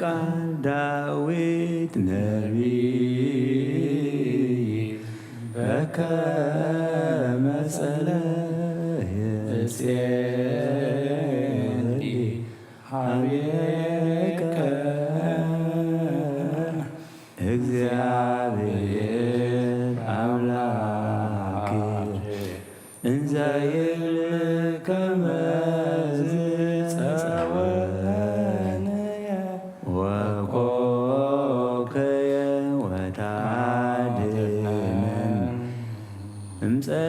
ቃል ዳዊት ነቢይ በከመ ጸለየ ጼን ሀቤከ እግዚአብሔር አምላክ እንዘ ይብል ከመዝ ጸወንየ ወኮከየ ወታድነን እምጸላእትየ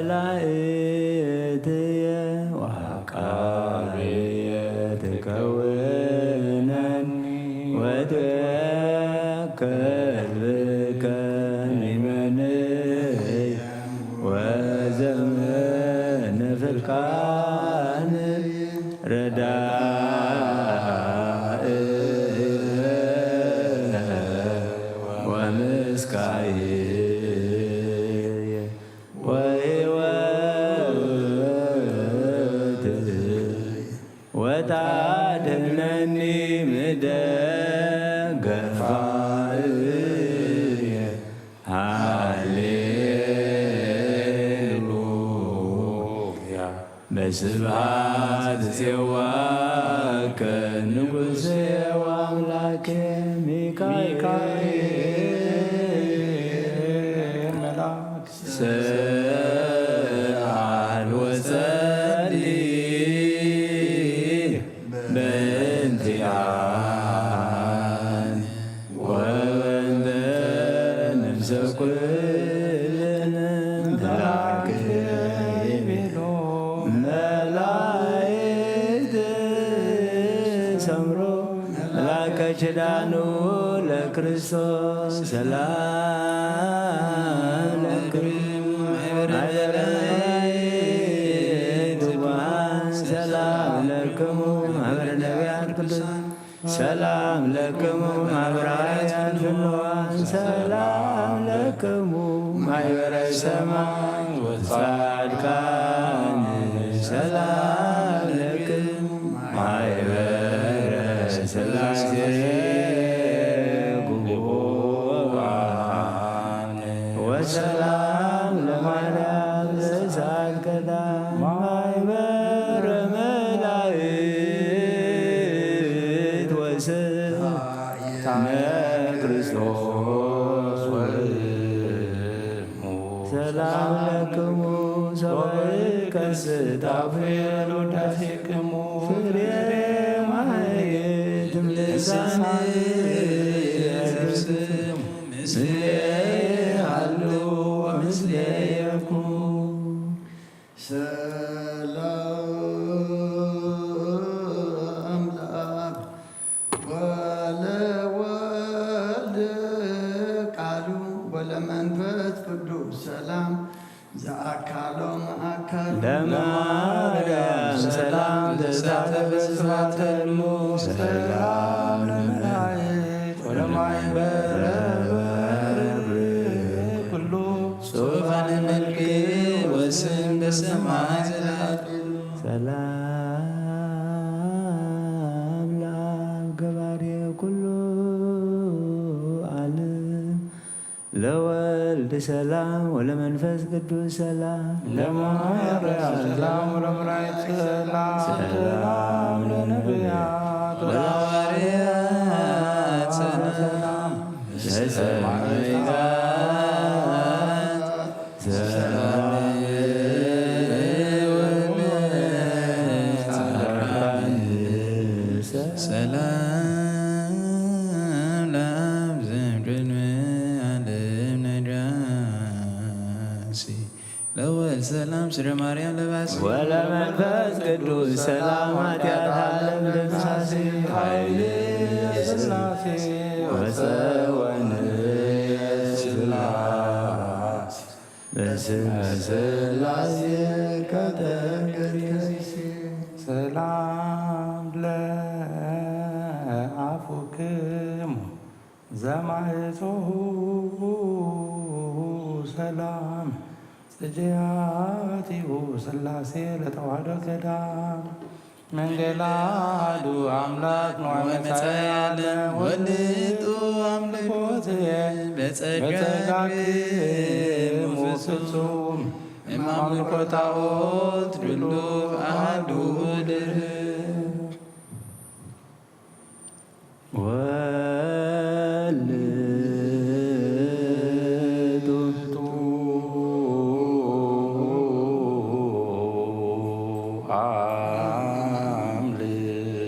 ወአቃብየ ትከውነኒ ወትወከል ብከ ሊመንየ ወዘመነ ፍርቃን ረዳእ ወምስካየ ወሕይወት ወታድነኒ ምደገፋየ ሃሌሉያ። በስብሐት ዜዋከ ንጉሴ ወአምላኬ ሚካኤል ሚካኤል መልአክ ሰአል ወጸሊ በእንቲአነ ወበእንተ ነፍሰ ኩልነ መላእክት ይቤሎ መላእክት ሰምሮ መላከ ኪዳኑ ለክርስቶስ ሰላም ለክሙ ማሕበረ ነቢያት ትጉሃን ሰላም ለክሙ ማሕበረ ነቢያት ቅዱሳን ሰላም ለክሙ ማሕበረ ሐዋርያት ፍኖዋን ሰላም ለክሙ ማሕበረ ሰማይ ወጻድቃን ሰላም ለክሙ ማሕበረ ሥላሴ ጉቡአን ወሰላም ለማርያም ዘሳቀዳ ማሕበረ መላእክት ወስብሐት ለክርስቶስ ወእሙ ሰላም ለክሙ ሰብእከ ስጣፌ ለውዳሴክሙ ፍሬ ማሕሌት እምልሳነ ስሙ ምስሌ ሃሉ ወምስሌ የኩን። ሰላም ለአብ ወለወልድ ቃሉ ወለመንፈስ ቅዱስ ሰላም ዘአካሎም አካል ለማርያም ሰላም ተሳተፈ ስብሐተ እሉ ሰላም ለመላእክት ወለማሕበረ ኩሉ ጽሑፋነ መልክ ወስም በሰማይ ዘላቱ ሰላም ለአብ ገባሬ ኩሉ ዓለም ለወልድ ሰላም ወለመንፈስ ቅዱስ ሰላም ለማርያም ሰላም ወለመላእክት ሰላም ሰላም ሰላም ለአብ ዘእምቅድመ ዓለም ነጋሲ ለወልድ ሰላም ስረ ማርያም ለባሲ ወለመንፈስ ቅዱስ ሰላም ኃጢአት ዓለም ደምሳሲ ኃይል ሥላሴ ወፀወን ሥላሴ በስመ ሥላሴ ከተንገሪሲ ሰላም ለአፉክሙ ዘማሕፀሁ ሰላም ጽጌያቲሁ ሥላሴ ለተዋሕዶ ገዳም መንገላ አሐዱ አምላክ ንዋይ መጻኢ ዓለም ወልጡ አምልኮት በጸጋክሙ ፍጹም እማምልኮ ጣዖት ድሉ አሐዱ ድህር ወልጡ አምልኮ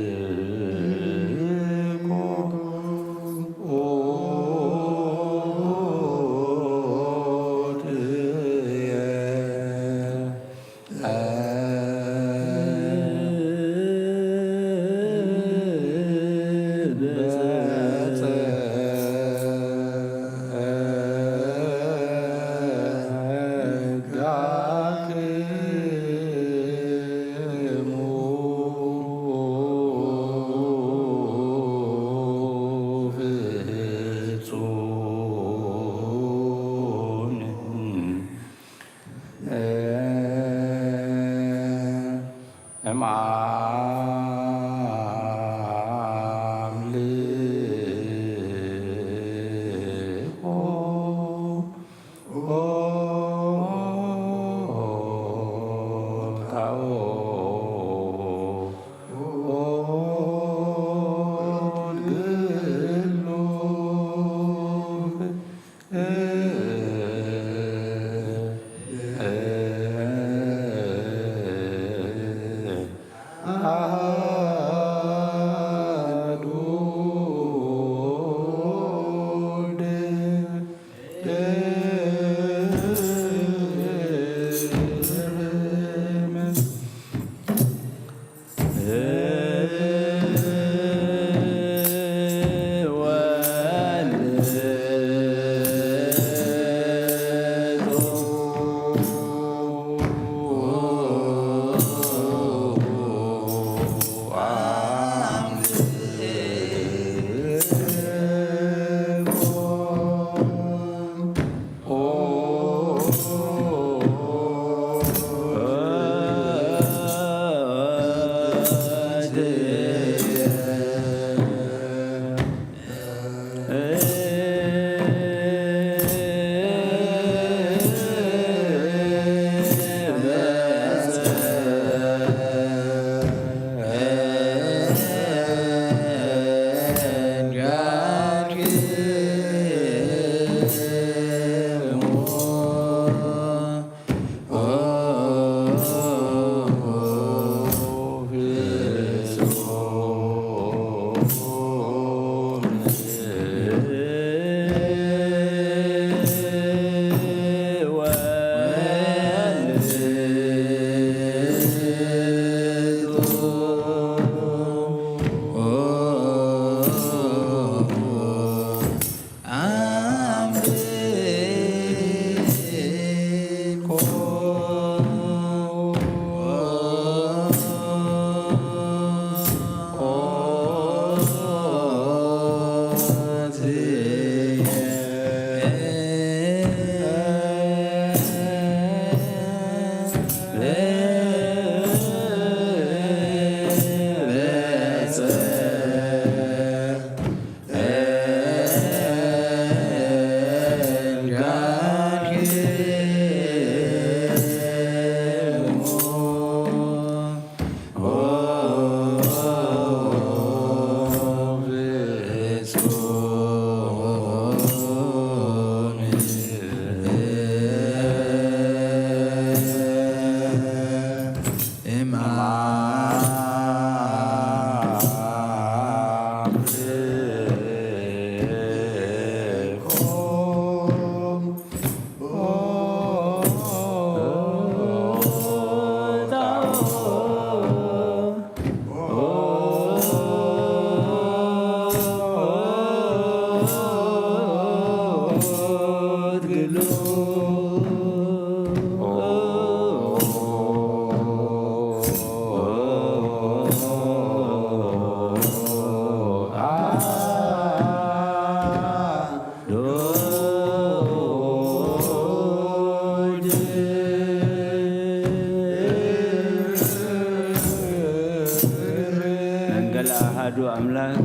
ገለ ኣሃዱ ኣምላክ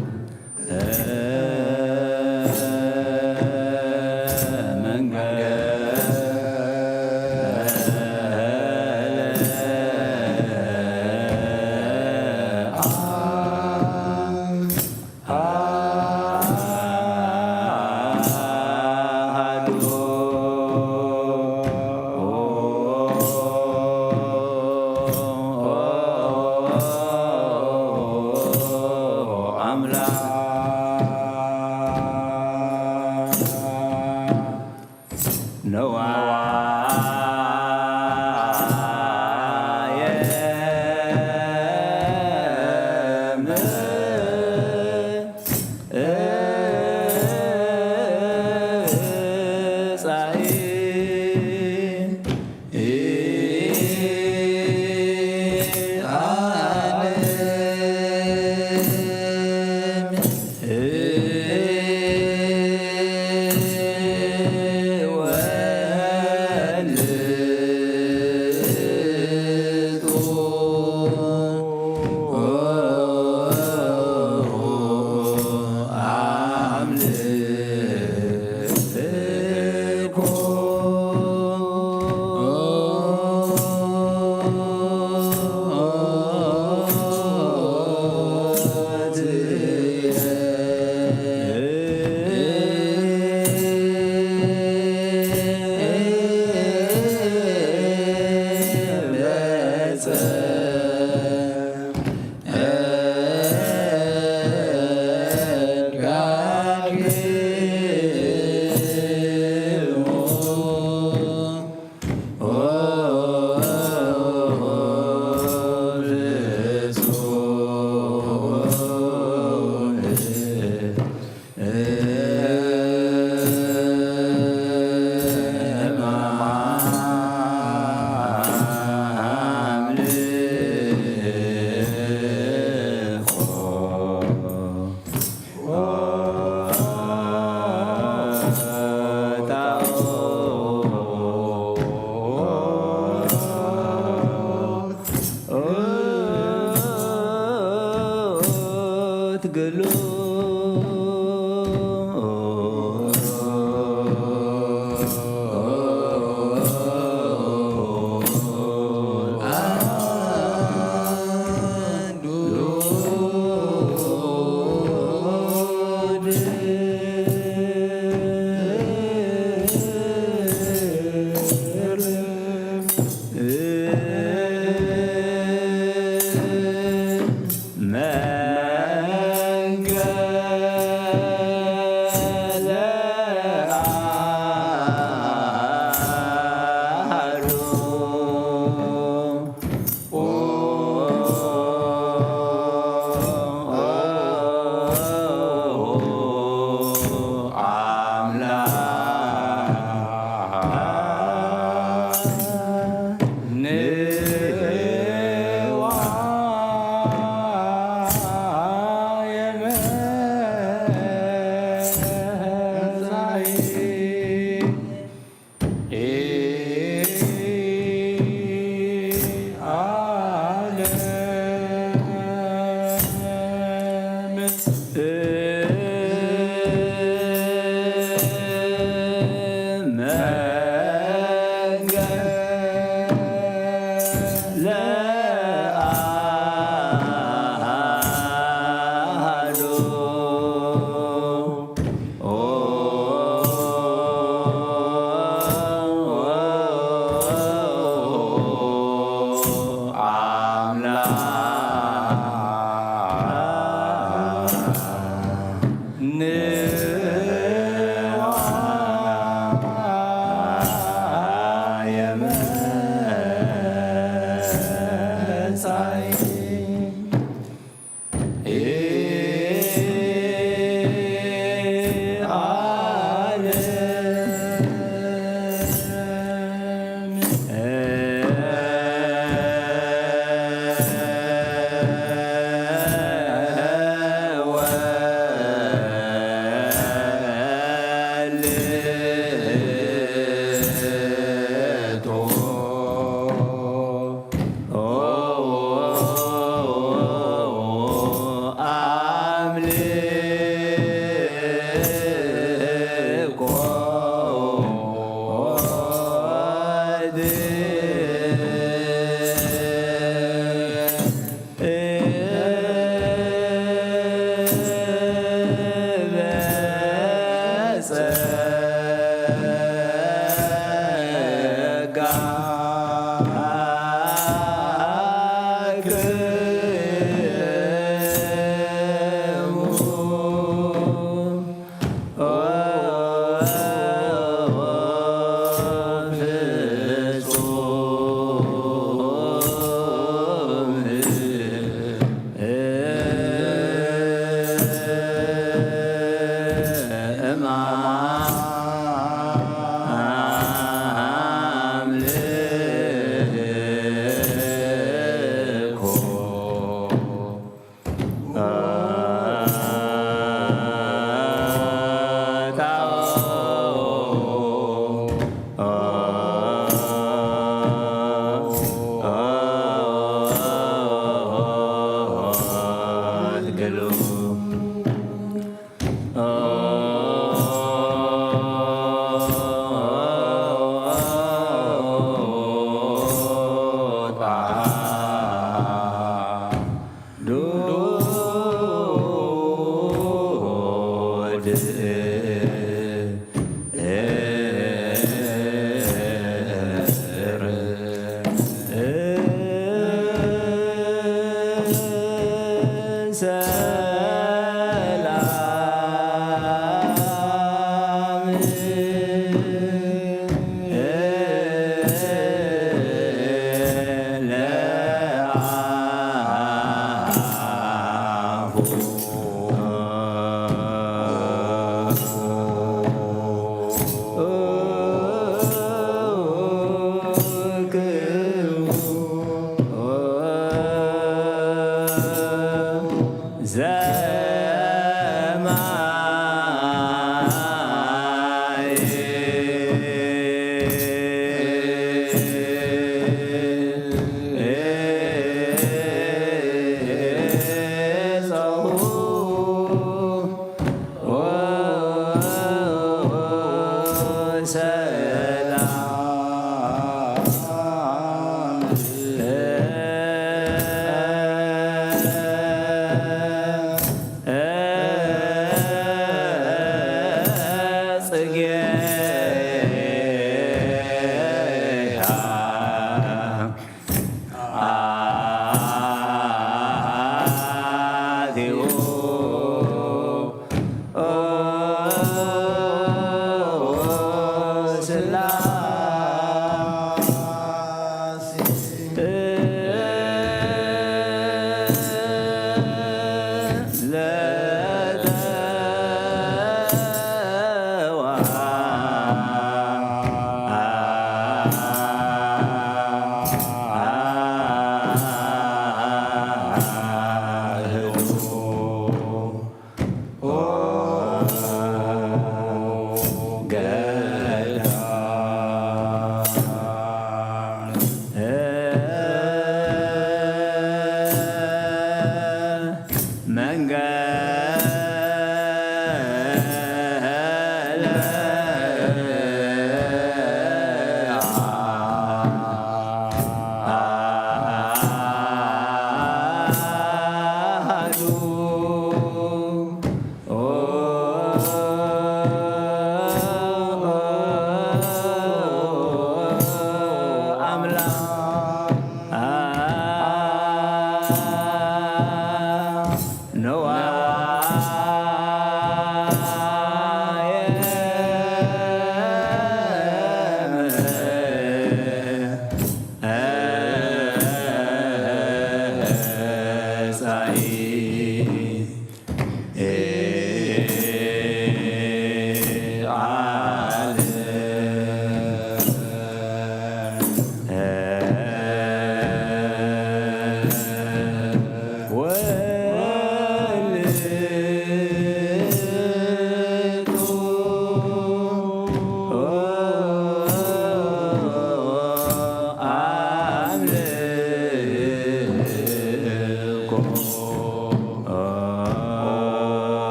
መንገለ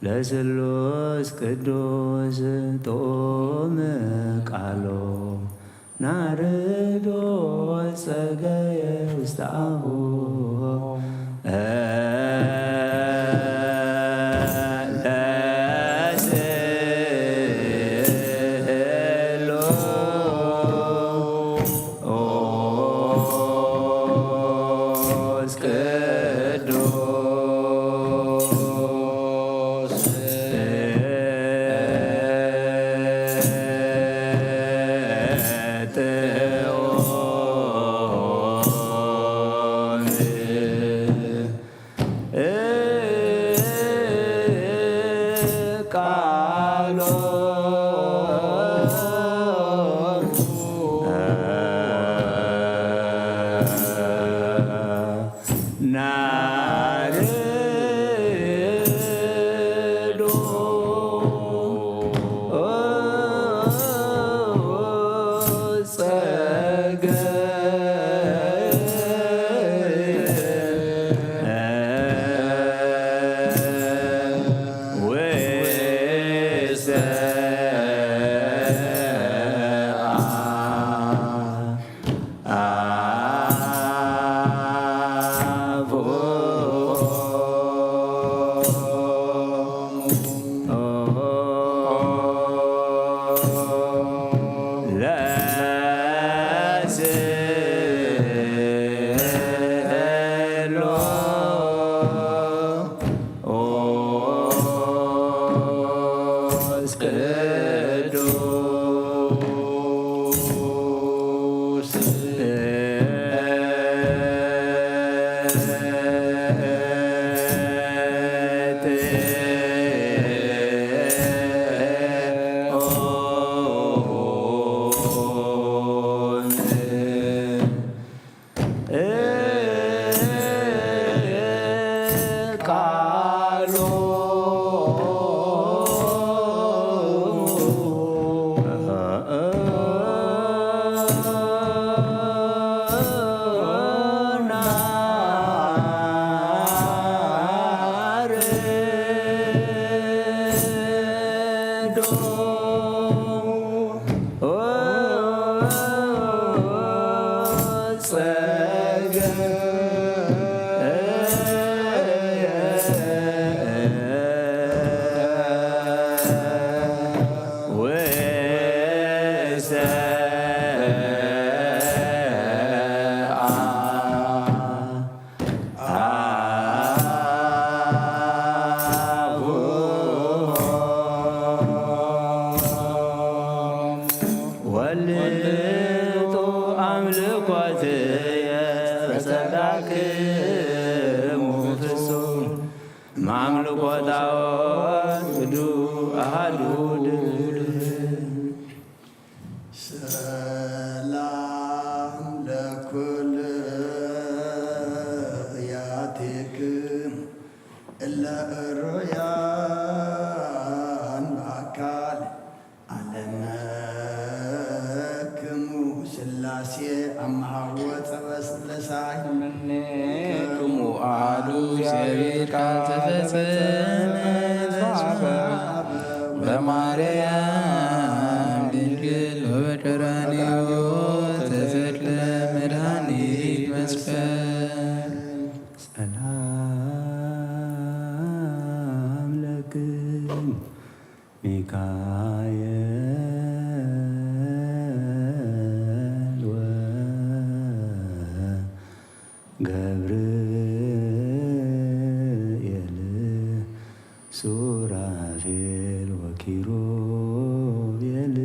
ለስሉስ ቅዱስ ጥዑም ቃሉ ናርዶ ጸገየ ውስተ አፉ። ቃሉ ወልጡ ኣምልኮትየ ፈጸጋክሙ ፍጹም ማምልኮ ጣዖት ክዱ ኣሃዱ ድል ሰላም ለኩልያቲክም እለ እሩያን በአካል አለመክሙ ስላሴ አማወፀ በስለሳይ እምኔክሙ አሐዱ እግዚአብሔር ቃል ተፈጸመ በማርያም ድንግል ወበቀራንዮ ተተክለ መድኃኒት መስቀል። ሰላም ለክሙ ሚካኤል ወገብርኤል ሱራፌል ወኪሩቤል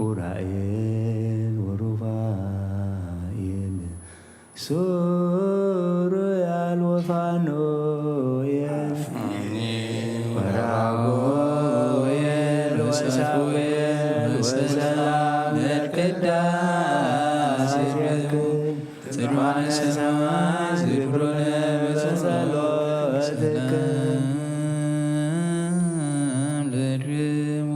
ኡራኤል ወሩፋኤል ሱሩያል ወፋኑኤል ወራጉኤል ወሳሙኤል ወሰላም ለቅዳሴ ጽድማነ ሰማይ ዝክሩነ በጸሎትከ። ሰላም ለድሙ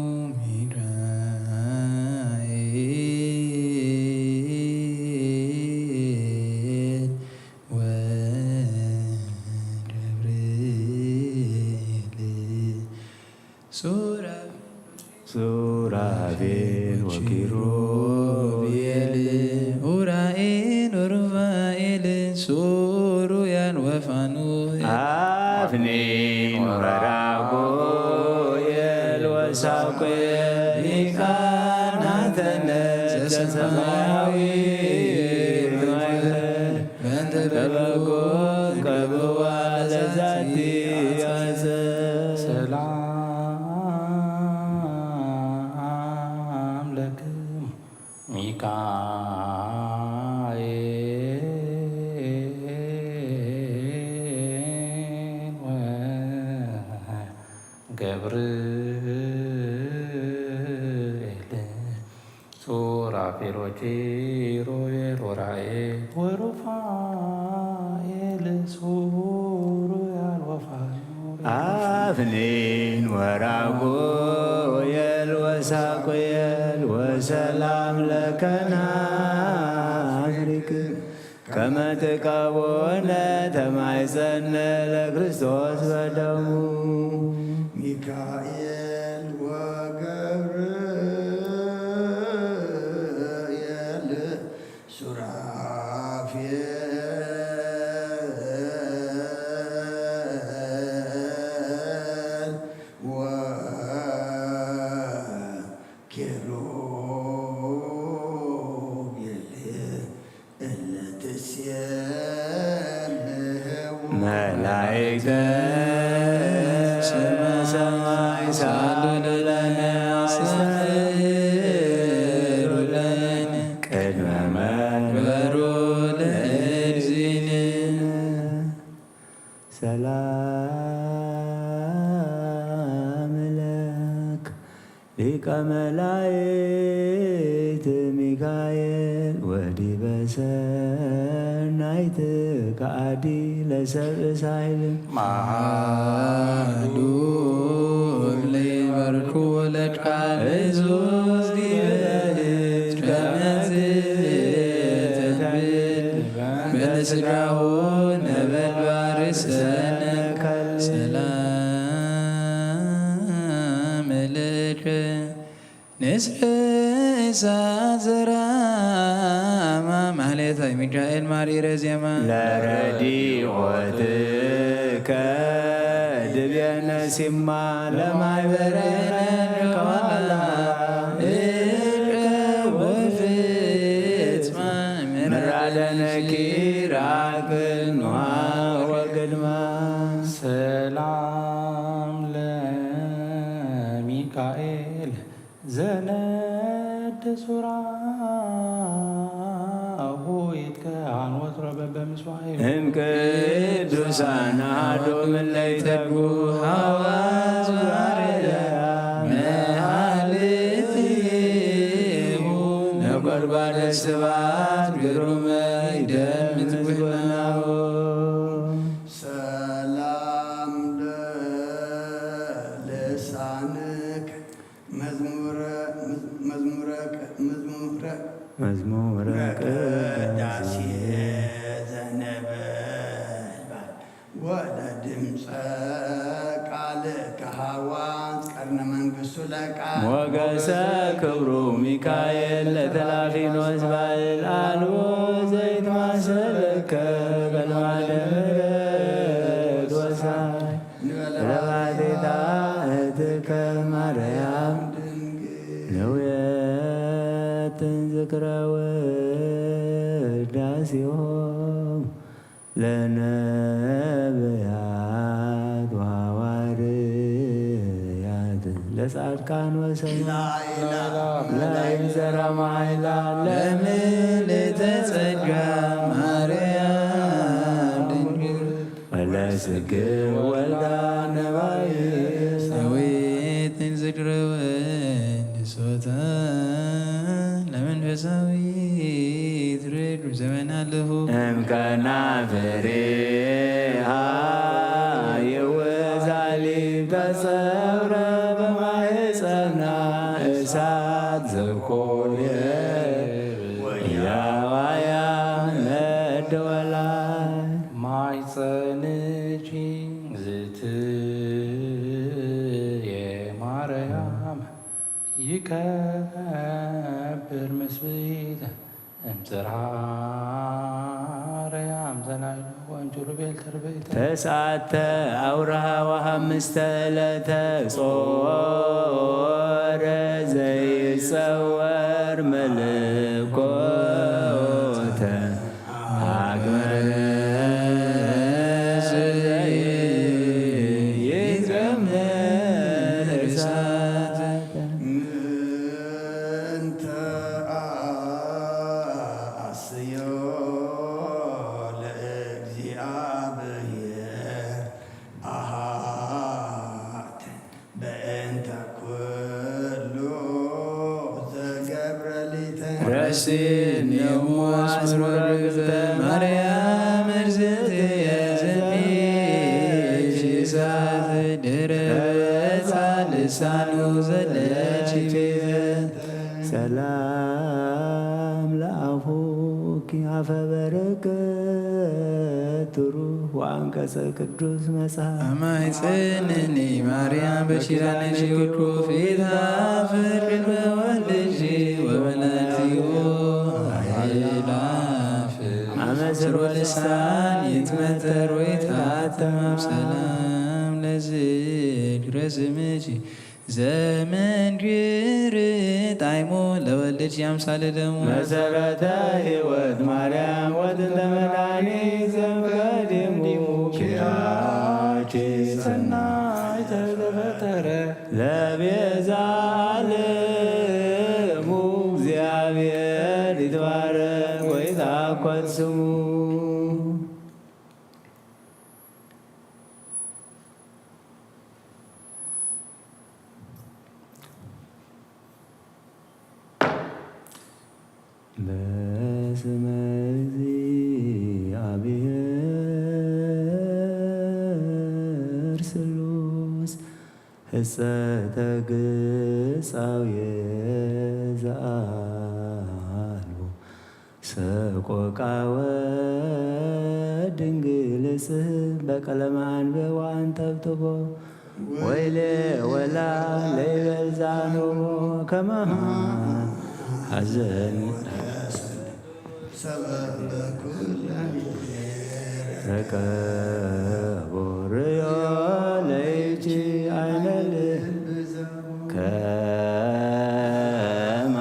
ሚካኤል ወገብርኤል ሱራፌል ወኪሩቤል ኡራኤል ወሩፋኤል ሱሩያል ወፋኑኤል አፍኒን ወራጉኤል ወሳሙኤል ሊቃናተ ነገሥት ዘሰማያዊት ማይፈል በእንተ በጎ ቅርብዋ ለዛቲ አጸ ሰላም ለክሙ ሚካኤል ወገብርኤል ሱራፌል ወኪሩቤል ወራኤል ወሩፋኤል ሱሩያል ወፋኑኤል አፍኒን ወራጉኤል ወሳቁኤል ወሰላም ለከና አፍሪክ ከመ ትቀቦነ ተማይጸነ ለክርስቶስ በደሙ ሚካኤል ወገ ኪሩቤል እለ ትሴብሕዎ መላእክተ ሰማይ ሳሉ ለነ አስተብህሉ ለነ ቅድመ መንበሩ ለእግዚእነ። ሰላም ለክ ሊቀ መላእክት ሚካኤል ወዲበ ሰናይት ከአዲ ለሰብእ ሳይል መሃሉ ለይበርኩ ለቃል እዙዝ ዲበ እድ ከመ ትብል በስጋሁ ነበልባል ርእሰነ ሰላም ለከ ንስር እሳት ዘራማ ማህሌታይ ሚካኤል ማሪረ ዜማ ለረዲኦትከ ድቤነ ሲማ ለማይበረነ ከዋላ እቀ ወፍጽማ ምራደነ ኪራክንዋ ወግድማ ሰላም ለሚካኤል ዘነድ ሱራሁ ይትከኣን ወትሮ በበምስዋዕ እም ቅዱሳን አሐዱ ምለይተጉ ሐዋዝ ማርያም መሃልዩ ነጎድጓደ ስብሐት ግሩመ ይደምጽ ጉናሁ ሰላም ለልሳንክ መዝሙረ መዝሙረ መዝሙረ መዝሙረ ቅዳሴ ዘነበልባል ወለድምፀ ቃል ከሃዋት ቀርነ መንግስቱ ለቃል ሞገሰ ክብሩ ሚካኤል ለተላፊኖስ ባል አልቦ ዘይትማሰለከ በልማደ ምሕረት ወሳይ ለባቴታ እህትከ ማርያም ንውየትን ዝክረ ውዳሴሆም ለነብያት ወሐዋርያት ለጻድቃን ወሰማዕት መላእክት ዘራ ማይላ ለምልዕተ ጸጋ ማርያም ድንግል ወለስግር ወልዳ ነባይ ሰዊትን ዝክረ ወንሶታ ለመንፈሳዊት ርዱ ዘመን ኣለፉ እምከና ፍሬሃ የወዛሊብ ተጸብረ በማህፀና እሳት ዘኮየ ወያዋያ ነደወላ ማይፀንኪ ዝትየ ማርያም ይከብር ምስብእተ እምፅርሃ ማርያም ዘናይሎ ወንጭሩ ቤል ተርበይተ ተስዓተ አውርሃ ወሐምስተ ዕለተ ጾረ ዘይጸወር መለኮተ አግበረ ዘይትገምር እሳት ምንተ አስዮ ለእግዚአብሔር አሃተ በእንተ ኩሉ ዘገብረ ሊተ ረሲን የሙ አስመረ ግብተ ማርያም እግዝእትየ ዘንቢች እሳት ድረጻ ልሳኑ ዘለች ቤተ ሰላም ለአፉኪ አፈ በረከት ትሩፍ ወአንቀጸ ቅዱስ መጽሐፍ አማይጽንኒ ማርያም በኪዳንኪ ውቁፍ ይታፍር ቅድመ ወልድኪ ወመላእክቲሁ አእላፍ አመስር ወልሳን ይትመተር ወይትአተም ሰላም ለዝክረ ስምኪ ዘመንክር ዳይሙ ለወልድኪ አምሳለ ደሙ መሰረተ ሕይወት ማርያም ወጥንተ መድኃኒት ዘእምቀዲሙ ኪያኪ ጸናዕተ ለፈጠረ ለቤዛ ዓለሙ እግዚአብሔር ይትባረክ ወይትአኮል ስሙ። በስመ እግዚአብሔር ስሉስ ህጸተ ግጻዌ ዘአልቦ ሰቆቃወ ድንግል ጽህ በቀለመ አንብዕ ወአንጠብጥቦ ወይሌ ወላ ለይበል ዛኖቦ ከማሃ ሐዘን ረቀቦ ርእዮ ለይቺ አይነ ልብ ከማ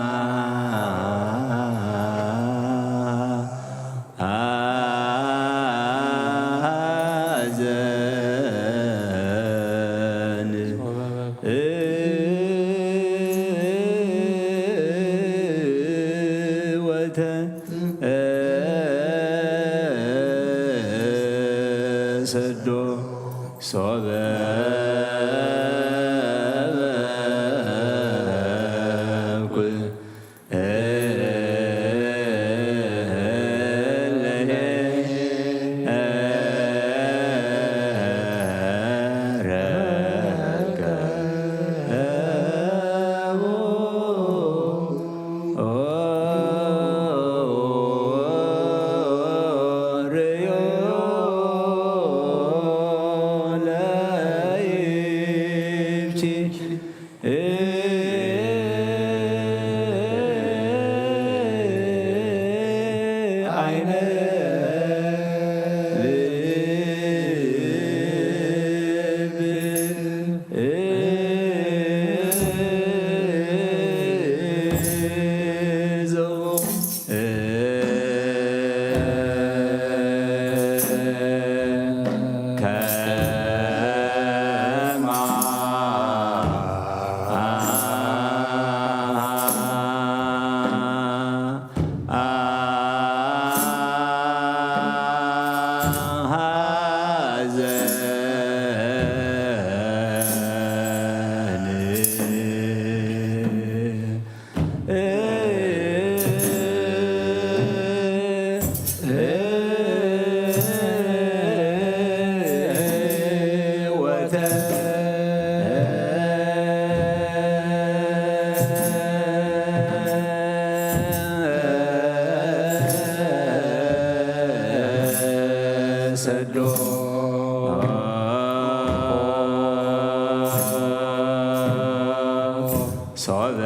ሐዘን ወተሰዶ ሶበ ሰዶ ሶበ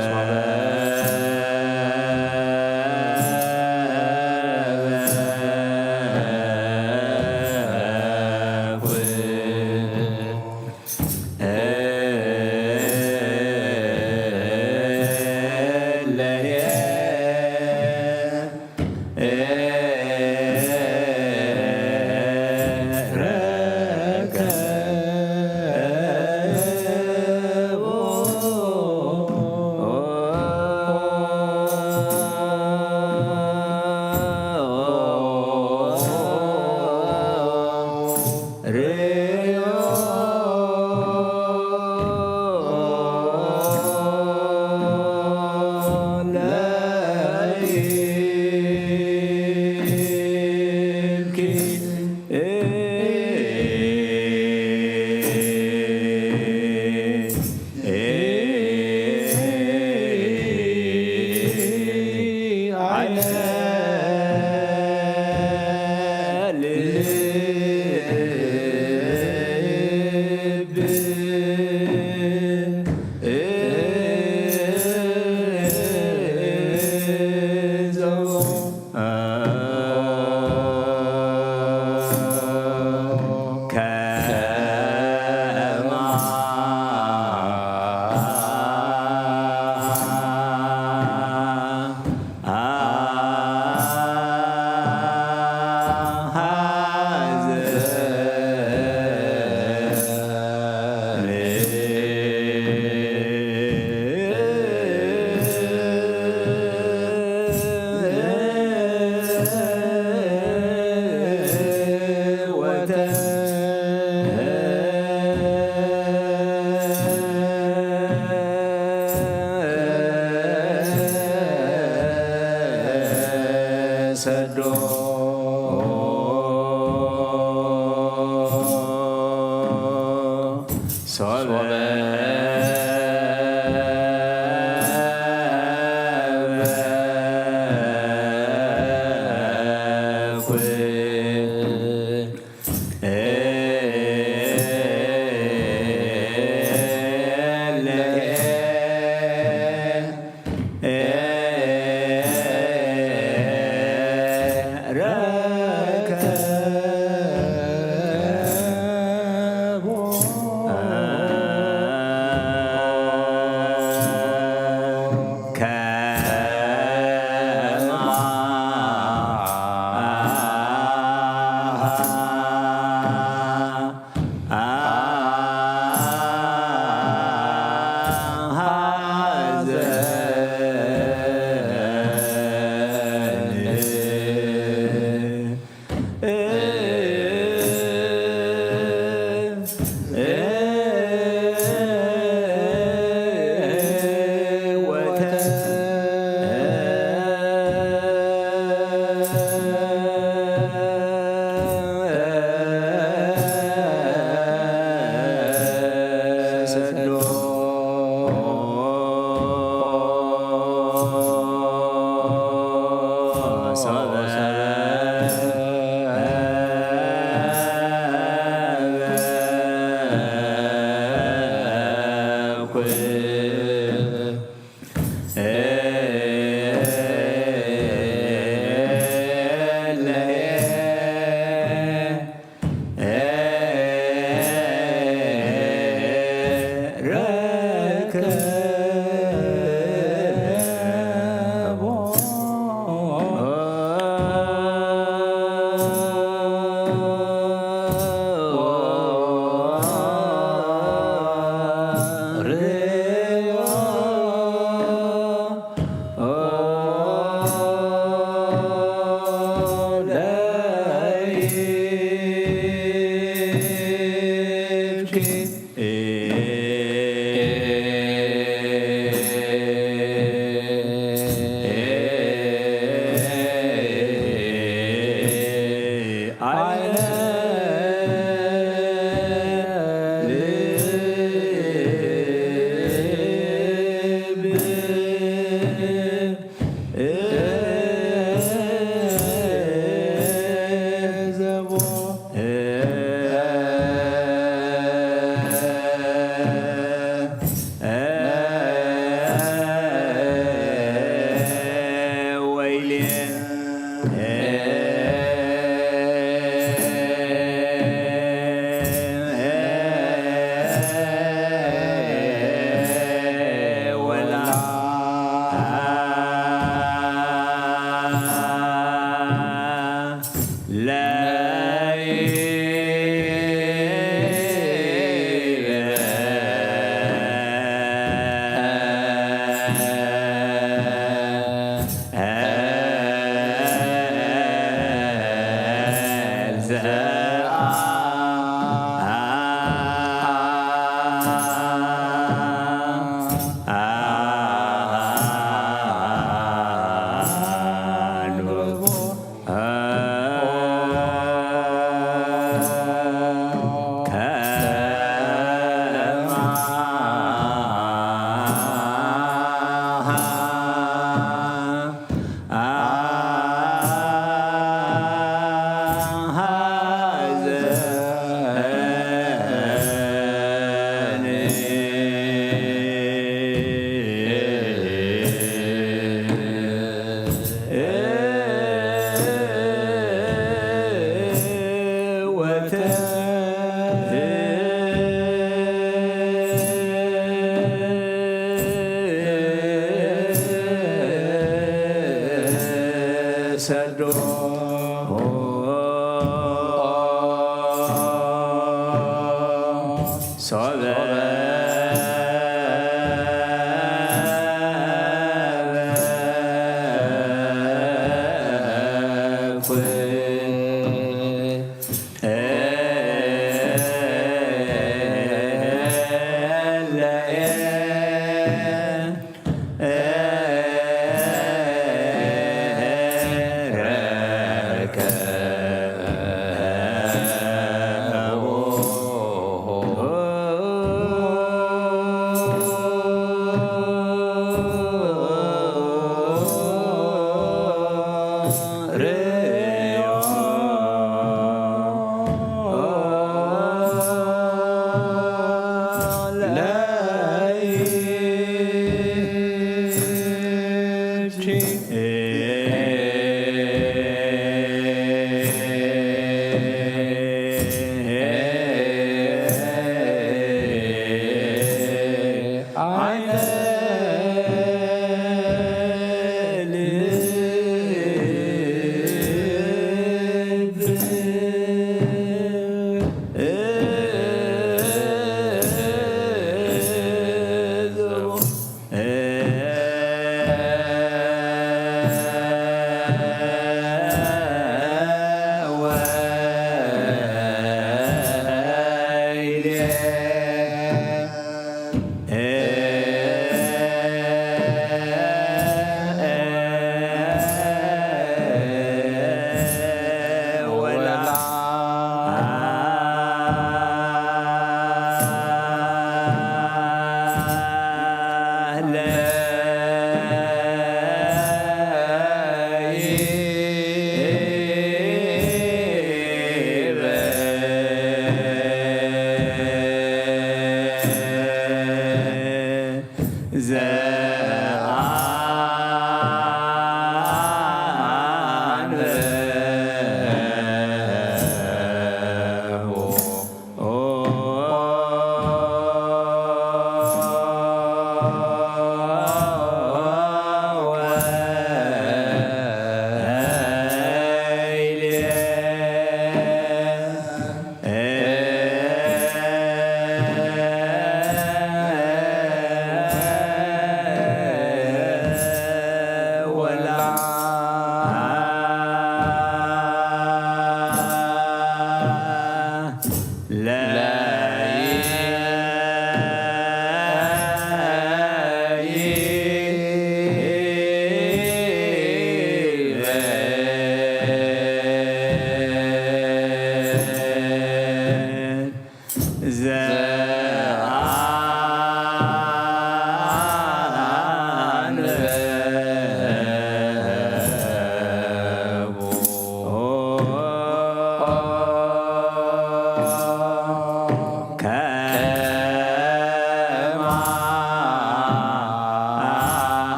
ሰዶ ሶበ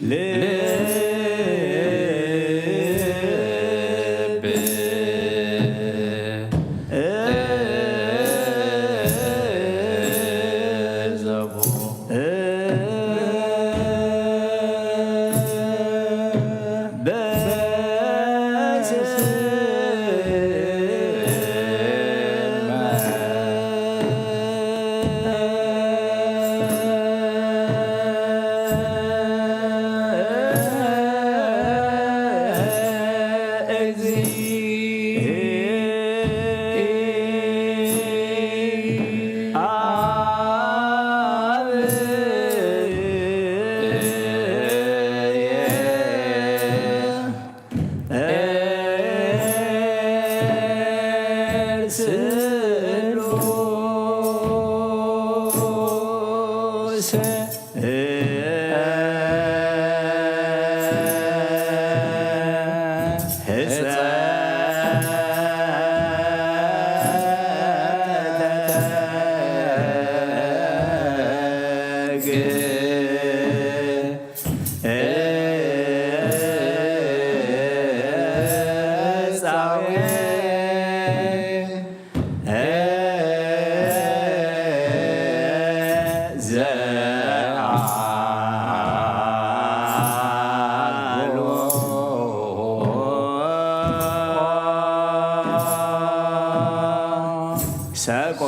ልብ ዘቦ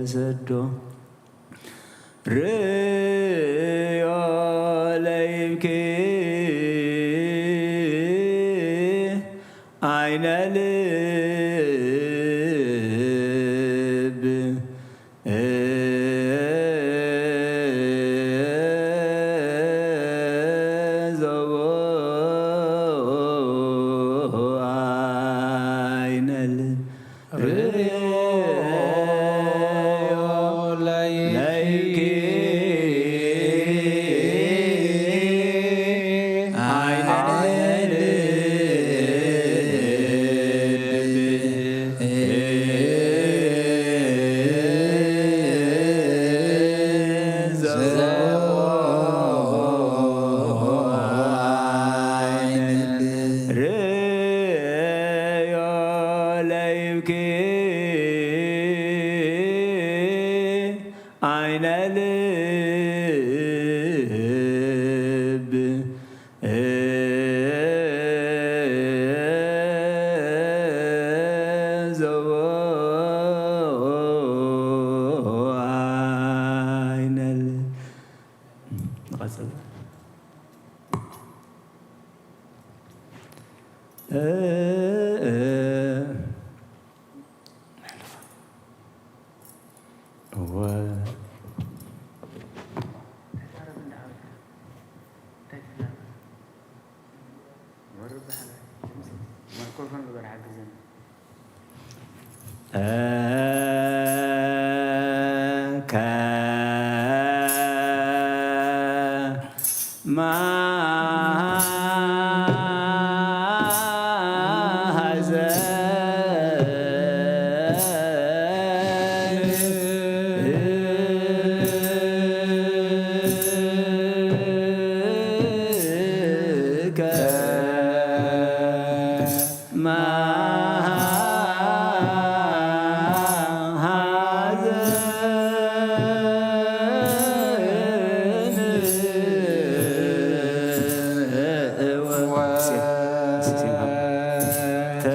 ተሰዶ ርእዮ ለይብኪ ዓይነ ልብ ዘቦ ዓይነ ልብ ርእዮ ለይኪ ዓይነ ልብ ርእዮ ለይብኪ ዓይነ ልብ ዘቦ ዓይነ ልብ። ንቐጽል። እወ።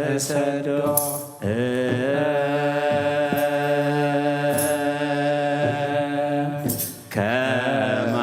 ተሰዶ ከማ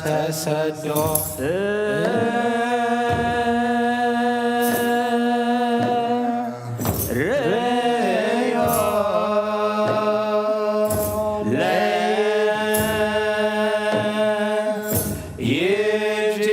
ተሰዶ ርእዮ ለይብኪ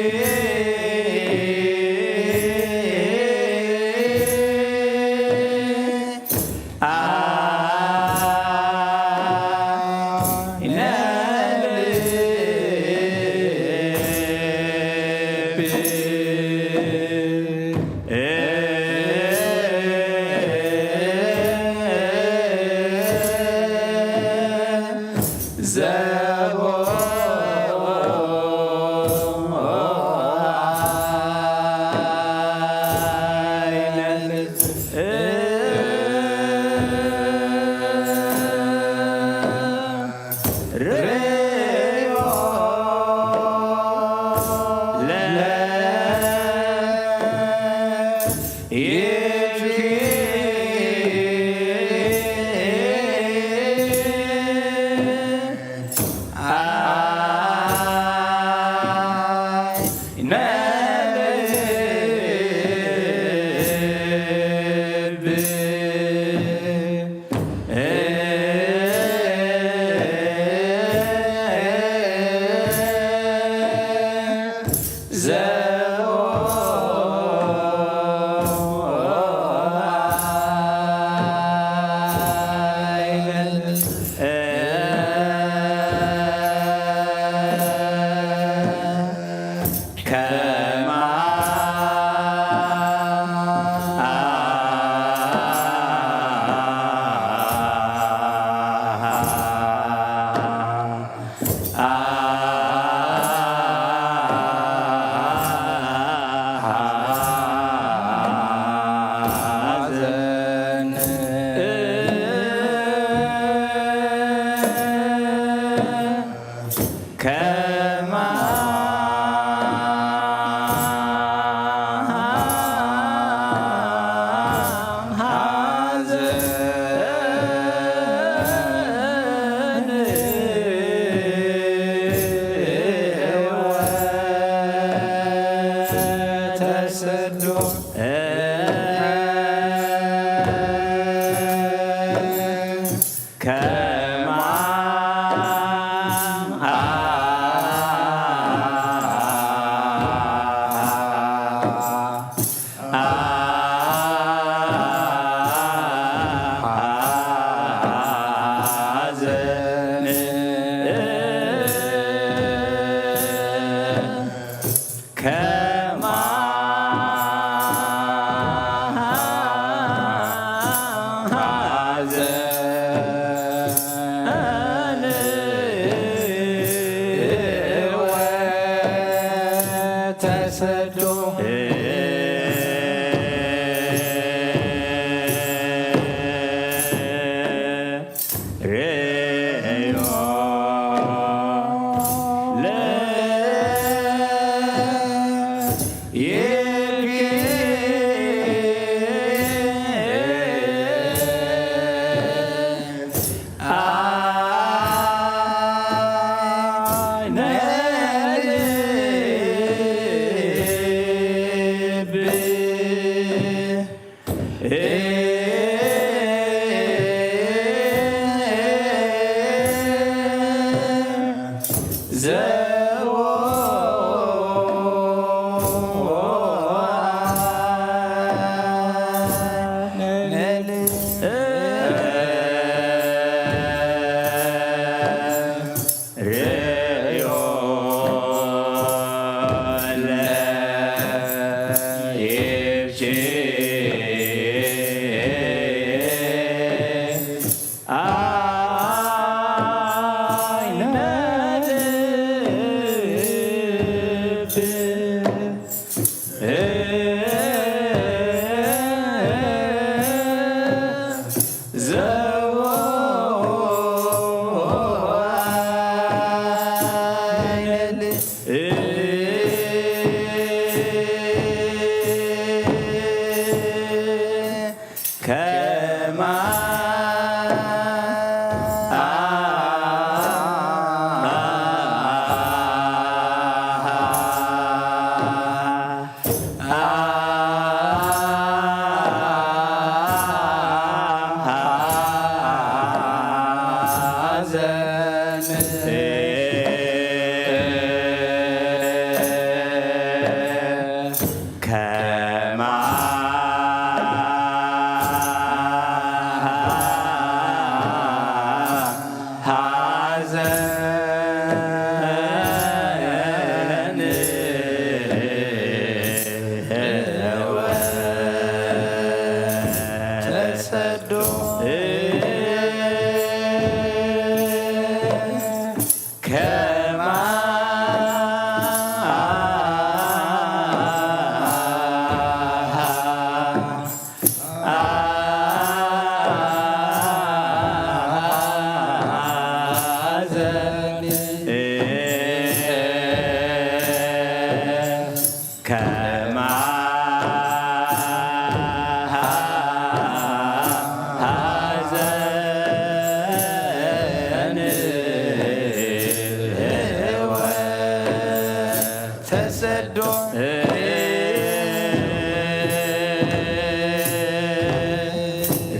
ተሰዶ ዶ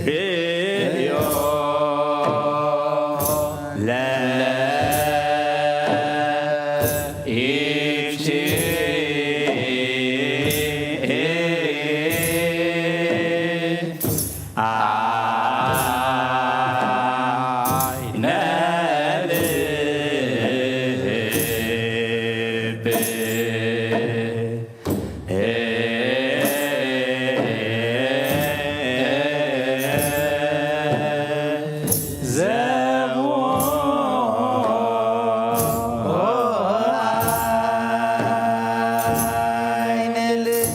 ርእዮ ለኢብቲ ዓይነ ልብ ዘቦ ዓይነ ልብ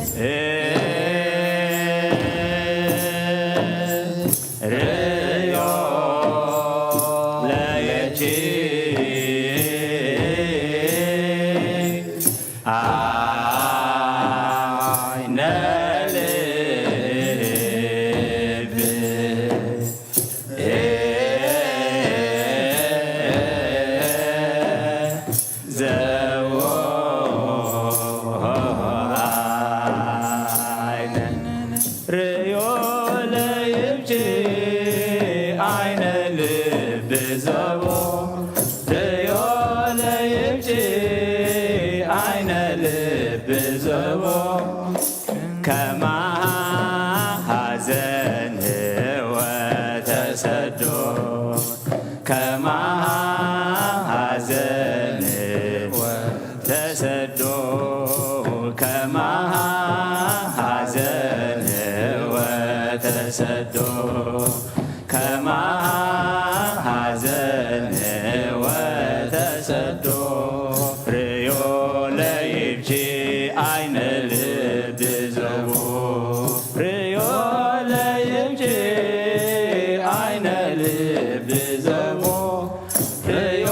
ርእዮ ለየቲ ዓይነ ልብ ዘቦ ዓይነ ርእዮ ለይብጂ ዓይነ ልብ ዘቦ ርእዮ ለይብጂ ዓይነ ልብ ዘቦ ከማሃዘን ወተሰዶ ከማሃዘን ወተሰዶ ከማሃዘን ወተሰዶ ከማሃዘን ወተሰዶ ርእዮ ለይብጂ ዓይነ ልብ ዘቦ ርእዮ ለይብጂ ዓይነ ልብ ዘቦ ርእዮ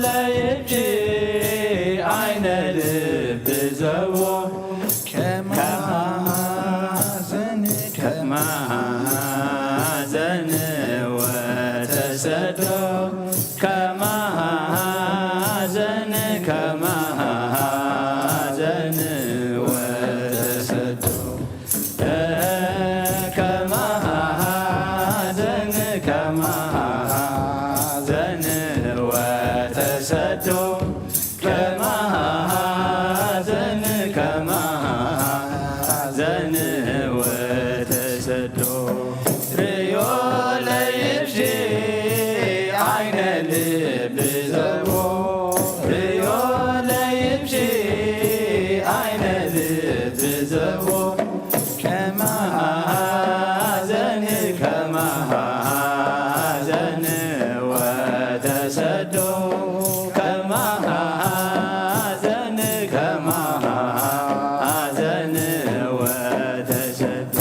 ለይብጂ ዓይነ ልብ ዘቦ ከማዘን ከማዘን ወተሰዶ ከማዘን ከማዘን ወተሰዶ ከማዘን ከማዘን ወተሰዶ ከማዘን ከማዘን ወተሰዶ ርእዮ ለይብጂ ዓይነ ልብ ዘቦ ርእዮ ለይብጂ ዓይነ ልብ ዘቦ ከማሃዘን ከማሃዘን ወተሰዶ ከማሃዘን ከማሃዘን ወተሰዶ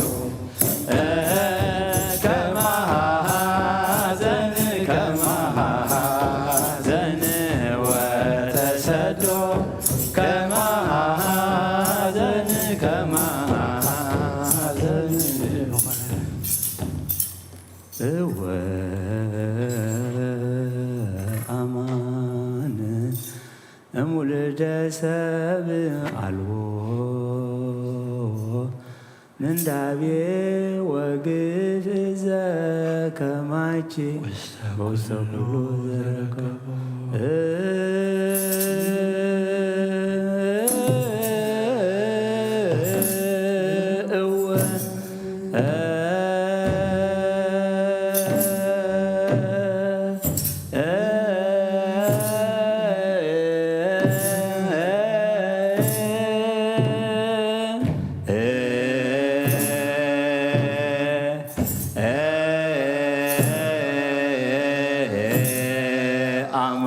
ከማሃዘን ከማሃዘን ወተሰዶ ከማሃዘን ከማሃዘን እወ ኣማን እምውልደ ሰብ ኣልቦ ምንዳቤ ወግፍ ዘከማች ውስተ ኩሉ ዝረከቦ እወ ኣማ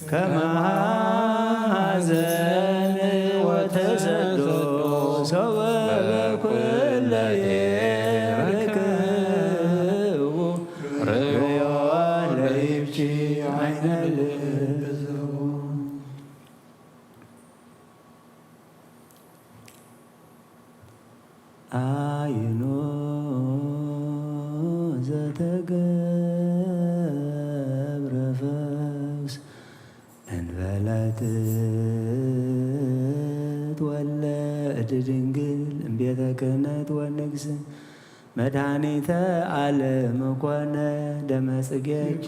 ከመ ሐዘን ወተሰዶ ሶበ ኩለየ ርክቡ ርእዮ ለይብኪ ዓይነ ልብ። አየኖ ዘተገብረ ፈውስ እንበለ ትትወለድ ድንግል እምቤተ ክህነት ወንግስ መድኃኒተ ዓለም ኮነ ደመ ጽጌኪ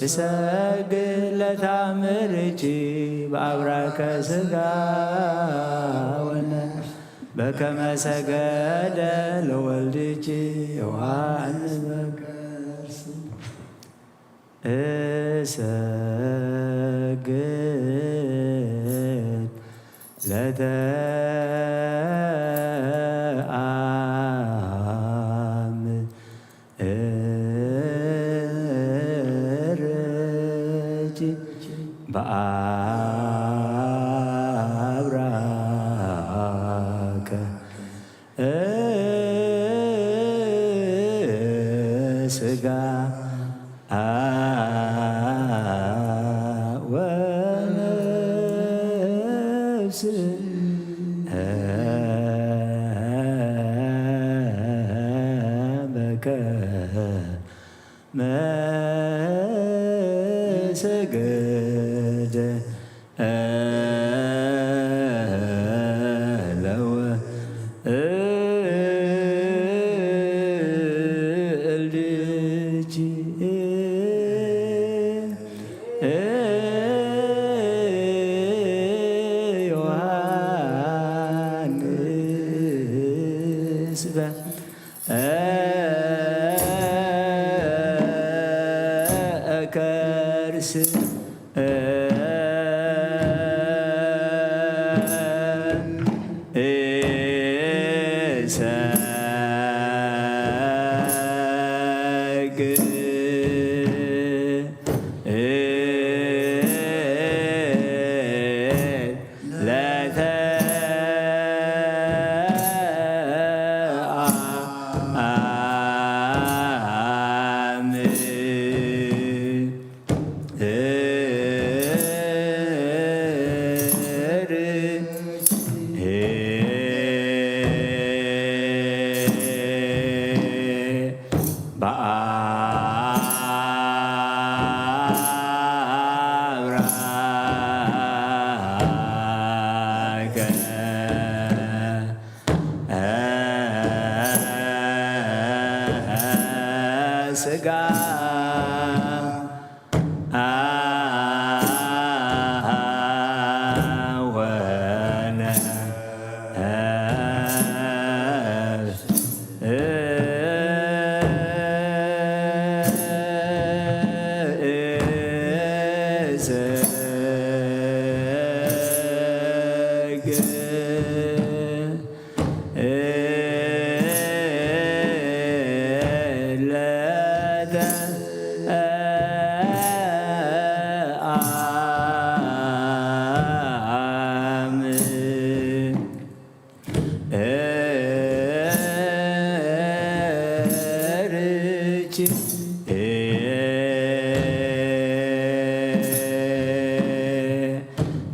እሰግድ ለታምርኪ በአብራከ ሥጋ ወነፍስ በከመ ሰገደ ለወልድኪ ዮሐንስ በከርስ እሰግድ ለተአምርኪ በአብራከ ሥጋ ወነፍስ በከመ ሰገደ ዮሐንስ በ ከርስ ስጋ ስጋ ወነፍስ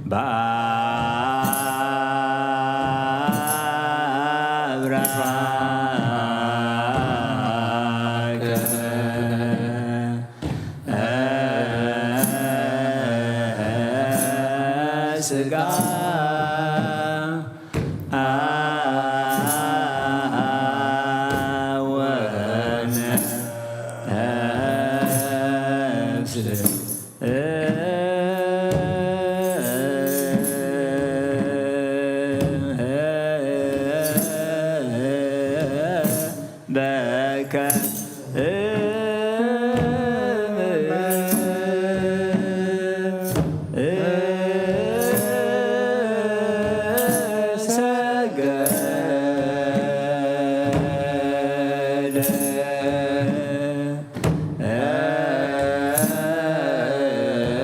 በከ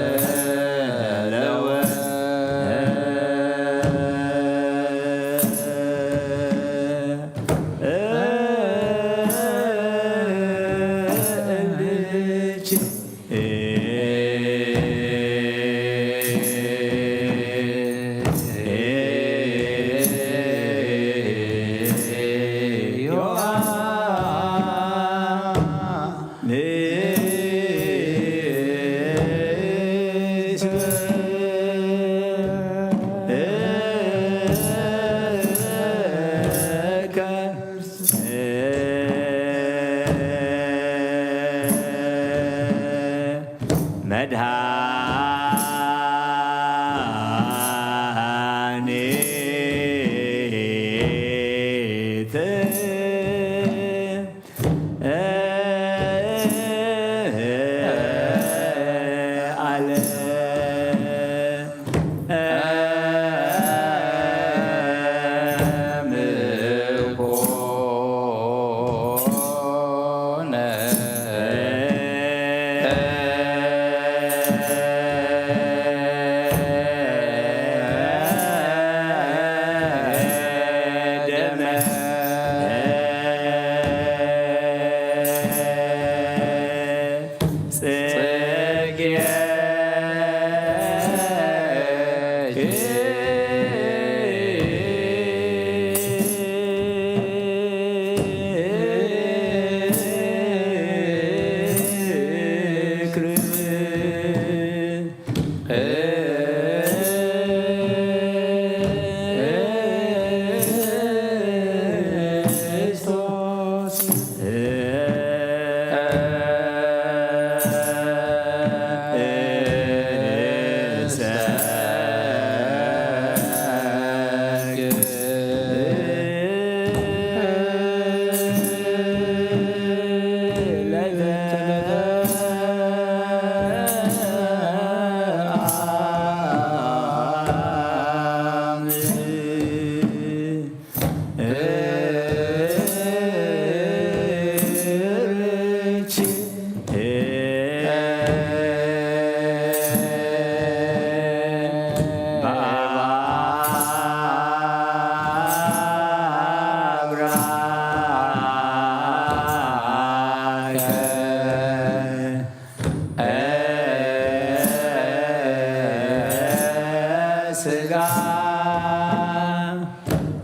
ስጋ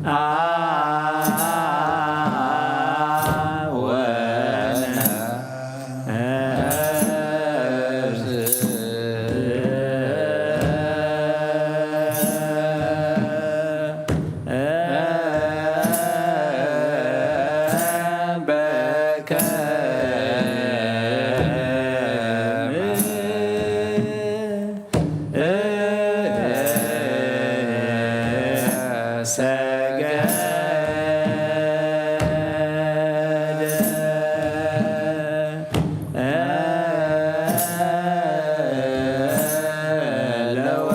ወነፍስ በከመ ሰገደ ለወ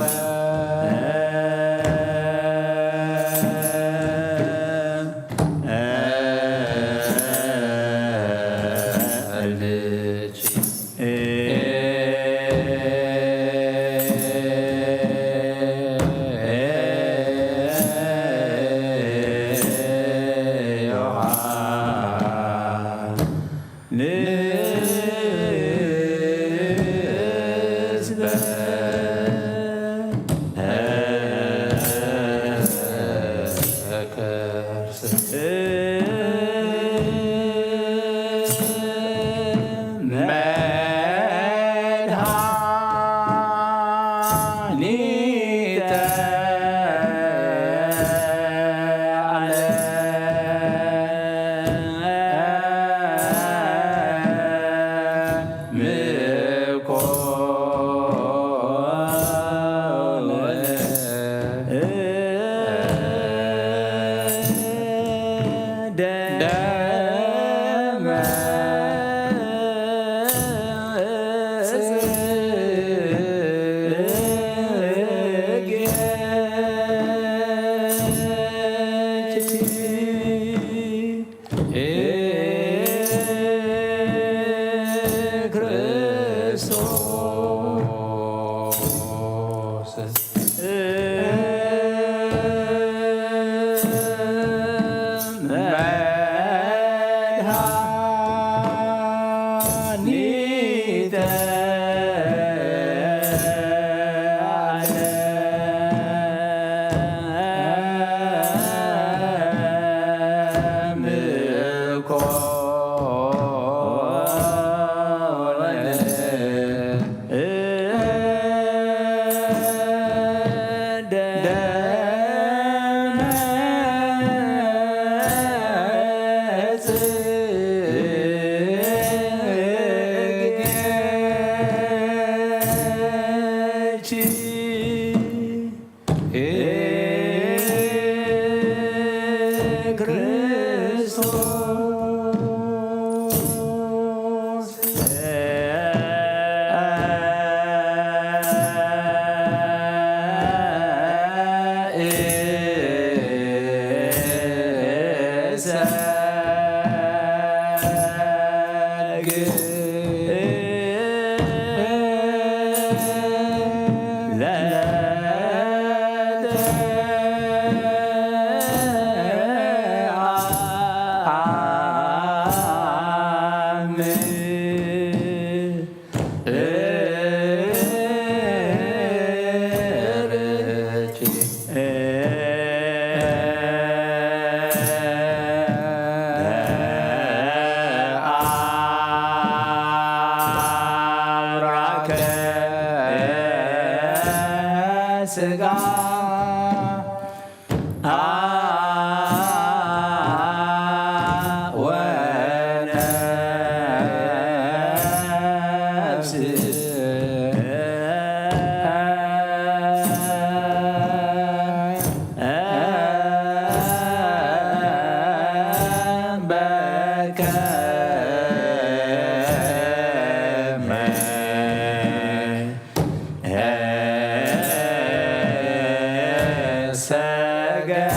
ስጋ ወነፍስ በከመ ሰገደ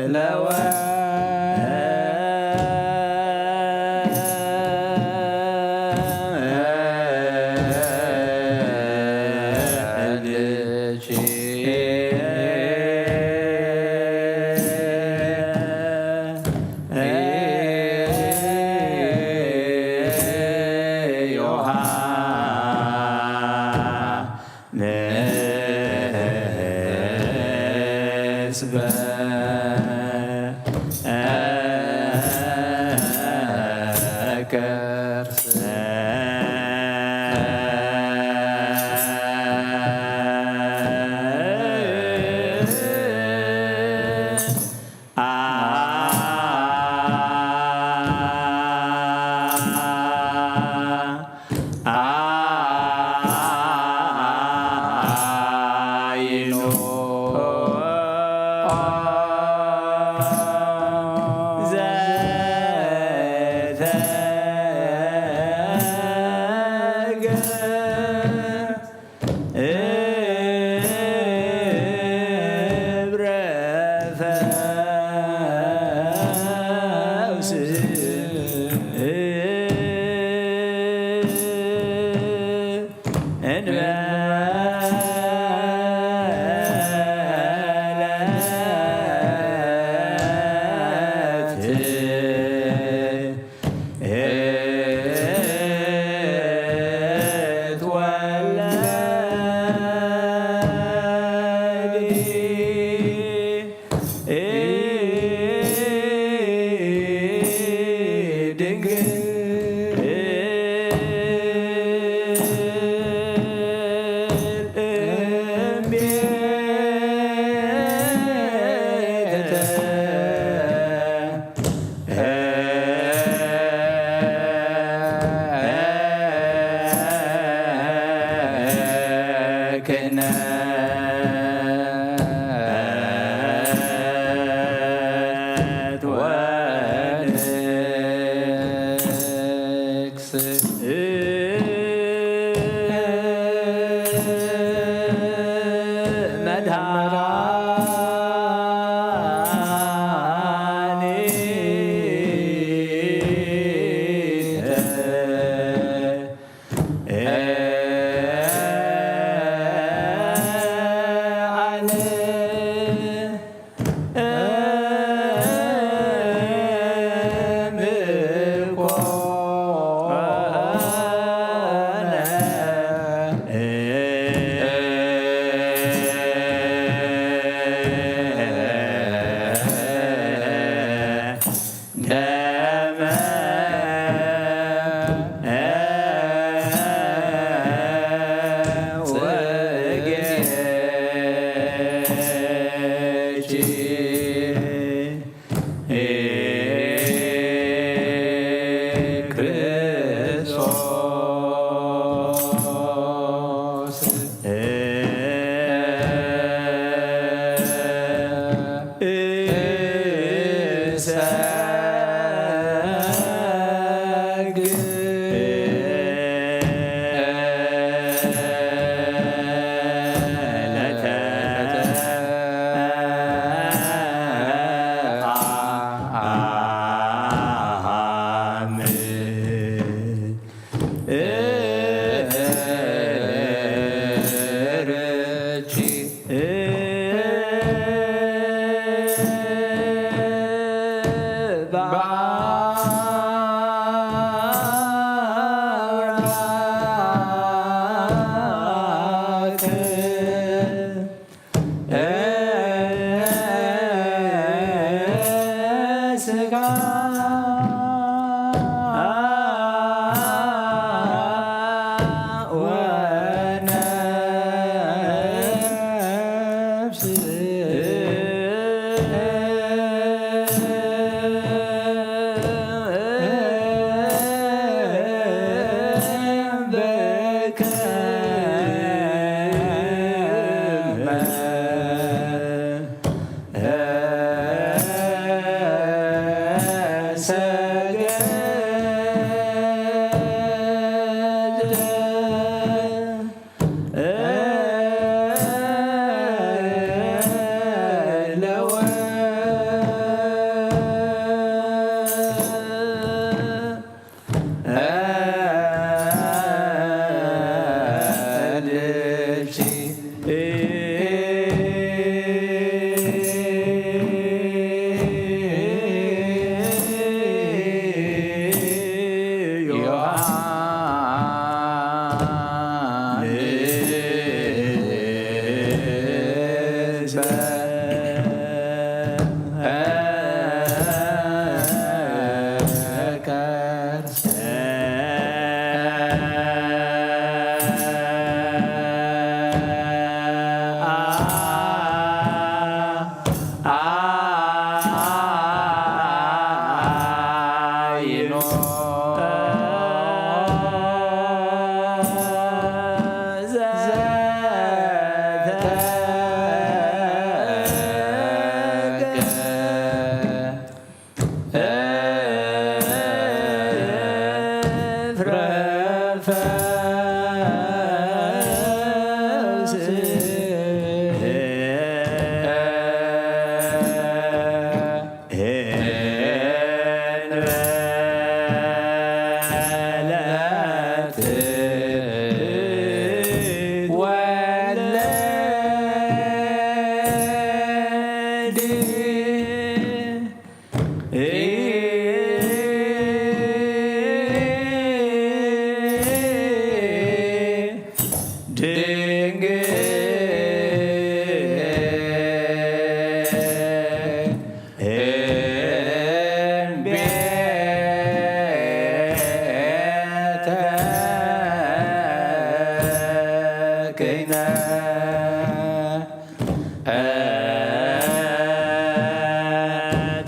ለወ በከርሰ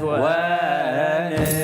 ወንግስ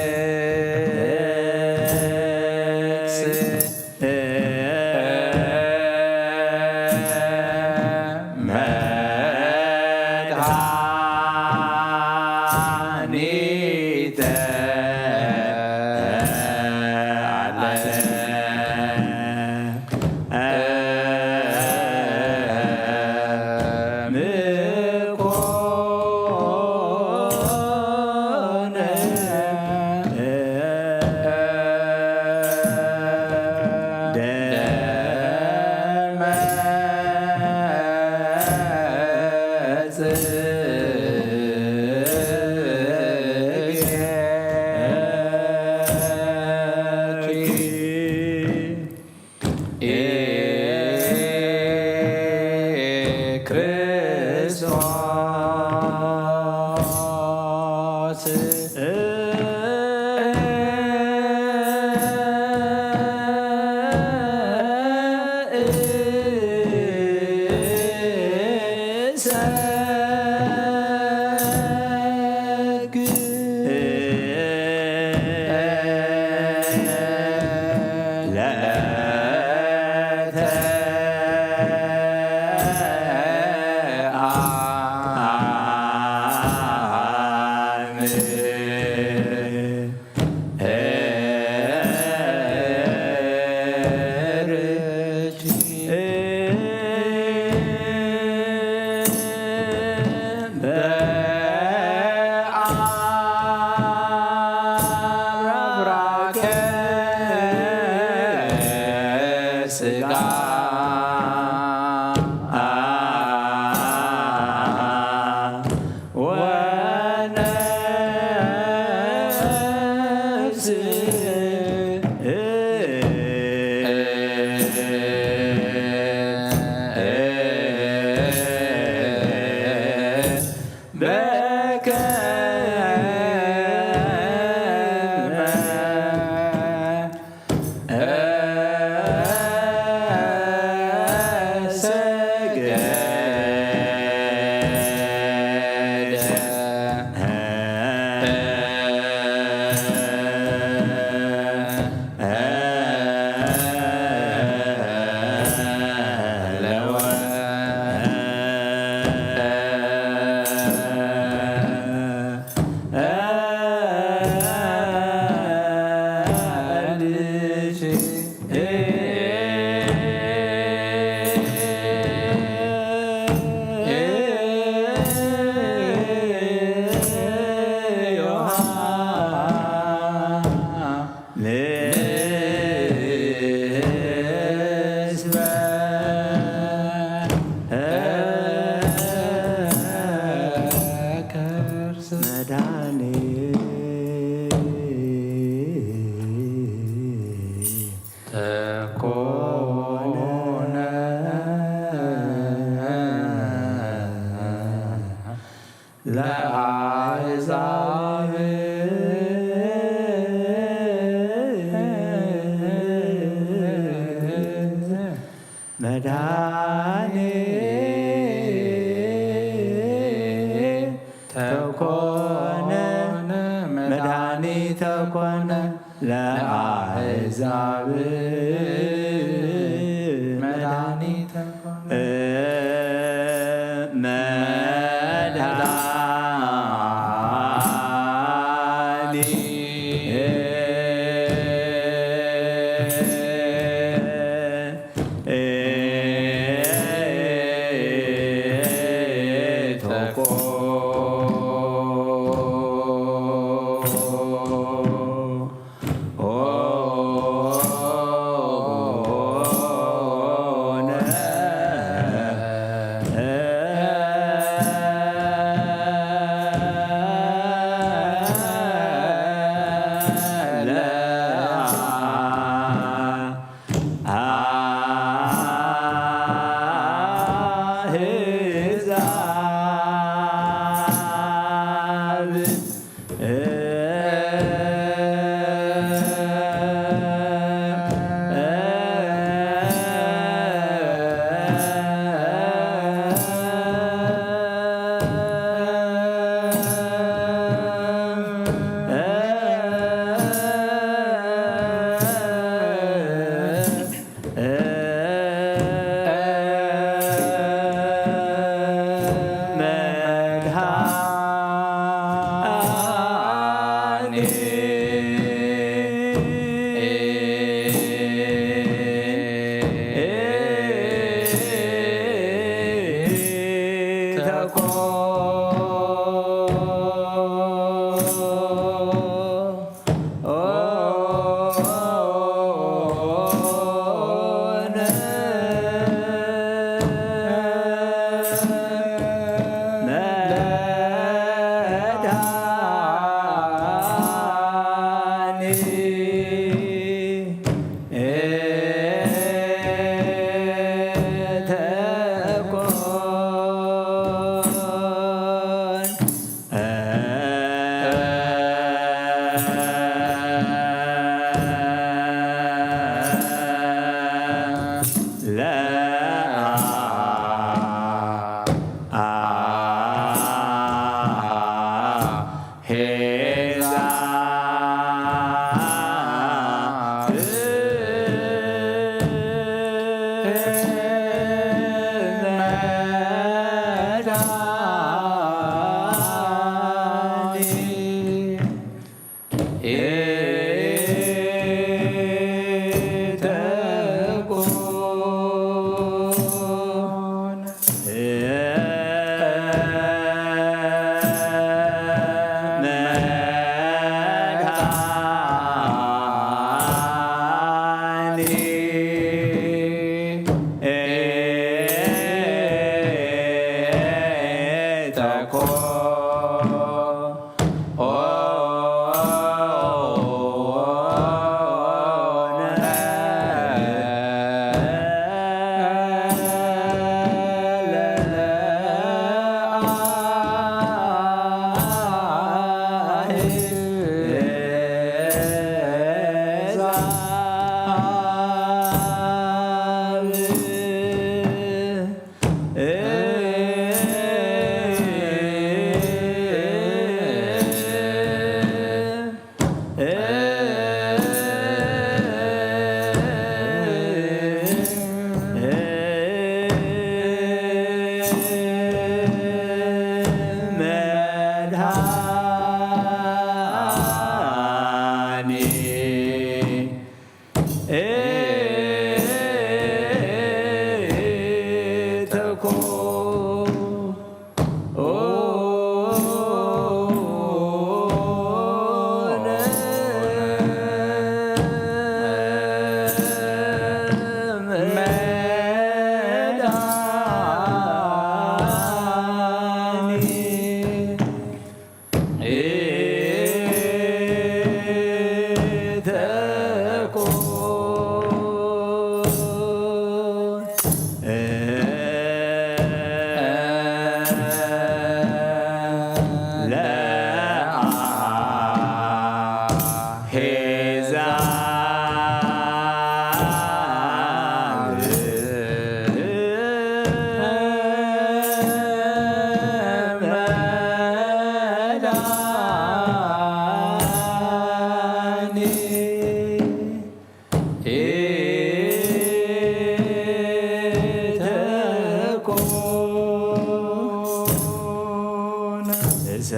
መድኃኒተ ዓለም። መድኃኒተ ኮነ፣ መድኃኒተ ኮነ ለአሕዛብ መድኃኒተ ኮነ።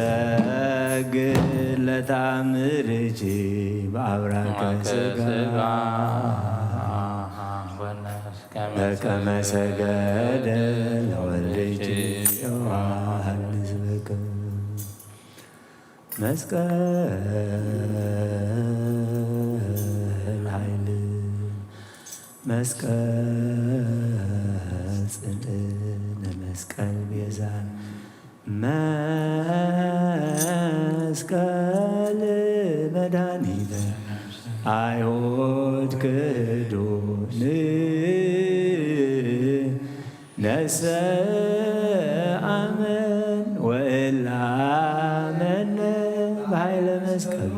እሰግድ ለታምርኪ በአብራከ ስጋ በከመ ሰገደ ለወልድኪ ዮሐንስ በከ መስቀል ኃይል መስቀል ጽንዕነ መስቀል ቤዛ መስቀል መድኃኒተ አይሁድ ክህዱን ነሰ አመን ወእላመን በኃይለ መስቀሉ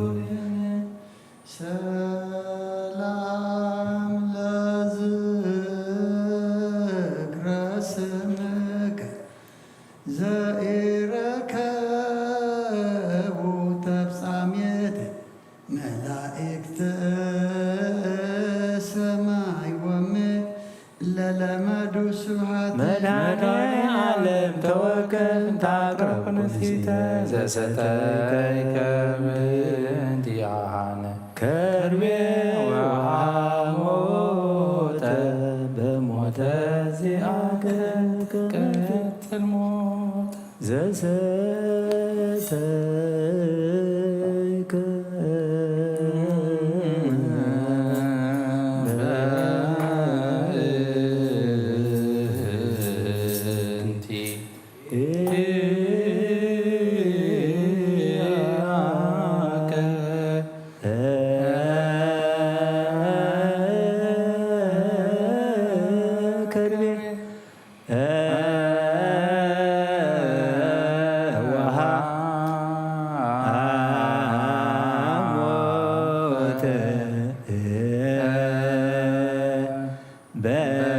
ሰላም ለዝክረ ስምከ ዘኢረከቡ ተፍጻሜት መላእክተ ሰማይ ወምድር ለለመዱ ስብሐት መድኃኔ ዓለም ተወከል እንተ አቅረብኩ ንስቲተ ዘሰተይከ ምእንቲአነ ከርቤ ወሐሞተ በሞተ ዚአከ ትቀትል ሞተ። ሰተይከ በእንቲ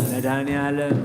መድኃኔዓለም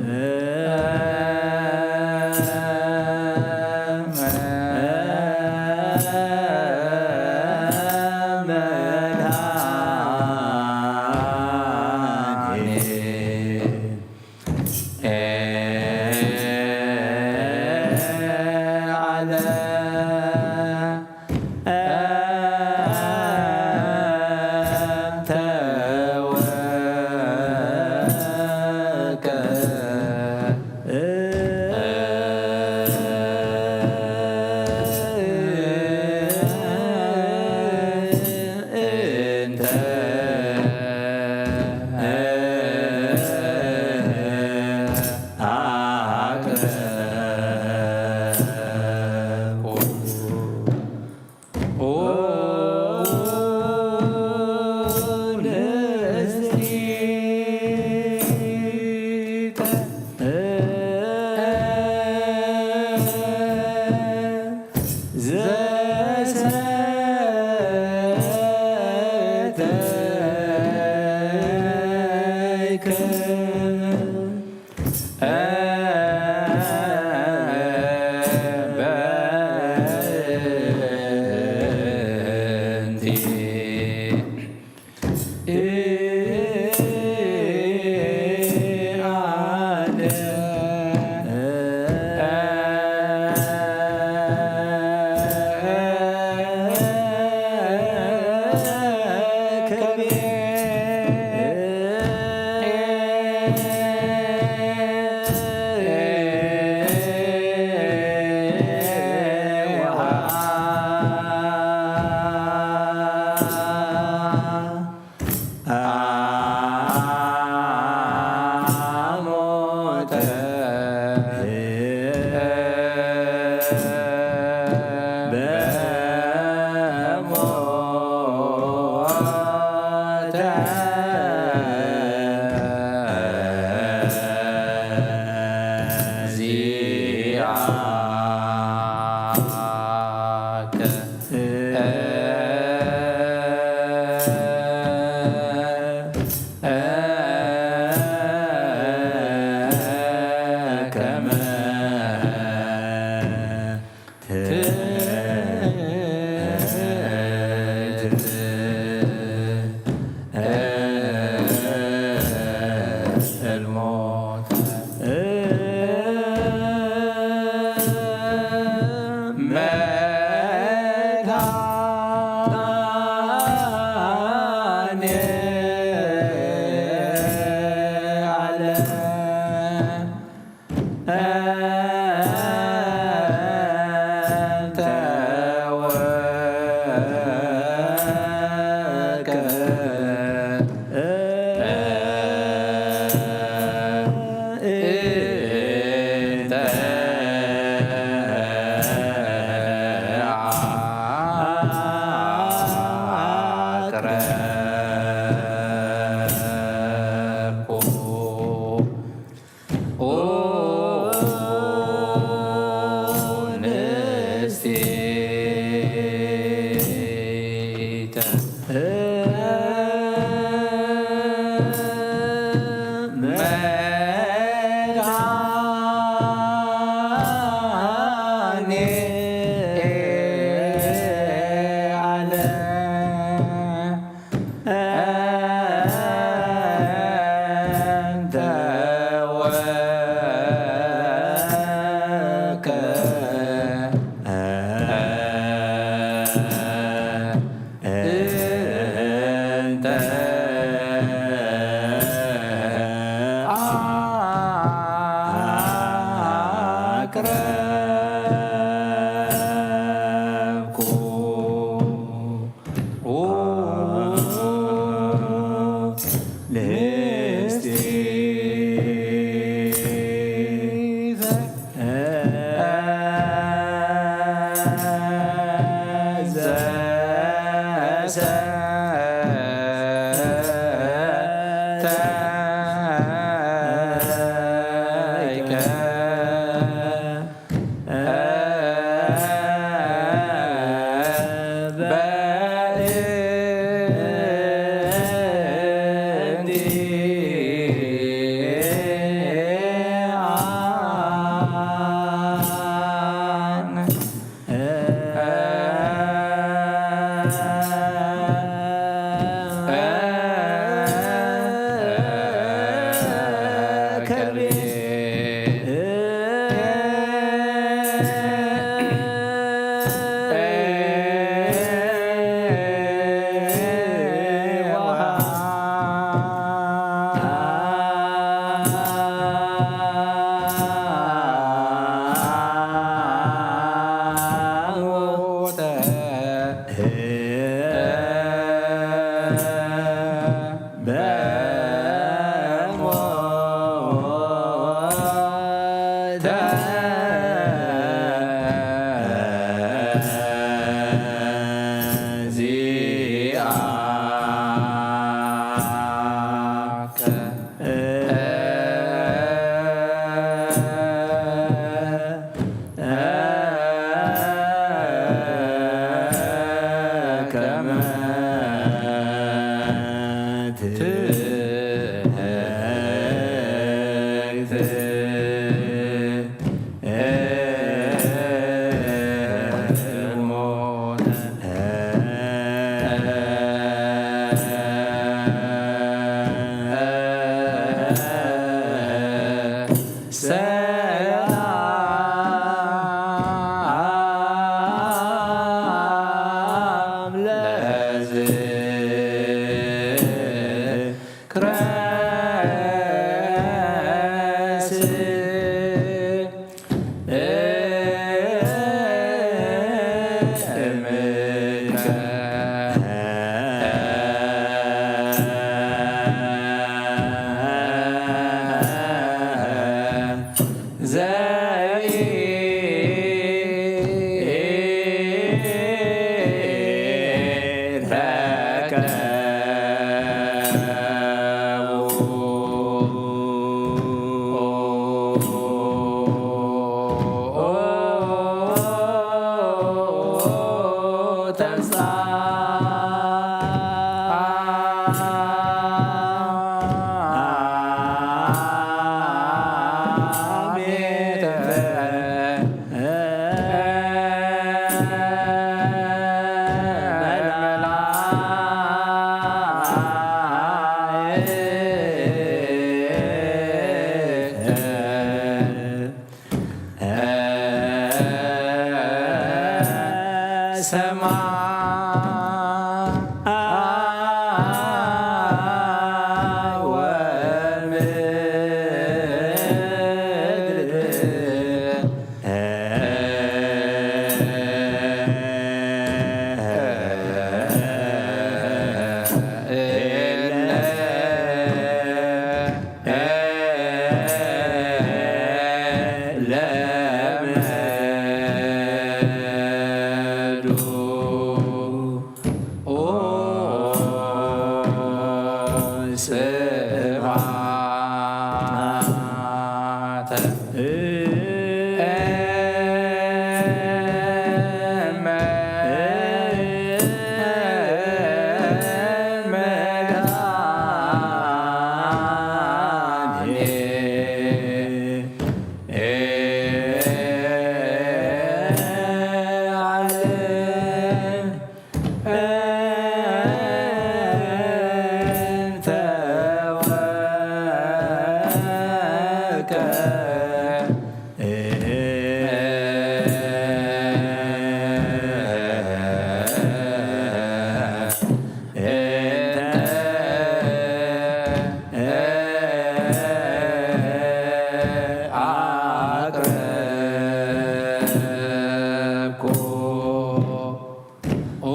ኦ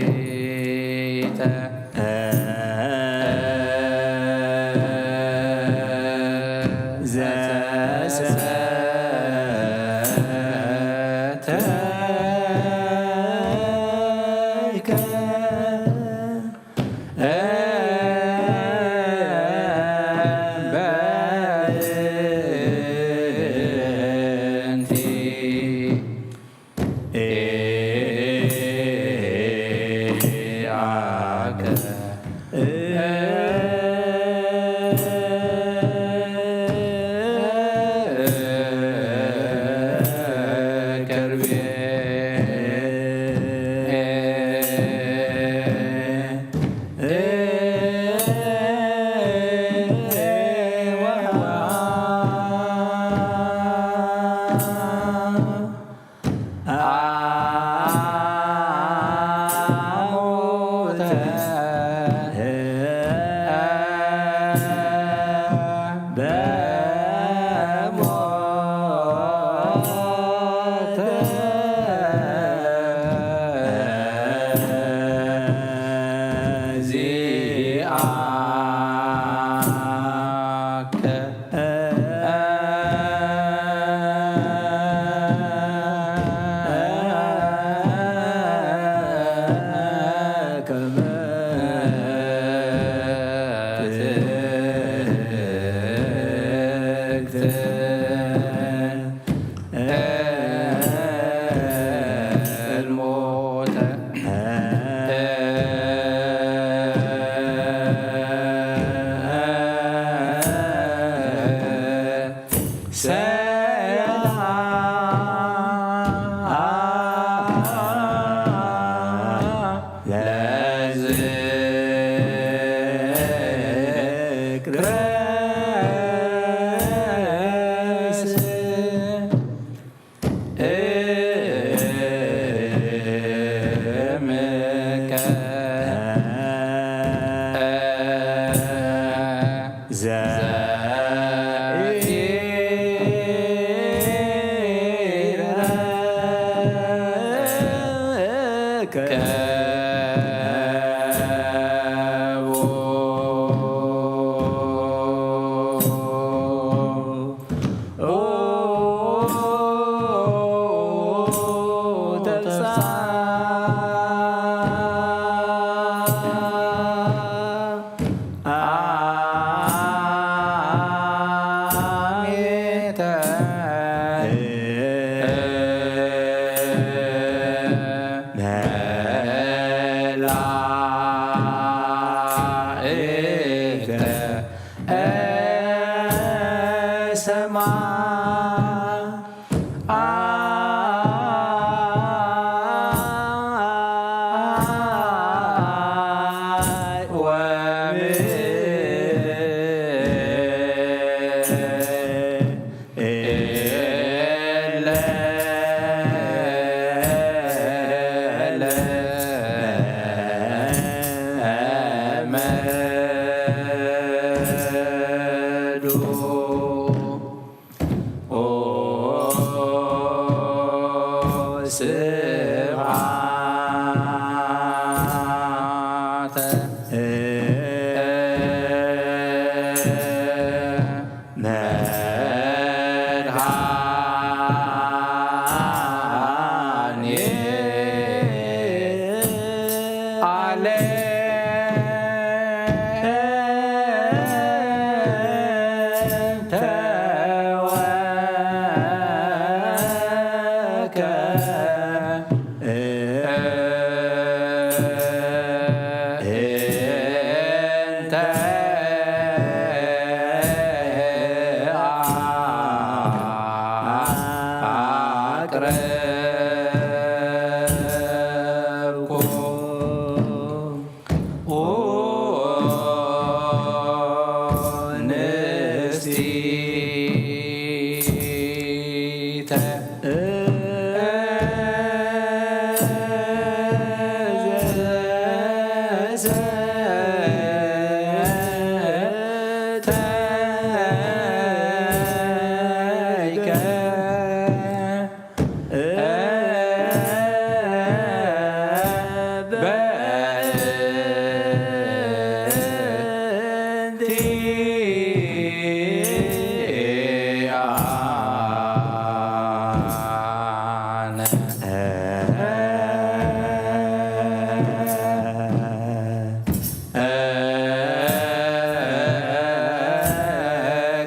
ንእስቲተ ዘሰተይከ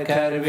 ከርቤ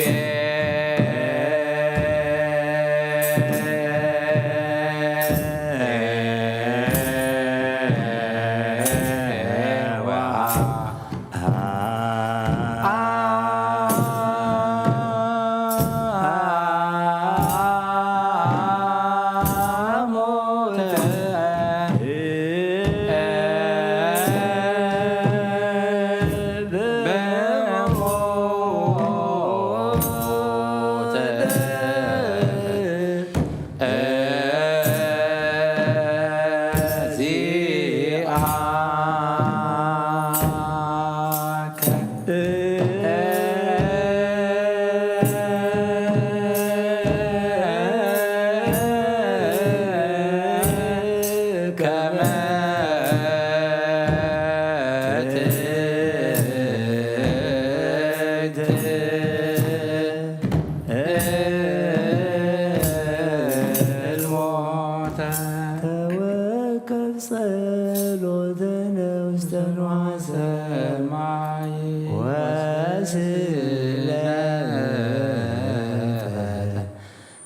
ተወከፍ ጸሎተነ ውስተ ንዋየ ሰማይ ወስነ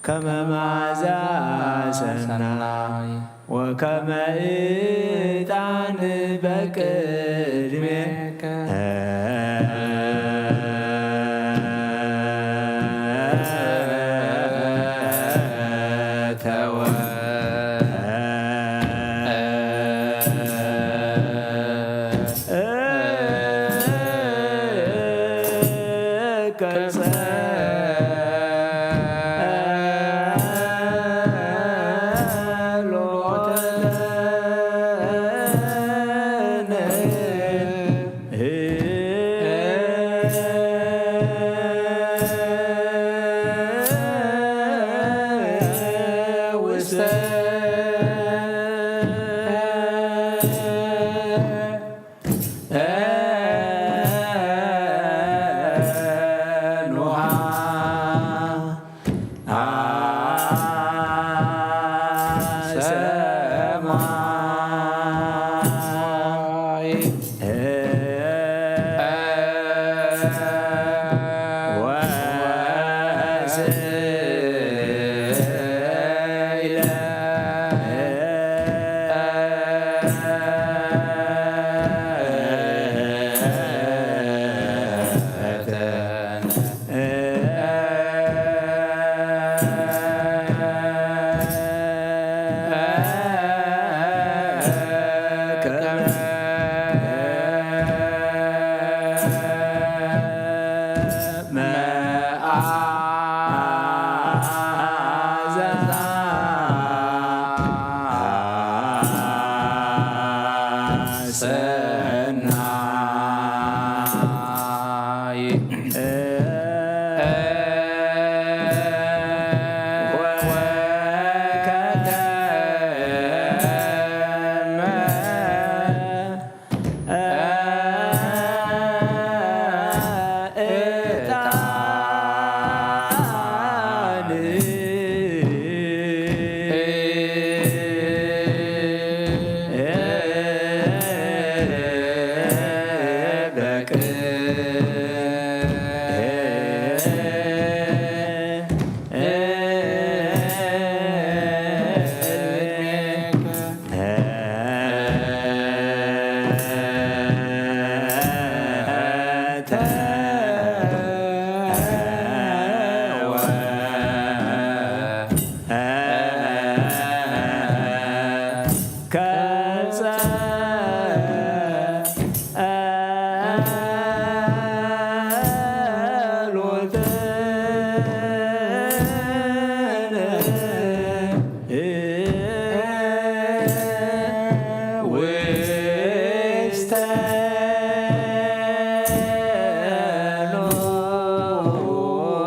ከመ መዓዛ ሰናይ ወከመ ዕጣን በቅድሜከ ተወ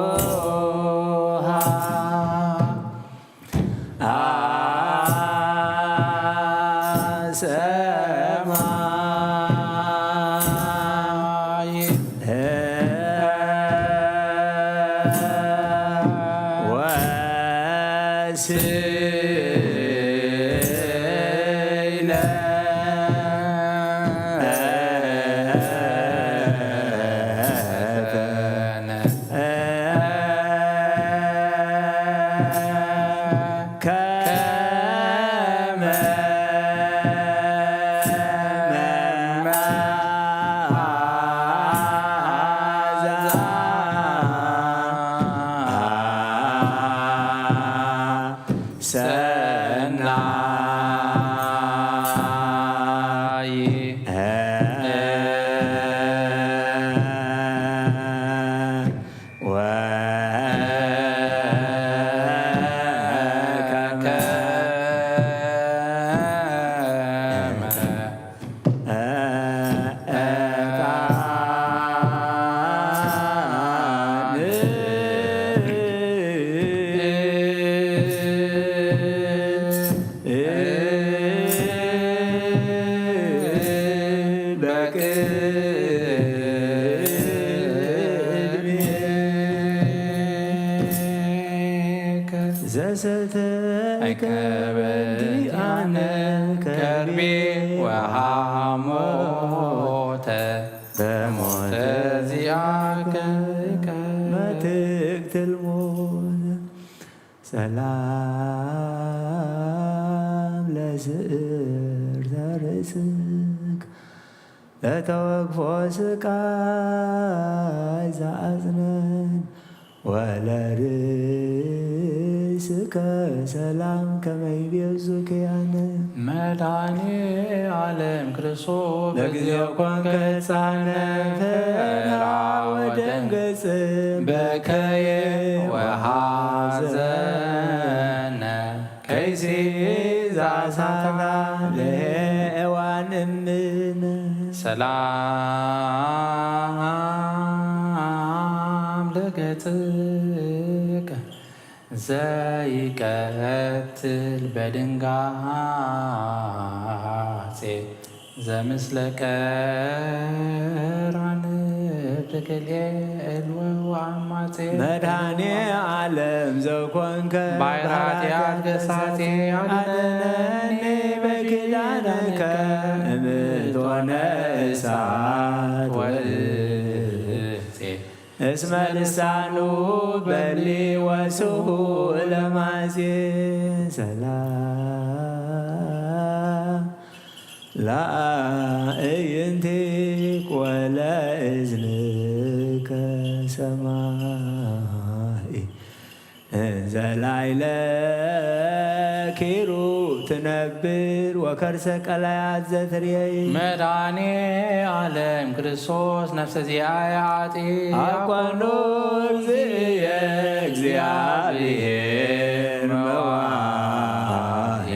ተኖሃ አሰማይ ወስነ ከመ መዓዛ ሰናይ ወከመ ዘሰተይከ በእንቲአነ ከርቤ ወሃሞተ በሞተ ዚአከ መትክትል ሞት። ሰላም ለስዕርተ ርእስክ ለተወግፎ ስቃይ ዘአጽነን ወለርእስከ ሰላም ከመ ይቤዙ ኪያነ። መድኃኔ ዓለም ክርስቶስ በጊዜው ኮንከ ሕፃነ ፈራ ወደንገጽ በከየ ወሐዘነ ከይሲ ዘአሳታ ለሔዋን እምነ። ሰላም ለገጽከ ዘይቀትል በድንጋጼ ዘምስለ ቀራንብት ክልኤ እልወ ወአማጼ። መድኃኔ ዓለም ዘኮንከ ባሕረ ኃጢአት ገሳጼ አድነኒ በኪዳንከ እምእቶነ እሳት ወእጼ እስመ ልሳኑ በሊ ወስሑ ለማዜ። ሰላም ለአዕይንቲክ ወለእዝንከ ሰማይ እንዘ ላይለ ኪሩ ትነብር ወከርሰ ቀላያት ዘትርየይ። መድኃኔ ዓለም ክርስቶስ ነፍሰ ዚአየ አጢ አኮኑ እግዚእየ እግዚአብሔር መዋሂ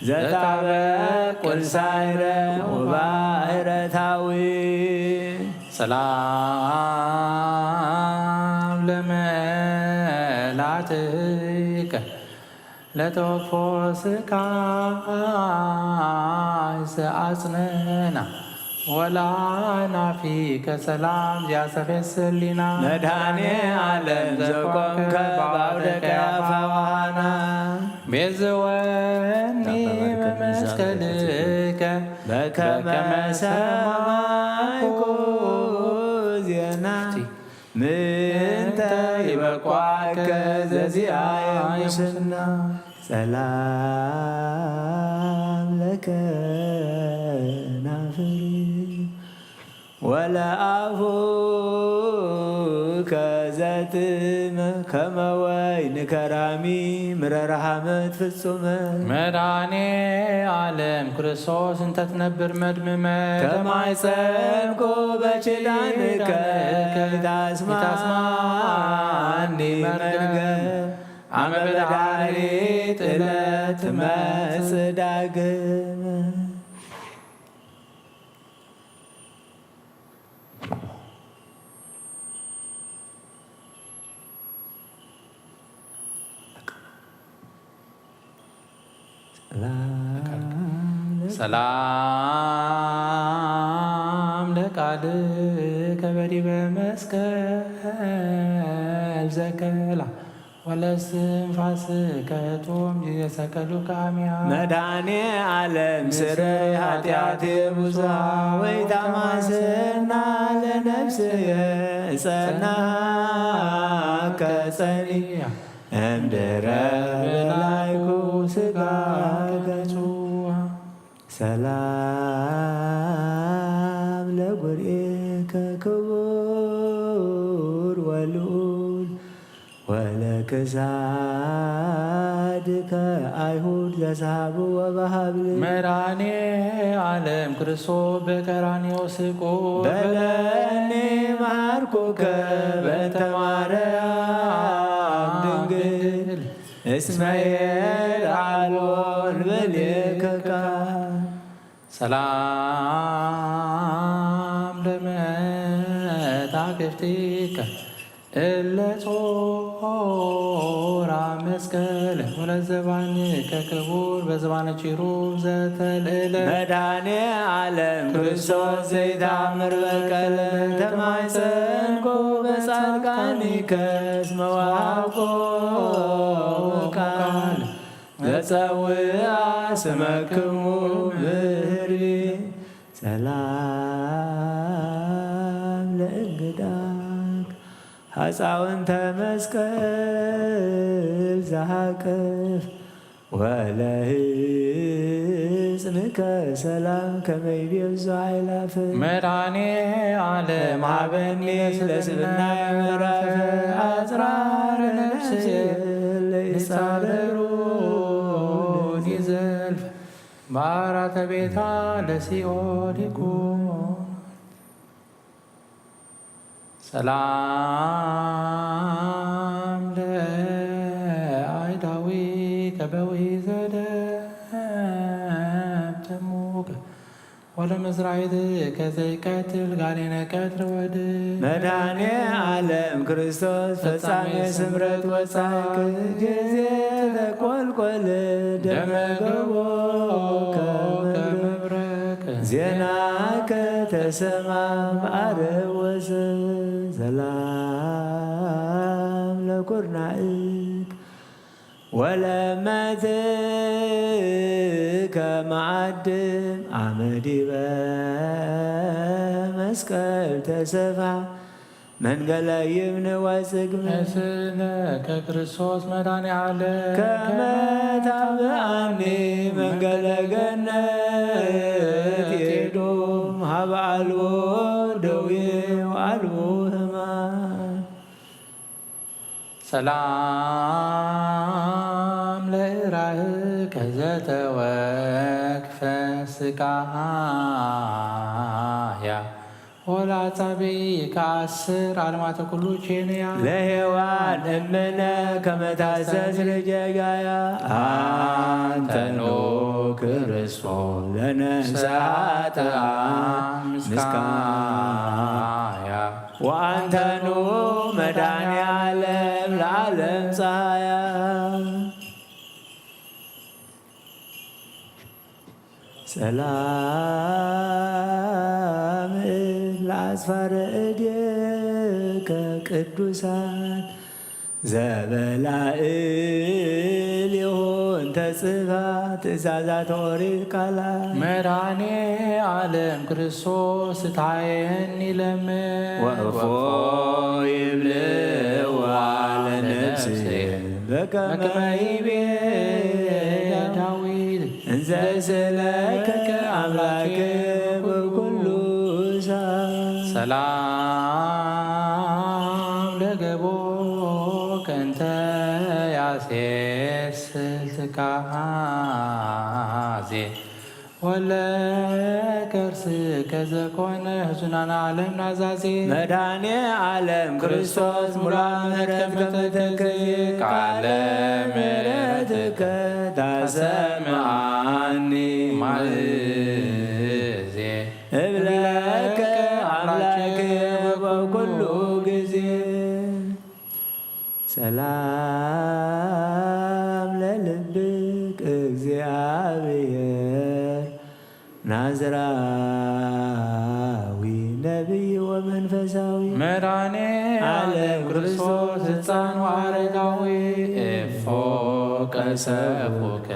ዘታበቅ ቁልሳይረ ወባሕረታዊ። ሰላም ለመላትከ ለተወፎ ስቃይ ዘአጽነና ወላናፊከ ሰላም ዚያሰፌስ ህሊና። መድኃኔ ዓለም ዘኮንከ በአውደ ቀያፋ ወሐና ቤዝወኒ በመስቀልከ በከመ ሰማይኩ ዜና ምንተ ይበቋከ ዘዚአየ ሙስና። ሰላም ለከናፍር ወለአፉከ ዘጥም ከመ ወይን ከራሚ ምረረ ሐመት ፍጹመ። መድኃኔ ዓለም ክርስቶስ እንተ ትነብር መድምመ ተማይጸንኩ በኪዳንከ ኢታስማኒ ኢታስማኒ መርገም መርገም አመ በዳሪት ዕለት ትመጽእ ዳግም። ሰላም ለቃልከ በዲበ መስቀል ዘከላ ወለስትንፋስከ ጡም ጊዜ ሰቀሉከ አሚሃ። መድኃኔ ዓለም ስረይ ኃጢአቴ ብዙሃ ወይታማስና ለነፍስየ እጸናከ ጸኒያ እምድረ በላይኩ ስጋከ ጽዋ። ሰላም ለጉርኤከ ክቡር ወልዑል ወለክሳድከ አይሁድ ዘስሃቡ ወበሃብል። መድኃኔ ዓለም ክርስቶስ በቀራንዮ ስቁ በለኒ መሃርኩከ በእንተ ማርያም ድንግል እስመ የልዓሎ እንበሌከ ቃል። ሰላም ለመታክፍቲከ እለ ጾራ መስቀል ወለዘባንከ ክቡር በዘባነ ኪሩብ ዘተልእለ። መድኃኔ ዓለም ክርስቶስ ዘይታምር በቀል ተማይጸንኮ በጻድቃኒከ እስመ ወሃብኮ ቃል ዘጸውአ ስመክሙ ምህሪ። ሰላም ለእንግዳክ ሐፃውንተ መስቀል ዘሃቅፍ ወለህፅንከ ሰላም ከመይቤዞ አይላፍ። መድኃኔ ዓለም ሀበኒ ለስብናይ ምዕራፍ አጽራር ነፍሴ ለይጻረሩኒ ዘልፍ ባራተ ቤታ ለሲኦል ይኩን። ሰላም ለአይዳዊ ከበዊ ዘደም ተሙክ ወለመዝራይት ከዘይቀትል ጋኔነ ቀትር ወድ መድኃኔ ዓለም ክርስቶስ ፈጻሜ ስምረት ወጻእክ ጊዜ ተቆልቆል ደመ ገቦ ከመብረቅ ዜናከ ተሰማ በአረብ ወሰ ሰላም ለኩርናእክ ወለመትከ መዓድም አመዲበ መስቀል ተሰፋ መንገለ ይብን ወጽግም እስነ ከክርስቶስ መድኃኔ ዓለም ከመ ታብአኒ መንገለ ገነት ኤዶም ሀበ አልቦ ደዌ ወአልቦ ሕማም። ሰላም ለእራህከ ዘተወክፈ ስቃያ ወላጻብኢከ አስር አልማተ ኩሉ ቼንያ ለሔዋን እምነ ከመ ታሰስር ጀጋያ አንተኖ ክርስቶስ ለነሳተ ምስካያ ወአንተኑ መድኃኔ ዓለም ለዓለም ፀሐያ። ሰላም ለአጽፋረ እዴከ ቅዱሳን ዘበላእሌሆን ተጽፋ ትእዛዛት ኦሪት ቃላት። መድኃኔ ዓለም ክርስቶስ ታየኒ ለምን ወእፎ ይብልዋ ለነፍሴ በከመ ይቤ ዳዊት እንዘ ስእለከ አምላኬ በኩሉ ሰዓት። ሰላም ለገቦ ከንተ ያሴስል ትካዜ ወለ ከርስከ ዘኮነ ህዙናን ዓለም ናዛዜ። መድኃኔ ዓለም ክርስቶስ ሙላ ምሕረት ከመተክዜ ቃለ ምሕረትከ ታሰምዓኒ ማእዜ እብለከ አምላኬ በኩሉ ጊዜ። ሰላም ለልብክ እግዚአ ነቢይ ወመንፈሳዊ መድኃኔ ዓለም ክርስቶስ ሕፃን ወአረጋዊ እፎ ቀሰፉከ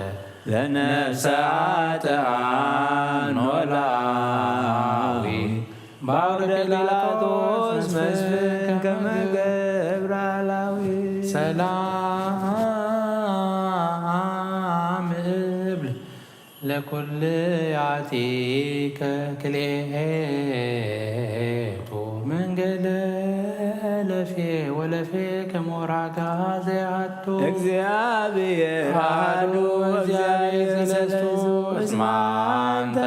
ለነፍሰ ኃጥኣን ኖላዊ ባውደ ጲላጦስ መስፍን ከመ ገብረ አላዊ ሰላም እብል ለኩልያቲከ ክልኤቱ መንገለ ለፌ ወለፌ ከሞራጋ ዘያቱ እግዚአብሔር አሐዱ አሐዱ እግዚአብሔር እግዚአብሔር ሰለስቱ ሰለስቱ እስመ አንተ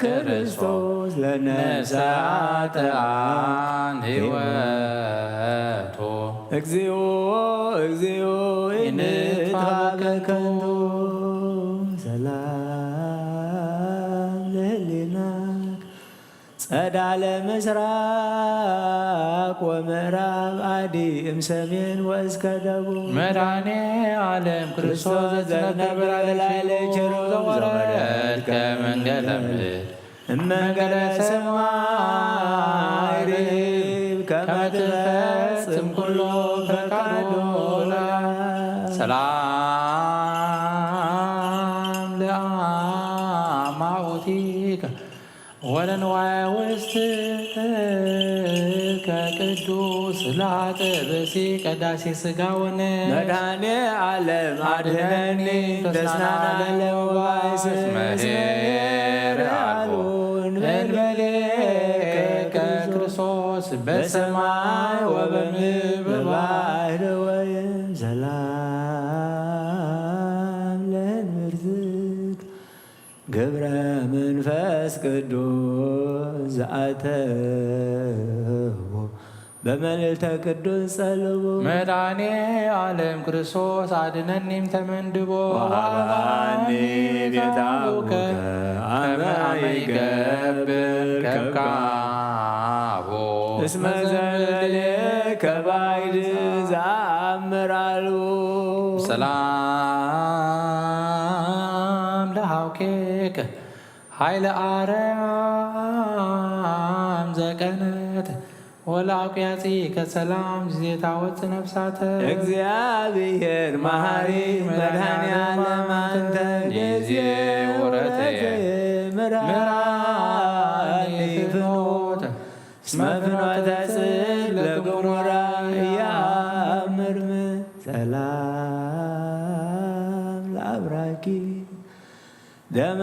ክርስቶስ ለነፍሰ ነፍሰ ኃጥኣን ሕይወቱ እግዚኦ እግዚኦ ኢንትፋ ኢንትፋ በከንቱ ሰላም ለህሊናክ ጸዳለ ምስራቅ ወምዕራብ አዲ እምሰሜን ወእስከ ደቡብ መድኃኔ ዓለም ክርስቶስ ዘትነብር በላዕለ ችሩ ዘወረድከ መንገለ ምድር እመንገለ ሰማይ ርሂብ ከመ ትፈጽም ኩሎ ፈቃዶ ፈቃዶላ ሰላም ለአማውቲከ ወለንዋየ ውስጥከ ቅዱስ ለአጥብሲ ቀዳሲ ስጋውን መድኃኔ ዓለም አድነኒ ተስናናለ ወባይስ መሄር አልቦ እንበሌከ ክርስቶስ በሰማይ ወበምድር በባሕር ወይም ሰላም ለእንብርትክ ግብረ መንፈስ ቅዱስ ዘአተቦ በመልዕልተ ቅዱስ ጸልቦ መድኃኔ ዓለም ክርስቶስ አድነኒም ተመንድቦ ወአብአኒ ቤታውከ አመ ይገብር ከብካቦ እስመ ዘንበሌከ ባይድ ዘአምር አልቦ ሰላም ለሃውኬከ ኃይለ አርያም ዘቀነት ወለአውቅያጺከ ሰላም ዜታ ወፅ ነፍሳተ እግዚአብሔር መሐሪ መድኃኔ ዓለም አንተ ጊዜ ውረተ ምራኒ ፍኖተ እስመ ፍኖተ ጽድቅ ለግሙራ እያምር ሰላም ለአብራኪ ደመ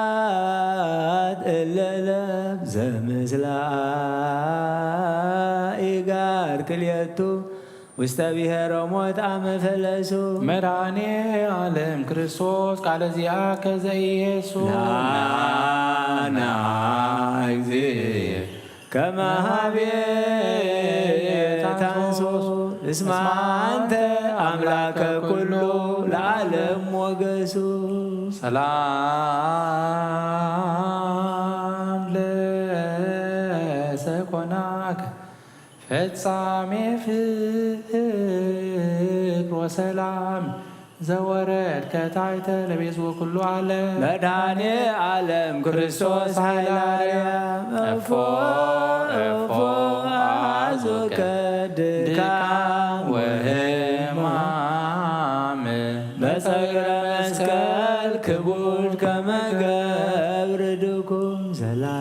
ቅንዋት እለለብ ዘምስላ ኢጋር ክልኤቱ ውስተ ብሔረ ሞት አመ ፈለሱ መድኃኔ ዓለም ክርስቶስ ቃለ ዚአከ ዘኢየሱ ናና እግዚእ ከመ ሀቤ ታንሶ እስመ አንተ አምላከ ኩሉ ለዓለም ሞገሱ ሰላም ለሰኮናከ ፈጻሜ ፍቅር ወሰላም ዘወረድከ ታሕተ ለቤዝወ ኩሉ ዓለም መድኃኔ ዓለም ክርስቶስ ኃይለ አርያም እፎ እፎ አሐዙከ ድካም ወህማም በጸግረ መስቀል ክቡድ ከመ ገብር ድኩም ሰላም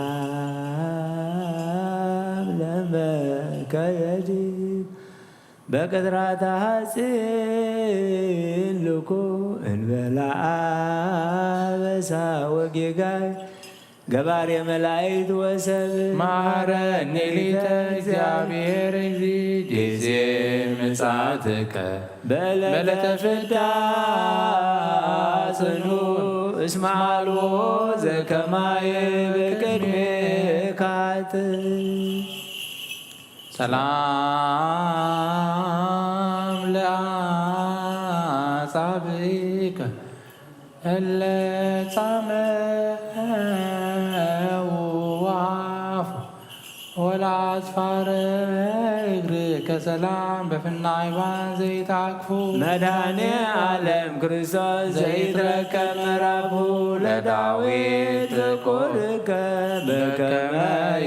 ለመከየዲ በቅጥራተ ሐጺን ልኩ እንበላ አበሳ ወጌጋይ ገባሬ መላእክት ወሰብ መሐረኒ ሊተ እግዚአብሔር እግዚ ጊዜ ምጽአትከ በለተ ፍዳ ጽኑ እስመ አልቦ ዘከማየ በቅድሜካት ሰላም ለአጻብዕከ እለ ጻመው አፉ ወለአጽፋረ እግርከ ከሰላም በፍናይባን ዘይትዓግፉ። መድኃኔ ዓለም ክርስቶስ ዘይትረከብ ምዕራፉ ለዳዊት ትቁርከ በከመ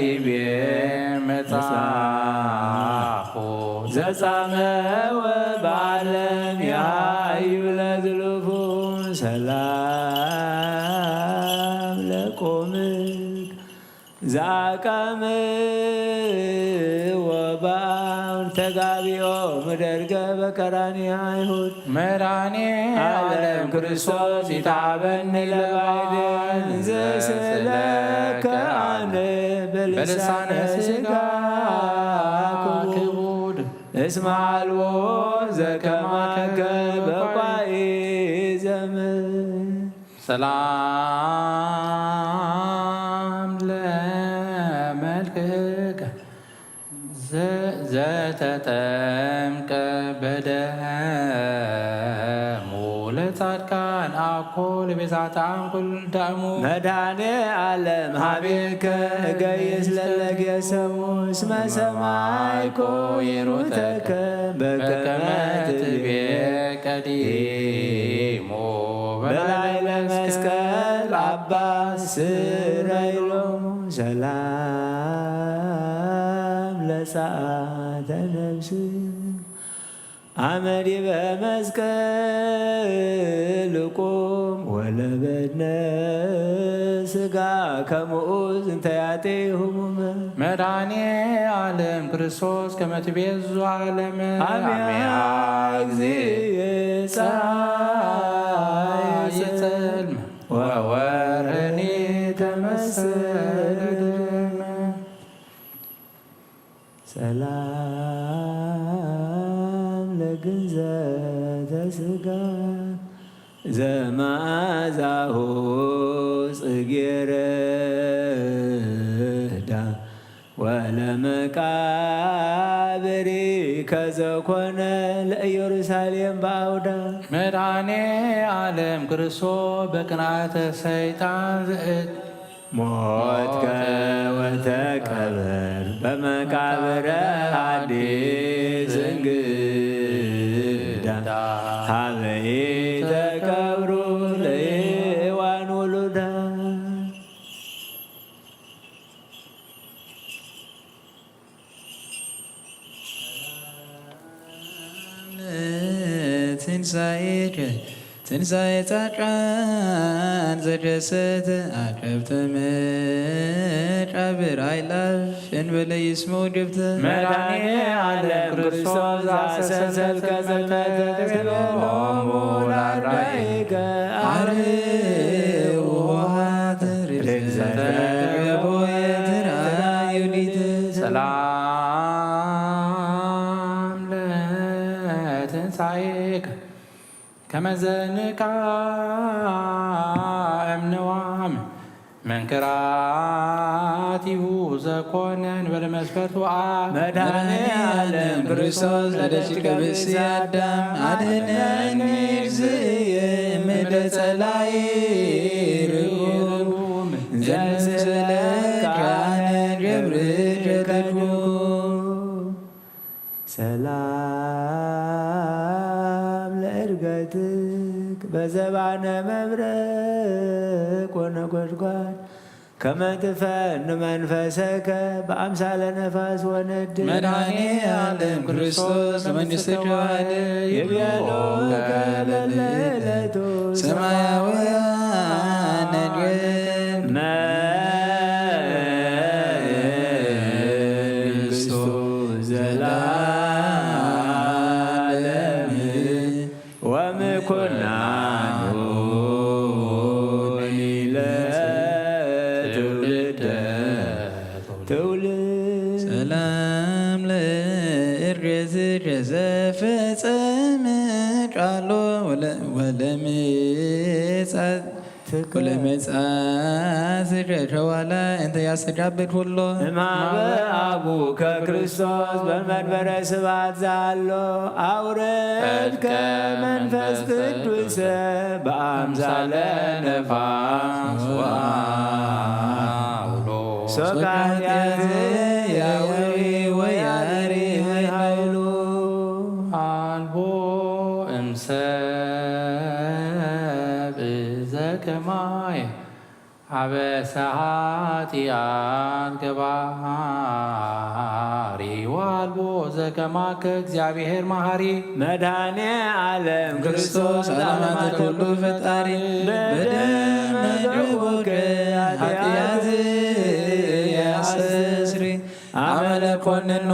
ይቤ መጽሐፉ። ዘጻመወ በዓለም ያዩ ለዝሉፉ ሰላም ለቆምክ ዛቀምዎ በአምድ ተጋቢኦ ምደርገ በቀራንዮ አይሁድ። መድኃኔ ዓለም ክርስቶስ ይትሃበኒ ለባዕድ እንዘ ስእለከ አነ በልሳነ ሥጋ ክቡድ። እስመ አልቦ ዘከማከ በቋኢ ዘመን። ሰላም ለመልክከ ዘ- ዘተጠምቀ በደሙ ለጻድቃን አኮ ለቤዛታም ኩል ዳሙ። መድኃኔ ዓለም ሀቤከ እገይስ ለለጌሰሙ እስመ ሰማይኮ ይሩተከ በከመ ትቤ ቀዲሙ በላዕለ መስቀል አባ ስረይ ሎሙ ሰላም ለጸአተ ነፍስ አመ ዲበ መስቀል ቁም ወለበድነ ሥጋ ከመኡዝ እንተ ያጤ ህሙመ። መድኃኔ ዓለም ክርስቶስ ከመ ትቤዙ ዓለመ። አሚያ እግዚእ ጸአየ ጸልመ ወወርህኒ ተመሰለ ደመ። ሰላም ለግንዘተ ሥጋ ዘመዓዛሁ ጽጌረዳ ወለመቃብሪ ከዘኮነ ለኢየሩሳሌም በአውዳ። መድኃኔ ዓለም ክርስቶስ በቅንዓተ ሰይጣን ዘእት ሞትከ ወተቀበር በመቃብረ አዲስ እንግዳ ሀበይ ተቀብሩ ለሔዋን ውሉዳ። ትንሳኤከ ትንሳኤ ጻድቃን ዘደሰተ አቀብተ መቃብር አይላፍ እንበለ ይስሙ ግብተ። መድኃኔ ዓለም ክርስቶስ ዘአሰሰልከ ጽልመተ ትቤሎሙ ለአርዳኢከ አርህዉ ኆኃተ ርግዘተ ገቦየ ትርአዩ ሊተ። ሰላም ለትንሳኤከ ከመ ዘንቃ እምንዋም መንክራቲሁ ዘኮነ እንበለ መስፈርቱ አብ። መድኃኔ ዓለም ክርስቶስ ለደቂቀ ብእሲ አዳም አድኅነኒ እግዚእየ እምደ ጸላኢ ርጉም ዘንስእለከ አነ ገብርኤል ተድጉም። ሰላም ለእርገትክ በዘባነ መብረቅ ወነጎድጓድ ከመ ትፈኑ መንፈሰከ በአምሳለ ነፋስ ወነድድ። መድኃኔ ዓለም ክርስቶስ ለመንግሥተ ተዋህደ ይቤሎከ ለለዕለቱ ሰማያውያን ነድር መንግሥቱ ዘላለም ወምኩናኑ ለትውልደ ትውልድ። ሰላም ለእርገትከ ዘፈጸመ ቃሎ ወለ- ወለምጻት ትከ- ወለመጻት ከዋላ እንተ ያስተጋብእ ኩሎ። እምሃበ አቡከ ክርስቶስ በመንበረ ስብሐት ዛሎ አውረድከ መንፈስ ቅዱሰ በአምሳለ ነፋስ ወአውሎ። ሶካንያት ያዊ ወያሪ ኃይሉ በሰዓት ያትገባሪ ዋልቦ ዘከማከ እግዚኣብሔር መሃሪ። መድኃኔ ዓለም ክርስቶስ ዓለማት ኩሉ ፈጣሪ። በደመ ገቦከ ኃጢአት ያስተስሪ። አመለ ኮንኖ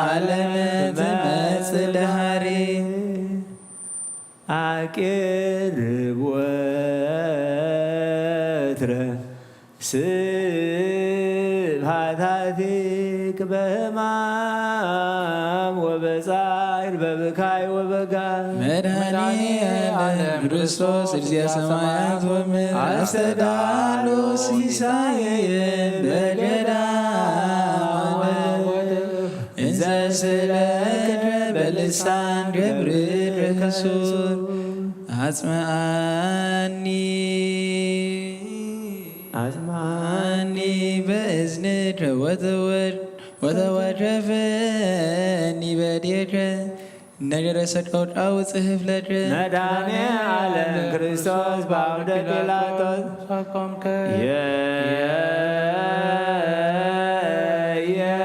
ዓለም ትመጽእ ደሃሪ። አቅርብ ወትረ ስብሐታቲክ በሕማም ወበጻዕር በብካይ ወበጋ። መድኃኔ ዓለም ክርስቶስ እግዚአ ሰማያት ወምድር አስተዳሎ ሲሳየ በገዳም እንዘ ስለ በልሳን ገብር ከሱር አጽምዓኒ አጽምዓኒ በእዝንከ ወተወድ- ወተወረፈኒ በዴከ ነገረ ሰቆቃው ጽሕፍ ለከ። መድኃኔ ዓለም ክርስቶስ በአውደ ጲላጦስ አቆምከ። የ- የ-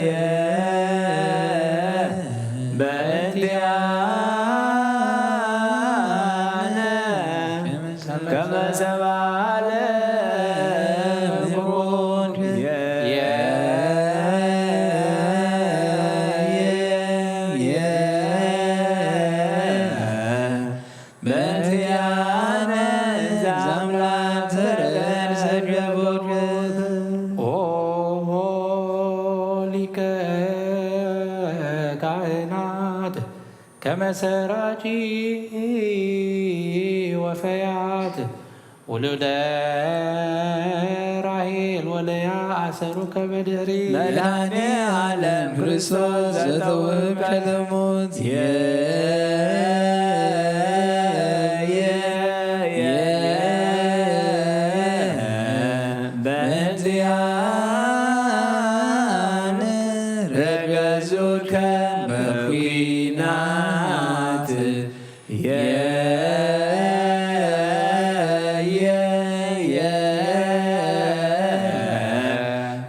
የ- በእንቲአነ ከመ ሰብአ ዓለም ኩን። የ- የ- የ- በእንቲአነ ዘአምላክ ተረድ ሰገቦት። ኦ ሊቀ ካህናት ከመ ሰራቂ ወፈያት ውሉደ ራሄል ወለያ አሰሩከ በድህሪ። መድኃኔ ዓለም ክርስቶስ ዘተውህብ ከለሞት የ- የ- የ- በእንቲአነ ረገዙከ በኩናት የ- የ- የ-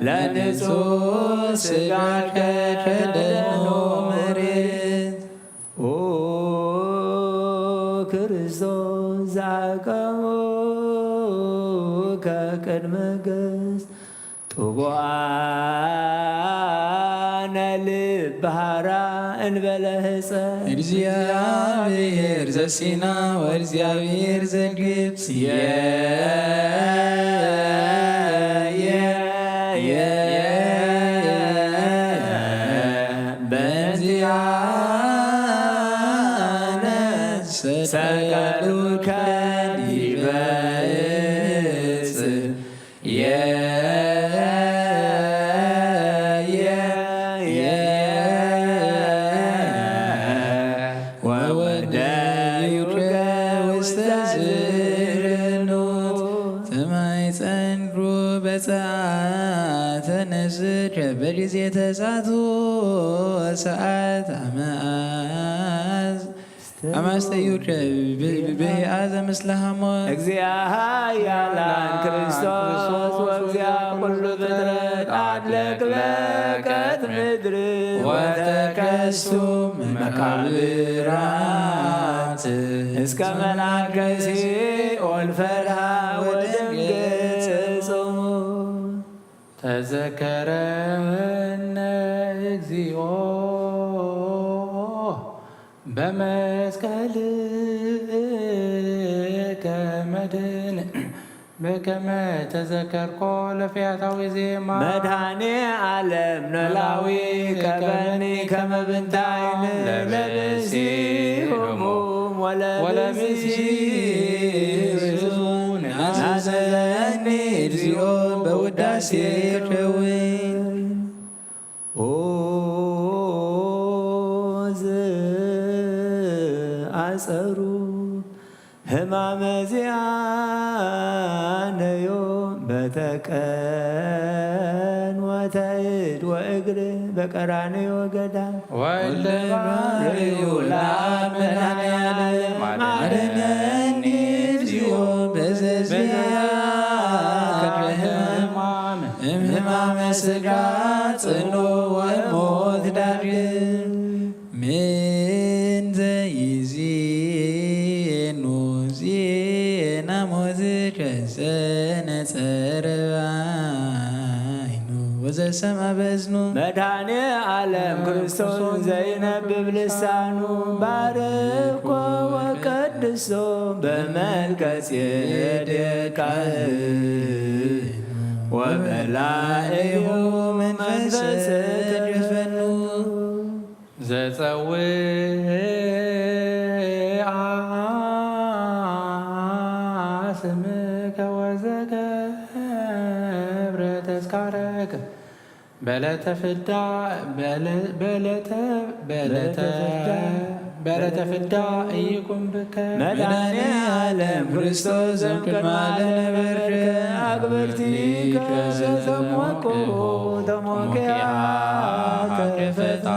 ለንጹሕ ሥጋከ ከደኖ መሬት። ኦ ክርስቶስ ዘአቀቦከ ቅድመ ገጽ ጥቡዓነ ልብ ሃራ እንበለ ህጸ። እግዚአብሔር ዘሲና ወእግዚአብሔር ዘግብጽ የ- የ- የ- በእንቲአነ ሰቀሉከ ዲበ ዕፅ። የ- የ- የ- ወወደዩከ ውስተ ዝርኑት። ተማይጸንኩ በጸአተ ነፍስከ በጊዜ ተሳትፎ ሰዓት አመአዝ አማስተዩከ ብሂአዘ ምስለ ሐሞት። እግዚአ ኃያላን ክርስቶስ ወእግዚአ ኩሉ ፍጥረት አድለቅለቀት ምድር ወተከሱ መቃብራት። እስከ መላከ ሲኦል ፈርሃ ወደንገጸ ጾሙ። ተዘከረነ እግዚኦ በመስቀልከ መድን በከመ ተዘከርኮ ለፈያታዊ ዜማ። መድኃኔ ዓለም ኖላዊ ቀበኒ ከመ ብንታይን ለብእሲ ህሙም ወለብእሲ ህዙን ናዘዘኒ እግዚኦ በውዳሴ ከውን። ኦ ዘአጸሩ ሕማመ ዚአነዮ በተቀን ወተእድ ወእግር በቀራንዮ ገዳም። ወልደ ባሕርዩ ለአብ መድኃኔ ዓለም አድነኒ እግዚኦ በዘዚአ ሕማመ ሥጋ ጽኑ ወሞት ዳግም። ምን ዘይዜኑ ዜና ሞትከ ዘነጸረ ባይኑ ወዘሰምዐ በዝኑ። መድኃኔ ዓለም ክርስቶስ ዘይነብብ ልሳኑ ባርኮ ወቀድሶ በመልከ ጼዴቅ ካህኑ ወበላዕሌሁ መንፈሰ ተደፈኑ። ዘጸውዓ ስምከ ወዘገብረ ተስካረከ በለተ ፍዳ በለ- በለተ በለተ በለተ ፍዳ ኢይኩን ብከ። መድኃኔ ዓለም ክርስቶስ ዘእምቅድመ ዓለም ነበርከ። አግብርቲከ ዘተሞቅሁ ተሞቂሃ ከፈታ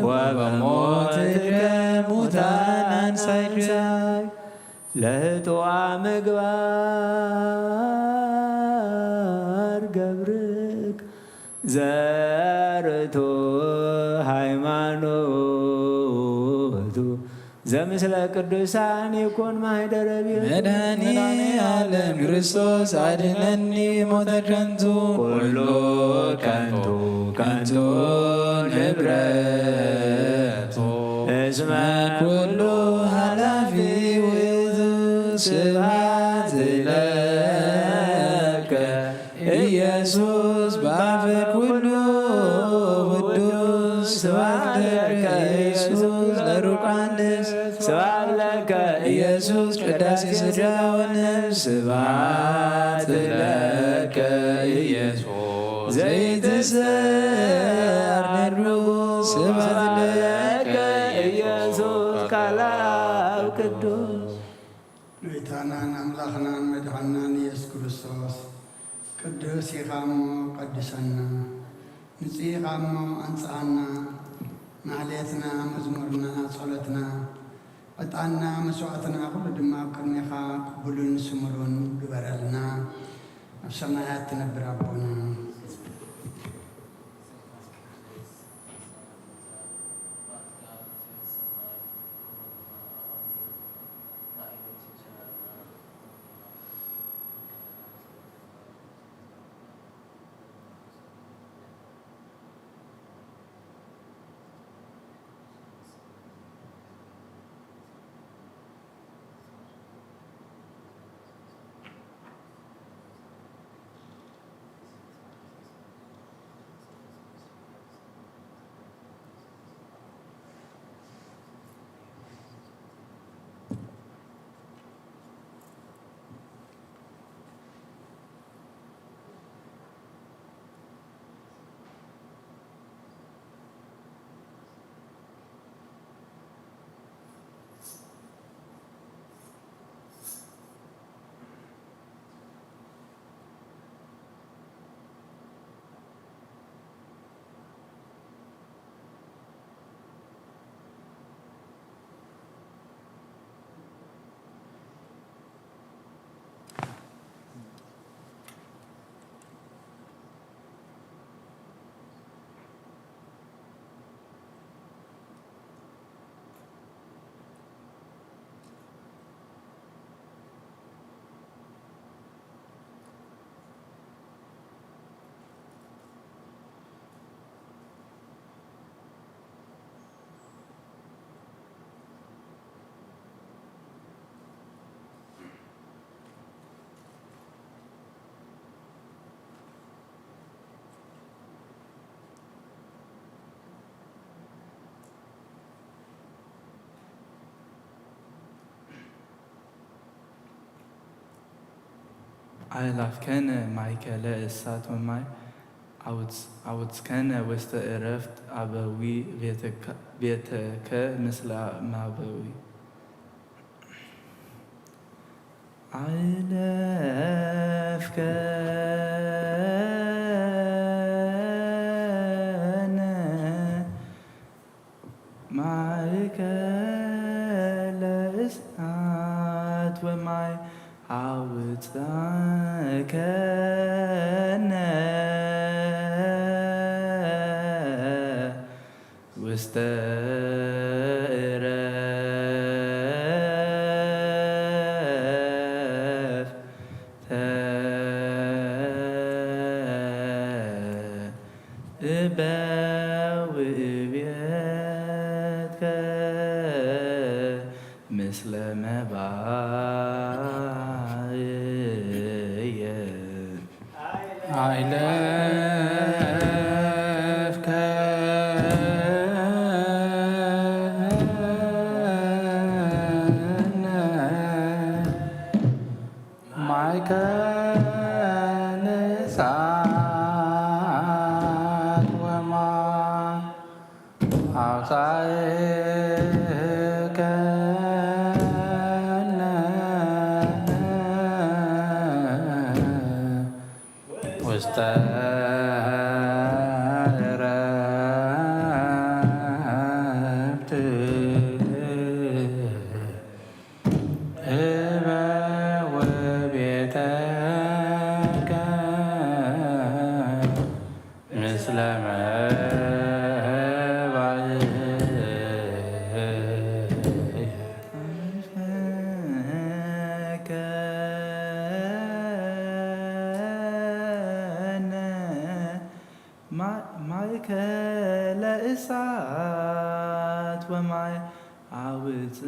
ወበሞትከ ሙታን አንሳይከ። ለህጥዋ ምግባር ገብርክ ዘርቱ ሃይማኖቱ ዘምስለ ቅዱሳን ይኩን ማህደረ ቤቱ። መድኃኔ ዓለም ክርስቶስ አድነኒ ሞተ ከንቱ። ኩሉ ከንቱ ከንቱ ንብረቱ እስመ ኩሉ ኃላፊ ውእቱ። ስብሐት ለከ ኢየሱስ በአፈ ኩሉ ቅዱስ። ስብሐት ለከ ኢየሱስ ለሩቅ ዮሐንስ። ስብሐት ለከ ኢየሱስ ቅዳሴ ሥጋ ወነፍስ። ስብሐት ለከ ኢየሱስ ዘይትሰዓር ንጉሥ። ስብሐት ለከ ኢየሱስ ቃል አብ ቅዱስ። ጎይታናን ኣምላኽናን መድሓንናን ኢየሱስ ክርስቶስ፣ ቅዱስ ኢኻ እሞ ቀድሰና፣ ንጹህ ኢኻ እሞ ኣንጽሃና። ማሕሌትና፣ መዝሙርና፣ ጸሎትና፣ ዕጣንና፣ መስዋዕትና፣ ኩሉ ድማ ኣብ ቅድሜኻ ቅቡልን ስሙሩን ግበረልና። ኣብ ሰማያት ትነብር ኣቦና። አእላፍከነ ማእከለ እሳት ወማይ፣ አውጽ-፣ አውጽከነ ውስተ ዕረፍት አበዊ፣ ቤተከ፣ ቤተከ ምስለ ማበዊ። አእላፍከነ ማእከለ እሳት ወማይ አውጽከነ ውስተ ዕረፍተ እበውእ ቤትከ ምስለ መባእየ። ኣይለፍከነ ማይከነ እሳት ወማይ አውጻእከነ ውስተ ዕረፍት እበውእ ቤተከ ምስለ መባእየ። ከነ ማ-፣ ማእከለ እሳት ወማይ አውጽእከነ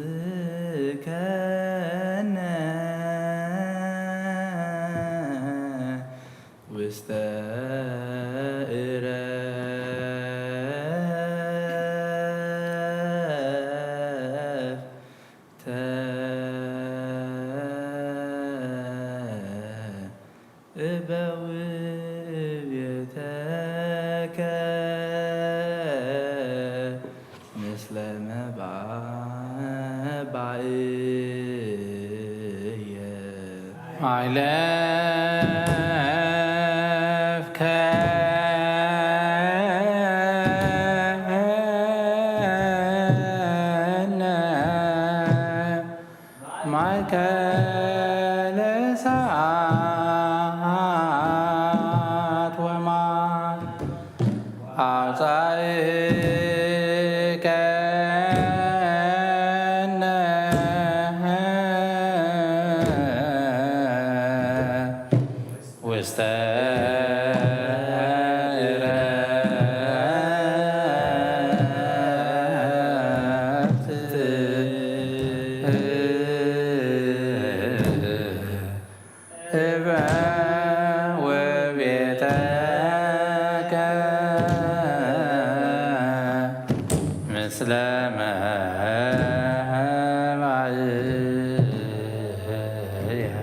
ውስተ ዕረፍተ እበውእ ቤተከ ምስለ መባእየ። ኣይለፍከነ ማእከለ እሳት ወማይ አውጻእከነ ውስተ ዕረፍት እበውእ ቤተከ ምስለ መባእየ።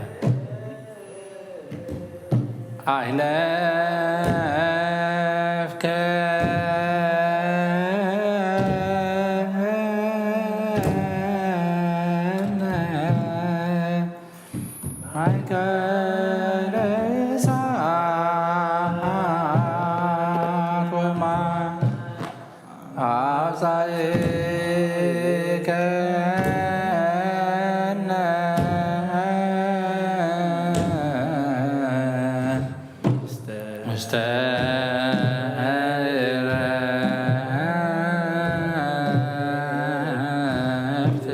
ኣይለፍከነ ማእከለ እሳት ወማይ አውጻእከነ ውስተ ዕረፍት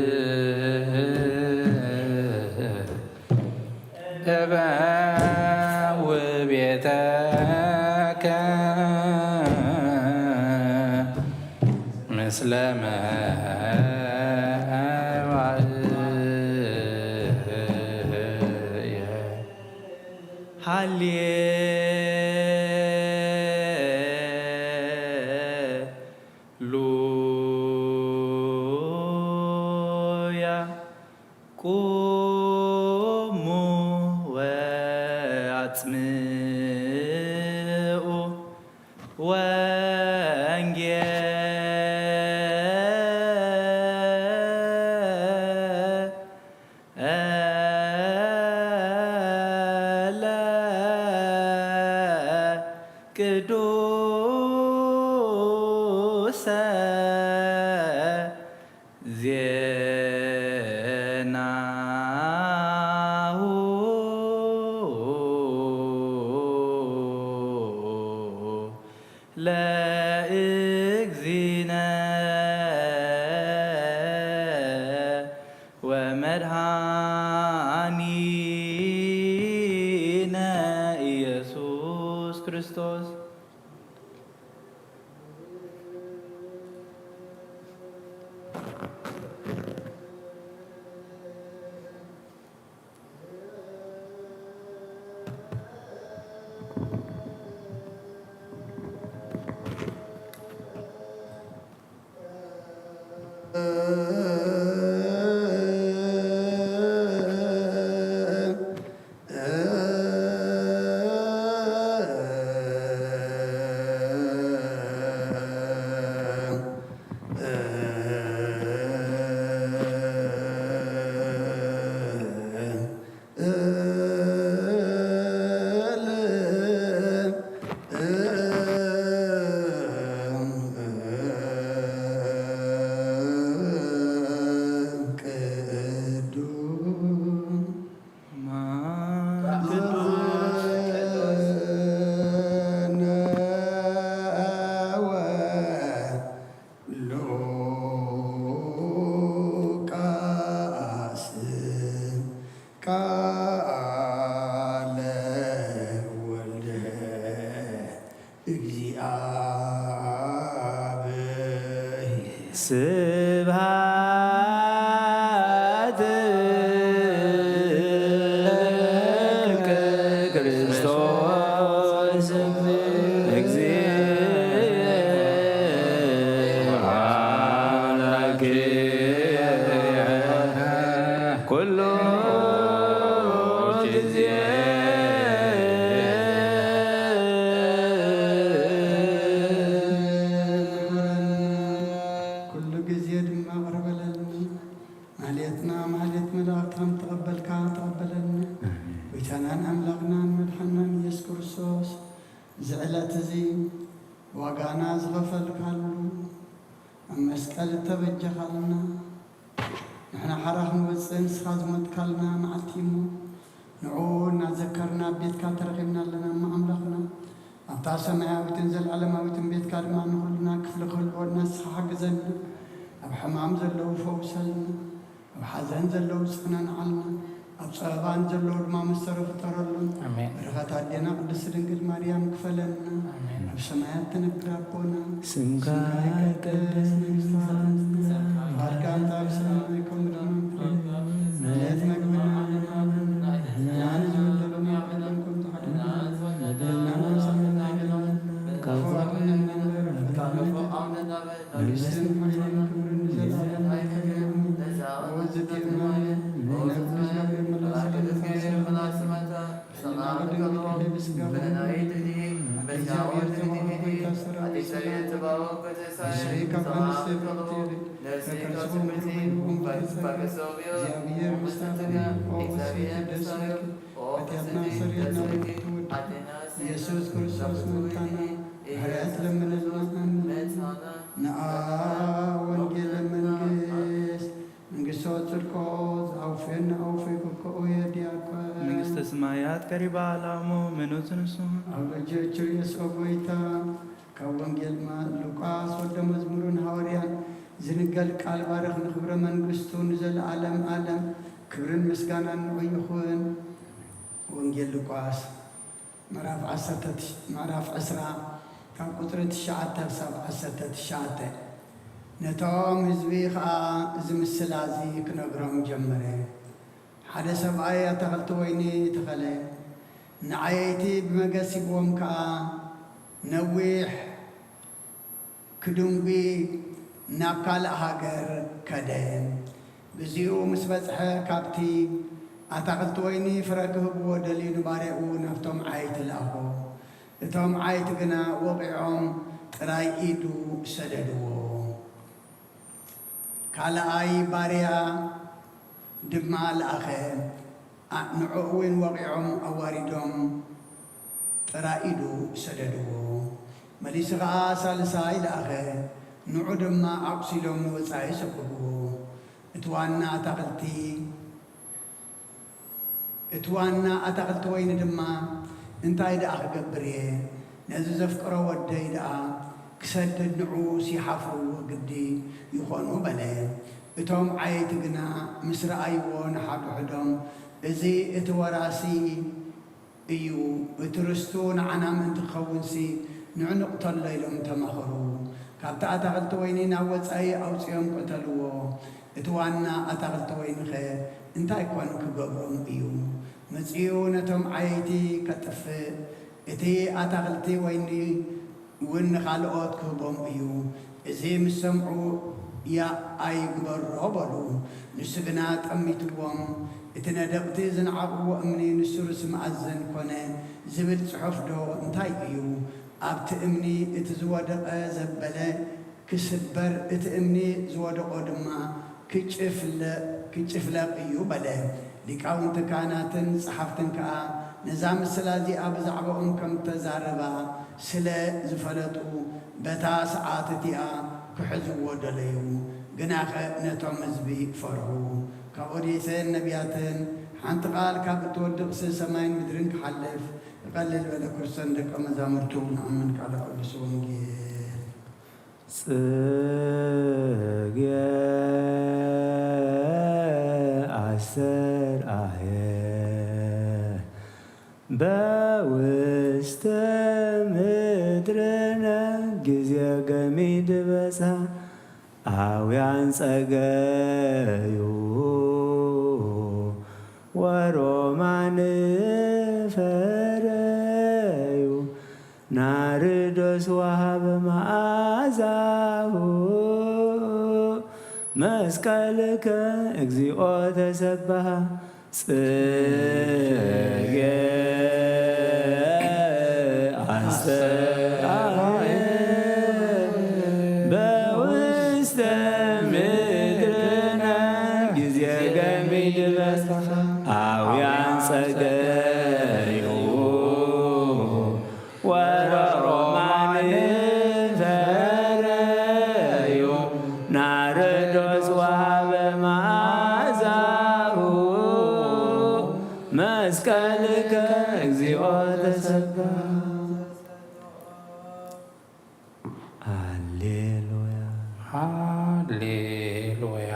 እበውእ ቤተከ ምስለ መባእየ። ሃሌ ሉያ። ቁሙ ወአጽምዑ ወንጌለ ቅዱሰ ዜናሁ ለእግዚእነ ክርስቶስ። ቃለ ወልደ እግዚአብሔር። ስብሐት ለከ ክርስቶስ እግዚእ አምላክ ኩሉ ጊዜ። ኩሉ ግዜ ድማ ቅርበለልና። ማሌትና ማሌት መላእክት ከም ተቐበልካ ተቐበለልና። ኣሜን። ጎይታናን ኣምላኽናን መድሓናን ኢየሱስ ክርስቶስ፣ እዚ ዕለት እዚ ዋጋና ዝኸፈልካሉ፣ ኣብ መስቀል እተበጀኻልና፣ ንሕና ሓራ ክንወፅእ ንስኻ ዝሞትካልና መዓልቲ እሞ፣ ንዑ እናዘከርና ኣብ ቤትካ ተረኺብና ኣለና እሞ ኣምላኽና፣ ኣብታ ሰማያዊትን ዘለዓለማዊትን ቤትካ ድማ ንኹልና ክፍሊ ክህልዎ ንስኻ ሓግዘና። ኣብ ሕማም ዘለዉ ፈውሰልና፣ ኣብ ሓዘን ዘለዉ ጽዕነንዓልና፣ ኣብ ጸበባን ዘለዉ ድማ መሰረ ፍጠረሎም። ኣሜን። በረኸት ኣዴና ቅድስቲ ድንግል ማርያም ክፈለና። ኣሜን። ኣብ ሰማያት ትነብር ኣቦና፣ ስምካ ይቀደስ፣ መንግስትኻ ትምጻእ፣ ፍቓድካ ትኹን ኣብ ሰማይ ከምኡ ድማ ኣብ ምድሪ። ዕለት መግብና ሃበና፣ ንሕና ንዝበደሉና በደሎም ከም ትሓድገና፣ በደልና ንሳተና ኣይበልና፣ ካብ ክፉ ኣድሕነና እምበር፣ ፈተና ኣይተእትወና። መንግስትን ሓይልን ክብርን ንዘለኣለም ናትካ እዩ። ኣቡነ ዘትየማነ ናይ ቅዱስ ገብርኤል መልኣክ ሰላምታ ሰላም እልካ ሰላም እግዚኣብሔር ዝተባረከ ጎይታ ሰራዊት ሰላም ንስኺ ካብ ኣንስቲ ብርክቲ ኢኺ፣ ከከርስኹም ብርኩ እዩ፣ ብርኩ ፍሬ ጸጋኪ። እግዚኣብሔር ምስታ ኦ ፍስሕቲ ደስ ይበልኪ፣ ኃጢአትና ሰርየልና ብርክቲ ወዲ ኢየሱስ ክርስቶስ መድኃኒትና ምሕረት ለምንልና። ኣሜን። ንኣ ወንጌለ መንግስት መንግስተ ጽድቆ ዘአውፌን አውፌ ኩከኡ የዲያከ መንግስተ ሰማያት ቀሪባ ኣላሞ መኖት ንሱ ኣብ እጆቹ የስኦ ጎይታ። ካብ ወንጌል ማ-፣ ሉቃስ ወደ መዝሙርን ሃዋርያን ዝንገል ቃል ባርኽ ንክብረ መንግስቱ ንዘለዓለም ዓለም ክብርን ምስጋናን ንዑ ይኹን። ወንጌል ሉቃስ ምዕራፍ ዓሰርተ፣ ምዕራፍ ዕስራ ካብ ቁጽሪ ትሽዓተ ክሳብ ዓሰርተ ትሽዓተ። ነቶም ህዝቢ ኸኣ እዚ ምስላ እዚ ክነግሮም ጀመረ። ሓደ ሰብኣይ ኣታኽልቲ ወይኒ ተኸለ፣ ንዓየይቲ ብመገስ ሂብዎም ከኣ ነዊሕ ክድንጒ ናብ ካልእ ሃገር ከደ። ግዜኡ ምስ በጽሐ፣ ካብቲ ኣታኽልቲ ወይኒ ፍረ ክህብዎ ደልዩ ንባርያኡ ናብቶም ዓየይቲ ለኣኾ። እቶም ዓየይቲ ግና ወቒዖም ጥራይ ኢዱ ሰደድዎ። ካልኣይ ባርያ ድማ ለኣኸ፣ ኣ-፣ ንዕኡ እውን ወቒዖም ኣዋሪዶም ጥራይ ኢዱ ሰደድዎ። መሊሱ ኸኣ ሳልሳይ ለኣኸ፣ ንዑ ድማ ኣቑሲሎም ንወጻኢ ሰጉግዎ። እቲ ዋና ኣታኽልቲ፣ እቲ ዋና ኣታኽልቲ ወይኒ ድማ፣ እንታይ ደኣ ክገብር እየ? ነዚ ዘፍቅሮ ወደይ ደኣ ክሰድድ ንዕኡስ ይሓፍርዎ ግዲ ይኾኑ በለ። እቶም ዓየይቲ ግና ምስ ረኣይዎ ንሓድሕዶም፣ እዚ እቲ ወራሲ እዩ፣ እቲ ርስቱ ንዓና ምእንቲ ክኸውንሲ ንዑ ንቕተሎ ኢሎም ተማኸሩ። ካብቲ ኣታኽልቲ ወይኒ ናብ ወጻኢ ኣውጺኦም ቀተልዎ። እቲ ዋና ኣታኽልቲ ወይኒኸ እንታይ ኮን ክገብሮም እዩ? መጺኡ ነቶም ዓየይቲ ከጥፍእ፣ እቲ ኣታኽልቲ ወይኒ እውን ንኻልኦት ክህቦም እዩ። እዚ ምስ ሰምዑ፣ ያእ ኣይግበሮ በሉ። ንሱ ግና ጠሚትዎም፣ እቲ ነደቕቲ ዝነዓቕዎ እምኒ ንሱ ርእሲ መኣዝን ኮነ ዝብል ጽሑፍ ዶ እንታይ እዩ? ኣብቲ እምኒ እቲ ዝወደቐ ዘበለ ክስበር፣ እቲ እምኒ ዝወደቖ ድማ ክጭፍለ-፣ ክጭፍለቕ እዩ በለ። ሊቃውንቲ ካህናትን ጸሓፍትን ከኣ ነዛ ምስላ እዚኣ ብዛዕባኦም ከም እተዛረባ ስለ ዝፈለጡ፣ በታ ሰዓት እቲኣ ክሕዝዎ ደለዩ። ግናኸ ነቶም ህዝቢ ፈርሁ። ካብ ኦዴትን ነቢያትን ሓንቲ ቃል ካብ እትወድቕሲ ሰማይን ምድርን ክሓልፍ፣ እቐልል በለ። ክርስቶን ደቀ መዛሙርቱ ንኣምን። ቃለ ቅዱስ ወንጌል። ጽጌ ኣስተርኣየ በውስተ ምድርነ ጊዜ ገሚድ በጽሐ ኣውያን ጸገዩ ወሮማን ፈረዩ ናርዶስ ወሃበ መዓዛሁ መስቀልከ እግዚኦ ተሰብሐ ጽጌ ኣስተርኣየ በውስተ ምድርነ ጊዜ ገሚድ በጽሐ ኣውያን ጸገዩ ወሮማን ፈረዩ ናርዶስ ወሃበ መዓዛሁ መስቀልከ እግዚኦ ተሰብሐ። ሃሌሉያ። ሃሌሉያ።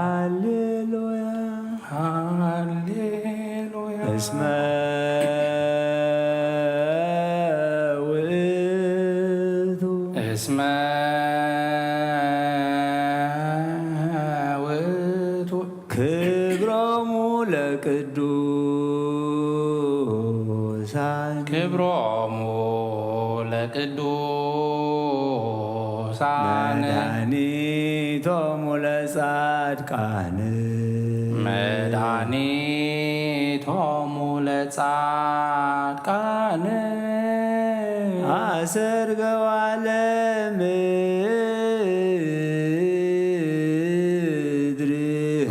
ሃሌሉያ። ሃሌሉያ። እስመ ውእቱ። እስመ ውእቱ። ክብሮሙ ለቅዱሳን። ክብሮሙ ለቅዱሳን። መድኃኒቶሙ ለጻድቃን። መድኃኒቶሙ ለጻድቃን። አሰርገዋ ለምድር።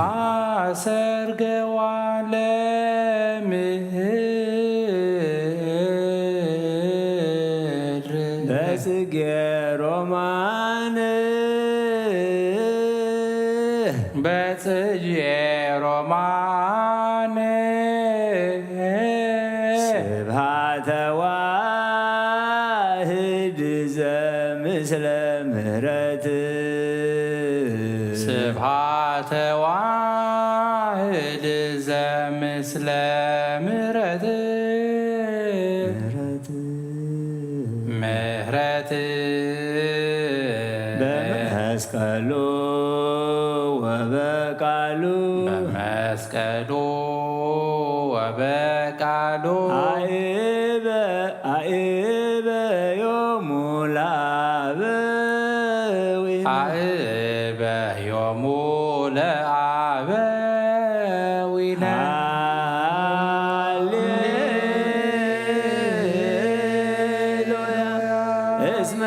አሰርገዋ ለምድር። በጽጌ ሮማን። በጽጌ ሮማን። ስብሐተ ዋህድ ዘምስለ ምሕረት። ስብሐተ ዋህድ ዘምስለ ምሕረት። ምሕረት። ምሕረት። በመስቀሉ ወበቃሉ። በመስቀሉ ወበቃሉ። አእበ-፣ አእበዮሙ ለአበዊነ። አእበዮሙ ለአበዊነ። ሃሌሉያ። እስመ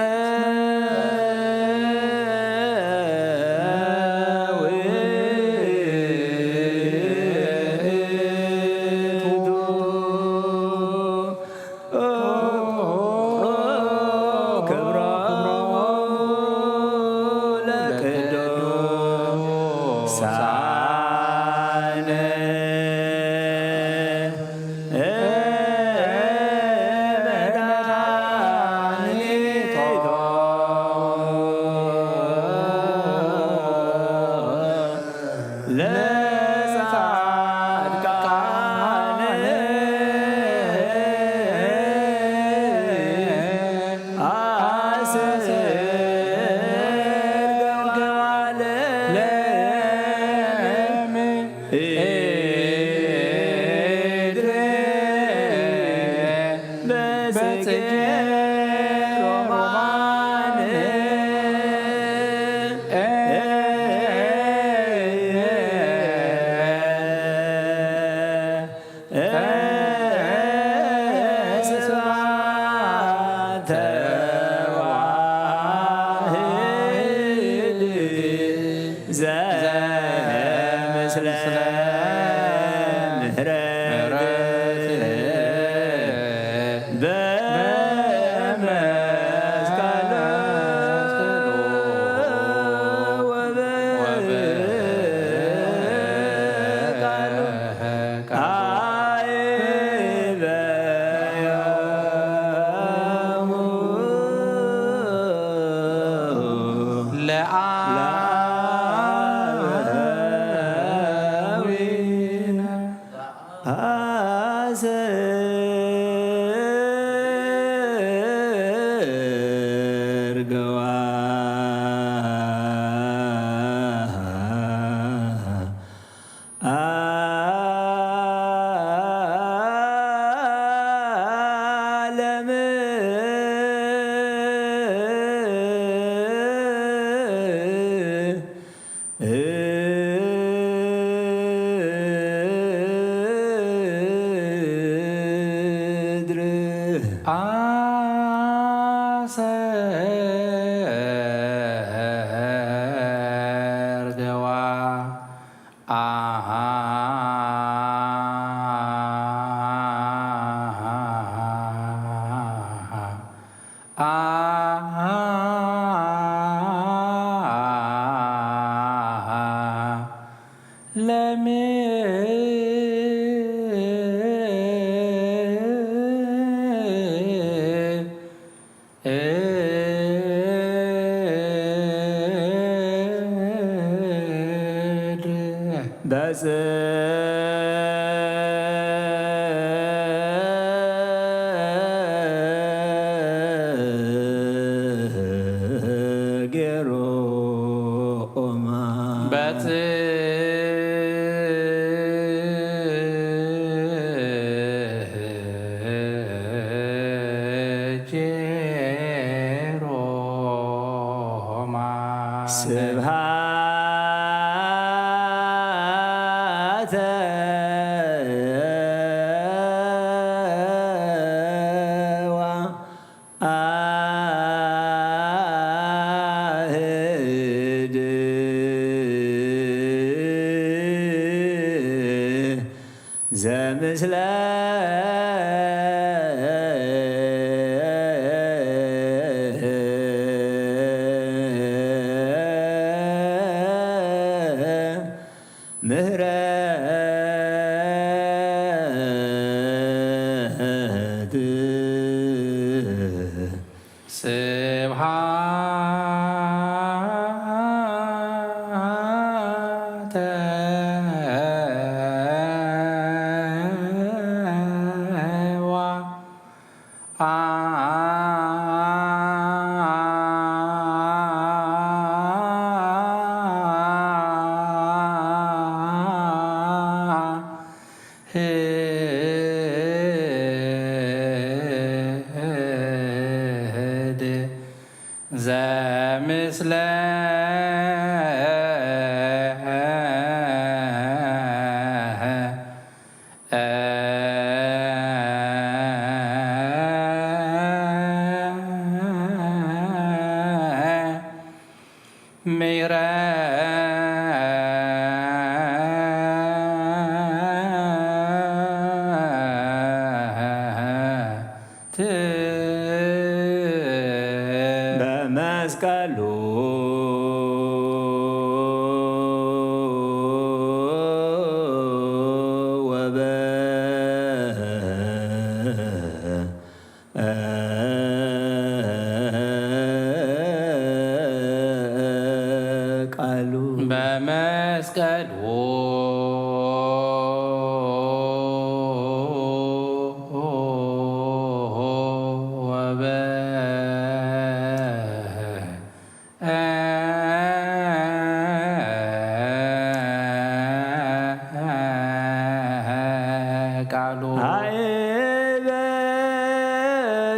ውእቱ ገዋ ዓለም ምድር ኣሰርገዋ። ስብሃተ ዘምስለ ምህረት ስብሃተ ዘምስለ ምሕረት በመስቀሉ ወበ ቃሉ በመስቀሉ ወበ ቃሉ ሃይበ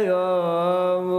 ዮሙ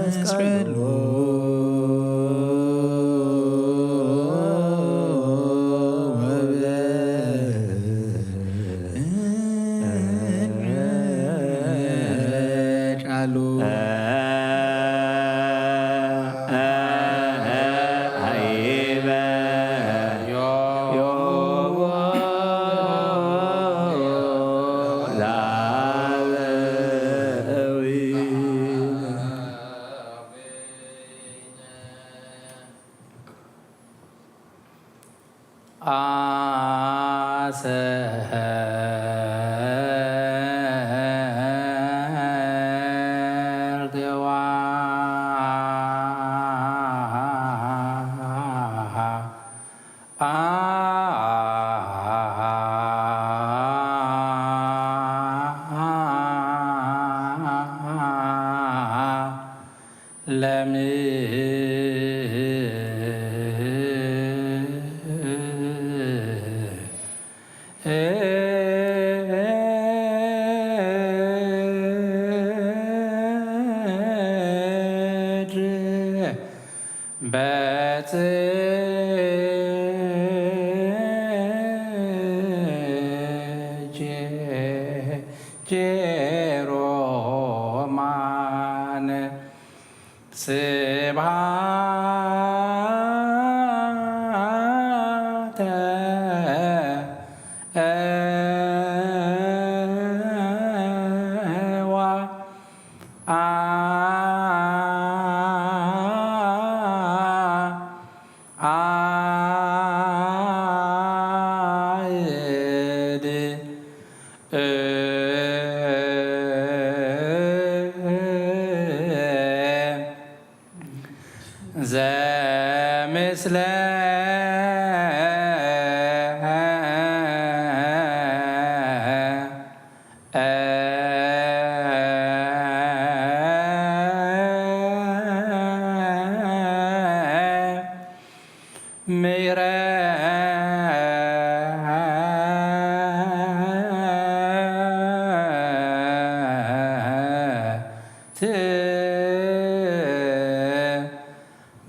መስቀሉ ወበቃሉ።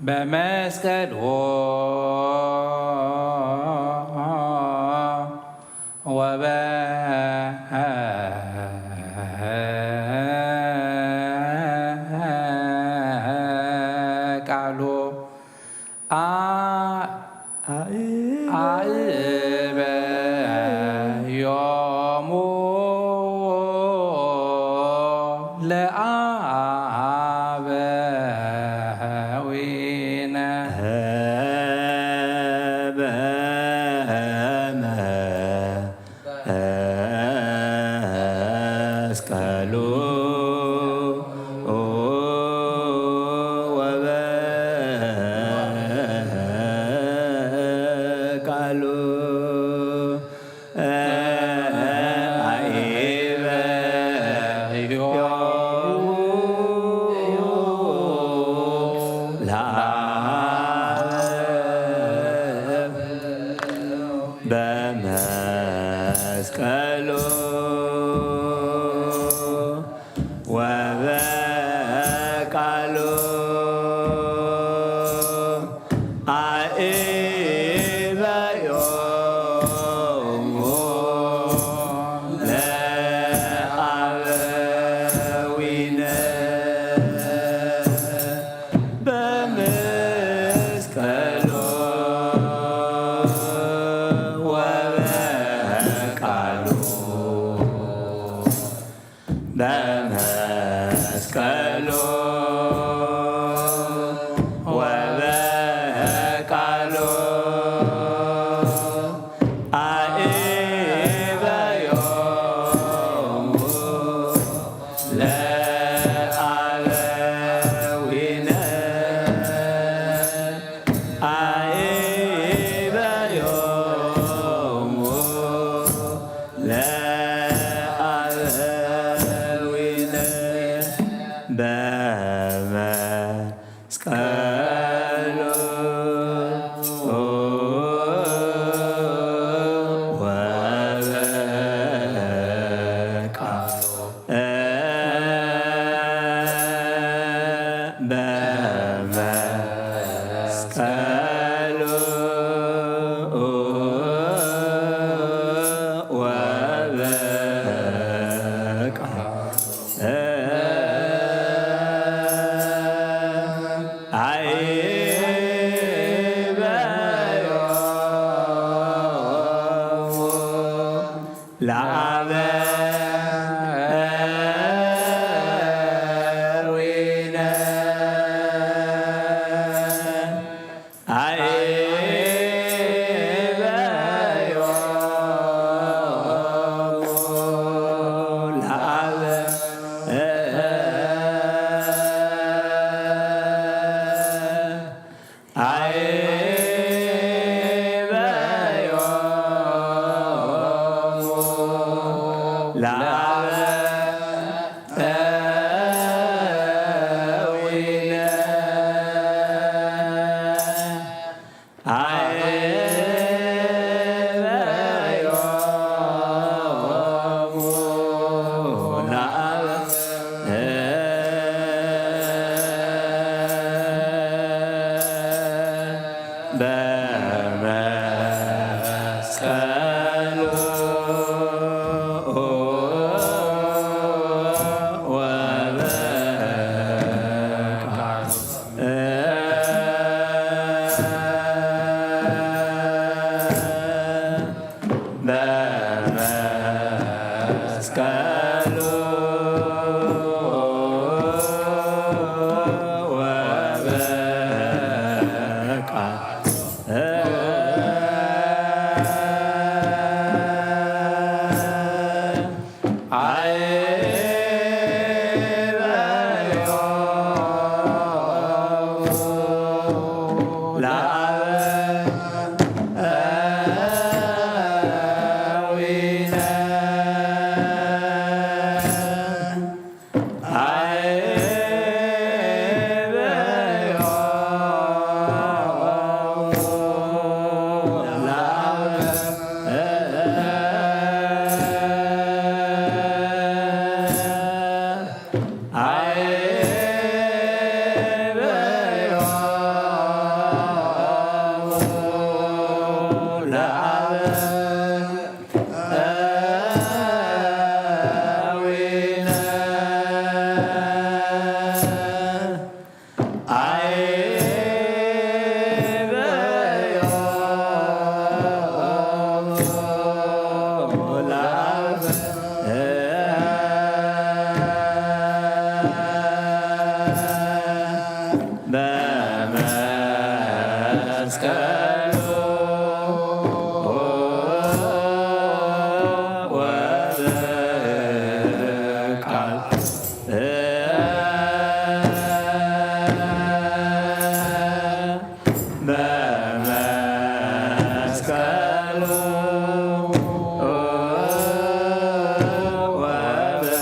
በመስቀል ወበቃሉ አእበ ዮሙ ለአበዊነ። በመስቀሉ ወበቃሉ አኢበ ዮም ለአብ በመስቀሉ ወበቃሉ አኢበ ዮሙ ለአበዊነ። በመስቀሉ ወበቃሉ በመስቀሉ መስቀሉ ወበቃ አይበዮሙ ለአበዊነ አይበዮሙ ለአበ አይበዮሙ ለአበዊነ አይበዮሙ ለአበ በመስቀሉ ወበቃ በመስቀሉ ወበቃ በመስቀሉ ወበቃ በመስቀሉ ወበቃ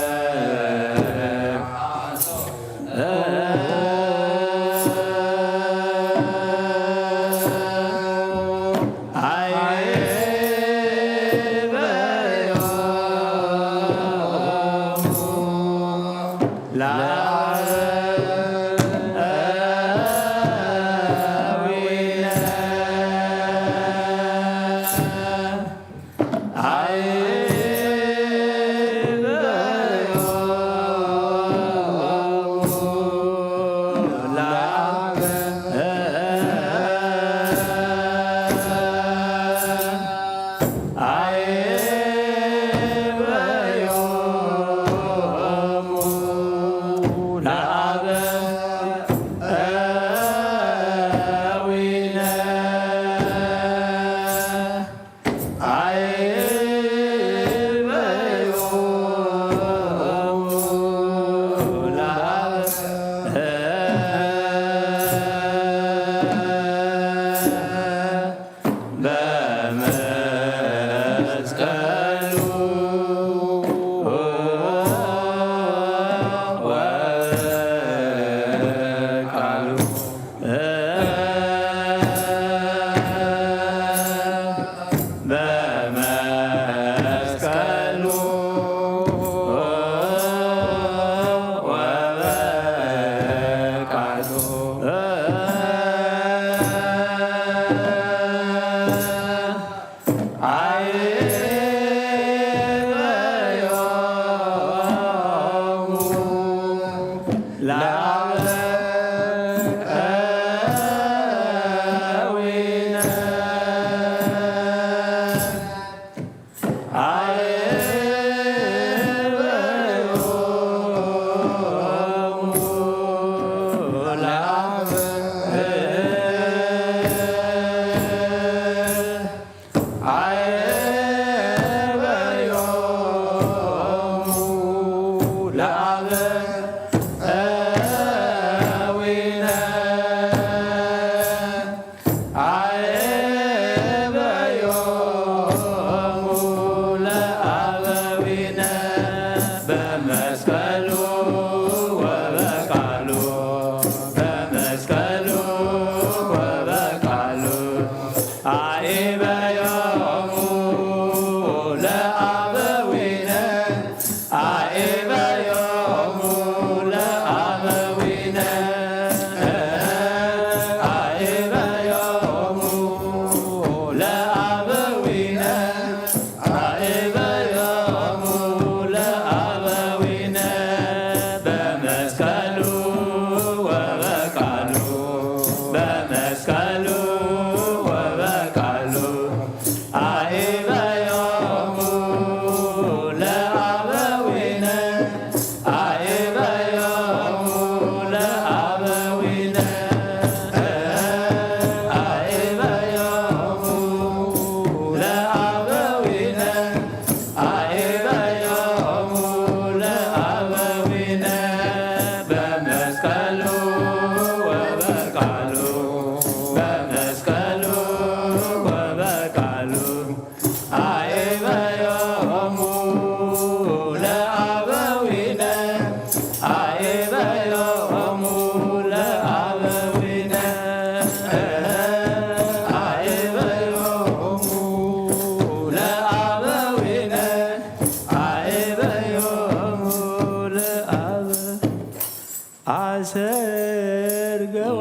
እርገዋ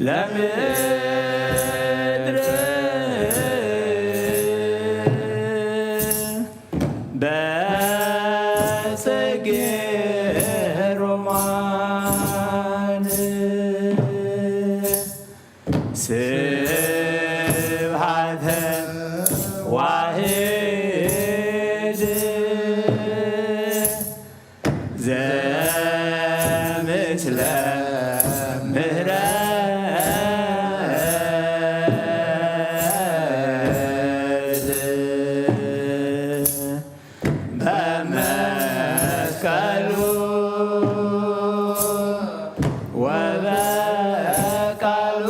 ለምድር በጽጌ ሮማን ስብሐተ ዋህድ ዘምስለ ምህረት በመስቀሉ ወበቃሉ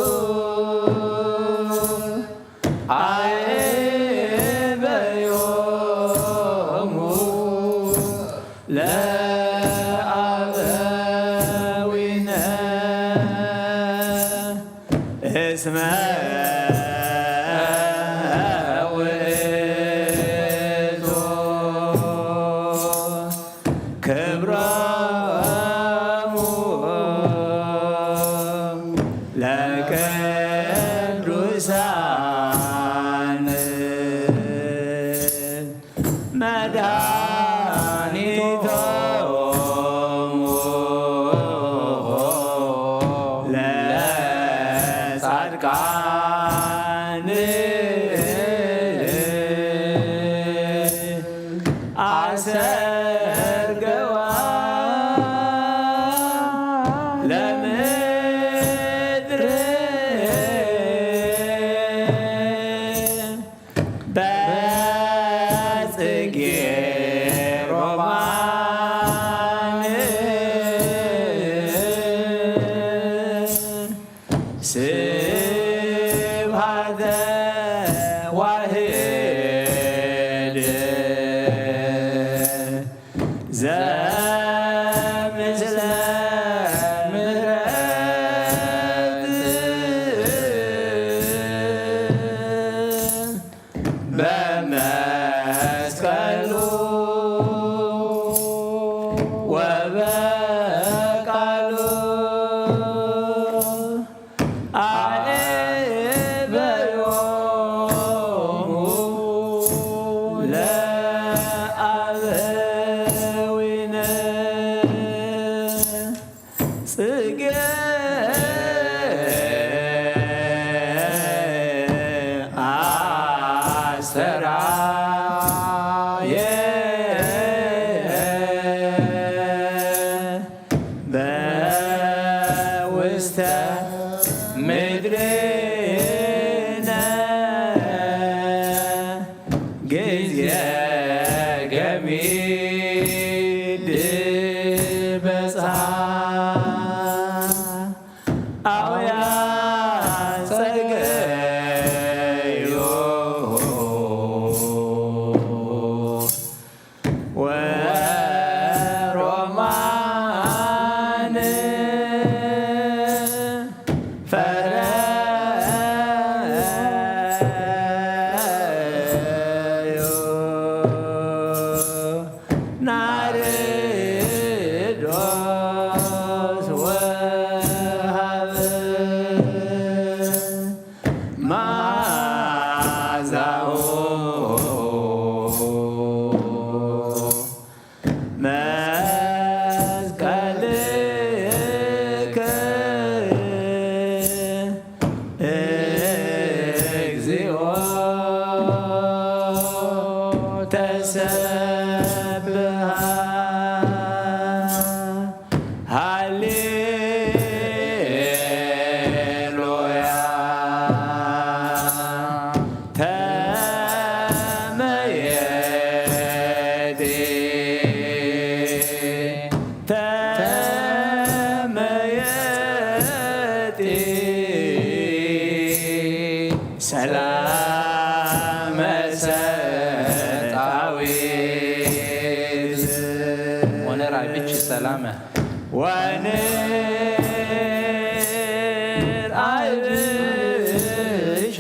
አበዮሙ ለአበዊነ እስመ ውእቱ ክብሮሙ ለቅዱሳን መድኃኒቶሙ ለጻድቃን አሰርገዋ ለምድር በጽጌ ሮማን ስብሐተ ዋህድ ዘምስለ ምህረት በመስቀሉ ወበቃሉ አበዮሙ ለአበዊነ ጽጌ አስተርአየ በውስተ ምድርነ ጊዜ ገሚድ በጽሐ አውያ ጸገዮ ወሮማን ፈረዮ ናርዶስ ወሃብ መዓዛሁ መስቀልከ እግዚኦ ተሰብሐ። ሃሌሉያ ተመየጢ ተመየጢ ሰላመ ሰጣዊት ወነራይ ብች ሰላመ ወንርአይ ብኪ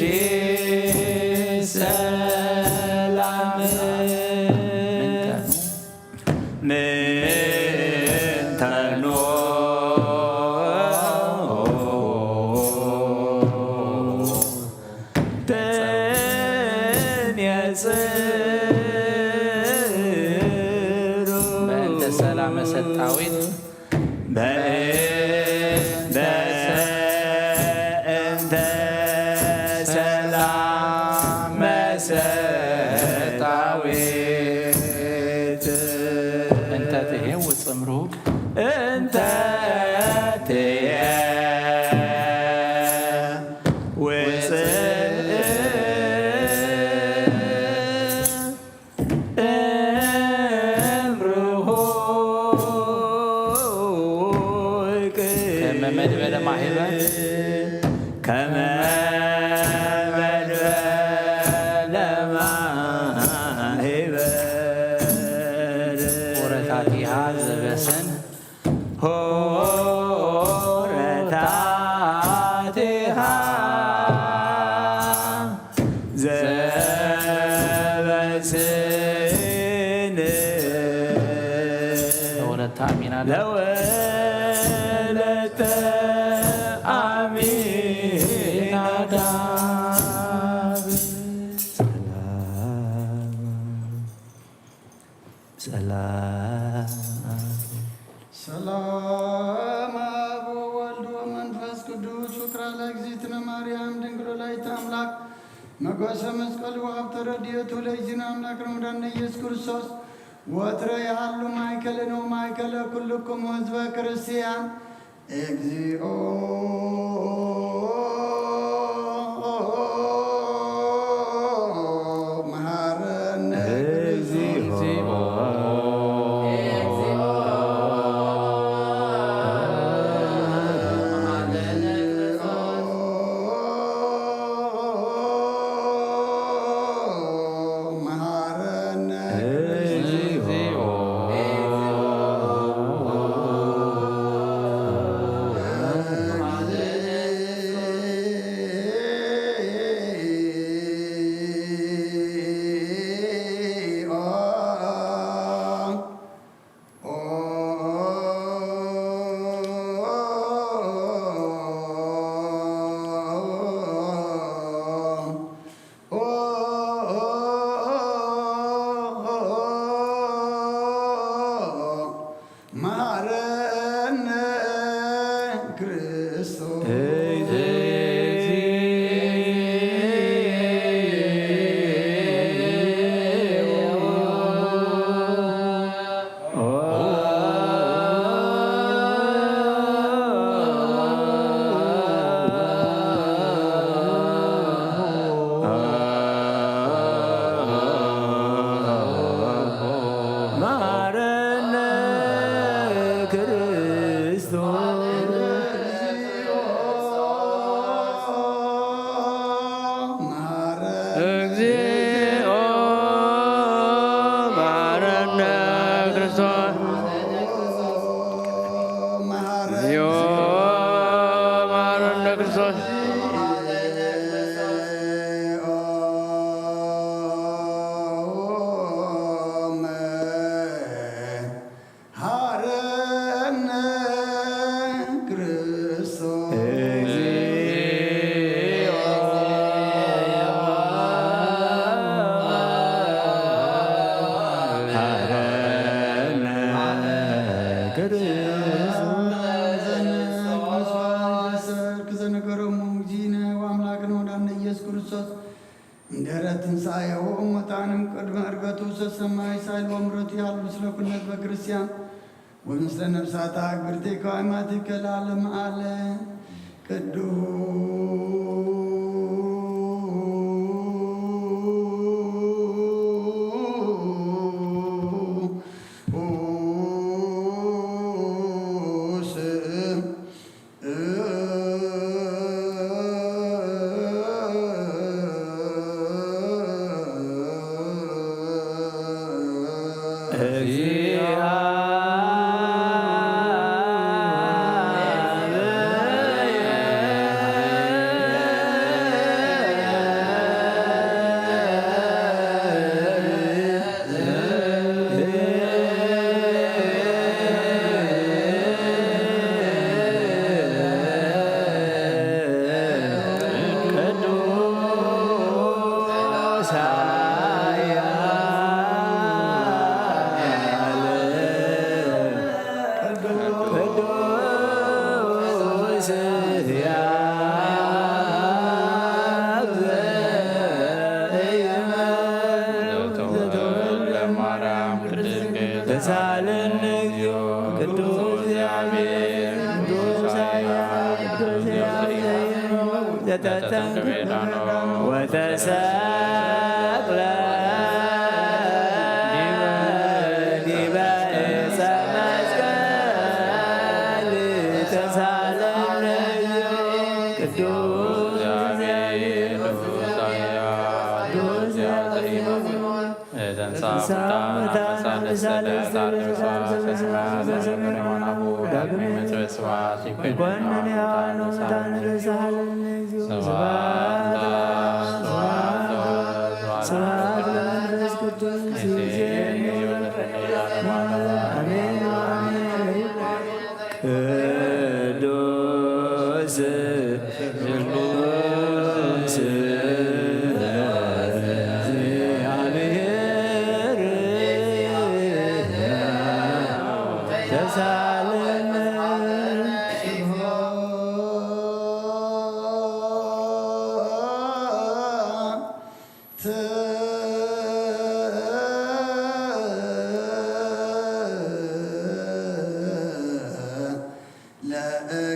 ሰላም። ምንተኑ እንተ ሰላም መሰጣዊት እንተ ትሄ ውፅምሩግ እንተ ትሄ ውፅእ ከመ መድበለ ማሂበ ከመ መድበለ ማሂበ ሆረታቲሃ ዘበስን ሆረታቲሃ ዘበስን ለወለተ አሚናዳብ ለወለተ አሚናዳብ ሰላም ሰላም ሰላም አብ ወወልድ ወመንፈስ ቅዱስ ፍቅራ ለእግዚእትነ ማርያም ድንግል ወላዲተ አምላክ መጎሰ መስቀል ወሀብተ ረድኤቱ ለእግዚእነ አምላክ ረመዳን ኢየሱስ ክርስቶስ ወትረ የሃሉ ማእከልነ ወማእከለ ኩልክሙ ህዝበ ክርስቲያን እግዚኦ መሐረነ እግዚኦ መሐረነ እግዚኦ መሐረነ ክርስቶስ መሐረነ ክርስቶስ እግዚኦ መሐረነ ክርስቶስ እግዚኦ መሐረነ ክርስቶስ ሐረነ ክርስቶስ እግዚኦ ሐረነ ክርስቶስ ዘነገሮሙ እግዚእነ ወአምላክነ ወመድኃኒነ ኢየሱስ ክርስቶስ እንድህረ ትንሣኤሁ እሙታን እምቅድመ ዕርገቱ ሰሰማይ ሳይል ወምረቱ ያሉ ምስለ ኩነ ህዝበ ክርስቲያን ወምስለ ነፍሳታ ግብርቲከ አማቲከ ለዓለመ ዓለም። ቅዱስ ተተንክቤዳኖ ወተሰቅለ ዲበ ዕፀ መስቀል ተሳለነ ቅዱስ ተንሳ ሙታን አመሳለ ሰለስተ ለእሳት ስብሐት ለእግዚአብሔር ወናሁ ዳግም ይመጽእ ስብሐት ይኮንን ያኑ ሙታን ተሳለነ ስብሐት ለመንፈስ ቅዱስ ይእዜኒ ወለዓለመ ዓለም። አሜን። ቅዱስ ቅዱስ እግዚአብሔር ተሳለነ።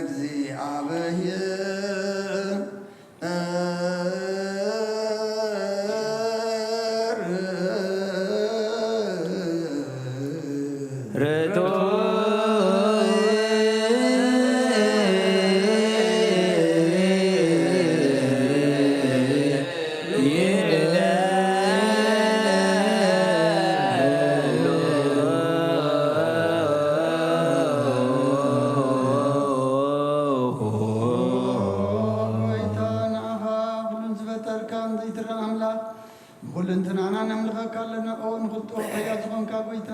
ለእግዚአብሔር ርቱዕ ጎይታ፣ ንዓኻ ኩሉን ዝፈጠርካን ዘይትረኣ ኣምላኽ፣ ብኹልንትናና ነምልኸካ ኣለና። ኦ ንኽልጥኦ ሓያል ዝኾንካ ጎይታ፣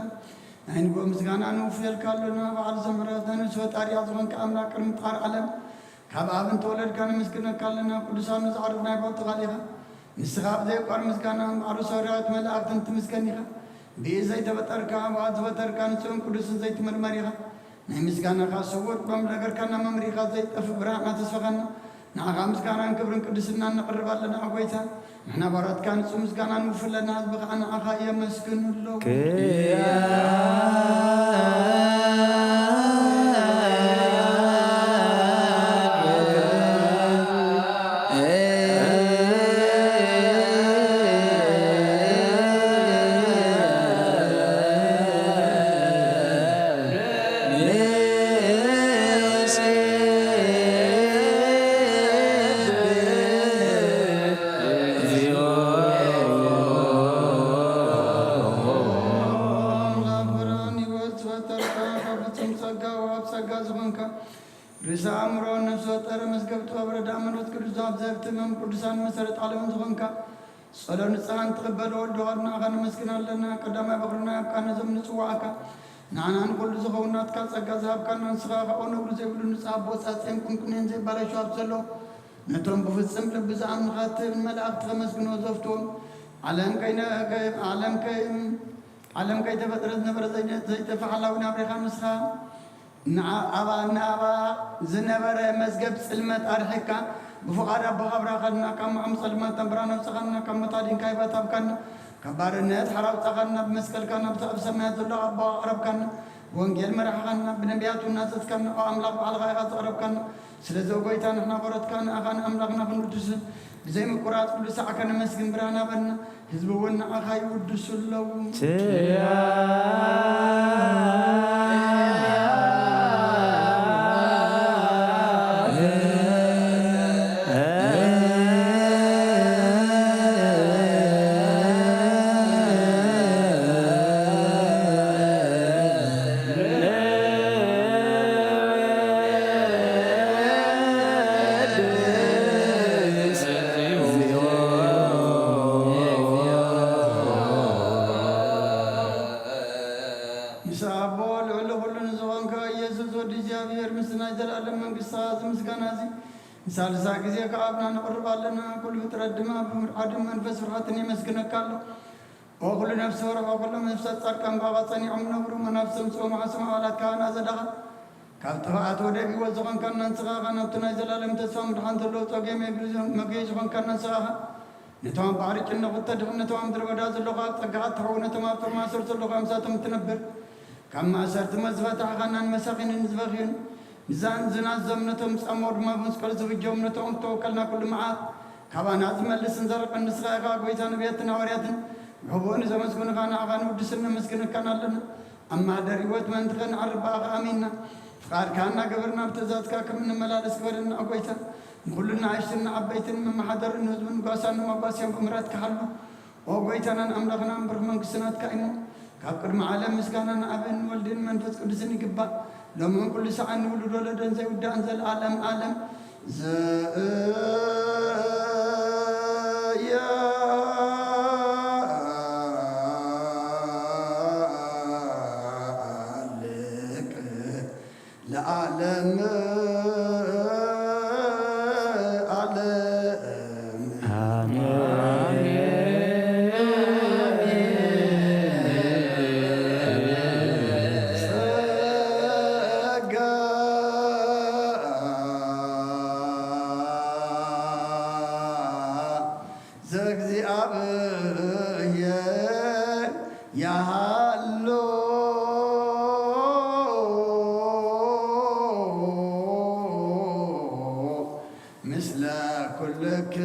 ናይ ንግሆ ምስጋና ንውፍየልካ ኣለና። በዓል ዘምሕረት ናይ ነፍሲ ፈጣሪያ ዝኾንካ ኣምላኽ፣ ቅድሚ ምፍጣር ዓለም ካብ ኣብ እንተወለድካ ነመስግነካ ኣለና። ቅዱሳኑ ዝዓርፍ ናይ ቦትኻ ኢኻ። ንስኻ ብዘይቋር ምስጋና እምበኣር ሰውራዊት መላእኽትን ትምስገን ኢኻ። ብኢድ ዘይተፈጠርካ፣ ብኣፍ ዝፈጠርካ፣ ንጹህን ቅዱስን ዘይትምርመር ኢኻ። ናይ ምስጋናኻ ስውር ጥበብ ነገርካና መምሪኻ ዘይጠፍእ ብርሃን ኣተስፈኻና። ንዓኻ ምስጋናን ክብርን ቅድስናን ነቕርብ ኣለና፣ ኦ ጎይታ። ንሕና ባሮትካ ንጹህ ምስጋና ንውፍለና፣ ህዝቢ ኸዓ ንዓኻ የመስግኑ ኣለዉ። ኣምላኽ ብርሃን ህይወት ዝፈጠርካ፣ ካብ ፍጹም ጸጋ ወሃብ ጸጋ ዝኾንካ፣ ርእሰ ኣእምሮ ነፍሲ ወጠረ መዝገብ ጥበብ ረዳእ መንፈስ ቅዱስ ዘሃብ ዘህብቲ መም ቅዱሳን መሰረት ዓለምን ዝኾንካ፣ ጸሎት ንጽሃን ትቕበል ወልድ ዋህድ ንዓኻ ነመስግን ኣለና። ቀዳማይ በኹርና ኣብካ ነዞም ንጽዋዕካ፣ ንዓና ንኹሉ ዝኸውን ናትካ ጸጋ ዝሃብካና ንስኻ ኸኣ ነውሪ ዘይብሉ ንጽህ ኣቦ ጻጸን ቁንቁኔን ዘይባላሹ ሃብቲ ዘለዎ፣ ነቶም ብፍጽም ልቢ ዝኣምኑኻ ትብል መላእኽቲ ከመስግንዎ ዘፍትዎም፣ ዓለም ከይነ-፣ ከ-፣ ዓለም ከይ-፣ ዓለም ከይተፈጥረ ዝነበረ ዘይነ-፣ ዘይጠፍእ ሓላዊ ናብሬኻ ንስኻ ንዓ-፣ ኣባ-፣ ንኣባ ዝነበረ መዝገብ ጽልመት ኣርሒቕካ፣ ብፍቓድ ኣቦኻ ኣብራኻልና፣ ካብ መዓሙቕ ጸልማት ናብ ብርሃን ኣውጻኻና፣ ካብ ሞት ኣዲንካ ህይወት ሃብካና፣ ካብ ባርነት ሓራ ኣውጻኻና፣ ብመስቀልካ ናብቲ ኣብ ሰማያት ዘሎ ኣቦኻ ኣቕረብካና፣ ብወንጌል መራሕኻና፣ ብነቢያት እውን ናዘዝካና፣ ኦ ኣምላኽ ባዕልኻ ኢኻ ዘቕረብካና። ስለዚ ኦ ጎይታ ንሕና ባሮትካ ንኣኻ ንኣምላኽና ክንውድስ ብዘይምቁራጽ ኩሉ ሳዕ ከነመስግን ብርሃን ሃበና። ህዝቢ እውን ንዓኻ ይውድሱ ኣለዉ። ምስ ኣቦ ልዕሊ ኩሉ ንዝኾንካ ኢየሱስ ወዲ እግዚኣብሔር፣ ምስቲ ናይ ዘለኣለም መንግስትኻ፣ እዚ ምስጋና እዚ ንሳልሳይ ግዜ ከኣብና ነቕርብ ኣለና። ኩሉ ፍጥረት ድማ ብምርዓድን መንፈስ ፍርሃትን የመስግነካ ኣሎ። ኦ ኩሉ ነፍሲ ወርሖ፣ ኩሎም ነፍሳት ጻድቃን ብኣኻ ጸኒዖም ይነብሩ። መናፍስቶም ጽኦም ሓስም ኣባላት ካህና ዘለኻ፣ ካብ ጥፍኣት ወደብ ህይወት ዝኾንካና ንስኻ ኢኻ። ናብቲ ናይ ዘላለም ተስፋ ምድሓን ዘለዎ ጸገም መግቢ፣ መግቢ ዝኾንካና ንስኻ ኢኻ። ነቶም ኣብ ባሕሪ ጭንቕ እተድሕን፣ ነቶም ኣብ ምድረ በዳ ዘለኹ ኣብ ጸጋኻ እትሕው፣ ነቶም ኣብ ጦር ማእሰርቲ ዘለኹ ኣምሳቶም እትነብር፣ ካብ ማእሰርቲ ሞት ዝፈታሕኻና፣ ንመሳኺንን ንዝበኽዩን ንዛን ዝናዘም ነቶም ጻሞ ድማ ብመስቀሉ ዝብጀም ነቶም ተወከልና ኩሉ መዓት ካባና ዝመልስን ዘርቅን ንስኻ ኢኻ ጎይታ ነቢያትን ሃዋርያትን ብሕቡእ ንዘመስግኑኻ ንዓኻ ንውድስን ነመስግነካን ኣለና። ኣብ ማህደር ህይወት ምእንቲ ኸነዕርፍ ብኣኻ ኣሚንና ፍቓድካ እናገበርና ብትእዛዝካ ከም እንመላለስ ግበረና ጎይታ። ንኹሉ ንኣሽትን ንዓበይትን መመሓደርን ንህዝብን ንጓሳን ንመጓስያን ብምሕረትካ ሓሉ። ኦ ጎይታናን ኣምላኽናን ብሩኽ መንግስቲ ናትካ እሞ ካብ ቅድሚ ዓለም ምስጋና ንኣብን ንወልድን መንፈስ ቅዱስን ይግባእ። ሎምን ኩሉ ሰዓን ንውሉድ ወለዶን ዘይውዳእን ዘለዓለም ዓለም። ዘያልቅ ለዓለም ዓለም። ኣሜን። ጸጋ ዘእግዚኣብሔር ይሃሉ ምስለ ኩልክም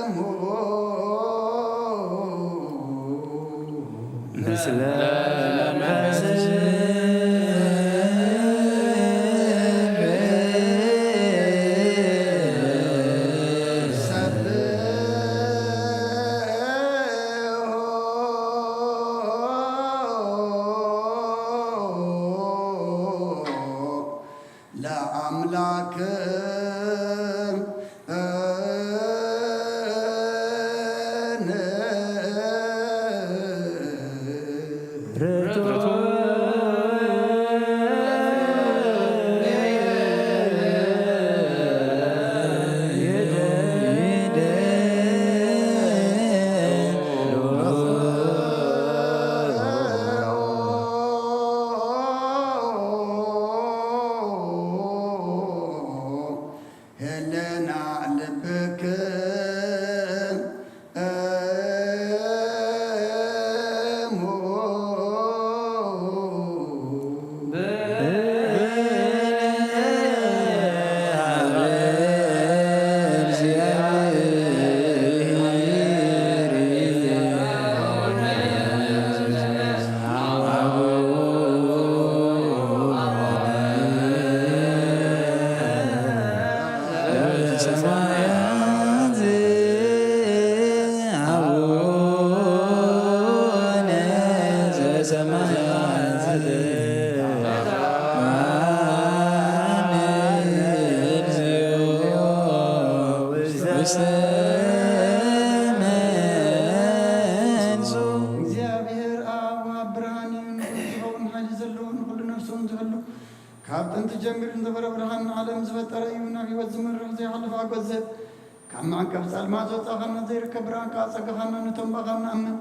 እሙ። ምስለ መንፈስ ለአምላክ ህልና ልብክም እሙ። እግዚኣብሔር ኣብ ወሃብ ብርሃን እዩ፣ ንኹሉ ዝኸውን ሓይሊ ዘለዎ፣ ንኹሉ ነፍሱ እውን ዝህሉ፣ ካብ ጥንቲ ጀሚሩ ዝነበረ ብርሃን ንዓለም ዝፈጠረ እዩ። ናብ ህይወት ዝመርሕ ዘይሓልፍ ሓጎስ ዝህብ፣ ካብ መዕቀብ ጸልማት ዘውጻኻና ዘይርከብ ብርሃን ከኣ ጸጋኻና ነቶም ብኣኻ ንኣምን።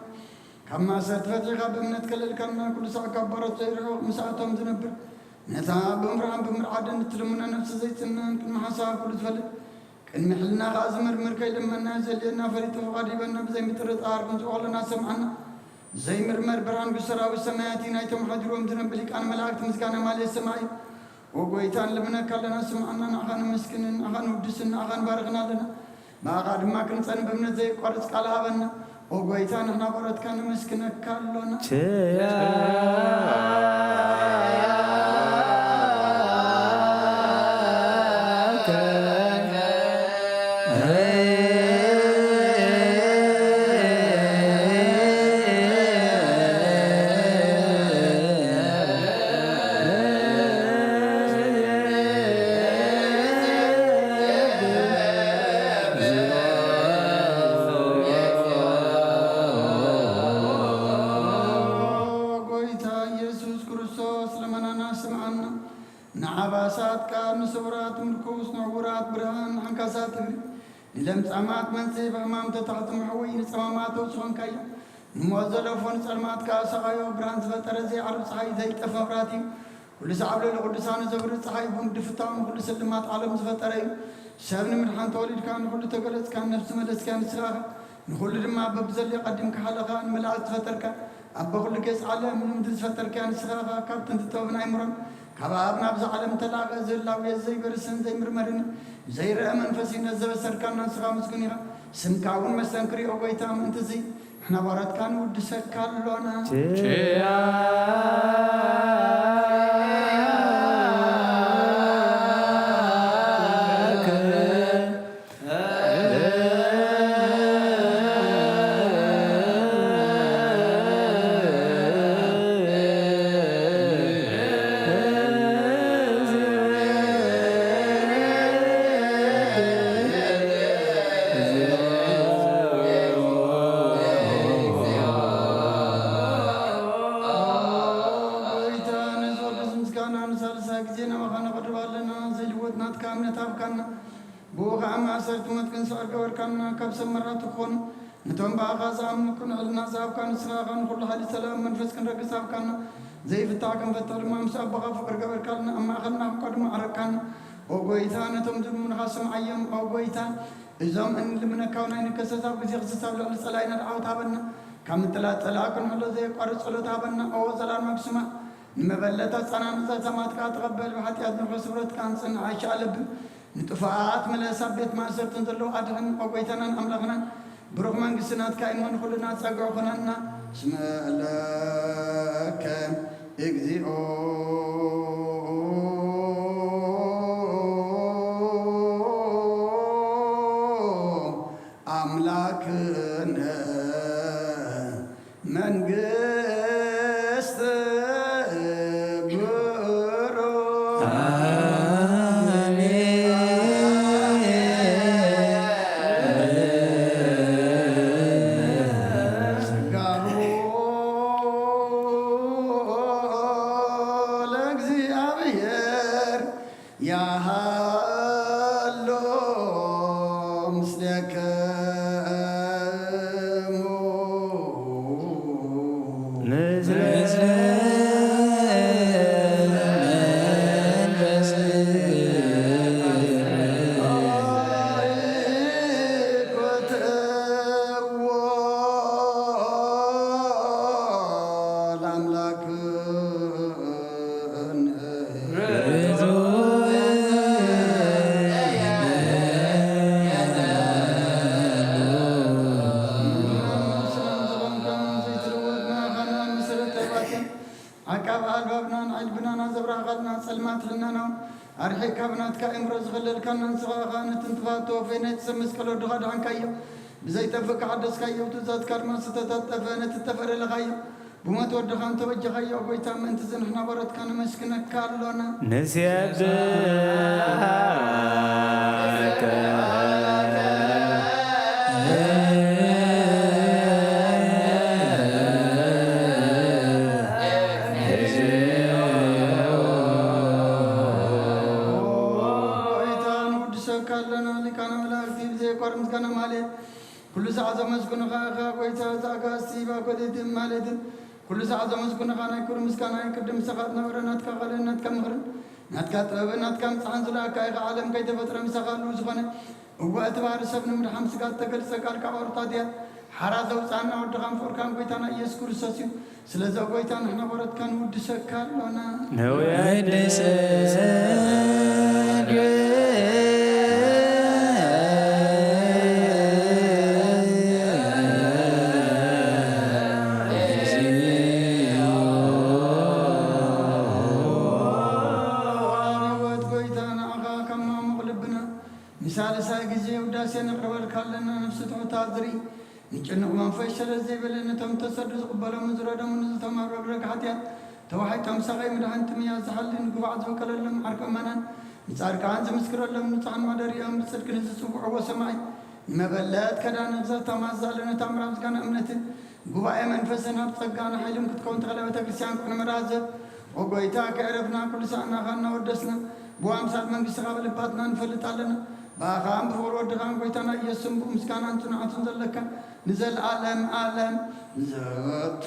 ካብ ማእሰርቲ ፈቲሕካ ብእምነት ከለልካና፣ ኩሉ ሳዕ ካብ ባሮት ዘይርሕቕ ምስኣቶም ዝነብር፣ ነታ ብምፍራሕን ብምርዓድን እትልምኖ ነፍሲ ዘይጽንዕን ቅድሚ ሓሳብ ኩሉ ዝፈልጥ፣ ቅድሚ ሕልና ከኣ ዝምርምር ከይልመና ዘድልየና ፈሊጡ ፍቓድ ሂበና ብዘይምጥርጣር ክንጽኦ ከለና ሰምዓና። ዘይምርመር ብርሃን ሰራዊት ሰማያት እዩ፣ ናይቶም ሓዲሮም ዝነብር ሊቃነ መላእክት ምስጋና ማልየ ሰማይ እዩ። ኦ ጎይታ ንልምነካ ኣለና ስምዓና፣ ንዓኻ ነመስግንን ንዓኻ ንውድስን ንዓኻ ንባርኽን ኣለና። ብኣኻ ድማ ክንጸን ብእምነት ዘየቋርጽ ቃል ሃበና። ኦ ጎይታ ንሕና ባሮትካ ነመስግነካ ኣሎና። ቸያከ ጎይታ ኢየሱስ ክርስቶስ ልመናና ስምዓና። ንዓባሳት ቃል ንስውራት ምርኩስ ንዕውራት ብርሃን ንሓንካሳት እግሪ ንለምጻማት መንጽሂ ብሕማም ተታሕቲ መሕወዪ ንጸማማት ተውስኾንካዮ። ንሞት ዘለፎ ንጸልማት ከኣ ሰቓዮ ብርሃን ዝፈጠረ ዘይዓርብ ጸሓይ ዘይጠፍ መብራህቲ እዩ። ኩሉ ሰዓብ ልዕሊ ቅዱሳኑ ዘብርህ ጸሓይ ቡን ድፍታውን ኩሉ ስልማት ዓለም ዝፈጠረ እዩ። ሰብ ንምድሓን ተወሊድካ ንኹሉ ተገለጽካ ነፍሲ መለስካ ንስኻ ኢኻ። ንኹሉ ድማ በብዘድልዮ ቀዲምካ ሓለኻ ንመላእክት ዝፈጠርካ ኣቦ ኩሉ ገጽ ዓለም ንምድሪ ዝፈጠርካያ ንስኻ ኸኣ ካብ ጥንቲ ጥበብን ኣእምሮን ካብ ኣብ ናብዛ ዓለም ተላእኸ ዝህላው ዘይበርስን ዘይምርመርን ዘይረአ መንፈስ እዩ ነዘበሰርካና ንስኻ ምስጉን ኢኻ። ስምካ እውን መስተንክር እዩ ኦ ጎይታ። ምእንቲ እዚ ንሕና ባሮትካ ንውድሰካ ኣሎና። ኪርያክ ጎይታ፣ ነዚ ቅዱስ ምስጋና ንሳልሳይ ግዜ ናባኻ ነቕርብ ኣለና። ዘይልወጥ ናትካ እምነት ሃብካና። ብኡ ኸዓ ማእሰርቲ ሞት ክንስዕር ገበርካና። ካብ ሰብ መራሕቲ ክኾኑ ነቶም ብኣኻ ዝኣምኑ ቅኑዕ ሕልና ዝሃብካ ንስኻ ኢኻ። ንኹሉ ሓይሊ ሰላም መንፈስ ክንረግጽ ሃብካና። ዘይፍታሕ ክንፈትሕ ድማ ምስ ኣቦኻ ፍቕሪ ገበርካልና። ኣብ ማእኸልና ኣብ ቀድሞ ዓረግካና። ኦ ጎይታ፣ ነቶም ዝልምኑኻ ስምዓዮም። ኦ ጎይታ፣ እዞም እንልምነካ እውን ኣይንከሰስ። ኣብ ግዜ ክስስ ኣብ ልዕሊ ጸላኢና ዓወት ሃበና። ካብ ምጥላጥ ጸላኢ ክንሕሎ ዘየቋርጽ ጸሎት ሃበና። ኦ ዘላለማዊ ስማዕ። ንመበለት ኣጻናንዛ ተማትካ ተቐበል። ብሓጢኣት ንርኸ ስብረትካ ንጽንዕ ኣይሻለብን። ንጥፉኣት ምለስ፣ ኣብ ቤት ማእሰርትን ዘለዉ ኣድሕን። ኦ ጎይታናን ኣምላኽናን፣ ብሩኽ መንግስቲ ናትካ እዩ እሞ ንኹልና ጸግዒ ኩነና። እስመ ለከ እግዚኦ አምላክነ መንግስት ብሩክ። አሜን። ጸጋሁ ለእግዚአብሔር ያሃሎ ምስሌክሙ። ምስለ መንፈስከ። ለአምላክ ዓቃብ ኣልባብናን ኣልብናና ዘብራኻልና ጸልማት ሕልናናውን ኣርሒቕካ ብናትካ እምሮ ዝኸለልካና ንስኻ ኸኣ ነቲ እንትፋት ተወፈየ ነቲ ሰብ መስቀል ወድኻ ድሓንካዮ። ብዘይጠፍእ ከሓደስካዮ፣ ብትእዛዝካ ድማ ዝተታጠፈ ነቲ እተፈረለኻዮ። ብሞት ወድኻ እንተበጀኻዮ፣ ኦ ጐይታ፣ ምእንቲ እዚ ንሕና ባሮትካ ነመስግነካ ኣሎና። ንሴብሐከ። ጐይታ፣ ንውድሰካ ኣሎና፣ ሊቃነ መላእክቲ ብዘየቋርጥ ምስጋና ማሌት ኩሉ ሰዓት ዘመስግኑኻ ኢኻ ጐይታ፣ እዚ ኣጋእዝቲ ባኮቴትን ማሌትን ኩሉ ሰዓት ዘመስግኑኻ ናይ ክብሪ ምስጋና ይቅድም። ምሳኻ ዝነበረ ናትካ ቃልን ናትካ ምኽርን ናትካ ጥበብን ናትካ ምጽሓን ዝለኣካ ኢኻ። ዓለም ከይተፈጥረ ምሳኻ ህልው ዝኾነ፣ እወ፣ እቲ ባህሪ ሰብ ንምድሓን ስጋ ዝተገልጸ ቃልካ ቆርጣት እያ። ሓራ ዘውጻና ወድኻን ፍቕርካን ጐይታና ኢየሱስ ክርስቶስ እዩ። ስለዚ ኦ ጐይታ፣ ንሕና ባሮትካ ንውድሰካ ኣሎና። ንውድሰካ። ዓወት ጐይታ ንዓኻ ካብ ማሙቕ ልብና ንሳልሳይ ግዜ ውዳሴ ነቕርበልካ ኣለና። ነፍሲ ትሑት ዝርኢ ንጭኑቕ መንፈስ ሸለል ዘይበለ፣ ነቶም ተሰዱ ዝቕበሎምን ዝረደሙ ንዝቶም ኣብ ረግረግ ሓጢኣት ተዋሒጦም ሳቐይ ምድሓን ጥምያ ዝሓሊ ንግፋዕ ዝበቀለሎም ዓርኪ እመናን ንጻድቃን ዝምስክረሎም ንጹሓን ማደሪኦም ብጽድቂ ንዝጽውዕዎ ሰማይ ንመበለት ከዳን ንዘተማዛለ ነታ ምዕራብ ዝጋና እምነትን ጉባኤ መንፈስን ኣብ ጸጋን ሓይልን ክትከውን ተኽለ ቤተ ክርስቲያን ቅድሚ ራዘ ኦ ጐይታ ከዕረፍና ኩሉ ሰዓና ኻና ወደስና ብኣምሳል መንግስትኻ ብልባትና ንፈልጥ ኣለና። ብኣኻን ብፍቕሪ ወድኻን ጐይታና ኢየሱስን ብኡ ምስጋናን ጽንዓትን ዘለካ ንዘለዓለም ዓለም ዘወቱ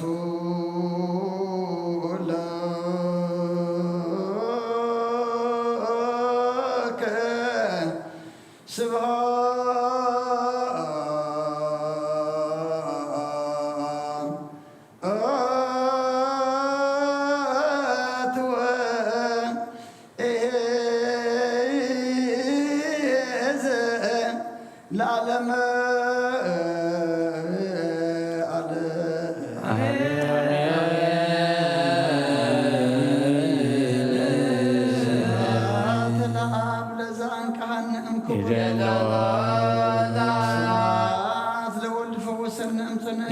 ለከ ስብሐት። ለዓለመ ዓለም። ስብሐት ለአብ ለዘአንቀሐነ እምክቡድ። ስብሐት ለወልድ ፈወሰነ እምጽንዕ።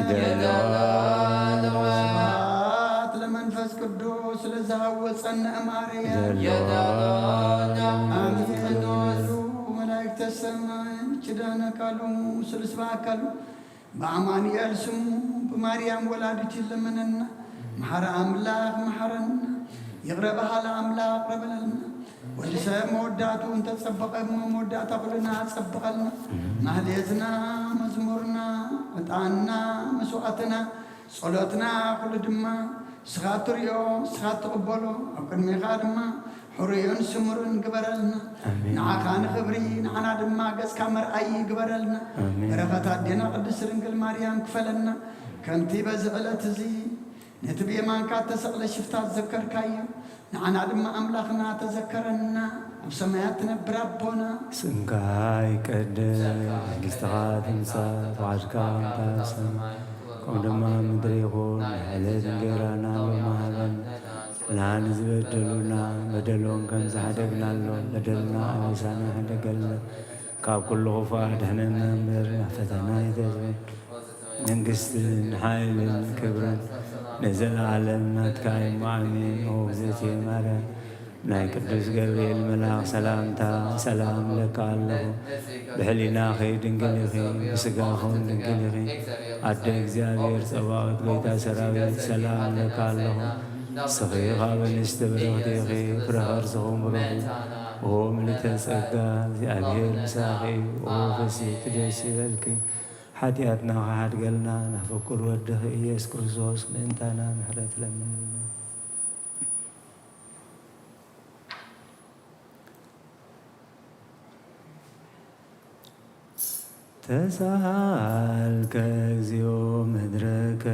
ስብሐት ለመንፈስ ቅዱስ ለዘሃወፀነ እምአርያም። አሜን። መላእክተ ሰማይ ኪዳነ ቃሉ ስሉስ በአካሉ በአማኑኤል ስሙ ብማርያም ወላዲት ይለመነና። መሐረ አምላክ መሐረና። ይቅረ በሃለ አምላክ ይቅረ በለልና። ወዲ ሰብ መወዳቱ እንተጸበቀ እሞ መወዳእታ ኩልና ጸብቀልና። ማህሌትና፣ መዝሙርና፣ ዕጣንና፣ መስዋዕትና፣ ጸሎትና ኩሉ ድማ ንስኻ ትርእዮ፣ ንስኻ ትቕበሎ፣ ኣብ ቅድሜኻ ድማ ሕሩይን ስሙርን ግበረልና። ኣሜን። ንዓኻ ንኽብሪ፣ ንዓና ድማ ገጽካ መርኣዪ ግበረልና። ኣሜን። በረኸት ኣዴና ቅድስት ድንግል ማርያም ክፈለና። ከምቲ በዚ ዕለት እዚ ነቲ ብየማንካ እተሰቕለ ሽፍታ ዝዘከርካዮ፣ ንዓና ድማ ኣምላኽና ተዘከረና። ኣብ ሰማያት ትነብር ኣቦና፣ ስምካ ይቀደስ፣ መንግስትኻ ትምጻእ፣ ፍቓድካ ከምታ ሰማይ ከምኡ ድማ ምድሪ ይኹን። ዕለት እንጀራና ሎሚ ሃበና፣ ንዝበደሉና በደሎም ከም ዝሓደግናሎም በደልና ኣበሳና ሓደገልና፣ ካብ ኩሉ ክፉእ ኣድሕነና እምበር፣ ናብ ፈተና ኣይተእትወና። መንግስትን ሓይልን ክብርን ንዘለዓለም ናትካ እዩ። ኣሜን። ኦ እግዝእትየ ማርያም፣ ናይ ቅዱስ ገብርኤል መልኣኽ ሰላምታ ሰላም እለካ ኣለኹ። ብሕሊናኺ ድንግል ኢኺ፣ ብስጋኺ እውን ድንግል ኢኺ። ኣደ እግዚኣብሔር ጸባኦት፣ ጎይታ ሰራዊት፣ ሰላም እለካ ኣለኹ። ንስኺ ካብ ኣንስቲ ብርኽቲ ኢኺ፣ ፍረ ከርስኺ እውን ብሩኽ እዩ። ኦ ምልዕተ ጸጋ፣ እግዚኣብሔር ምሳኺ እዩ። ኦ ፍስሕቲ ደስ ይበልኪ፣ ሓጢኣትና ክሓድገልና ናብ ፍቁር ወድኺ ኢየሱስ ክርስቶስ ምእንታና ምሕረት ለምንልና። ተሳሃልከ እግዚኦ ምድረከ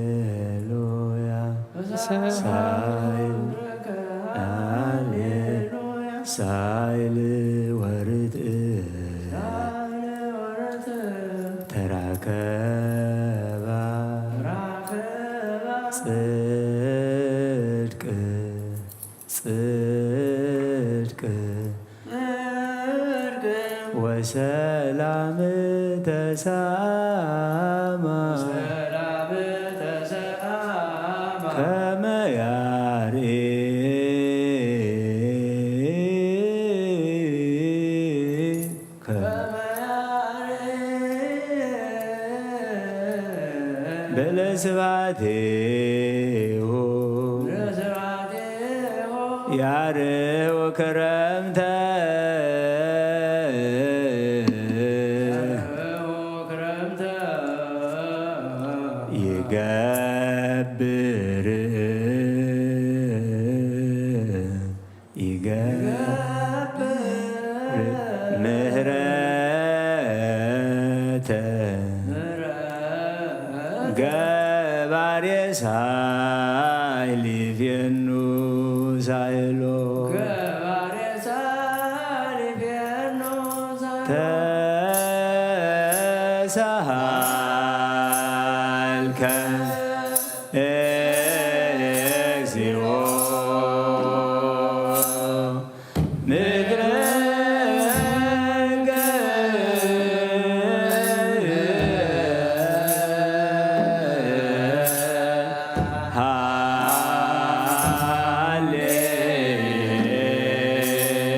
ሃሌሉያ። ሳይል ሃሌ ሳይል ወርትእ ተራከባ ጽድቅ ጽድቅ ወሰላም ተሳማ ከመ ያሬድ በለስባቴሁ ያርው ክረምተ ይገብር ይገብር ምህረተ ገባሬ ሳይል ይፌኑ ሳይሎ ተሳሃልከ እግዚኦ ምድረገ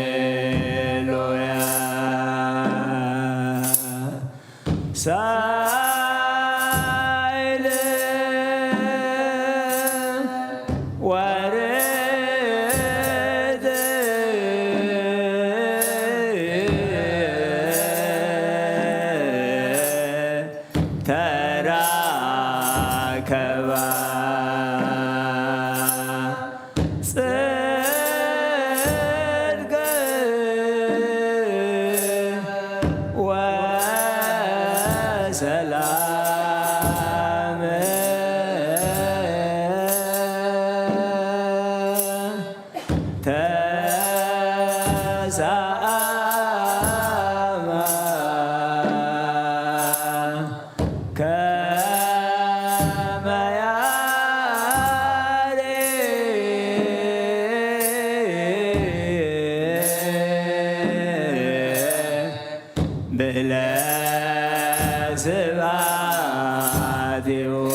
ሃሌሉያ። ሳይል ወርድ ተራከባ ጽድቅ ወሰላም ስብሐት ይሁን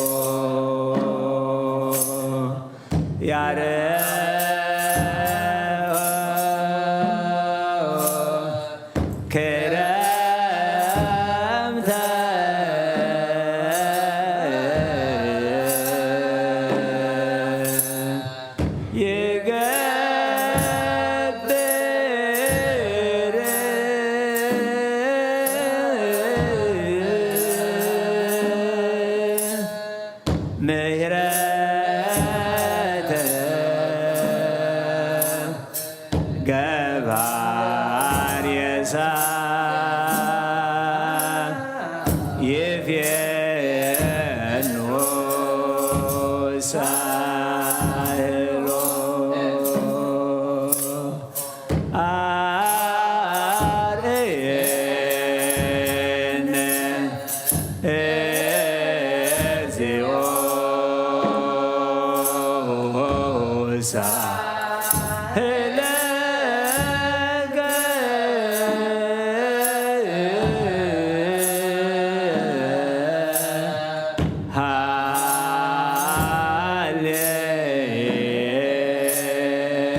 ያረብ ክረምተ ይገብር ምሕረተ ገባር የሳ ይፌኑ ሳህሎ አርእየነ እግዚኦ ሳህለከ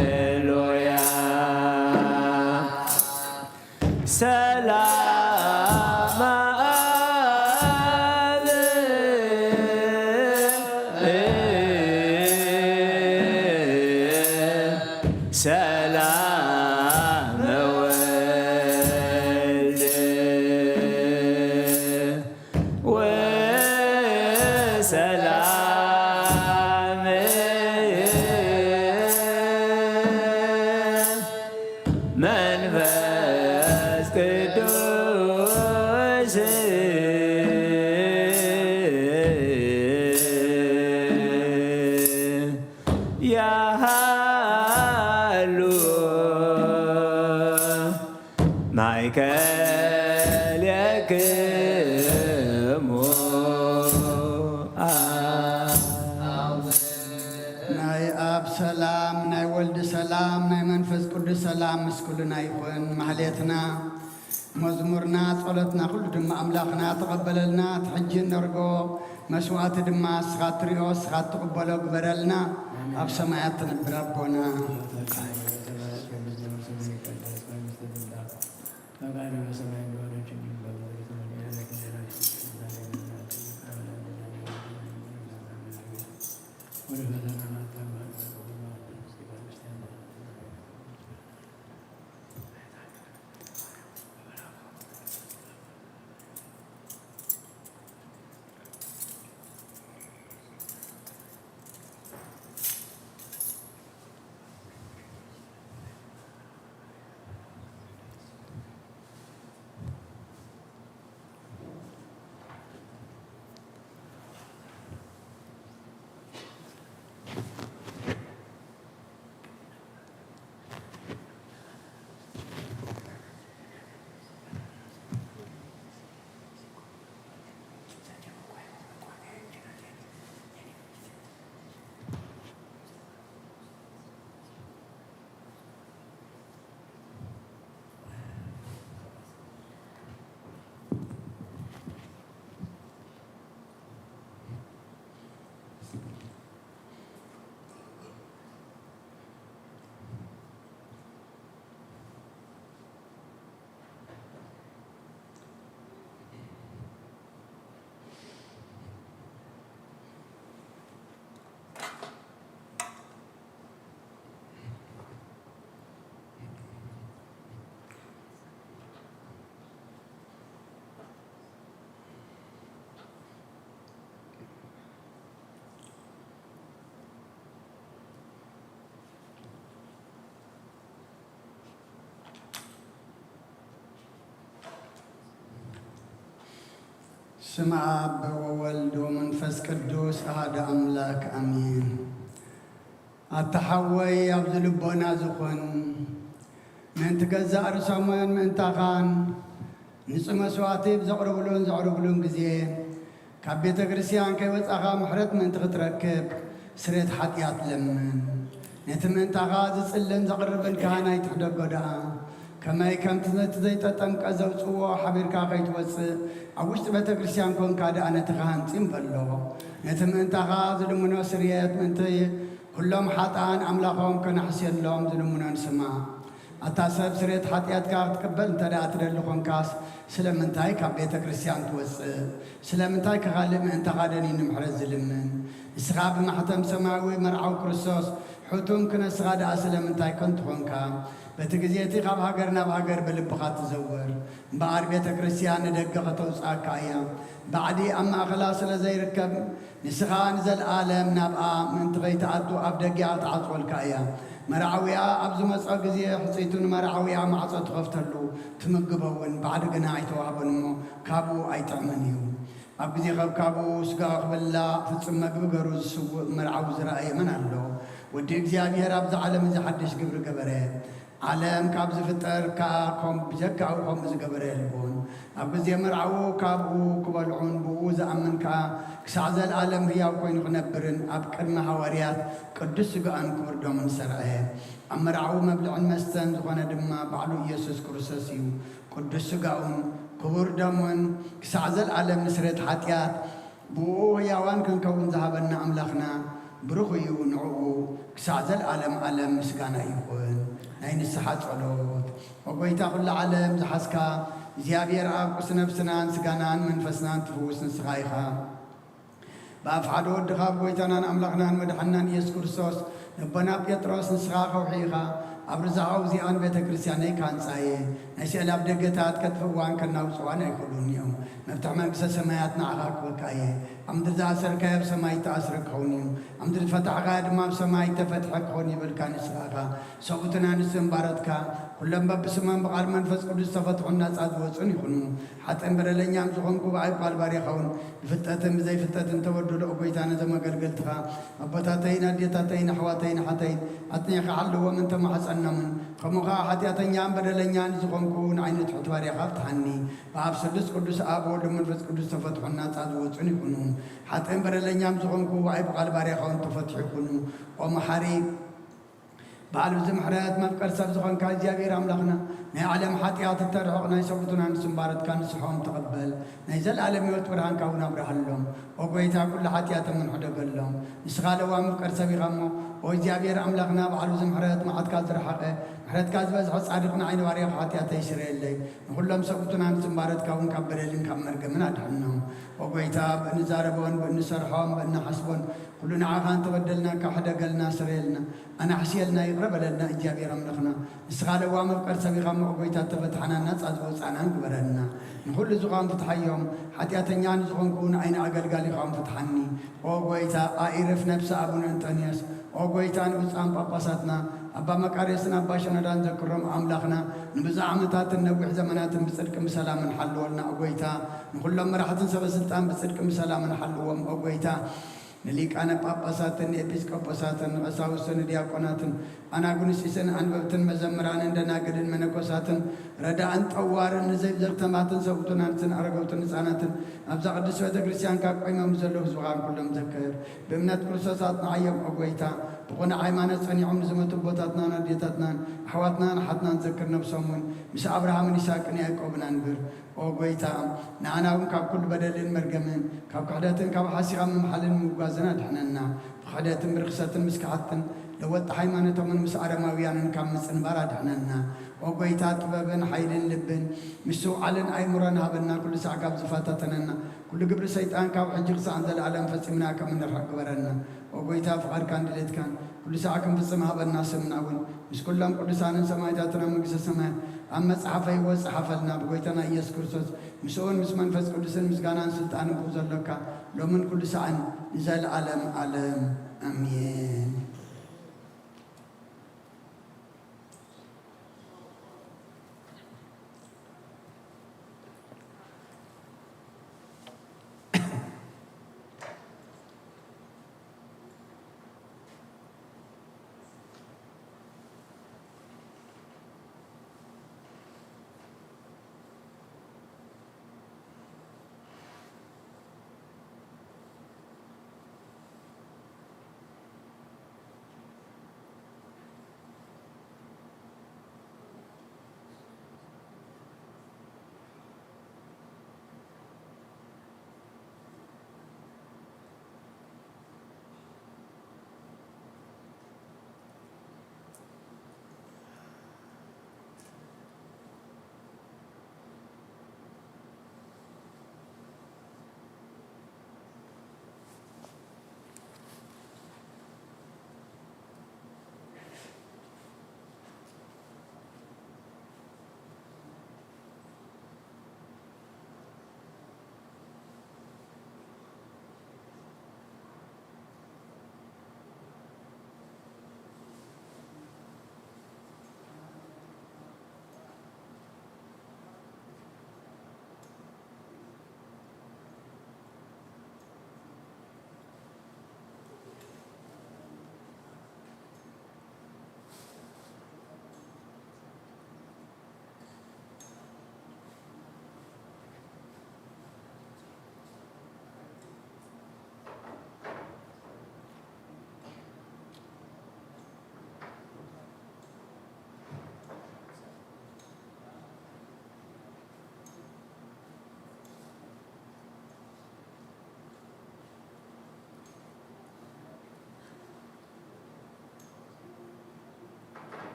ሃሌሉያ። ሰላም አብ ሰላም ወልድ ወሰላም መንፈስ ቅዱስ ያሃሉ ማእከሌክሙ። ናይ ኣብ ሰላም፣ ናይ ወልድ ሰላም፣ ናይ መንፈስ ቅዱስ ሰላም ምስ ኩልና ይኹን። ማህሌትና፣ መዝሙርና፣ ጸሎትና ኩሉ ድማ ኣምላኽና ተቐበለልና። እቲ ሕጂ እነርጎ መስዋዕቲ ድማ ንስኻ ትሪኦ፣ ንስኻ ትቕበሎ ግበረልና። ኣብ ሰማያት ትነብር ኣቦና። ፈቃድህ በሰማይ እንደሆነች እንዲሁም በምድር ትሁን። የዕለት እንጀራችንን ስጠን ዛሬ፣ በደላችንን ይቅር በለን እንደኛ እኛም የበደሉንን ይቅር እንደምንል። ወደ ፈተና አታግባን፣ ከክፉ ሁሉ አድነን እንጂ መንግስት ያንተ ናትና። ስም ኣብ ወወልድ ወመንፈስ ቅዱስ ኣሃዱ ኣምላክ ኣሜን። ኣታ ሓወይ ኣብዚ ልቦና ዝኹን ምእንቲ ገዛእ ርእሶምን ምእንታኻን ንጹህ መስዋዕቲ ብዘቕርብሉን ዘቕርብሉን ግዜ ካብ ቤተ ክርስቲያን ከይወጻኻ ምሕረት ምእንቲ ክትረክብ ስሬት ሓጢኣት ለምን። ነቲ ምእንታኻ ዝጽልን ዘቕርብን ካህን ኣይትሕደጎ ደኣ። ከመይ ከምቲ ነቲ ዘይተጠምቀ ዘውጽዎ ሓቢርካ ከይትወጽእ፣ ኣብ ውሽጢ ቤተ ክርስቲያን ኮንካ ደኣ ነቲ ካህን ጺም በሎ። ነቲ ምእንታኻ ዝልምኖ ስርየት ምእንቲ ኩሎም ሓጥኣን ኣምላኾም ከናሕስየሎም ዝልምኖን ስማዕ። ኣታ ሰብ ስርየት ሓጢኣትካ ክትቅበል እንተ ደኣ ትደሊ ኾንካስ፣ ስለምንታይ ካብ ቤተ ክርስቲያን ትወጽእ? ስለምንታይ ከኻልእ ምእንታኻ ደንዩ ንምሕረት ዝልምን? ንስኻ ብማሕተም ሰማያዊ መርዓዊ ክርስቶስ ሕቱም ክነስኻ ደኣ ስለምንታይ ከንቱ ኾንካ? በቲ ግዜ እቲ ካብ ሃገር ናብ ሃገር ብልብኻ ትዘውር። እምበኣር ቤተ ክርስቲያን ንደገ ከተውጽኣካ እያ። ባዕዲ ኣብ ማእከላ ስለ ዘይርከብ፣ ንስኻ ንዘለኣለም ናብኣ ምእንቲ ከይትኣቱ ኣብ ደጊኣ ትዓጽወልካ እያ። መርዓዊኣ ኣብ ዝመጾ ግዜ፣ ሕጽይቱ ንመርዓዊኣ ማዕጾ ትኸፍተሉ፣ ትምግቦ እውን፣ ባዕዲ ግና ኣይተዋህቦን እሞ፣ ካብኡ ኣይጥዕምን እዩ። ኣብ ግዜ ከብካቡ ስጋኡ ክብላዕ ፍጹም መግቢ ገሩ ዝስውእ መርዓዊ ዝረኣየ መን ኣሎ? ወዲ እግዚኣብሔር ኣብዚ ዓለም እዚ ሓድሽ ግብሪ ገበረ። ዓለም ካብ ዝፍጠር ከኣ ከም ብጀካኡ ከምኡ ዝገበረ የልቦን። ኣብ ግዜ መርዓኡ ካብኡ ክበልዑን ብኡ ዝኣምን ከኣ ክሳዕ ዘለኣለም ህያው ኮይኑ ክነብርን ኣብ ቅድሚ ሃዋርያት ቅዱስ ስጋኡን ክቡር ደሙን ሰርዐ። ኣብ መርዓኡ መብልዕን መስተን ዝኾነ ድማ ባዕሉ ኢየሱስ ክርስቶስ እዩ። ቅዱስ ስጋኡን ክቡር ደሙን ክሳዕ ዘለኣለም ንስርየት ሓጢኣት ብኡ ህያዋን ክንከውን ዝሃበና ኣምላኽና ብሩኽ እዩ። ንዕኡ ክሳዕ ዘለኣለም ኣለም ምስጋና ይኹን። ናይ ንስሓ ጸሎት። ኦ ጎይታ ኩሉ ዓለም ዝሓዝካ እግዚኣብሔር ኣብ ቁስ ነፍስናን ስጋናን መንፈስናን ትፍውስ ንስኻ ኢኻ። ብኣፍ ሓደ ወድኻ ብጎይታናን ኣምላኽናን መድሓንናን ኢየሱስ ክርስቶስ ነቦና ጴጥሮስ ንስኻ ከውሒ ኢኻ። ኣብ ርዛሓዊ እዚኣን ቤተ ክርስቲያነይ ካንጻየ ናይ ስዕል ኣብ ደገታት ከጥፍእዋን ከናውጽዋን ኣይክእሉን እዮም። መፍትሕ መንግስተ ሰማያት ንዓኻ ክበካ እየ። ኣብ ምድሪ ዝኣሰርካዮ ኣብ ሰማይ ዝተኣስረ ክኸውን እዩ። ኣብ ምድሪ ዝፈታሕካዮ ድማ ኣብ ሰማይ ዝተፈትሐ ክኸውን ይበልካ ንስኻ ኢኻ። ሰብኡትን ኣንስትን ባሮትካ ኩሎም በብስሞም ብቓል መንፈስ ቅዱስ ዝተፈትሑን ናጻ ዝወጹን ይኹኑ። ሓጥእን በደለኛን ዝኾንኩ ብኣይ ቃል ባሪኻ እውን ብፍልጠትን ብዘይፍልጠትን ተበድሎ፣ ኦ ጎይታ፣ ነዞም ኣገልገልትኻ ኣቦታተይን ኣዴታተይን ኣሕዋተይን ኣሓተይን ኣጽኒዕካ ሓልዎም እንተማሕጸኖምን፣ ከምኡ ኸኣ ሓጢኣተኛን በደለኛን ዝኾንኩ ንዓይ ንትሑት ባሪኻ ፍትሓኒ። ብኣብ ስሉስ ቅዱስ ኣብ ወልድ መንፈስ ቅዱስ ተፈትሑን ናጻ ዝወጹን ይኹኑ። ሓጥእን በደለኛን ዝኾንኩ ብኣይ ብቓል ባሪኻ እውን ተፈትሑ ይኹኑ። ኦ መሓሪ በዓል ብዙ ምሕረት መፍቀር ሰብ ዝኾንካ እግዚኣብሔር ኣምላኽና፣ ናይ ዓለም ሓጢኣት እተርሕቕ ናይ ሰብኡትን ኣንስትን ባሮትካ ንስሖም ተቐበል። ናይ ዘለኣለም ህይወት ብርሃንካ እውን ኣብርሃሎም። ኦ ጎይታ፣ ኩሉ ሓጢኣቶም እውን ሕደገሎም። ንስኻ ለዋህ መፍቀር ሰብ ኢኻ እሞ፣ ኦ እግዚኣብሔር ኣምላኽና፣ በዓል ብዙ ምሕረት፣ መዓትካ ዝረሓቐ፣ ምሕረትካ ዝበዝሐ ጻድቕ ንዓይ ንባርያኻ ሓጢኣተይ ስረየለይ። ንኹሎም ሰብኡትን ኣንስትን ባሮትካ እውን ካብ በደልን ካብ መርገምን ኣድሕኖም። ኦ ጎይታ፣ ብእንዛረቦን ብእንሰርሖን ብእንሓስቦን ኩሉ ንዓኻ እንተበደልናካ ሕደገልና፣ ስረየልና፣ ኣናሕስየልና፣ ይቕረ በለልና። እግዚኣብሔር ኣምላኽና፣ ንስኻ ለዋህ መፍቀር ሰብ ኢኻ እሞ፣ ኦ ጎይታ፣ እተፈትሓናን ናጻ ዝወጻእናን ግበረልና። ንኹሉ ዝኾን ፍትሓዮም፣ ሓጢኣተኛ ንዝኾንኩ ንዓይ ንኣገልጋሊኻውን ፍትሓኒ። ኦ ጎይታ፣ ኣኢርፍ ነብሲ ኣቡነ እንጠንዮስ፣ ኦ ጎይታ፣ ንብፁዓን ጳጳሳትና ኣባ መቃርዮስን ኣባ ሸኖዳን ዘክሮም ኣምላኽና፣ ንብዙሕ ዓመታትን ነዊሕ ዘመናትን ብጽድቅን ብሰላምን ሓልወልና። ኦ ጎይታ፣ ንኹሎም መራሕትን ሰበ ስልጣን ብጽድቅን ብሰላምን ሓልዎም። ኦ ጎይታ፣ ንሊቃነ ጳጳሳትን ንኤጲስቆጶሳትን ንቐሳውስትን ንዲያቆናትን ኣናጉንስጢስን ኣንበብትን መዘምራንን ደናግልን መነኮሳትን ረዳእን ጠዋርን ንዘይዘርተማትን ሰብኡትን ኣንስትን ኣረገውትን ህፃናትን ኣብዛ ቅድስት ቤተ ክርስቲያን ካብ ቆይሞም ዘለዉ ህዝብኻን ኩሎም ዘክር። ብእምነት ክርስቶስ ኣጽንዓዮም ኦ ጎይታ። ብቕኑዕ ሃይማኖት ጸኒዖም ንዝመቱ ኣቦታትናን ኣዴታትናን ኣሕዋትናን ኣሓትናን ዘክር። ነብሶም እውን ምስ ኣብርሃምን ይስሐቅን ያዕቆብን ኣንብር። ኦ ጎይታ፣ ንኣና እውን ካብ ኩሉ በደልን መርገምን፣ ካብ ክሕደትን ካብ ሓሲኻ ምምሓልን ምውጋዝን ኣድሕነና። ብክሕደትን ብርክሰትን ምስ ከሓድትን ለወጥቲ ሃይማኖቶምን ምስ ኣረማውያንን ካብ ምጽንባር ኣድሕነና። ኦ ጎይታ፣ ጥበብን ሓይልን ልብን ምስትውዓልን ኣእምሮን ሃበና። ኩሉ ሳዕ ካብ ዝፈታተነና ኩሉ ግብሪ ሰይጣን ካብ ሕጂ ክሳዕ ንዘለኣለም ፈጺምና ከም እንርሕቕ ግበረና። ኦ ጎይታ፣ ፍቓድካን ድሌትካን ኩሉ ሳዕ ክንፍጽም ሃበና። ስምና እውን ምስ ኩሎም ቅዱሳንን ሰማዕታትን ኣብ መንግስተ ሰማያት ኣብ መጽሓፈ ህይወት ጸሓፈልና። ብጎይታና ኢየሱስ ክርስቶስ ምስኡን ምስ መንፈስ ቅዱስን ምስጋናን ስልጣንን ብኡ ዘሎካ ሎምን ኩሉ ሳዕን ንዘለኣለም ዓለም ኣሜን።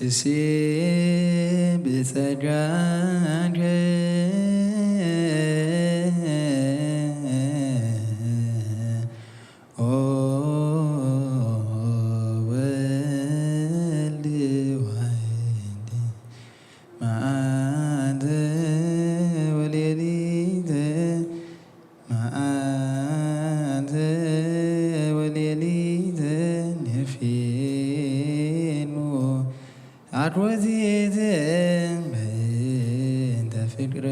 እሴ ብጸጋከ ኦ ወልድ ዋሕድ መዓልተ ወሌሊተ መዓልተ ወሌሊተ ንፌኑ ኣድወዚተ በእንተ ፍቅረ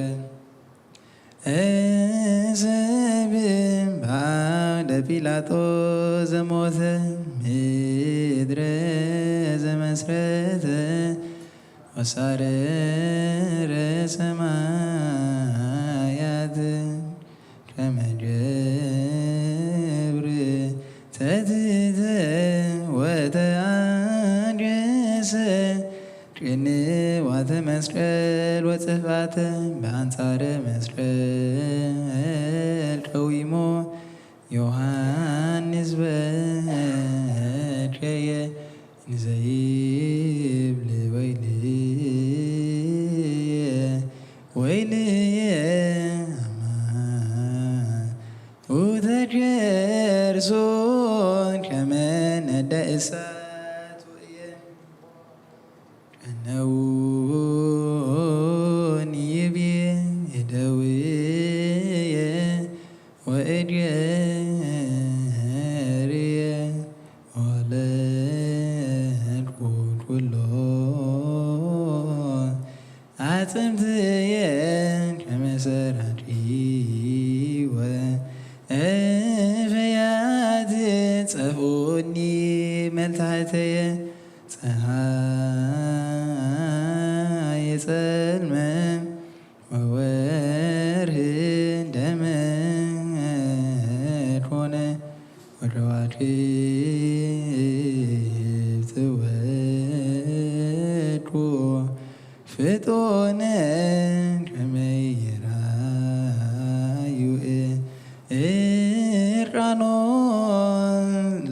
እሰብእ በአውደ ጲላጦስ ዘሞተ ምድረ ዘመስረተ ወሳረረ ሰማያት ከመ ገብር ተትተ ወተአንገሰ ቅንዋተ መስቀል ወጽፋተ በአንጻረ መስቀል ቀዊሞ ዮሐንስ በከየ እንዘይብል ወይልየ ወይልየ አማ ውእተ ከርሶ ከመ ነደ እሳት ውእየ። ቀነውን ይቤ እደውየ ወእድየ ወለድኩ ኩሎ አጽምትየ ከመ ሰራቂ ወእፈያት ጸፍኡኒ መልታሕተየ ፀሐይ ጸልመ ወወርህ ደመ ኮነ ወከዋክብት ወድቁ ፍጡነ ከመ ይራዩ እርቃኖ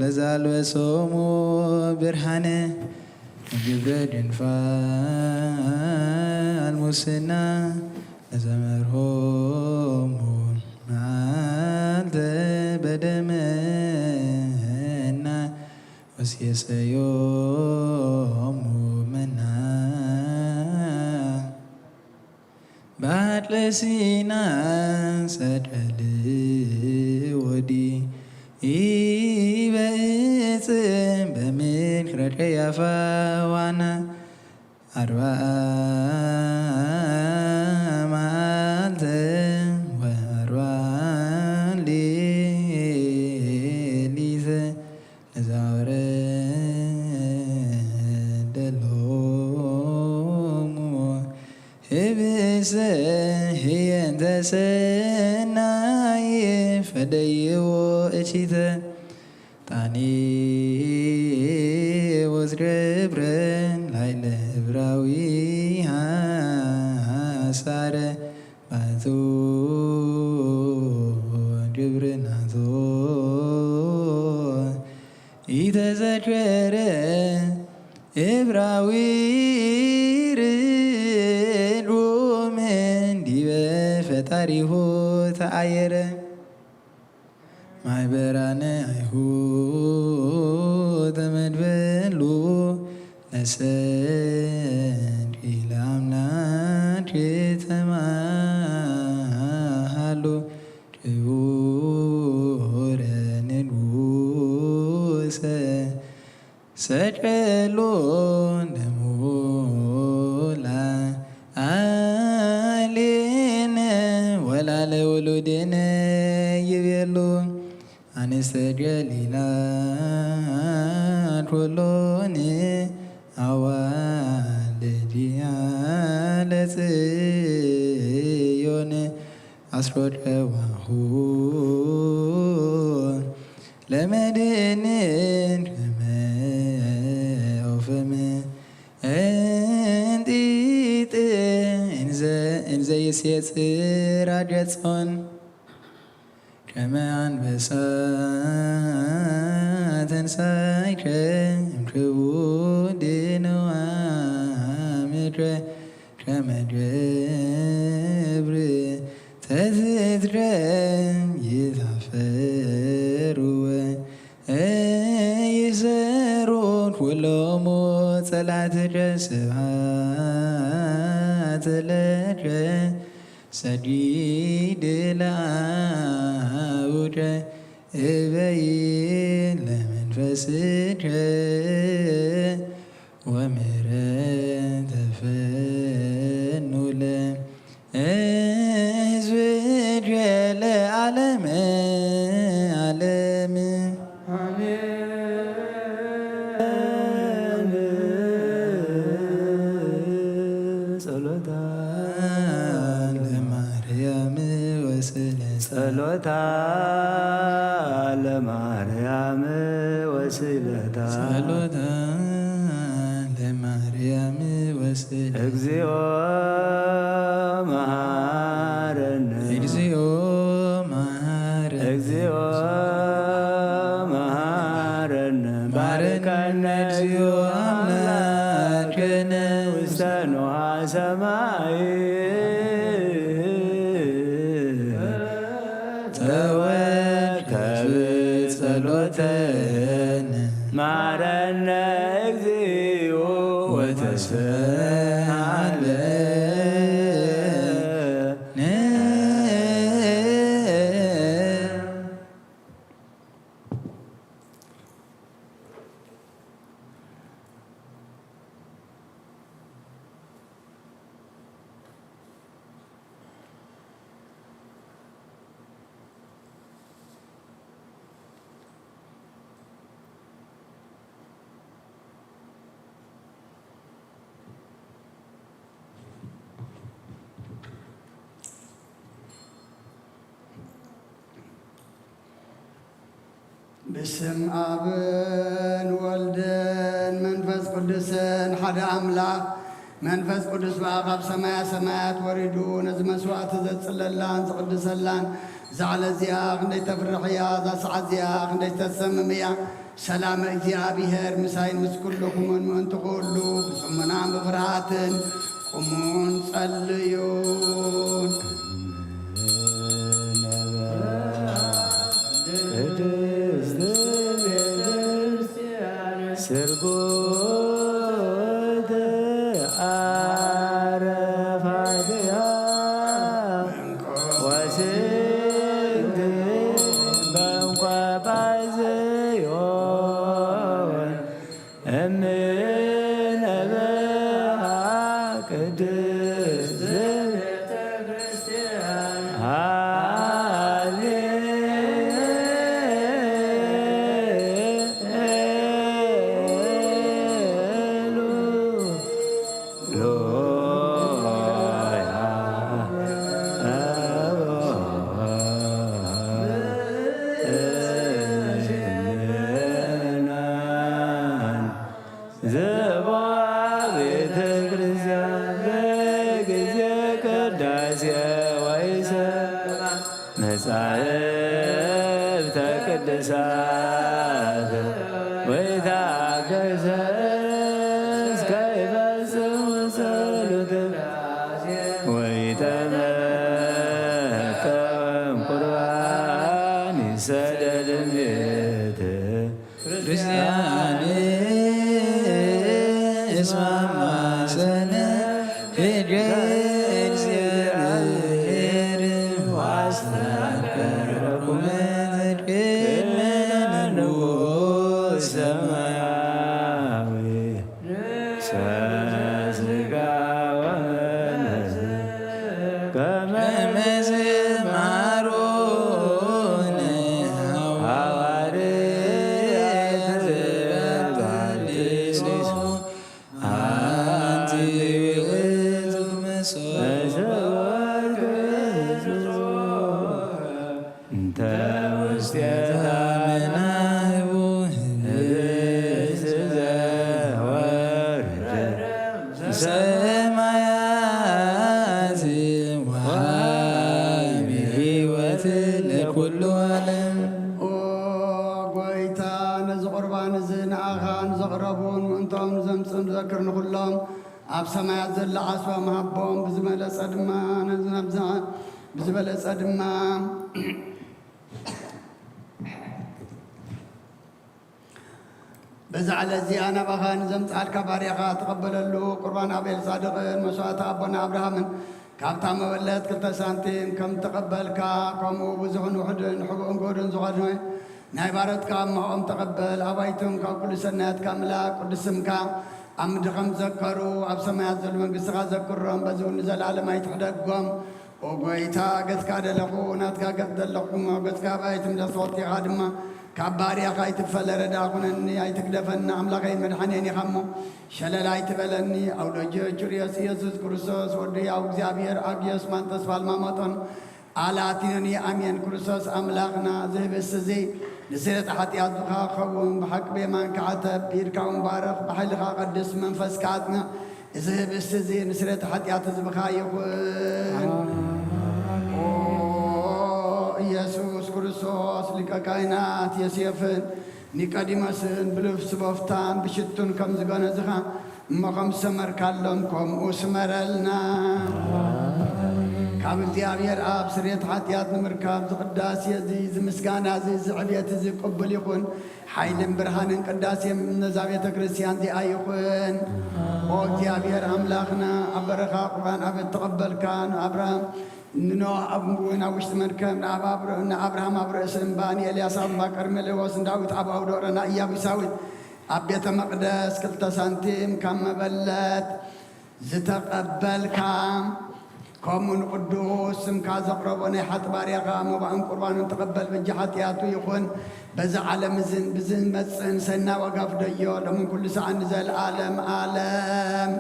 ለዛልበሶሙ ብርሃነ ግብረ ድንፋል ሙስና ለዘመርሆሙ መዓልተ በደመና ወሴሰዮሙ መና ባሕረ ሲና ሰደል ወዲ ኢበእጽ በምክረ ቀያፋ ዋና አርባ መዓልተ ወአርባ ሌሊት ለዛውረደ ሎሙ ህብስተ ህየንተ ሰናይ ፈደይዎ እቺተ ጣኔ ወዝገብረ ላይለ እብራዊ ሃሳረ ባቱ ግብርናቶ ኢተዘከረ እብራዊ ርጉም እንዲበ ፈጣሪሁ ተአየረ። ማይበራነ አይሁድ ተመድበሉ ለሰንድ ለአምላክ ተማሃሉ ክቡረ ንጉሰ ሰቀሎ ደሞላ አሌነ ወላለ ውሉድነ ይቤሉ። አንስተ ገሊላ ኩሎን አዋልድያ ለጽዮን አስሮቀዋሁ ለመድንን ከመ ኦፈም እንጢጥ እንዘ ይሴጽር አገጾን ከመ አንበሳ ተንሳይከ እምክቡድ ነዋ። ከመ ገብር ተዝትረ ይታፈርወ ይሰሩን ኩሎሙ ጸላትከ ስብሐት ለከ ሰጊድ ለአቡከ እበይ ለመንፈስከ ወምሕረት ተፈኑ ለሕዝብከ ለዓለመ ዓለም። አሜን። ጸሎታ ለማርያም ወስለ ጸሎታ ለማርያም ወስለታ። ጸሎታ ለማርያም ወስለ እግዚኦ መሐረነ። እግዚኦ መሐረነ። እግዚኦ መሐረነ። ባርከነ እግዚኦ አምላክነ ውስተ ንዋ ሰማይ። ተወከብ ጸሎተነ። ማረነ እግዚኦ ወተሰሃለነ። ብስም ኣብን ወልድን መንፈስ ቅዱስን ሓደ ኣምላኽ። መንፈስ ቅዱስ በኣ ካብ ሰማያ ሰማያት ወሪዱ ነዚ መስዋዕቲ ዘጽለላን ዝቕድሰላን፣ እዛ ዕለት እዚኣ ክንደይ ተፍርሕ እያ፣ እዛ ሰዓት እዚኣ ክንደይ ተሰምም እያ። ሰላም እግዚኣብሔር ምሳይን ምስ ኩልኹምን ምእንቲ ኩሉ ብጽሞናን ብፍርሃትን ቁሙን ጸልዩን። ቅድስት ቤተክርስቲያን ስርጉት አረፋትያ ወስንት በንቋጳዝዮን እምነ በሃ ቅድስት ቤተ ክርስቲያን ሃሌ ሉያ ዘባ ቤተ ክርስቲያን በጊዜ ቅዳሴ ወይሰማ መጻሕፍተ ቅዱሳት ወይታገሰ እስከ ይፈጽሙ ጸሎተ ወይተመቀም ቁርባን ይሰደድ ቤት ክርስቲያን እስማማ ሰነ ሄደ እግዚአብሔር ዋስተንከረኩም ቅድመ ንጉሥ ሰማያዊ ሰስጋ ወመንፈስ ከመ ዝማሮነ ሐዋርያት በአዲስ አንቲ ውእቱ መሰወ እንተ ውስቴታ መናህቡ ህብስት ዘወረደ ሰማያት ወሃቢ ሕይወት ለኩሉ ዓለም። ኦ ጎይታ፣ ነዚ ቁርባን እዚ ንኣኻ ንዘቕረቡን ምእንቶም ዘምጽኡን ዘክር ንኹሎም ኣብ ሰማያት ዘሎ ዓስቦም ሃቦም፣ ብዝበለጸ ድማ ነዚ ነብዛ-፣ ብዝበለጸ ድማ በዛ ዕለት እዚኣ ናባኻ ንዘምጽኣልካ ባርያኻ ተቐበለሉ። ቁርባን ኣቤል ጻድቕን መስዋእቲ ኣቦና ኣብርሃምን ካብታ መበለት ክልተ ሳንቲም ከም ተቐበልካ፣ ከምኡ ብዙሕን ውሑድን ሕቡእን ግሁድን ዝኾነ ናይ ባረትካ እምሆኦም ተቐበል። ኣባይቶም ካብ ኩሉ ሰናያትካ ምላእ ቅዱስ ስምካ ኣብ ምድሪ ከም ዘከሩ ኣብ ሰማያት ዘሎ መንግስትኻ ዘክሮም። በዚ እውን ንዘለኣለም ኣይትሕደጎም። ኦ ጎይታ፣ ገጽካ ደለኹ፣ ናትካ ገጽ ደለኹ እሞ፣ ገጽካ ብኣይ ትምለስ፣ ወርቂኻ ድማ ካብ ባርያኻ ኣይትፈለ። ረዳ ኩነኒ፣ ኣይትግደፈኒ፣ ኣምላኸይ መድሓኔን ኢኻ እሞ፣ ሸለል ኣይትበለኒ። ኣውሎጆ ቹርዮስ ኢየሱስ ክርስቶስ፣ ወዲ ያው እግዚኣብሔር፣ ኣግዮስ ማንተስ ፋልማሞጦን፣ ኣላቲኖኒ፣ ኣሜን። ክርስቶስ ኣምላኽና፣ እዚ ህብስቲ እዚ ንስርየት ሓጢኣትካ ክኸውን፣ ብሓቂ ብየማንካ ዓተብ፣ ብኢድካ እውን ባርኽ፣ ብሓይልኻ ቀድስ፣ መንፈስካ ኣጽንዕ። እዚ ህብስቲ እዚ ንስርየት ሓጢኣት ህዝብኻ ይኹን። ኦ ኢየሱስ ክርስቶስ፣ ሊቀ ካህናት ዮሴፍን ኒቆዲሞስን ብልብሲ ቦፍታን ብሽቱን ከም ዝገነዝኻ እሞ ከም ዝሰመርካሎም ከምኡ ስመረልና። ካብ እግዚኣብሔር ኣብ ስርየት ሓጢኣት ንምርካብ ዝቅዳሴ እዚ፣ ዝምስጋና እዚ፣ ዝዕብየት እዚ ቅቡል ይኹን። ሓይልን ብርሃንን ቅዳሴ ነዛ ቤተ ክርስቲያን እዚኣ ይኹን። ኦ እግዚኣብሔር ኣምላኽና፣ ኣብ በረኻ ቁርባን ኣብ እተቐበልካ ንኣብርሃም ንኖህ ኣብ እውን ኣብ ውሽጢ መርከብ ንኣብ-፣ ንኣብርሃም ኣብ ርእሲ እምባ፣ ንኤልያስ ኣብ እምባ ቀርሜሌዎስ፣ ንዳዊት ኣብ ኣውደ ኦረና ኢያቡሳዊት ኣብ ቤተ መቕደስ ክልተ ሳንቲም ካብ መበለት ዝተቐበልካ፣ ከምኡ ንቅዱስ ስምካ ዘቕረቦ ናይ ሓጢ ባርያኻ መባእን ቁርባንን ተቐበል። በጃ ሓጢኣቱ ይኹን በዚ ዓለም እዝን ብዝመጽእን ሰና ዋጋ ፍደዮ፣ ሎምን ኩሉ ሰዓት ንዘለዓለም ዓለም።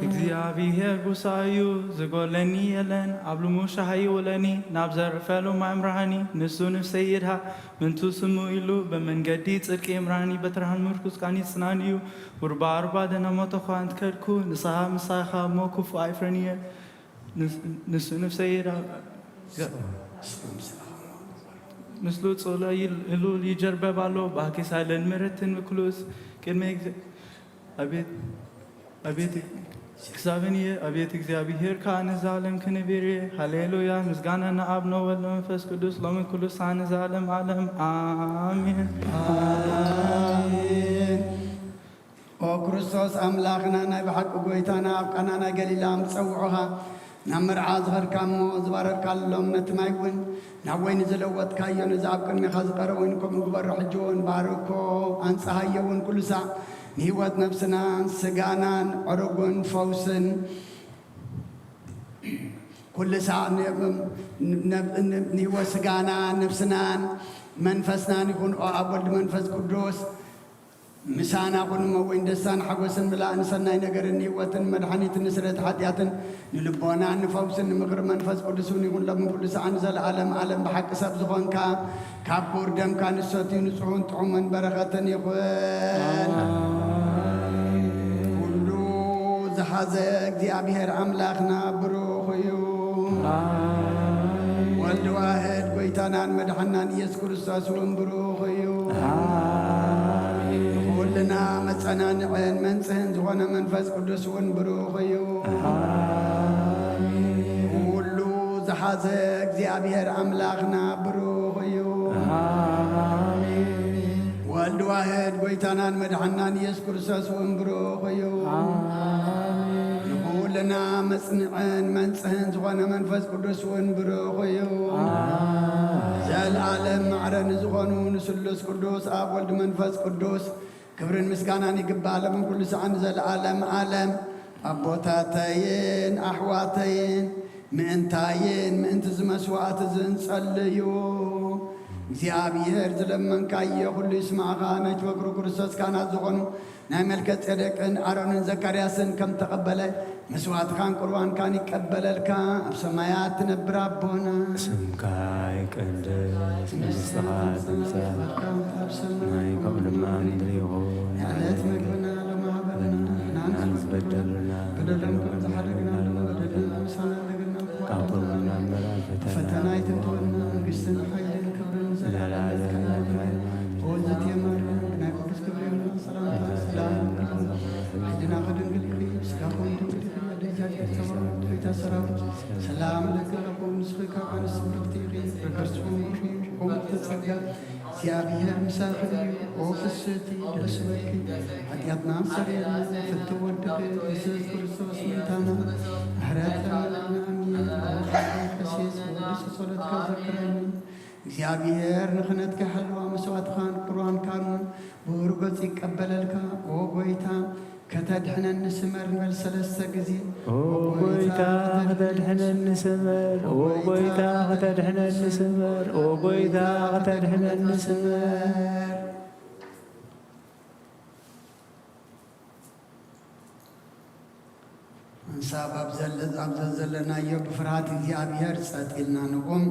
እግዚኣብሔር ጉሳዩ ዝጎለኒ የለን፣ ኣብ ልሙሻ ሃይወለኒ፣ ናብ ዘርፈሉ ማይ ምርሃኒ፣ ንሱ ንፍሰይ ይድሃ፣ ምንቱ ስሙ ኢሉ፣ በመንገዲ ጽድቂ ይምራኒ፣ በትርሃን ምርኩስ ቃኒ ጽናን እዩ። ቡርባ ኣርባ ደነ ሞተ እኳ እንተከድኩ፣ ንስኻ ምሳኻ እሞ ክፉእ ኣይፍረንየ። ንስ-፣ ንሱ ንፍሰይ ይዳ-፣ ገ-፣ ምስሉ ጽሎ ይል-፣ እሉል ይጀርበብ ኣሎ፣ ባኪስ ኣይለን ምረትን ምክሉስ ቅድሚ ግዜ-፣ ኣቤት፣ ኣቤት፣ ክሳብን እየ፣ ኣቤት እግዚኣብሔር ከኣ ንዛለም ክንብር እየ። ሃሌሉያ፣ ምስጋና ንኣብ ንወልድ መንፈስ ቅዱስ፣ ሎሚ ኩሉ ሳዕ ንዛለም ዓለም። ኣሜን። ኣሜን። ኦ ክርስቶስ ኣምላኽና፣ ናይ ብሓቂ ጎይታና፣ ኣብ ቃና ናይ ገሊላ ምስ ጸውዑኻ፣ ናብ መርዓ ዝኸድካ እሞ ዝባረርካሎም ነቲ ማይ እውን ናብ ወይኒ ዝለወጥካዮ፣ ነዚ ኣብ ቅድሜኻ ዝቐረበ ወይኒ ከምኡ ግበሮ። ሕጂ እውን ባርኮ፣ ኣንጽሃዮ እውን ኩሉ ሳዕ ንህይወት ነፍስናን ስጋናን ዕሩግን ፈውስን ኩሉ ሳዕ ን-፣ ን-፣ ን-፣ ንህይወት ስጋናን ነፍስናን መንፈስናን ይኹን። ኦ ኣብ ወልድ መንፈስ ቅዱስ ምሳና ኩን እሞ፣ ወይን ደስታን ሓጎስን ምላእን ሰናይ ነገርን ህይወትን መድሓኒትን ንስርየት ሓጢኣትን ንልቦናን ንፈውስን ንምኽሪ መንፈስ ቅዱስ እውን ይኹን ሎምን ኩሉ ሰዓን ዘለዓለም ዓለም። ብሓቂ ሰብ ዝኾንካ ካብ ክቡር ደምካ ንሰትዩ ንጹሑን ጥዑምን በረኸትን ይኹን። ኩሉ ዝሓዘ እግዚኣብሔር ኣምላኽና ብሩኽ እዩ። ወልድ ዋህድ ጎይታናን መድሓናን ኢየሱስ ክርስቶስ እውን ብሩኽ እዩ። ኩልና መጸናንዕን መንጽህን ዝኾነ መንፈስ ቅዱስ እውን ብሩኽ እዩ። ኩሉ ዝሓዘ እግዚኣብሔር ኣምላኽና ብሩኽ እዩ። ወልድ ዋህድ ጎይታናን መድሓናን ኢየሱስ ክርስቶስ እውን ብሩኽ እዩ። ንኹልና መጽንዕን መንጽህን ዝኾነ መንፈስ ቅዱስ እውን ብሩኽ እዩ። ዘለዓለም ማዕረ ንዝኾኑ ንስሉስ ቅዱስ ኣብ ወልድ መንፈስ ቅዱስ ክብርን ምስጋናን ይግባእ፣ ሎምን ኩሉ ሰዓን ንዘለዓለም ዓለም። ኣቦታተይን ኣሕዋተይን፣ ምእንታይን ምእንቲ እዚ መስዋዕቲ እዚ እንጸልዩ። እግዚኣብሔር ዝለመንካዮ ኩሉ ይስማዕኻ። ናይቲ በኩሩ ክርስቶስ ካህናት ዝኾኑ ናይ መልከ ጼዴቅን ኣሮንን ዘካርያስን ከም ተቐበለ፣ መስዋዕትኻን ቁርባንካን ይቀበለልካ። ኣብ ሰማያት ትነብር ኣቦና፣ ስምካ ይቀደስ፣ መንግስትኻ ትምጻእ፣ ናይ ከምኡ ድማ ምድሪ ይኹን። የዕለት መግብና ሎሚ ሃበና፣ ንሕና ዝበደሉና በደሎም ከም ዝሓደግና፣ በደልና ምሳና እንደገና ካብቶም እናንበራ ፈተና ኣይትእትወና፣ መንግስትን ሓይልን ክብርን ዘለዓለም። ኦ እግዝእትየ ማርያም፣ ናይ ቅዱስ ገብርኤል ሰላምታ ሰላም፣ ሕሊናኺ ድንግል ካብ ኣንስቲ ብርክቲ ኢኺ፣ ፍረ ከርስኺ ምሉእ እዩ። ከምኡ ተጸጋ እግዚኣብሔር ምሳኺ እዩ። ኦ ፍስህቲ ደስ በኪ፣ ሓጢኣትና ሰረየልና፣ ፍትው ወድኺ የሱስ ክርስቶስ ምእንታና ምሕረት ለምነልና። ኣሜን። ኦ ፍስህቲ ወድስ ጸሎትካ ዘክረኒ። እግዚኣብሔር ንኽህነትካ ይሓልዋ፣ መስዋዕትኻን ቁርባንካን ብብሩህ ገጽ ይቀበለልካ። ኦ ጎይታ፣ ከተድሕነኒ ስመር ንበል ሰለስተ ግዜ። ኦ ጎይታ፣ ከተድሕነኒ ስመር፣ ኦ ጎይታ፣ ከተድሕነኒ ስመር፣ ኦ ጎይታ፣ ከተድሕነኒ ስመር። ሓንሳብ ኣብ ዘለ-፣ ኣብ ዘዘለናዮ ብፍርሃት እግዚኣብሔር ጸጥ ኢልና ንቑም።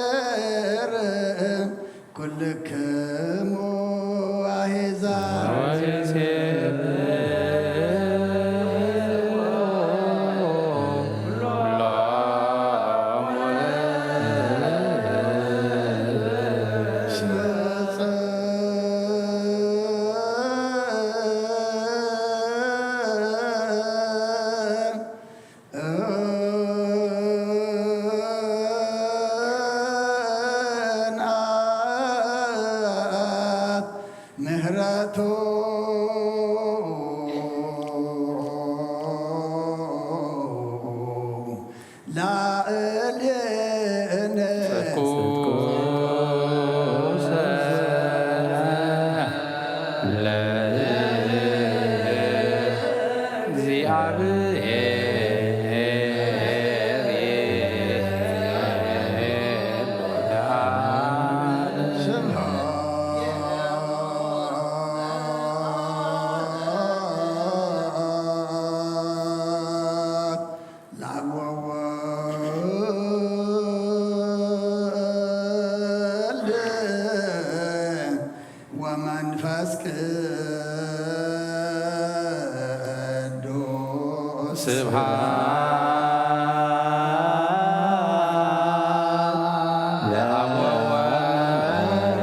ለእግዚኣብሔር ኩልክሙ ኣሕዛብ ምህረቱ ላዕሌነ ጽድቁ ለእግዚኣብሔር። ለአብ ወወልድ ወመንፈስ ቅዱስ ስብሐት ለአብ ወወልድ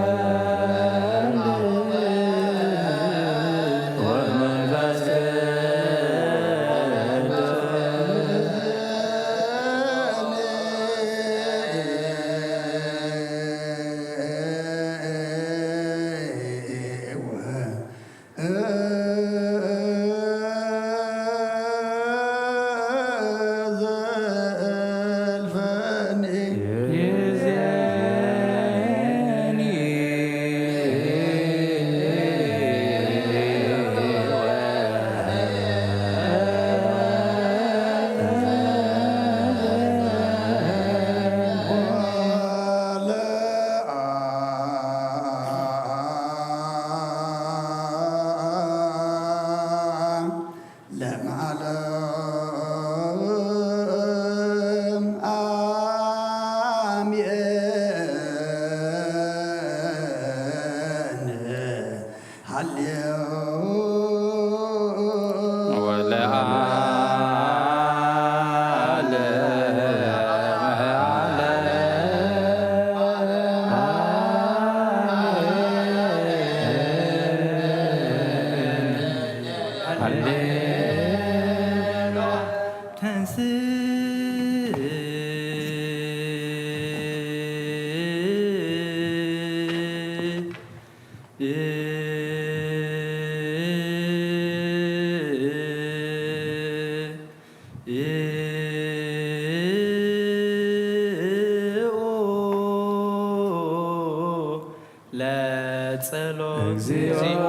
ለጸሎት እግዚኦ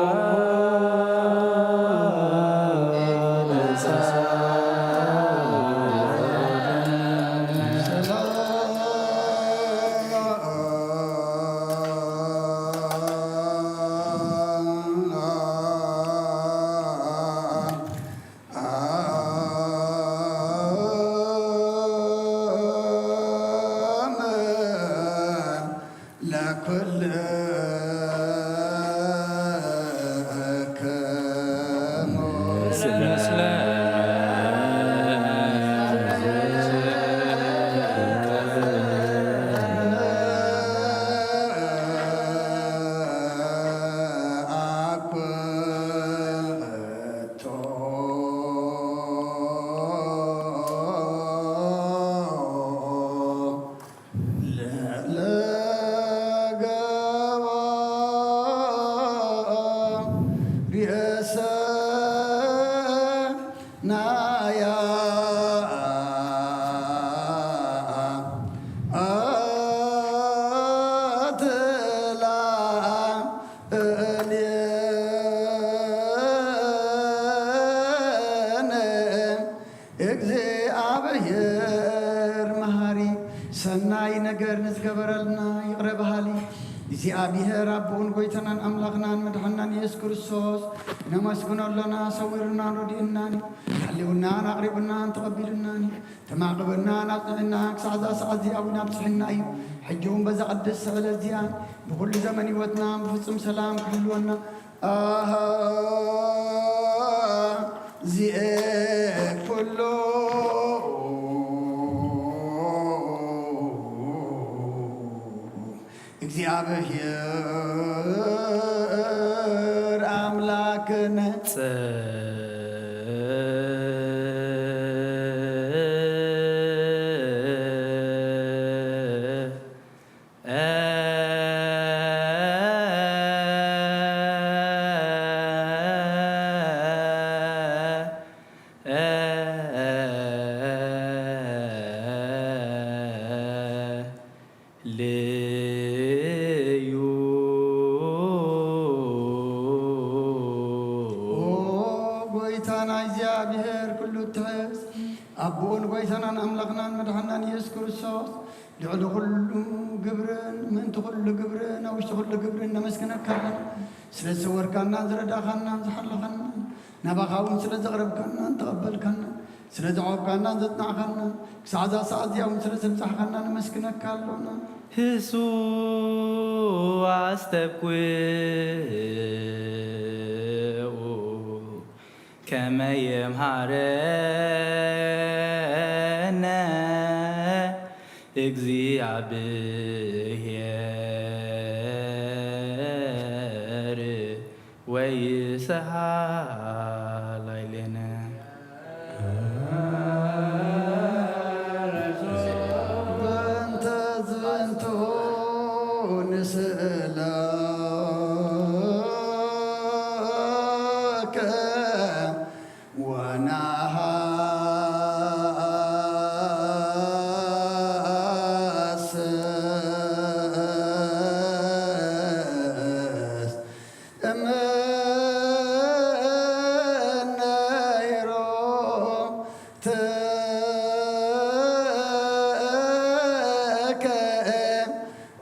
ለኩልክሙ ለገባ ርእሰናያ ኣትላ እልየነ። እግዚኣብሔር መሃሪ ሰናይ ነገር ንዝገበረልና ይቕረ በሃሊ እግዚኣብሔር ኣቦኡን ጎይታናን ኣምላኽናን መድሓናን ኢየሱስ ክርስቶስ ነመስግኖ ኣሎና። ሰዊሩናን ረዲኡናን እዩ። ሓልዩናን ኣቕሪቡናን ተቐቢሉናን እዩ። ተማዕቕበናን ኣጽኒዕናን ክሳዕ እዛ ሰዓት እዚኣ እውን ኣብጽሕና እዩ። ሕጂ እውን በዛ ቅድስቲ ዕለት እዚኣ ብኹሉ ዘመን ህይወትና ብፍጹም ሰላም ክሕልወና ኣሃ ዚኤ ኩሉ እግዚኣብሔር ኣምላክነ። ልዩ። ኦ ጎይታና እግዚኣብሔር ኩሉ እትሕዝ፣ ኣቦኡን ጎይታናን ኣምላኽናን መድሓናን ኢየሱስ ክርስቶስ፣ ልዕሊ ኩሉ ግብርን ምእንቲ ኩሉ ግብርን ኣብ ውሽጢ ኩሉ ግብርን ነመስግነካ ኣለና። ስለ ዝሰወርካናን ዝረዳኻናን ዝሓለኻናን፣ ናባኻ እውን ስለ ዘቕረብካናን ተቐበልካናን፣ ስለ ዘዕቆብካናን ዘጽናዕካናን፣ ክሳዕ እዛ ሰዓት እዚኣ እውን ስለ ዘብጻሕካና ነመስግነካ ኣሎና። ህሱው ኣስተብቅዑ ከመ የምሃረነ እግዚአብሔር ወይስሐል ላዕሌነ። በእንተ ዝንቱ ንስእለከ ወነሃስስ እምነ ሄሮትከ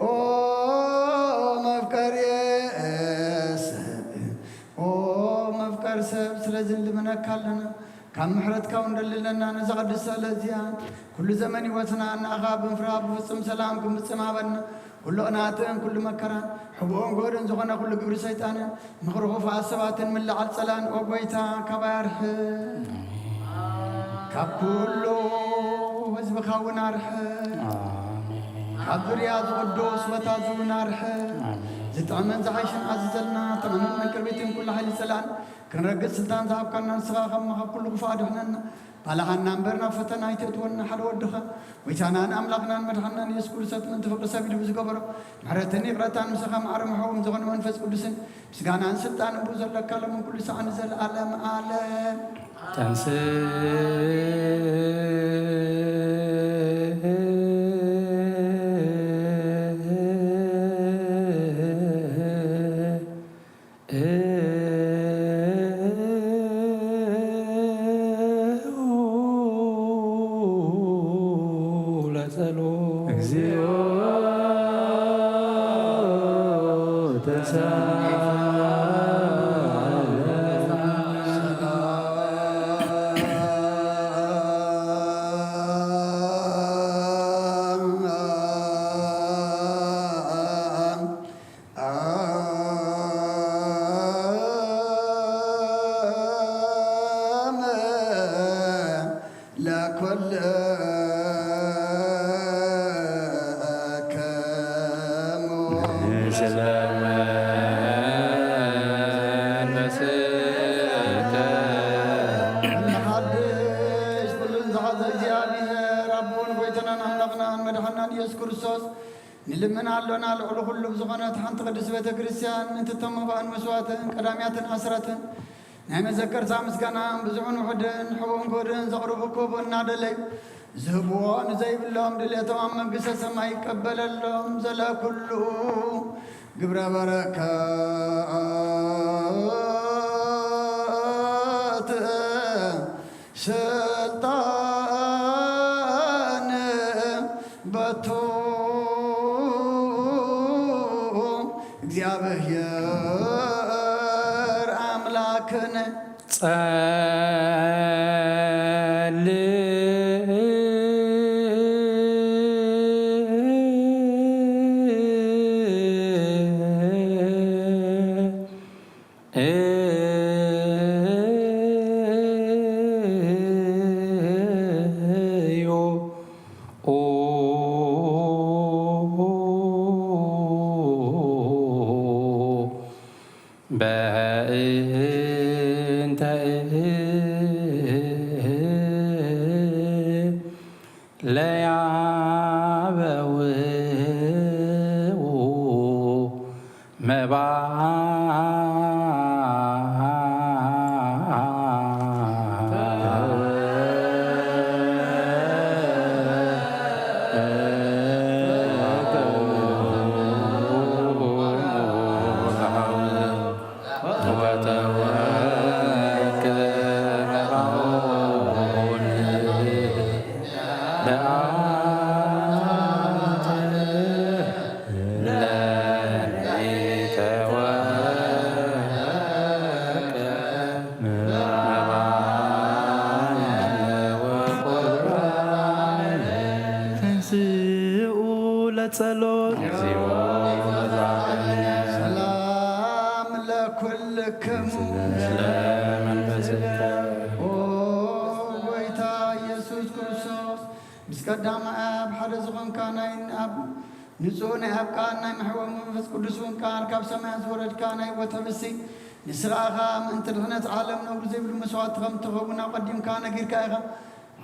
ኦ መፍቀሪ ሰብ፣ ኦ መፍቀሪ ሰብ፣ ስለዚ ንልምነካ ኣለና። ካብ ምሕረትካ እውን ንደሊ ኣለና። ነዛ ቅድስቲ ዕለት እዚኣ ኩሉ ዘመን ህይወትና ንኣኻ ብምፍራህ ብፍጹም ሰላም ክምጽም ሃበና። ኩሉ ቅንኣትን ኩሉ መከራን ሕቡእን ጎህድን ዝኾነ ኩሉ ግብሪ ሰይጣንን ምኽሪ ክፉኣት ሰባትን ምልዓል ጸላእን ኦ ጎይታ ካባይ ኣርሕቕ። ካብ ኩሉ ህዝብኻ እውን ኣርሕቕ። ኣሜን። ካብ ዙርያ እዚ ቅዱስ ቦታ እዚ እውን ኣርሕቕ። ኣሜን። ዝጥዕምን ዝዓይሽን ኣዝዘልና። ጥዑምን ምቅርቢትን ኩሉ ሓይሊ ጸላእን ክንረግጽ ስልጣን ዝሃብካና ንስኻ ከማ ካብ ኩሉ ክፉእ ኣድሕነና። ባልዓና እምበር ናብ ፈተና ኣይተእትወና፣ ሓደ ወድኻ፣ ጎይታናን ኣምላኽናን መድሓንናን የሱስ ክርስቶስ፣ ምእንቲ ፍቕሪ ሰብ ኢሉ ብዝገበሮ ምሕረትን ይቕረታን፣ ምሳኻ ማዕረ መሓውም ዝኾነ መንፈስ ቅዱስን፣ ምስጋናን ስልጣንን ብኡ ዘለካ፣ ሎምን ኩሉ ሰዓን ንዘለኣለም ዓለም። ተንሥእ ለጸሎት። እግዚኦ ተሳለ። ለኩልክሙ። ንሓድሽ ኩሉን ዝሓዘ እግዚኣብሔር ኣቦን ጎይታናን ኣምላኽናን መድሓናን ኢየሱስ ክርስቶስ ንልምን ኣሎና። ልዕሊ ኩሉ ብዝኾነት ሓንቲ ቅድስት ቤተ ክርስቲያን፣ ነቲ እቶም መባእን መስዋእትን ቀዳምያትን ኣስራትን ናይ መዘከርታ ምስጋና ብዙሕን ውሑድን ሕቡን ክቡርን ዘቕርቡ ክህቡ እናደለዩ፣ ዝህብዎ ንዘይብሎም ድሌቶም ኣብ መንግስተ ሰማይ ይቀበለሎም። ዘለ ኩሉ ግብረ በረከት ስልጣን በቱ እግዚኣብሔር ኣምላክን። ጸል እዮ ኦ በእንተ ለያበው መባዕ ተንስኡ ለጸሎት። ሰላም ለኩልክሙ። ኦ ጎይታ ኢየሱስ ክርስቶስ፣ ምስ ቀዳማይ ኣብ ሓደ ዝኾንካ ናይ ኣብ ንጹህ ናይ ኣብ ቃል ናይ መሕወም መንፈስ ቅዱስ እውን ቃል ካብ ሰማያት ዝወረድካ ናይ ህይወት ህብስቲ፣ ንስኻ ኢኻ ምእንቲ ድሕነት ዓለም ነውሪ ዘይብሉ መስዋእቲ ከም እትኸውን ኣቐዲምካ ነጊርካ ኢኻ።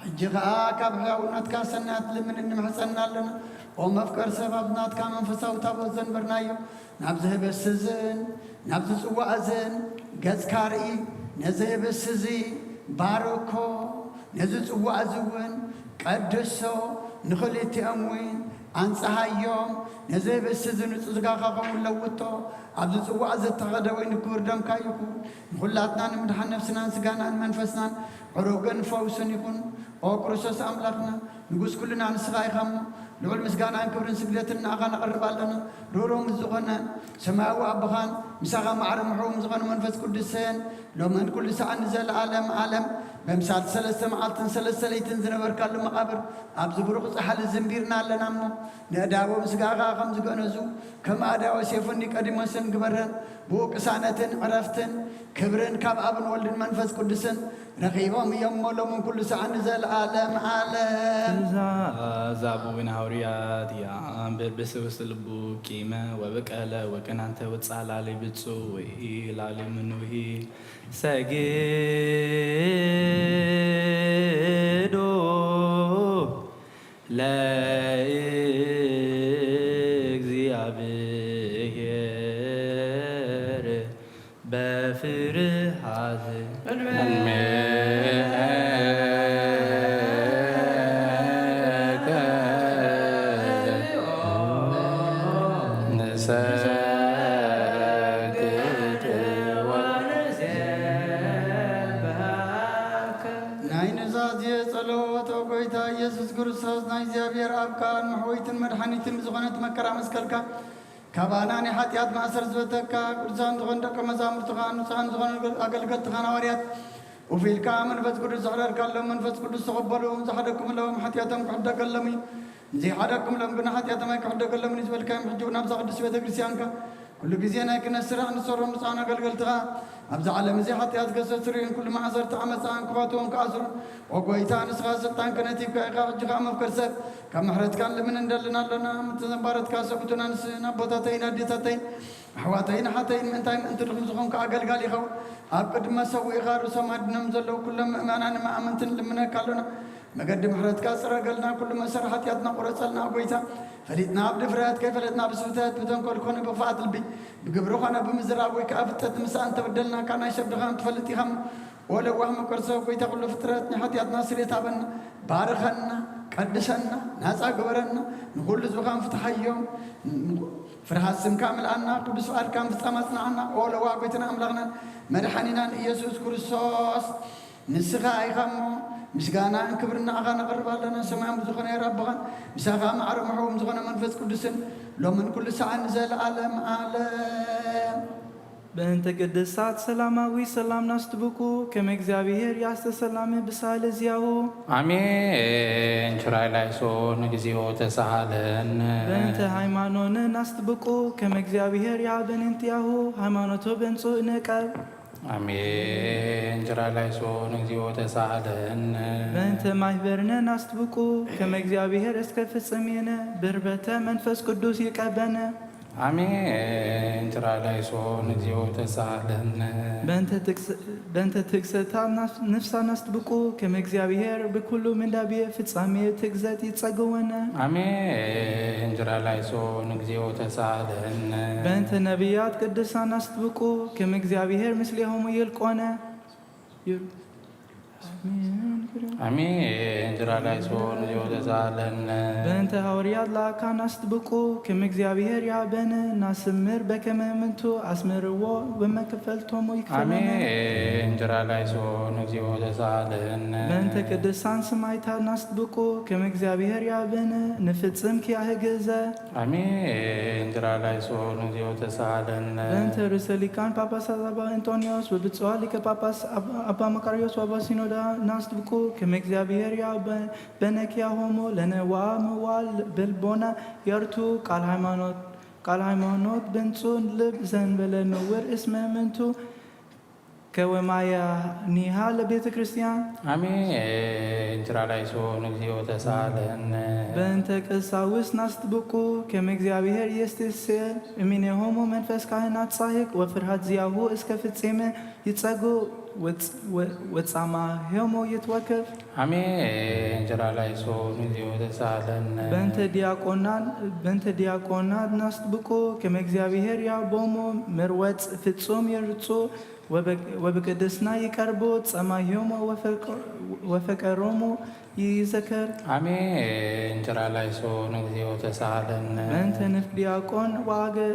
ሕጂ ኸኣ ካብ ሕያውነትካ ሰናያት ልምን እንምሕጸና ኣለና። ኦ መፍቀር ሰብ፣ ኣብ ናትካ መንፈሳዊ ታቦት ዘንበርናዮ፣ ናብዚ ህብስቲ እዝን ናብዚ ጽዋእ እዝን ገጽካ ርኢ። ነዚ ህብስቲ እዚ ባርኮ፣ ነዚ ጽዋእ እዚ እውን ቀድሶ፣ ንኽልቲኦም እውን ኣንጽሃዮም። ነዚ ህብስቲ እዚ ንጹህ ስጋኻ ኸም ለውጦ፣ ኣብዚ ጽዋእ እዚ እተኸደ ወይኒ ክቡር ደምካ ይኹን። ንኹላትና ንምድሓን ነፍስናን ስጋናን መንፈስናን ዕሩግን ፈውስን ይኹን። ኦ ክርስቶስ ኣምላኽና፣ ንጉስ ኩልና ንስኻ ኢኻ እሞ፣ ልዑል ምስጋናን ክብርን ስግደትን ንኣኻ ነቕርብ ኣለና። ርህሩህ ምስ ዝኾነ ሰማያዊ ኣቦኻን ምሳኻ ማዕረ ምሕውም ዝኾነ መንፈስ ቅዱስን፣ ሎምን ኩሉ ሰዓን ንዘለኣለም ዓለም፣ በምሳል ሰለስተ መዓልትን ሰለስተ ለይትን ዝነበርካሉ መቓብር፣ ኣብዚ ብሩኽ ጻሕሊ ዝንቢርና ኣለና እሞ፣ ንእዳዎም ስጋኻ ከም ዝገነዙ፣ ከም ኣእዳወ ሴፉን ኒቆዲሞስን ግበረን። ብኡ ቅሳነትን ዕረፍትን ክብርን ካብ ኣብን ወልድን መንፈስ ቅዱስን ረኺቦም እዮም እሞ፣ ሎምን ኩሉ ሰዓን ንዘለኣለም ዓለም። ዛቡ ዊን ሃውርያት ያንብር ብስውስ ልቡ ቂመ ወብቀለ ወቅናንተ ውፃ ላሊ ብፁ ወኢ ላሊ ምንውሂ ሰግዶ ለእግዚአብሔር በፍርሃት ናይ ኑዛዜ ጸሎት። ኦ ጎይታ ኢየሱስ ክርስቶስ፣ ናይ እግዚኣብሔር ኣብ ቃል መሕወይትን መድሓኒትን ብዝኾነት መከራ መስቀልካ ካባና ናይ ሓጢኣት ማእሰር ዝበተካ፣ ቅዱሳን ዝኾኑ ደቀ መዛሙርትኻ፣ ንጹሃን ዝኾኑ ኣገልገልትኻ ሃዋርያት፣ ኡፍ ኢልካ መንፈስ ቅዱስ ዘሕደርካሎም፣ መንፈስ ቅዱስ ተቐበሉ፣ ዝሓደግኩምሎም ሓጢኣቶም ክሕደገሎም እዩ፣ ንዘይሓደግኩምሎም ግን ሓጢኣቶም ኣይክሕደገሎምን እዩ ዝበልካዮም፣ ሕጂ እውን ኣብዛ ቅድስት ቤተ ክርስቲያንካ ኩሉ ግዜ ናይ ክህነት ስራሕ ንሰሮም ንጹሃን ኣገልገልትኻ፣ ኣብዚ ዓለም እዚ ሓጢኣት ከሰትሩን ኩሉ ማእሰርቲ ዓመፃ ዕንቅፋት እውን ክኣስሩን፣ ኦ ጎይታ፣ ንስኻ ስልጣን ክህነት ሂብካ ኢኻ። ሕጂ ኸዓ መፍቀር ሰብ ካብ ምሕረትካ ንልምን እንደልን ኣሎና። ምተዘንባረትካ ሰብኡትን ኣንስትን ኣቦታተይን ኣዴታተይን ኣሕዋተይን ኣሓተይን ምእንታይ ምእንቲ ድኹም ዝኾንካ ኣገልጋሊ ይኸውን ኣብ ቅድሚ መሰውኢኻ ርእሶም ኣድኖም ዘለዉ ኩሎም ምእመናን መኣምንትን ልምነካ ኣሎና። መገዲ ምሕረትካ ጽረገልና፣ ኩሉ መእሰሪ ሓጢኣትና ቁረጸልና። ኦ ጎይታ፣ ፈሊጥና ኣብ ድፍረት፣ ከይፈለጥና ብስሕተት፣ ብተንኮል ኮነ ብኽፍኣት ልቢ፣ ብግብሪ ኮነ ብምዝራብ ወይ ከኣ ፍልጠት ንምስኣን ተበደልና፣ ካብ ናይ ሰብ ድኻም ትፈልጥ ኢኻ እሞ። ኦ ለዋህ መቀርሶ፣ ጎይታ ኩሉ ፍጥረት፣ ናይ ሓጢኣትና ስርየት ሃበና፣ ባርኸና፣ ቀድሰና፣ ናጻ ግበረና፣ ንኹሉ ህዝብኻ ፍትሓዮም። ፍርሃት ስምካ ምልኣና፣ ቅዱስ ፍቓድካ ምፍጻም ኣጽንዓና። ኦ ለዋህ ጎይታና ኣምላኽናን መድሓኒናን ኢየሱስ ክርስቶስ፣ ንስኻ ኢኻ እሞ ምስጋናን ክብርን ንዓኻ ነቕርብ ኣለና። ሰማያዊ ዝኾነ ኣቦኻን ምሳኻ ማዕረ መሕዎም ዝኾነ መንፈስ ቅዱስን ሎምን ኩሉ ሰዓን ንዘለኣለም ዓለም። በእንተ ቅድሳት ሰላማዊ ሰላም ናስትብቁ ከመ እግዚኣብሔር ያስተሰላም ብሳል እዚያሁ። አሜን። ችራይ ላይሶ ንግዚኦ ተሳሃለን። በእንተ ሃይማኖነ ናስትብቁ ከመ እግዚኣብሔር ያበንንትያሁ ሃይማኖቶ በንጹ ነቀብ። አሜን። ችራይ ላይሶ ንግዚኦ ተሳሃለን። በእንተ ማህበርነ ናስትብቁ ከመ እግዚኣብሔር እስከ ፍጽሜነ ብርበተ መንፈስ ቅዱስ ይቀበነ። አሜን። ችራይ ላይሶ ንግዚኦ ተሳሃለን። በእንተ ትግስ-፣ በእንተ ትግሰታ ናፍ-፣ ንፍሳ ናስትብቁ ከመ እግዚኣብሔር ብኩሉ ምንዳቤ ፍጻሜ ትግዘት ይጸግወነ። አሜን። ችራይ ላይሶ ንግዚኦ ተሳሃለን። በእንተ ነቢያት ቅዱሳን ናስትብቁ ከመ እግዚኣብሔር ምስሌሆሙ ይልቆነ። ይር-፣ አሜን። ችራይ ላይሶ ንግዚኦ ተሳሃለን። በእንተ ሃዋርያት ለአካን ናስትብቁ ከመ እግዚኣብሔር ያበነ ናስምር በከመ ምንቱ አስምርዎ ወመክፈልቶሙ ይክፈለነ። አሜን። ችራይ ላይሶ ንግዚኦ ተሳሃለን። በእንተ ቅዱሳን ስማይታት ናስትብቁ ከመ እግዚኣብሔር ያበነ ንፍጽም ኪያህ ግእዘ። አሜን። ችራይ ላይሶ ንግዚኦ ተሳሃለን። በእንተ ርእሰ ሊቃን ጳጳሳት አባ እንጦንዮስ ወብፁዓን ሊቀ ጳጳስ አብ-፣ አባ መቃርዮስ ወአባ ሲኖዳ ናስትብቁ ከመ እግዚኣብሔር ያበ-፣ በነኪያሆሙ ለነዋ መዋል በልቦና ያርቱ ቃል ሃይማኖት፣ ቃል ሃይማኖት በንጹ ልብ ዘንበለ ምውር እስመ ምንቱ ከወማያኒሃ ለቤተ ክርስቲያን። አሜን። ችራይ ላይሶ ንግዚኦ ተሳሃለን። በእንተ ቀሳውስት ናስትብቁ ከመ እግዚኣብሔር የስተስል እምኔሆሙ መንፈስ ካህናት ጻድቅ ወፍርሃት ዚያሁ እስከ ፍጼመ ይጸጉ ወጽ-፣ ወ-፣ ወጻማሆሙ ይትወከፍ። አሜን። ችራይ ላይሶ ንግዚኦ ተሳሃለን። በእንተ ዲያቆናት፣ በእንተ ዲያቆናት ናስትብቁ ከመ እግዚኣብሔር ያቦሙ መርወጽ ፍጹም የርጹ ወበ-፣ ወብቅድስና ይቀርቡ ጸማዮሙ ወፈቀ-፣ ወፈቀሮሙ ይዘከር። አሜን። ችራይ ላይሶ ንግዚኦ ተሳሃለን። በእንተ ንፍቅ ዲያቆን ወአገ-፣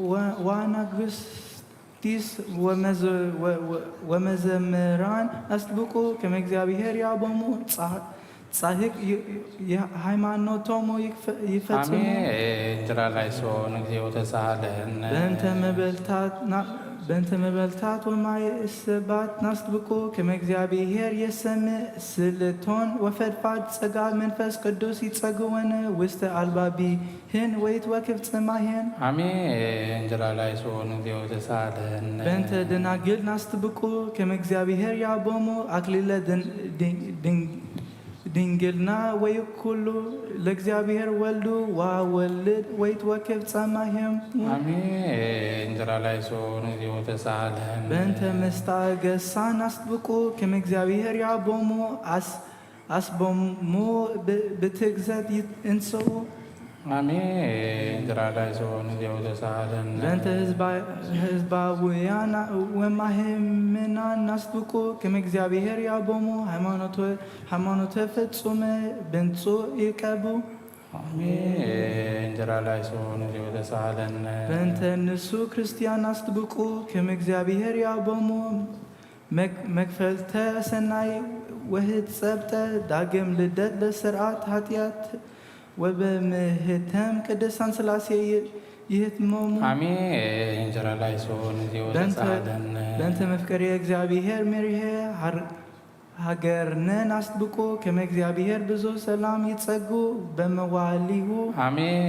ወ-፣ ወአናጉስጢስ ወመዘ-፣ ወ-፣ ወ-፣ ወመዘምራን አስትብቁ ከመ እግዚኣብሔር ያቦሙ ጻ-፣ ጻድቅ ይ-፣ ይ-፣ ሃይማኖቶሙ ይክፈ-፣ ይፈጽሙ። አሜን። ችራይ ላይሶ ንግዚኦ ተሳሃለን። በእንተ መበልታት ና-፣ በእንተ መበልታት ወማየ እሰባት ናስትብቁ ከመ እግዚኣብሔር የሰምዕ ስእለቶን ወፈድፋድ ጸጋ መንፈስ ቅዱስ ይጸግወነ ውስተ አልባቢህን ወይትወክፍ ጽማሄን። አሜን። ችራይ ላይሶ ንግዚኦ ተሳሃለን። በእንተ ደናግል ናስትብቁ ከመ እግዚኣብሔር ያቦሙ አክሊለ ድን-፣ ድን-፣ ድን-፣ ድንግልና ወይኩሉ ለእግዚኣብሔር ወልዱ ወወልድ ወይትወክፍ ጸማሔም። አሜን። እንጀራ ላይ ሶን እግዚኦ ተሳለን። በእንተ ምስጣ ገሳን አስጥብቁ ክም እግዚአብሔር ያቦሙ አስ- አስቦሙ ብ- ብትግዘት ይንስኡ። አሜን። እንጀራ ላይ ሶን እግዚኦ ተሳለን። በእንተ ህዝባ- ህዝባውያን ወማህምናን አስጥብቁ ክም እግዚአብሔር ያቦሙ ሃይማኖተ- ሃይማኖተ ፍጹመ ብንጹ ይቀቡ። አሜን። እንጀራ ላይ ሶን እግዚኦ ተሳለን። በእንተ ንሱ ክርስቲያን አስጥብቁ ክም እግዚአብሔር ያቦሙ መክ- መክፈልተ ሰናይ ወህት ጸብጠ ዳግም ልደት በስርዓት ኃጢአት ወበምህተም ቅድሳን ስላሴ ይ- ይህትመሙ። አሜን። እንጀራ ላይ ሶን እግዚኦ በእንተ- ተሳለን። በእንተ መፍቀሪ እግዚአብሔር ምርሄ ሀር- ሃገርነን አስጥብቁ ክም እግዚአብሔር ብዙ ሰላም ይጸጉ በመዋሊሁ። አሜን።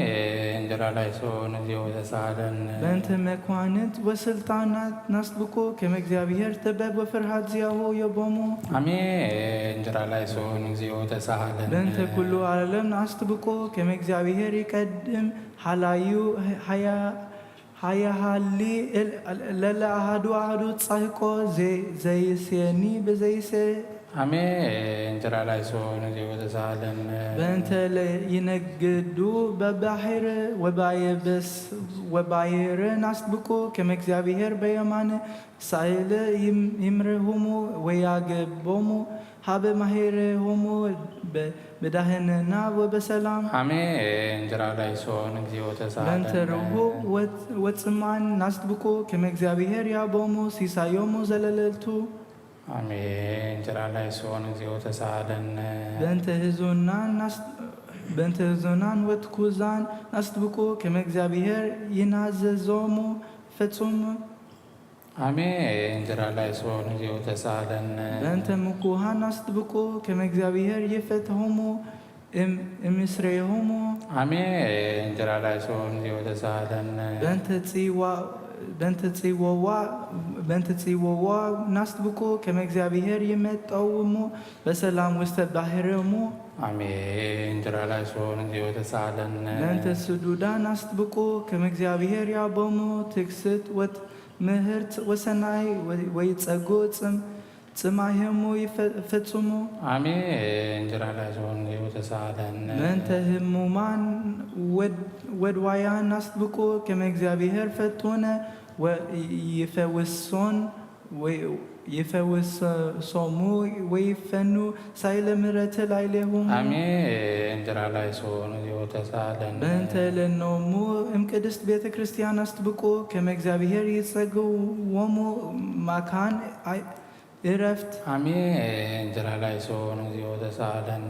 እንጀራ ላይ ሶን እግዚኦ ተሳለን። በእንተ መኳንንት ወስልጣናት ናስጥብቁ ክም እግዚአብሔር ጥበብ ወፍርሃት ዚያሁ የቦሙ። አሜን። እንጀራ ላይ ሶን እግዚኦ ተሳለን። በእንተ ኩሉ ዓለም ናስጥብቁ ክም እግዚአብሔር ይቀድም ሃላዩ ሃያ- ሃያሃሊ እል- ለለ አሃዱ አሃዱ ጻህቆ ዘይ- ዘይሴኒ ብዘይሴ አሜን። እንጀራ ላይ ሶን እግዚኦ ተሳለን። በእንተ ለይነግዱ በባሕር ወባየበስ ወባሕር ናስጥብቁ ክም እግዚአብሔር በየማን ሳይል ይም- ይምርሁሙ ወያገቦሙ ሀበ ማሄርሆሙ በ- በዳህንና ወበሰላም። አሜን። እንጀራ ላይ ሶን እግዚኦ ተሳለን። በእንተ ርሁብ ወጽ- ወጽማን ናስጥብቁ ክም እግዚአብሔር ያቦሙ ሲሳዮሙ ዘለለልቱ። አሜን። እንጀራ ላይ ሶን እግዚኦ ተሳለን። በእንተ ህዙናን ናስ- በእንተ ህዙናን ወትኩዛን ናስጥብቁ ክም እግዚአብሔር ይናዘዞሙ ፈጹሙ። አሜን። እንጀራ ላይ ሶን እግዚኦ ተሳለን። በእንተ ምኩሃን ናስጥብቁ ክም እግዚአብሔር ይፈትሆሙ እም- እምስሬሆሙ። አሜን። እንጀራ ላይ ሶን እግዚኦ ተሳለን። በእንተ ጽዋ- በእንተ ጽወዋ በእንተ ጽወዋ ናስጥብቁ ክም እግዚአብሔር ይመጠውሙ በሰላም ውስተ ባሕርሙ። አሜን። እንጀራ ላይ ሶን እግዚኦ ተሳለን። በእንተ ስዱዳን አስጥብቁ ክም እግዚአብሔር ያቦሙ ትግስት ወት ምህርት ወሰናይ ወ- ወይጸጉ ጽም- ጽማሄሙ ይፈ- ፈጹሙ። አሜን። እንጀራ ላይ ሶን እግዚኦ ተሳለን። በእንተ ህሙማን ወድ- ወድዋያን አስጥብቁ ክም እግዚአብሔር ፈጡነ ወ- ይፈውሶን ወይ- ይፈውሶሙ ወይፈኑ ሳይለ ምሕረት ላዕሌሆሙ። አሜን። እንጀራ ላይ ሶን እግዚኦ ተሳለን። በእንተ ለኖሙ እም ቅድስት ቤተ ክርስቲያን አስጥብቁ ክም እግዚአብሔር ይጸግዎሙ ማካን አይ- እረፍት። አሜን። እንጀራ ላይ ሶን እግዚኦ ተሳለን።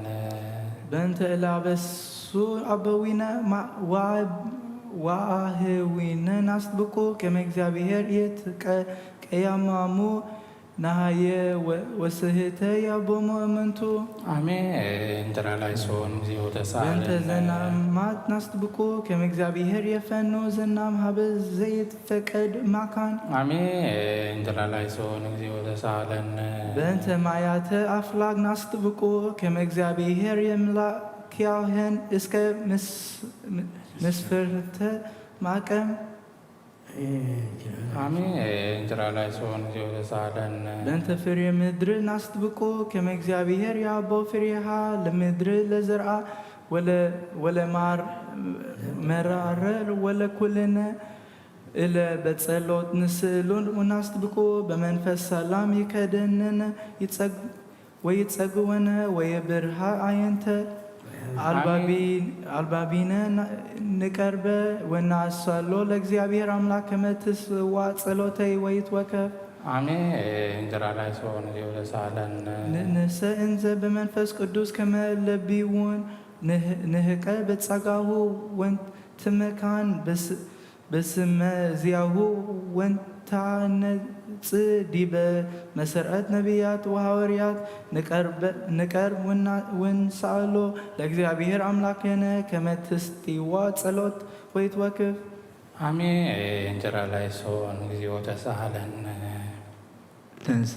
በእንተ እላበሱ አበዊነ ማ- ዋ- ወአህዊነ ናስጥብቁ ክም እግዚአብሔር ይትቀ- ቀያማሙ ነሃየ ወ- ወስህተ ያቦሙ እምንቱ። አሜን። እንጀራ ላይ ሶን እግዚኦ ተሳለን። በእንተ ዘናማት ናስጥብቁ ክም እግዚአብሔር የፈኑ ዝናም ሀበ ዘይትፈቀድ ማካን። አሜን። እንጀራ ላይ ሶን እግዚኦ ተሳለን። በእንተ ማያተ አፍላግ ናስጥብቁ ክም እግዚአብሔር የምላኪያህን እስከ ምስ- ምስፍርተ ማቀም። አሜን። እንጀራ ላይ ሶን እግዚኦ ተሳለን። በእንተ ፍሬ ምድር ናስጥብቁ ክም እግዚአብሔር ያቦ ፍሬሃ ለምድር ለዘርአ ወለ- ወለማር መራረ ወለኩልነ እለ በጸሎት ንስእሉን ወናስጥብቁ በመንፈስ ሰላም ይከደንን ይጸግ- ወይጸግወነ ወይብርሃ አየንተ አልባቢ- አልባቢነ ንቀርበ ወናሰሎ ለእግዚአብሔር አምላክ ከመ ትስዋ ጸሎተይ ወይትወከፍ። አሜን። እንጀራ ላይ ሶን እግዚኦ ተሳለን። ንእነሰ እንዘ በመንፈስ ቅዱስ ከመ ለቢውን ንህ- ንህቀ በጸጋሁ ወንትመካን በስ- በስመ ዚያሁ ወንታነጽ ዲበ መሰርዐት ነቢያት ወሐዋርያት ንቀርብ- ንቀርብ ውና- ውንሳእሎ ለእግዚአብሔር አምላክነ ከመ ትስጢዋ ጸሎት ወይትወክፍ። አሜን። እንጀራ ላይ ሶን እግዚኦ ተሳለን። ተንስ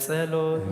ጸሎት።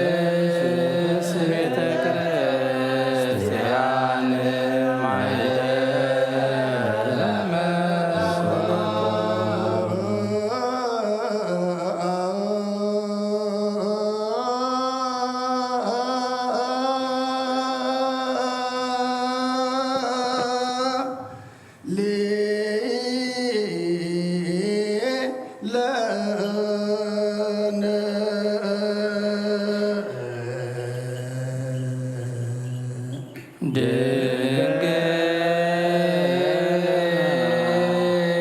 ቅድስት ቤተ ክርስቲያን ማይደረ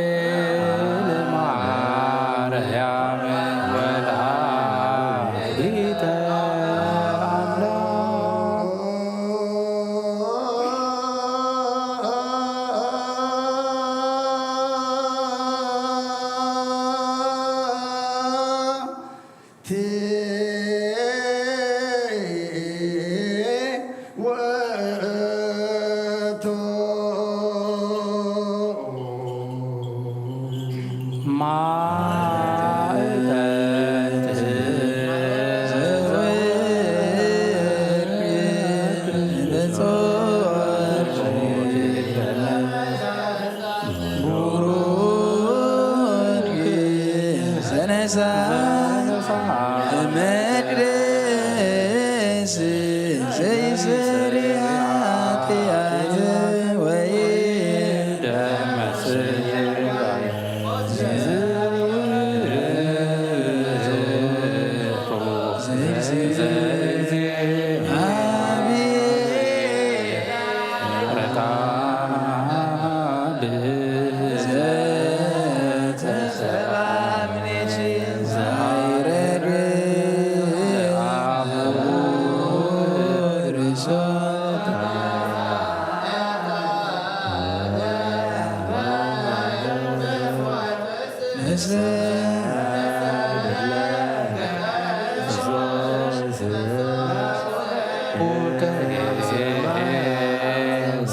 ድንግል ማርያም ወላዲተ አምላክ።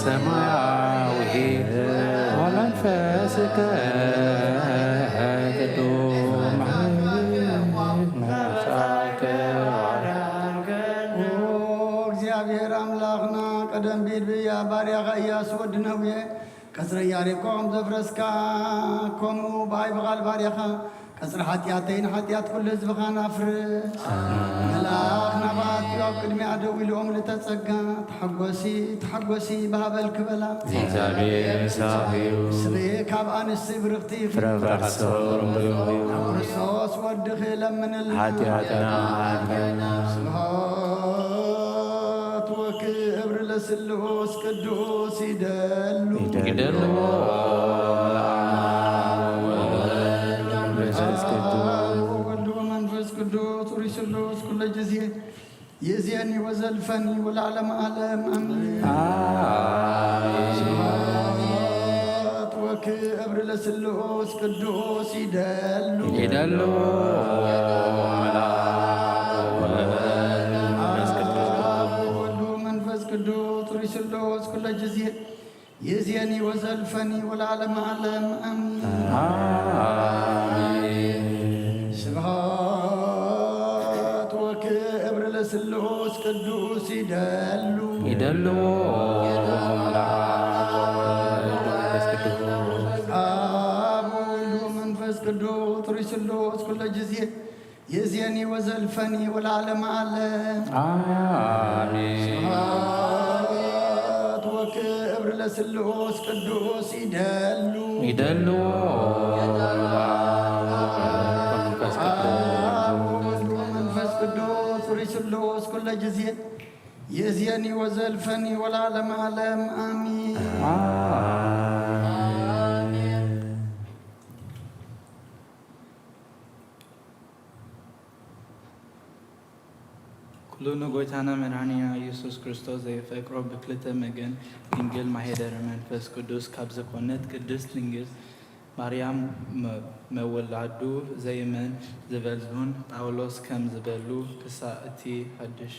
ሰማያዊ ወመንፈስከ ቅዱስ ኦ እግዚኣብሔር ኣምላኽና፣ ቀደም ቢል ብያ ባርያኻ ኢያሱ ወዲ ነውየ ቀጽረ ኢያሪኮ ከም ዘፍረስካ፣ ከምኡ ብኣይ ብቓል ባርያኻ ቀጽሪ ሓጢኣተይን ሓጢኣት ኩሉ ህዝብኻን ኣፍርስ። መልኣኽ ናባኣትዮ ኣብ ቅድሚኣ ደው ኢሉ፣ ኦም ልተጸጋ፣ ተሓጎሲ፣ ተሓጎሲ፣ ብሃበል ክበላ። እግዚኣብሔር ምሳኺ እዩ። ስምዒ ካብ ኣንስቲ ብርኽቲ ፍረ ከርሲ ብሩኽ እዩ። ናብ ክርስቶስ ወድኺ ለምንልና። ሓጢኣትና ሓድገና። ስብሐት ወክብር ለስሉስ ቅዱስ ይደሉ። ይደሉ። መንፈስ ቅዱስ። ወወልድ ወመንፈስ ቅዱስ ሩይ ስሉስ ኩለ ጊዜ ይእዜኒ ወዘልፈኒ ወለዓለመ ዓለም ኣሜን። አሜን። ስብሐት ወክብር ለስሉስ ቅዱስ ይደሉ። ይደሉ። ወወልድ ወመንፈስ ቅዱስ ሩይ ስሉስ ኩለ ጊዜ ይእዜኒ ወዘልፈኒ ወለዓለመ ዓለም ኣሜን። አሜን። ስብሐት ወክብር ለስሉስ ቅዱስ ይደሉ። ይደሉ። አብ ወወልድ ወመንፈስ ቅዱስ ሩይ ስሉስ ኩለ ጊዜ ይእዜኒ ወዘልፈኒ ወለዓለመ ዓለም። አሜን። ስብሐት ወክብር ለስሉስ ቅዱስ ይደሉ። ይደሉ። መንፈስ ቅዱስ። አብ ወወልድ ወመንፈስ ቅዱስ ሩይ ስሉስ ኩለ ጊዜ ይእዜኒ ወዘልፈኒ ወለዓለመ ዓለም አሜን። አሜን። ኩሉ ንጎይታና መድኃኒና ኢየሱስ ክርስቶስ ዘየፈቅሮ ብክልተ መገን ድንግል ማሄደረ መንፈስ ቅዱስ ካብ ዘኮነት ቅድስት ድንግል ማርያም መ-፣ መወላዱ ዘይመን ዝበልሁን ጳውሎስ ከም ዝበሉ ክሳእ እቲ ሓድሽ፣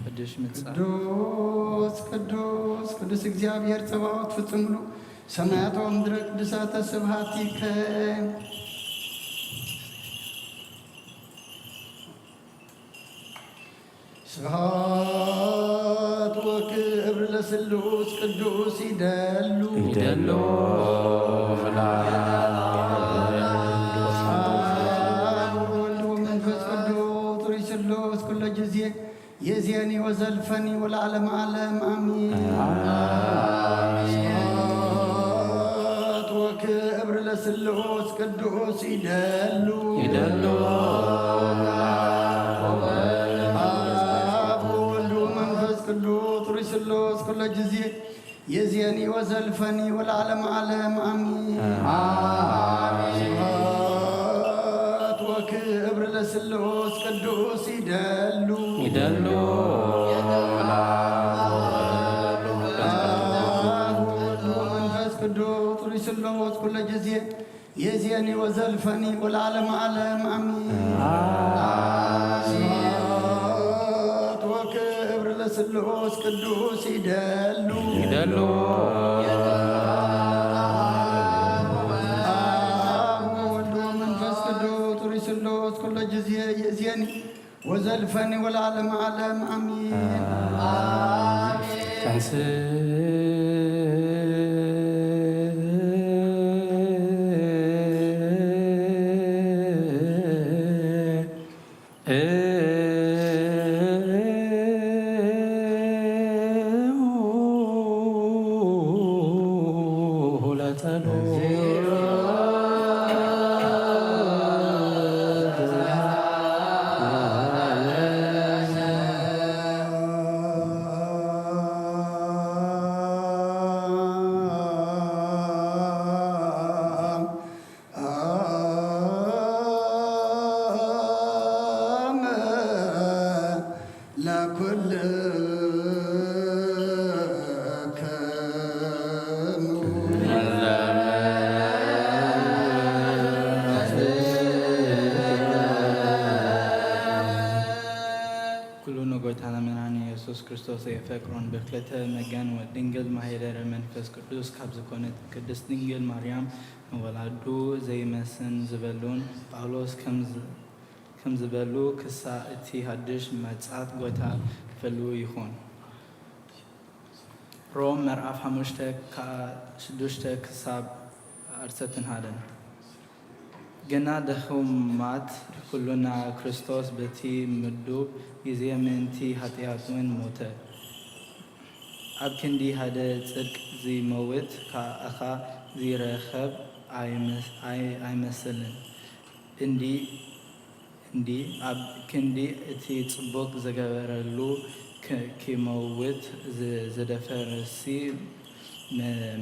ሓድሽ ምጻእ። ቅዱስ፣ ቅዱስ፣ ቅዱስ እግዚኣብሔር ጸባኦት ፍጹም ምሉእ ሰማያት ወምድረ ቅዱሳተ ስብሐቲከ። ስብሐት ወክብር ለስሉስ ቅዱስ ይደሉ። ይደሉ። አብ ወወልድ ወመንፈስ ቅዱስ ሩይ ስሉስ ኩለ ጊዜ ይእዜኒ ወዘልፈኒ ወለዓለመ ዓለም አሜን። አሜን። ስብሐት ወክብር ለስሉስ ቅዱስ ይደሉ። ይደሉ። አብ ወወልድ ወመንፈስ ቅዱስ ሩይ ስሉስ ኩለ ጊዜ ይእዜኒ ወዘልፈኒ ወለዓለመ ዓለም አሜን። አሜን። ስብሐት ወክብር ለስሉስ ቅዱስ ይደሉ። ይደሉ። አብ ወወልድ ወመንፈስ ቅዱስ ሩይ ስሉስ ኩለ ጊዜ ይእዜኒ ወዘልፈኒ ወለዓለመ ዓለም አሜን። አሜን። ስብሐት ወክብር ለስሉስ ቅዱስ ይደሉ። ይደሉ። አብ ወወልድ ወመንፈስ ቅዱስ ሩይ ስሉስ ኩለ ጊዜ ይእዜኒ ወዘልፈኒ ወለዓለመ ዓለም አሜን። ተንሥእ ዘይፈቅሮን ብክልተ መገን ወድንግል ማህደረ መንፈስ ቅዱስ ካብ ዝኾነት ቅድስት ድንግል ማርያም ንወላዱ ዘይመስን ዝበሉን ጳውሎስ ከም ዝበሉ ክሳ እቲ ሓድሽ መጻት ጎይታ ክፈሉ ይኹን። ሮም ምዕራፍ ሓሙሽተ ካብ ሽዱሽተ ክሳብ ዓሰርተን ሓደን። ግና ድኹማት ኩሉና ክርስቶስ በቲ ምዱብ ግዜ ምእንቲ ሓጢኣት እውን ሞተ። ኣብ ክንዲ ሓደ ጽድቂ ዝመውት ከኣ ዝረኸብ ኣይመስልን። እንዲ እንዲ ኣብ ክንዲ እቲ ጽቡቕ ዝገበረሉ ክመውት ዝደፈረሲ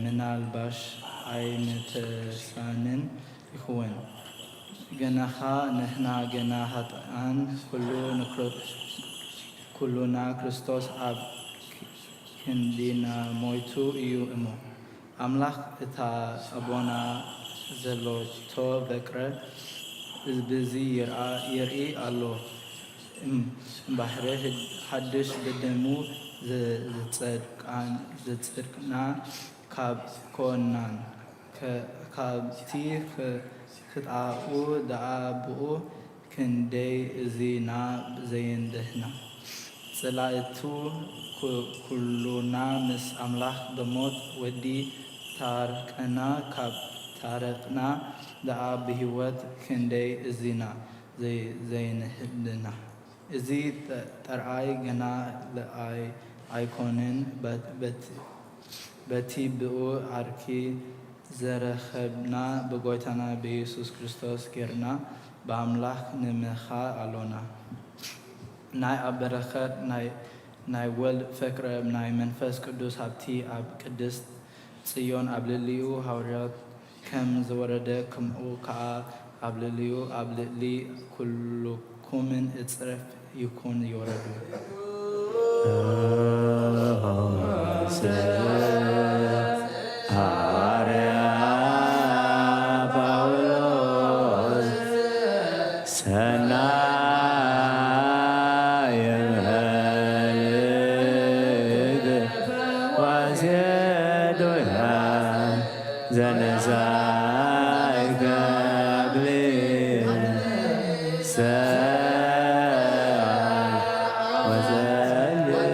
ምናልባሽ ኣይምተሳንን ይኸውን። ገናኻ ንሕና ገና ሃጥኣን ኩሉና ክርስቶስ ኣብ ክንዲና ሞይቱ እዩ እሞ። ኣምላኽ እታ ኣቦና ዘሎቶ በቅረ ብዚ ይርኢ ኣሎ እምባሕሪ ሓድሽ ብደሙ ዝጸድቅና ካብ ኮናን ካብቲ ክጣኡ ደኣ ብኡ ክንደይ እዚና ዘየንደህና። ጽላእቱ ኩሉና ምስ ኣምላኽ ብሞት ወዲ ታርቀና ካብ ታረቅና ደኣ ብህይወት ክንደይ እዚና ዘየንህድና። እዚ ጥርኣይ ግና ልኣይ ኣይኮንን በቲ ብኡ ዓርኪ ዘረኸብና ብጎይታና ብኢየሱስ ክርስቶስ ጌርና ብኣምላኽ ንምኻ ኣሎና። ናይ ኣብ በረኸት ናይ ወልድ ፍቅረ ናይ መንፈስ ቅዱስ ሃብቲ ኣብ ቅድስት ጽዮን ኣብ ልዕሊኡ ሃዋርያት ከም ዝወረደ ከምኡ ከኣ ኣብ ልዕሊኡ ኣብ ልዕሊ ኩልኩምን እጽፍ ይኩን ይወረዱ። ሃዋርያ ጳውሎስ ሰናይ መልእክት ዋሴ ዶያ ዘነሳይ ገብርኤል ሰዓል ወጸልይ።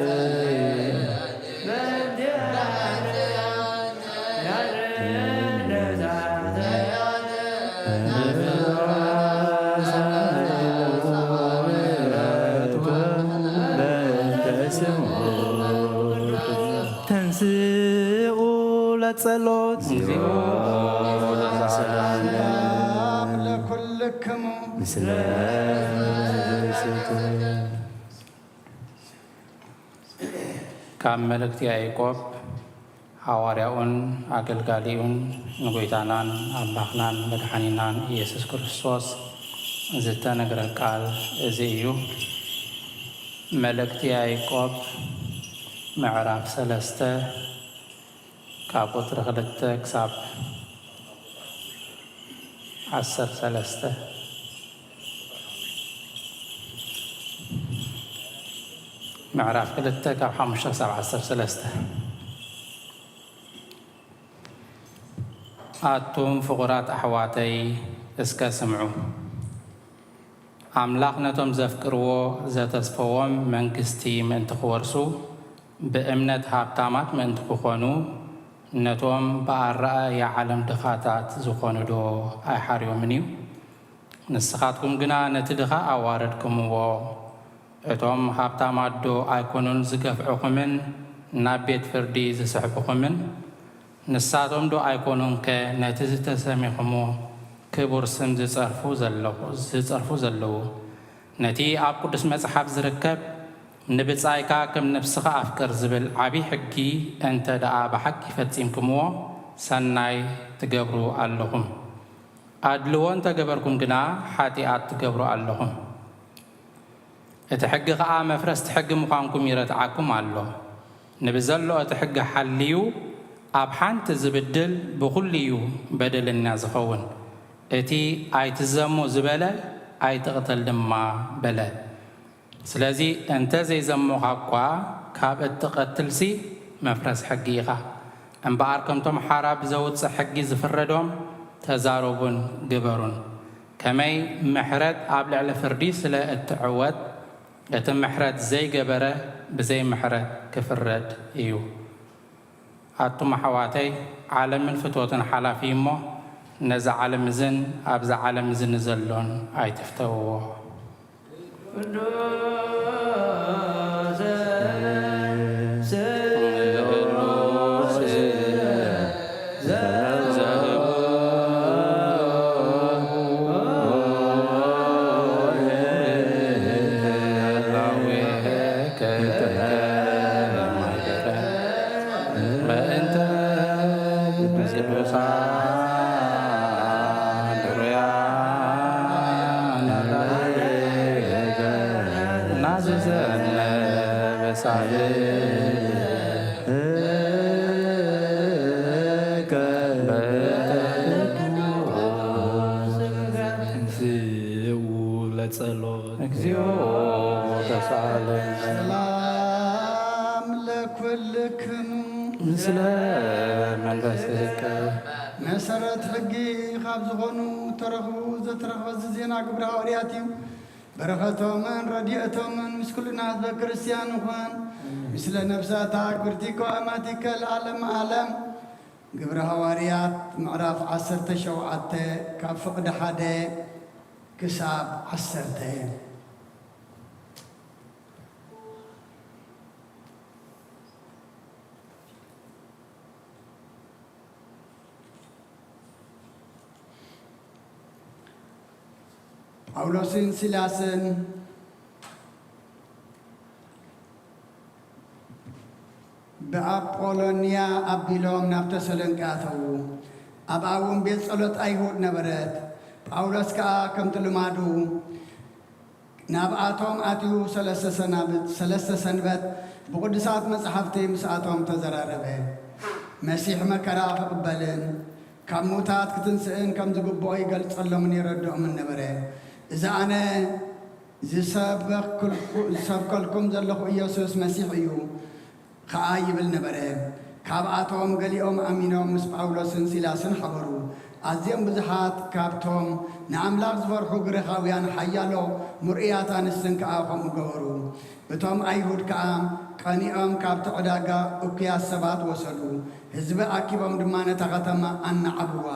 ተንስኡ ለጸሎት ለኩልክሙ ምስለ ካብ መልእክቲ ያዕቆብ ሓዋርያኡን ኣገልጋሊኡን ንጎይታናን ኣምላኽናን መድሓኒናን ኢየሱስ ክርስቶስ ዝተነግረ ቃል እዚ እዩ። መልእክቲ ያዕቆብ ምዕራፍ ሰለስተ ካብ ቁጽሪ ክልተ ክሳብ ዓሰርተ ሰለስተ። ምዕራፍ ክልተ ካብ ሓሙሽተ ክሳብ ዓሰርተ ሰለስተ። ኣቱም ፍቑራት ኣሕዋተይ እስከ ስምዑ። ኣምላኽ ነቶም ዘፍቅርዎ ዘተስፈዎም መንግስቲ ምእንቲ ክወርሱ ብእምነት ሃብታማት ምእንቲ ክኾኑ ነቶም ብኣረኣእያ ዓለም ድኻታት ዝኾኑዶ ኣይሓርዮምን እዩ? ንስኻትኩም ግና ነቲ ድኻ ኣዋረድኩምዎ። እቶም ሃብታማትዶ ኣይኮኑን ዝገፍዑኹምን ናብ ቤት ፍርዲ ዝስሕቡኹምን? ንሳቶምዶ ኣይኮኑንከ ነቲ ዝተሰሜኹሞ ክቡር ስም ዝጸርፉ ዘለዉ? ነቲ ኣብ ቅዱስ መጽሓፍ ዝርከብ ንብጻይካ ከም ነፍስኻ ኣፍቅር ዝብል ዓቢ ሕጊ እንተ ደኣ ብሓቂ ፈጺምኩምዎ ሰናይ ትገብሩ ኣለኹም። ኣድልዎ እንተ ገበርኩም ግና ሓጢኣት ትገብሩ ኣለኹም። እቲ ሕጊ ኸኣ መፍረስቲ ሕጊ ምዃንኩም ይረትዓኩም ኣሎ። ንብዘሎ እቲ ሕጊ ሓልዩ ኣብ ሓንቲ ዝብድል ብኹሉ እዩ በደለኛ ዝኸውን። እቲ ኣይትዘሙ ዝበለ ኣይትቕተል ድማ በለ። ስለዚ እንተ ዘይዘሞኻ እኳ ካብ እትቐትልሲ መፍረስ ሕጊ ኢኻ። እምበኣር ከምቶም ሓራ ብዘውጽእ ሕጊ ዝፍረዶም ተዛረቡን ግበሩን። ከመይ ምሕረት ኣብ ልዕሊ ፍርዲ ስለ እትዕወት፣ እቲ ምሕረት ዘይገበረ ብዘይ ምሕረት ክፍረድ እዩ። ኣቱም ኣሕዋተይ፣ ዓለምን ፍትወትን ሓላፊ እሞ፣ ነዚ ዓለም እዝን ኣብዛ ዓለም እዝን ዘሎን ኣይትፍተውዎ። በእንተ ቅዱሳን ሩያን ናዝዘነ በሳል ለጸሎት። እግዚኦ ተሳለን። ሰላም ለኩልክሙ። ምስለ መንፈስከ። መሰረት ሕጊ ካብ ዝኾኑ ተረኽቡ ዘተረኽበ እዚ ዜና ግብረ ሃዋርያት እዩ። በረኸቶምን ረድኤቶምን ምስ ኩልና ህዝበ ክርስቲያን ይኹን። ምስለ ነፍሳታ ግብርቲኮ ኣማቲከ ለዓለም ዓለም። ግብረ ሃዋርያት ምዕራፍ ዓሰርተ ሸውዓተ ካብ ፍቕዲ ሓደ ክሳብ ዓሰርተ። ጳውሎስን ሲላስን ብኣጶሎንያ ኣቢሎም ናብ ተሰሎንቄ ኣተዉ። ኣብኣ እውን ቤት ጸሎት ኣይሁድ ነበረት። ጳውሎስ ከኣ ከምቲ ልማዱ ናብኣቶም ኣትዩ ሰለስተ ሰናብት-፣ ሰለስተ ሰንበት ብቕዱሳት መጻሕፍቲ ምስኣቶም ተዘራረበ። መሲሕ መከራ ክቕበልን ካብ ምዉታት ክትንስእን ከም ዝግብኦ ይገልጸሎምን የረድኦምን ነበረ። እዚ ኣነ ዝሰበክልኩ-፣ ዝሰብከልኩም ዘለኹ ኢየሱስ መሲሕ እዩ። ከኣ ይብል ነበረ። ካብኣቶም ገሊኦም ኣሚኖም ምስ ጳውሎስን ሲላስን ሓበሩ። ኣዝዮም ብዙሓት ካብቶም ንኣምላኽ ዝፈርሑ ግሪኻውያን ሓያሎ ምርኡያት ኣንስትን ከኣ ከምኡ ገበሩ። እቶም ኣይሁድ ከኣ ቀኒኦም ካብቲ ዕዳጋ እኩያት ሰባት ወሰዱ። ህዝቢ ኣኪቦም ድማ ነታ ኸተማ ኣናዓብዋ።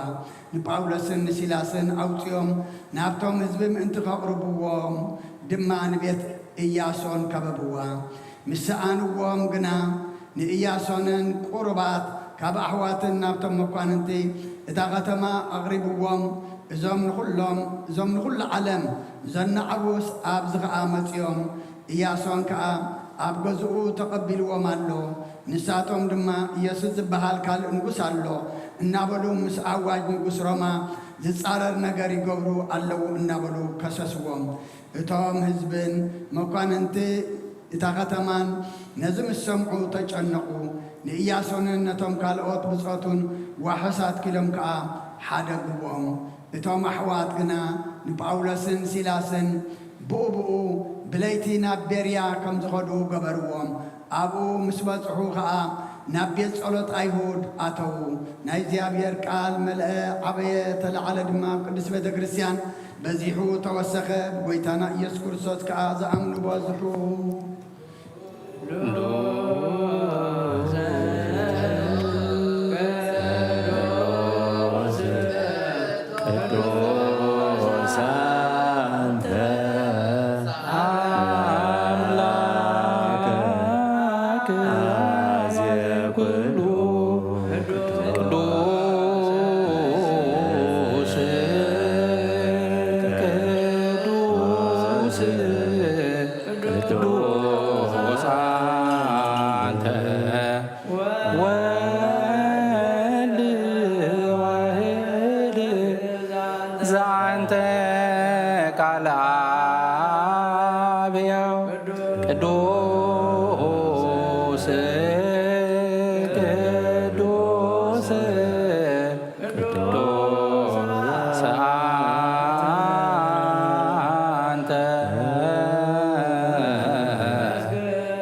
ንጳውሎስን ንሲላስን ኣውጺኦም ናብቶም ህዝቢ ምእንቲ ከቕርብዎም ድማ ንቤት ኢያሶን ከበብዋ። ምስ ሰኣንዎም ግና ንኢያሶንን ቁሩባት ካብ ኣሕዋትን ናብቶም መኳንንቲ እታ ኸተማ ኣቕሪብዎም። እዞም ንኹሎም፣ እዞም ንኹሉ ዓለም ዘናዕውስ ኣብዚ ኸኣ መጺኦም። ኢያሶን ከኣ ኣብ ገዝኡ ተቐቢልዎም ኣሎ። ንሳቶም ድማ፣ "ኢየሱስ ዝበሃል ካልእ ንጉስ ኣሎ" እናበሉ ምስ ኣዋጅ ንጉስ ሮማ ዝጻረር ነገር ይገብሩ ኣለዉ እናበሉ ከሰስዎም። እቶም ህዝብን መኳንንቲ እታ ኸተማን ነዚ ምስ ሰምዑ ተጨነቑ። ንኢያሶንን ነቶም ካልኦት ብጾቱን ዋሕስ ኣትኪሎም ከኣ ሓደግዎም። እቶም ኣሕዋት ግና ንጳውሎስን ሲላስን ብኡ ብኡ ብለይቲ ናብ ቤርያ ከም ዝኸዱ ገበርዎም። ኣብኡ ምስ በጽሑ ኸኣ ናብ ቤት ጸሎት ኣይሁድ ኣተዉ። ናይ እግዚኣብሔር ቃል መልአ፣ ዓበየ፣ ተለዓለ ድማ ኣብ ቅድስት ቤተ ክርስቲያን በዚሑ ተወሰኸ። ብጎይታና ኢየሱስ ክርስቶስ ከኣ ዝኣምኑ በዝሑ። ቅዱስ አንተ አምላክ አዜ ኩሉ ቅዱስ ቅዱስ ቅዱስ አንተ ወልድ ዋሕድ ዘአንተ ቃል አብ ሕያው ቅዱስ ቅዱስ ቅዱስ አንተ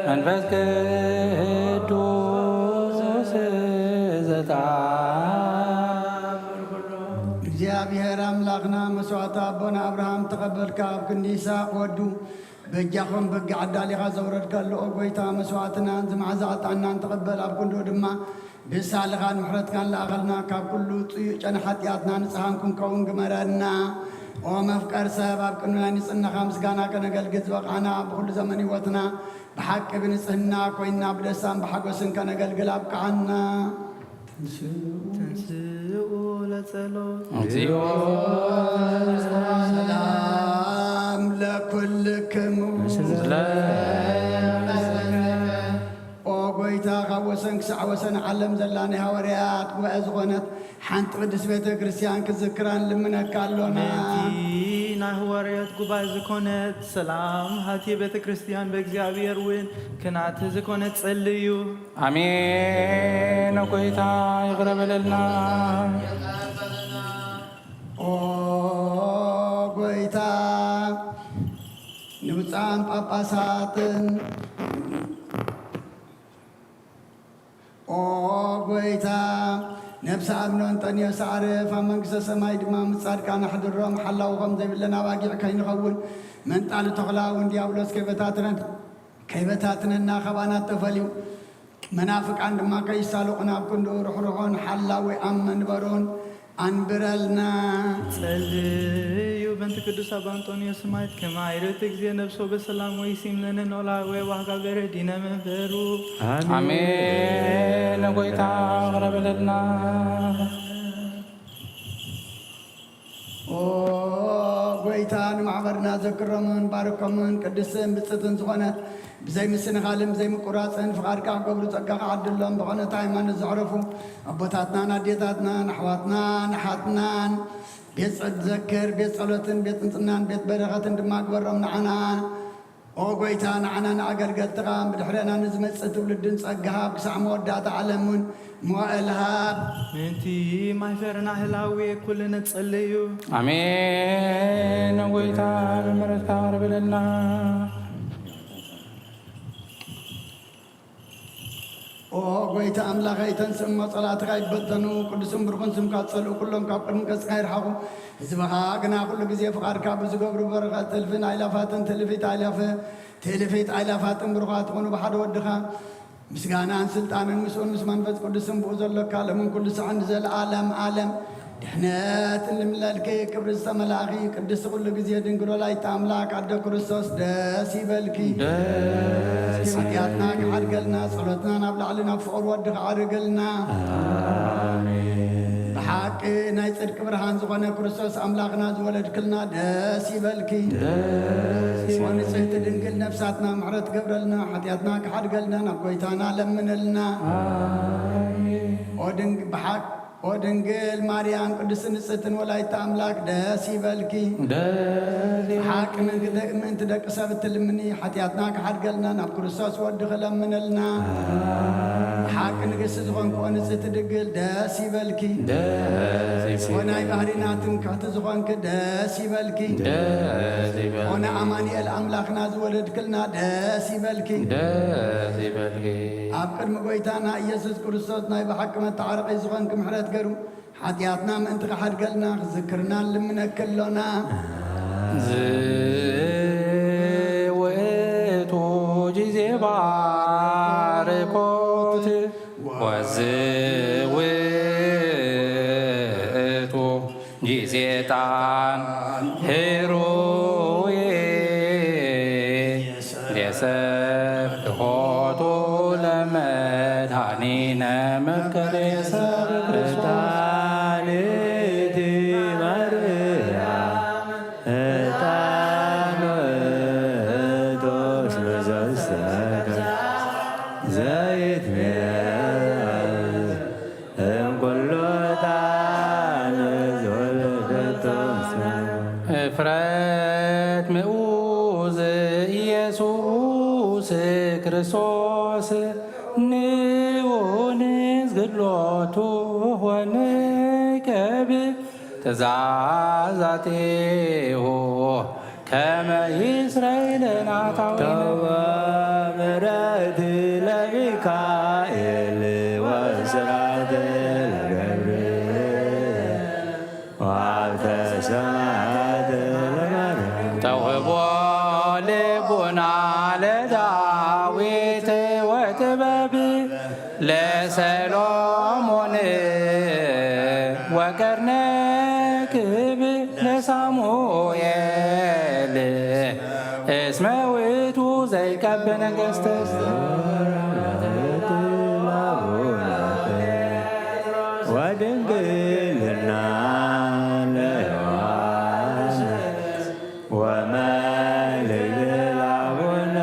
መንፈስ እግዚኣብሔር ኣምላኽና መስዋዕቲ ኣቦና ኣብርሃም ተቐበልካ፣ ኣብ ክንዲ ይስሐቅ ወዱ በጃኹም በጊዕ ኣዳሊኻ ዘውረድካሉ፣ ኦ ጎይታ፣ መስዋዕትናን ዝመዓዛ ዕጣንናን ተቐበል፣ ኣብ ክንድኡ ድማ ብሳልኻን ምሕረትካን ለኣኸልና፣ ካብ ኩሉ ጽዩቅ ጨና ሓጢኣትና ንጽሃን ክንከውን ግመረና። ኦ መፍቀር ሰብ፣ ኣብ ቅድሚ ናይ ንጽህናኻ ምስጋና ከነገልግል ዝበቕዓና፣ ብኹሉ ዘመን ህይወትና ብሓቂ ብንጽህና ኮይንና ብደስታን ብሓጎስን ከነገልግል ኣብቅዓና። ተንስኡ ለጸሎት። እግዚኦ ሰላም ለኩልክሙ። ኦ ጎይታ፣ ካብ ወሰን ክሳዕ ወሰን ዓለም ዘላ ናይ ሃዋርያት ጉባኤ ዝኾነት ሓንቲ ቅድስት ቤተ ክርስቲያን ክዝክራን ልምነካ ኣሎና። ምእንቲ ናይ ሃዋርያት ጉባኤ ዝኾነት ሰላም ሃቲ ቤተ ክርስቲያን ብእግዚኣብሔር እውን ክናት ዝኾነት ጸልዩ። ኣሜን። ጎይታ ይቕረ በለልና። ኦ ጎይታ፣ ንብፁዓን ጳጳሳትን፣ ኦ ጎይታ፣ ነብሲ ኣቡነ እንጠንዮስ ኣዕርፍ፣ ኣብ መንግስተ ሰማይ ድማ ምስ ጻድቃን ኣሕድሮም። ሓላዊ ከም ዘይብለን ኣባጊዕ ከይንኸውን፣ መንጣሊ ተኹላ እውን ዲያብሎስ ከይበታትነን፣ ከይበታትነና፣ ካባና ተፈልዩ፣ መናፍቃን ድማ ከይሳለቑና፣ ኣብ ክንድኡ ርሕሩሑን ሓላዊ ኣብ መንበሩን ኣንብረልና። ጸልዩ በንቲ ቅዱስ ኣባ እንጦንዮስ ሰማዕት፣ ከመ ይዕርፍ እግዚእ ነፍሶ በሰላም ወይሲም ለነ ኖላዊ ወይዋህጋ በረዲነ መንበሩ። ኣሜን። ጎይታ ይቕረ በለልና። ኦ ጎይታ፣ ንማሕበርና ዘክሮምን ባርኮምን ቅድስትን ብጽትን ዝኾነት ብዘይ ምስንኻልን ብዘይ ምቁራጽን ፍቓድካ ክገብሩ ጸጋኻ ዓድሎም። ብቐኖት ሃይማኖት ዘዕረፉ ኣቦታትናን ኣዴታትናን ኣሕዋትናን ኣሓትናን ቤት ጸ-፣ ዘክር፣ ቤት ጸሎትን ቤት ጽንጽናን ቤት በረኸትን ድማ ግበሮም ንዓና። ኦ ጎይታ፣ ንዓና ንኣገልገልትኻ ብድሕረና ንዝመጽእ ትውልድን ጸጋ ሃብ፣ ክሳዕ መወዳእታ ዓለም እውን መዋእል ሃብ። ምእንቲ ማሕበርና ህላዌ ኩሉ ንጸልዩ። ኣሜን። ጎይታ ብምሕረትካ ይቕረ በለልና። ኦ ጎይታ ኣምላኸይ፣ ተንስእ እሞ ጸላእትኻ ይበተኑ፣ ቅዱስን ብሩኽን ስምካ ዝጸልኡ ኩሎም ካብ ቅድሚ ገጽካ ይርሓቑ። ህዝብኻ ግና ኩሉ ግዜ ፍቓድካ ብዝገብሩ በረኸት እልፍን ኣእላፋትን ትእልፊት ኣእላፍ-፣ ትእልፊት ኣእላፋትን ብሩኻት ይኹኑ ብሓደ ወድኻ። ምስጋናን ስልጣንን ምስኡን ምስ መንፈስ ቅዱስን ብኡ ዘሎካ ለምን ኩሉ ሳዕ ንዘለዓለም ዓለም ድሕነት እንምለልኪ። ክብሪ ዝተመላእኺ ቅድስቲ ኩሉ ግዜ ድንግል ወላዲተ ኣምላክ ኣደ ክርስቶስ ደስ ይበልኪ። ደስ እስኪ ሓጢኣትና ይበልኪ። ክሓድገልና ጸሎትና ናብ ላዕሊ ናብ ፍቕሪ ወድኺ ኣዕርግልና። ኣሜን። ብሓቂ ናይ ጽድቂ ብርሃን ዝኾነ ክርስቶስ ኣምላኽና ዝወለድክልና ደስ ይበልኪ። ደስ ይበልኪ። ንጽሕቲ ድንግል ነፍሳትና ምሕረት ገብረልና፣ ሓጢኣትና ክሓድገልና ናብ ጎይታና ለምንልና። ኣሜን። ኦ ድንግ-፣ ብሓቅ-፣ ኦ ድንግል ማርያም ቅድስት ንጽሕትን ወላዲተ ኣምላክ ደስ ይበልኪ። ደስ ይበልኪ። ብሓቂ ምእንቲ ደ-፣ ምእንቲ ደቂ ሰብ እትልምኒ፣ ሓጢኣትና ክሓድገልና ናብ ክርስቶስ ወድኺ ለምንልና። ኣሜን። ብሓቂ ንግስቲ ዝኾንኪ ኦ ንጽሕቲ ድንግል ደስ ይበልኪ። ደስ ይበልኪ። ኦ ናይ ባህሪና ትምክሕቲ ዝኾንኪ ደስ ይበልኪ። ደስ ይበልኪ። ኦ ንኣማኑኤል ኣምላኽና ዝወለድክልና ደስ ይበልኪ። ደስ ይበልኪ። ኣብ ቅድሚ ጎይታና ኢየሱስ ክርስቶስ ናይ ብሓቂ መተዓረቒ ዝኾንኪ ምሕረት ገሩ ሓጢኣትና ምእንቲ ክሓድገልና ክዝክርና ንልምነኪ ኣሎና። ዝውእቱ ጊዜ ባርኮት ወዝውእቱ ጊዜ ዕጣን ህሩይ የሰብሖቱ ለመድኃኒነ መፍቀሬ ሰብ ክርስቶስ። ዕጣን እቲ ማርያም ዕጣን ውእቱ እስመ ዘሰከ ዘይትሜ እምኩሉ ዕጣን ዘወለደቶ እፍረት ምኡዝ ኢየሱስ ክርስቶስ ንዑ ንስግድ ሎቱ ወንቀብ ትእዛዛቲሁ ከመ ይስረይ ለናታዊነ። ተወ ምሕረት ለሚካኤል ወስራት ቀርነ ክብ ለሳሙኤል እስመ ውእቱ ዘይቀብ ነገስተ ወድንግልና ለዮሐንስ ወመልዕል አቡነ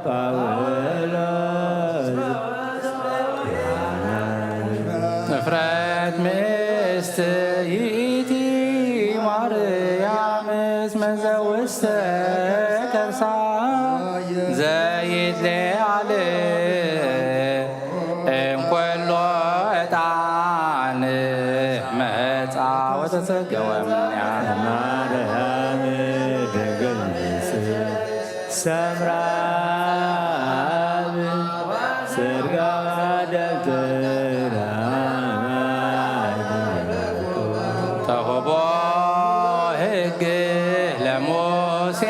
ጳውሎስ። እፍረት ምስት ይእቲ ማርያም እስመ ዘውስተ ከርሳ ዘይትለዓል እንኮሎ ዕጣን መጻ ወተጸገወ እምኔሃ። ማርያም ድንግል ንጽሕት ሰምራ አብ ጽርጋ ደብተራ ተውህቦ ሕግ ለሙሴ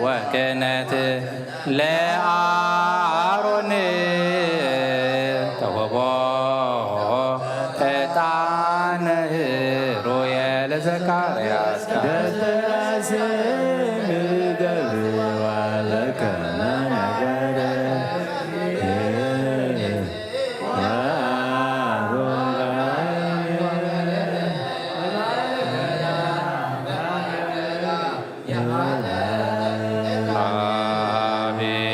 ወክህነት ለአሮን ተውህቦ ዕጣን ህሩየ ለዘካርያስ። ደብተራ ስም ገብርዋ ለከመ ነገረ አሮን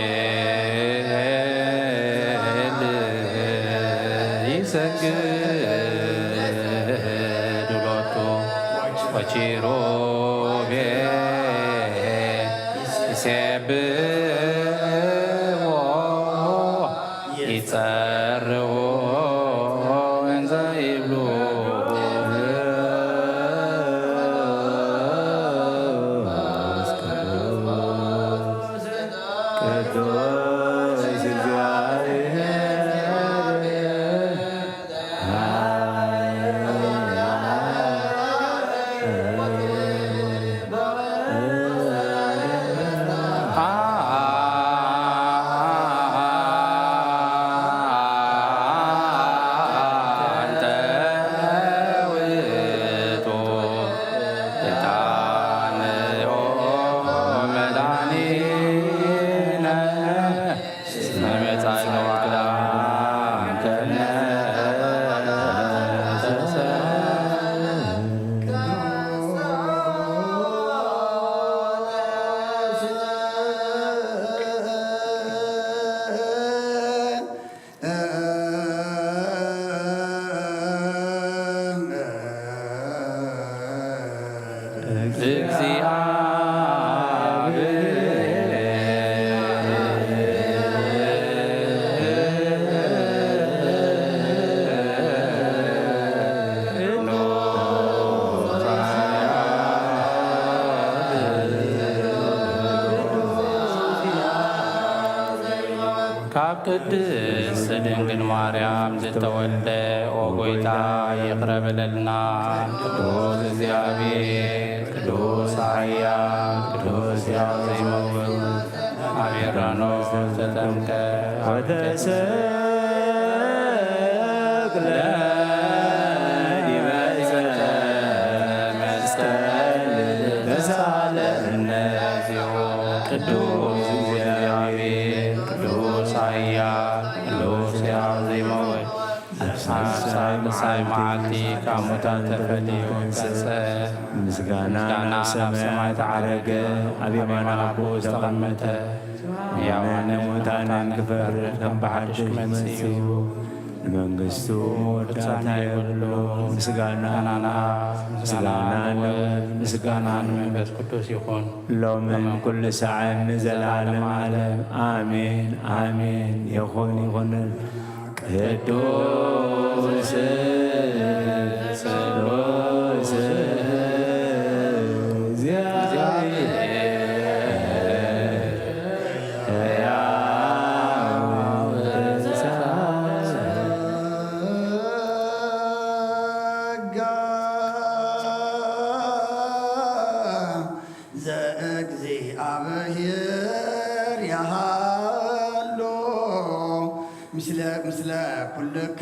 አቤል ይሰግድ ሎቱ ወኪሩቤል ይሴብሕዎ ይጸርዎ እንዘ ይብሉ። ቅዱስ እግዚአብሔር አንተ ውእቱ ዕጣን መድኃኒነ። እስመ መጻእከ ወአዳንከነ። ካብ ቅድስት ድንግል ማርያም ዝተወልደ፣ ኦ ጐይታ፣ ይቕረ በለልና። ቅዱስ እግዚኣብሔር፣ ቅዱስ ኃያል፣ ቅዱስ ሕያው ዘይመውት፣ ኣብ ዮርዳኖስ ተጠምቀ፣ ወተሰቅለ ዲበ ዕፀ መስቀል፣ ተሳለነ እግዚኦ። ቅዱስ እግዚኣብሔር፣ ቅዱስ ኃያል፣ ቅዱስ ሕያው ዘይመውት፣ ሳልሳይ መዓልቲ ካብ ሙታን ተፈልዩ ተንሥአ። ምስጋና ናብ ሰማያት ዓረገ፣ ኣብ የማነ ኣቦ ተቐመጠ። ሕያዋንን ሙታንን ክፈርድ ከም ብሓድሽ ክመጽእ እዩ። ንመንግስቱ መወዳእታ የብሉን። ምስጋና ንኣብ፣ ምስጋና ንወልድ፣ ምስጋና ንመንፈስ ቅዱስ ይኹን። ሎምን ኩሉ ሰዓትን ንዘለዓለም ዓለም። ኣሜን፣ ኣሜን። ይኹን፣ ይኹን። ቅዱስ፣ ቅዱስ ዘእግዚኣብሔር ያሃሎ ምስለ፣ ምስለ ኩልክ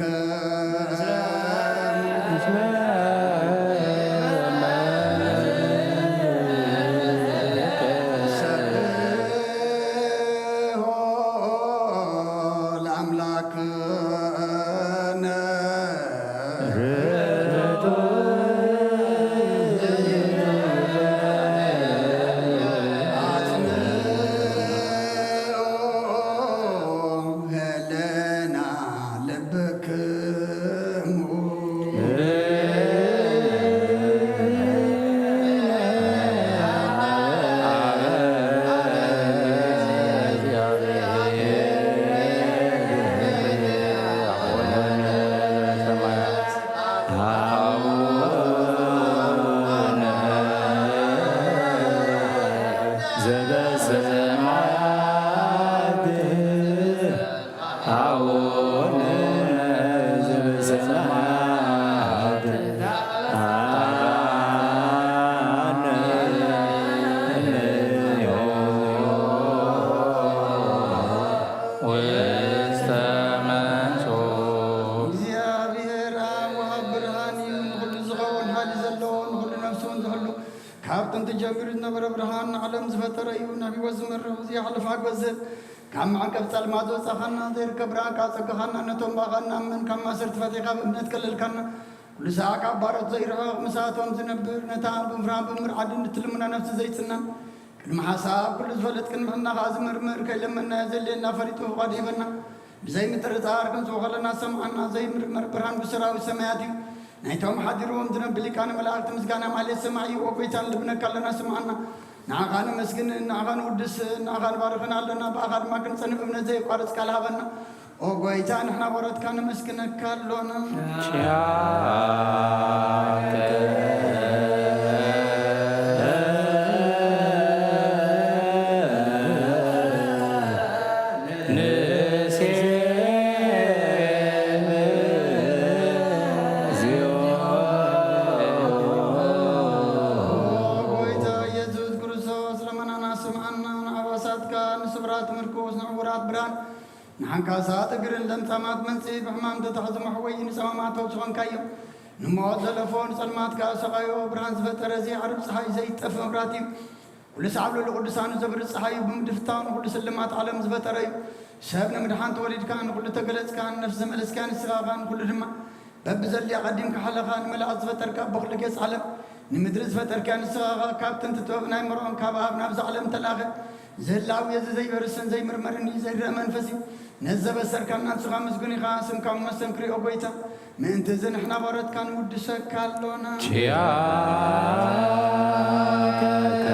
ጥንቲ ጀሚሩ ዝነበረ ብርሃን ንዓለም ዝፈጠረ እዩ። ናብ ህይወት ዝመርሕ፣ ዘይሓልፍ ሓጎስ ዝህብ፣ ካብ መዕቀብ ጸልማት ዘውጻኻና፣ ዘይርከብ ብርሃን ካብ ጸጋኻና፣ ነቶም ብኣኻ እንኣምን ካብ ማእሰርቲ ፈቲኻ ብእምነት ከለልካና፣ ኩሉ ሰዓት ካብ ባሮት ዘይርሕቕ፣ ምሳቶም ዝነብር፣ ነታ ብምፍራህን ብምርዓድን እትልምና ነፍሲ ዘይጽነን፣ ቅድሚ ሓሳብ ኩሉ ዝፈልጥ፣ ቅድሚ ሕልና ኸኣ ዝምርምር፣ ከይለመንናዮ ዘድልየና ፈሊጡ ፍቓዱ ሂበና። ብዘይምጥርጣር ክንጽቦ ከለና ዝሰምዓና ዘይምርመር ብርሃን ብሰራዊት ሰማያት እዩ። ናይቶም ሓዲርዎም ዝነብር ሊቃነ መላእክት ምስጋና ማህሌት ሰማይ እዩ። ኦ ጎይታ፣ ንልምነካ ኣለና፣ ስምዓና። ንዓኻ ነመስግን፣ ንዓኻ ንውድስ፣ ንዓኻ ንባርኽን ኣለና። ብኣኻ ድማ ክንጸንዕ እምነት ዘየቋርጽ ቃል ሃበና። ኦ ጎይታ፣ ንሕና ባሮትካ ነመስግነካ ኣሎና። ጎይታ ኢየሱስ ክርስቶስ፣ ልመናና ስምዓና። ንኣባሳትካ፣ ንስብራት ምርኩስ፣ ንዕውራት ብርሃን፣ ንሓንካሳት እግርን ለምጻማት መንጽሂ፣ ብሕማም ተታሕዙ መሕወዪ፣ ንጸማማት ፈውሲ ኾንካዮም። ንሞት ዘለፎ፣ ንጸልማት ከኣ ሰቓዮ፣ ብርሃን ዝፈጠረ፣ ዘይዓርብ ጸሓይ፣ ዘይጠፍእ መብራህቲ እዩ። ኩሉ ሰዓብ ልዕሊ ቅዱሳኑ ዘብርህ ጸሓይ እዩ። ብምድፍታው ንኹሉ ስልማት ዓለም ዝፈጠረ እዩ። ሰብ ንምድሓን ተወሊድካ፣ ንኹሉ ተገለጽካ፣ ንነፍሲ ዘመለስካ ንስኻ ኢኻ፣ ንኹሉ ድማ በብዘድልያ ቀዲምካ ሓለኻ። ንመላእኽት ዝፈጠርካ፣ በኹሉ ገጽ ዓለም ንምድሪ ዝፈጠርካ ንስኻ ኢኻ። ካብ ጥንቲ ጥበብ ናይ መርኦም ካብ ኣብ ናብዚ ዓለም ተላኸ። ዝህላው እዚ ዘይበርስን ዘይምርመርን እዩ፣ ዘይረአ መንፈስ እዩ። ነዚ ዘበሰርካና ንስኻ ምስጉን ኢኻ። ስምካ መስተንክር እዩ፣ ኦ ጎይታ። ምእንቲ እዚ ንሕና ባሮትካ ንውድሰካ ኣሎና። ኪያከ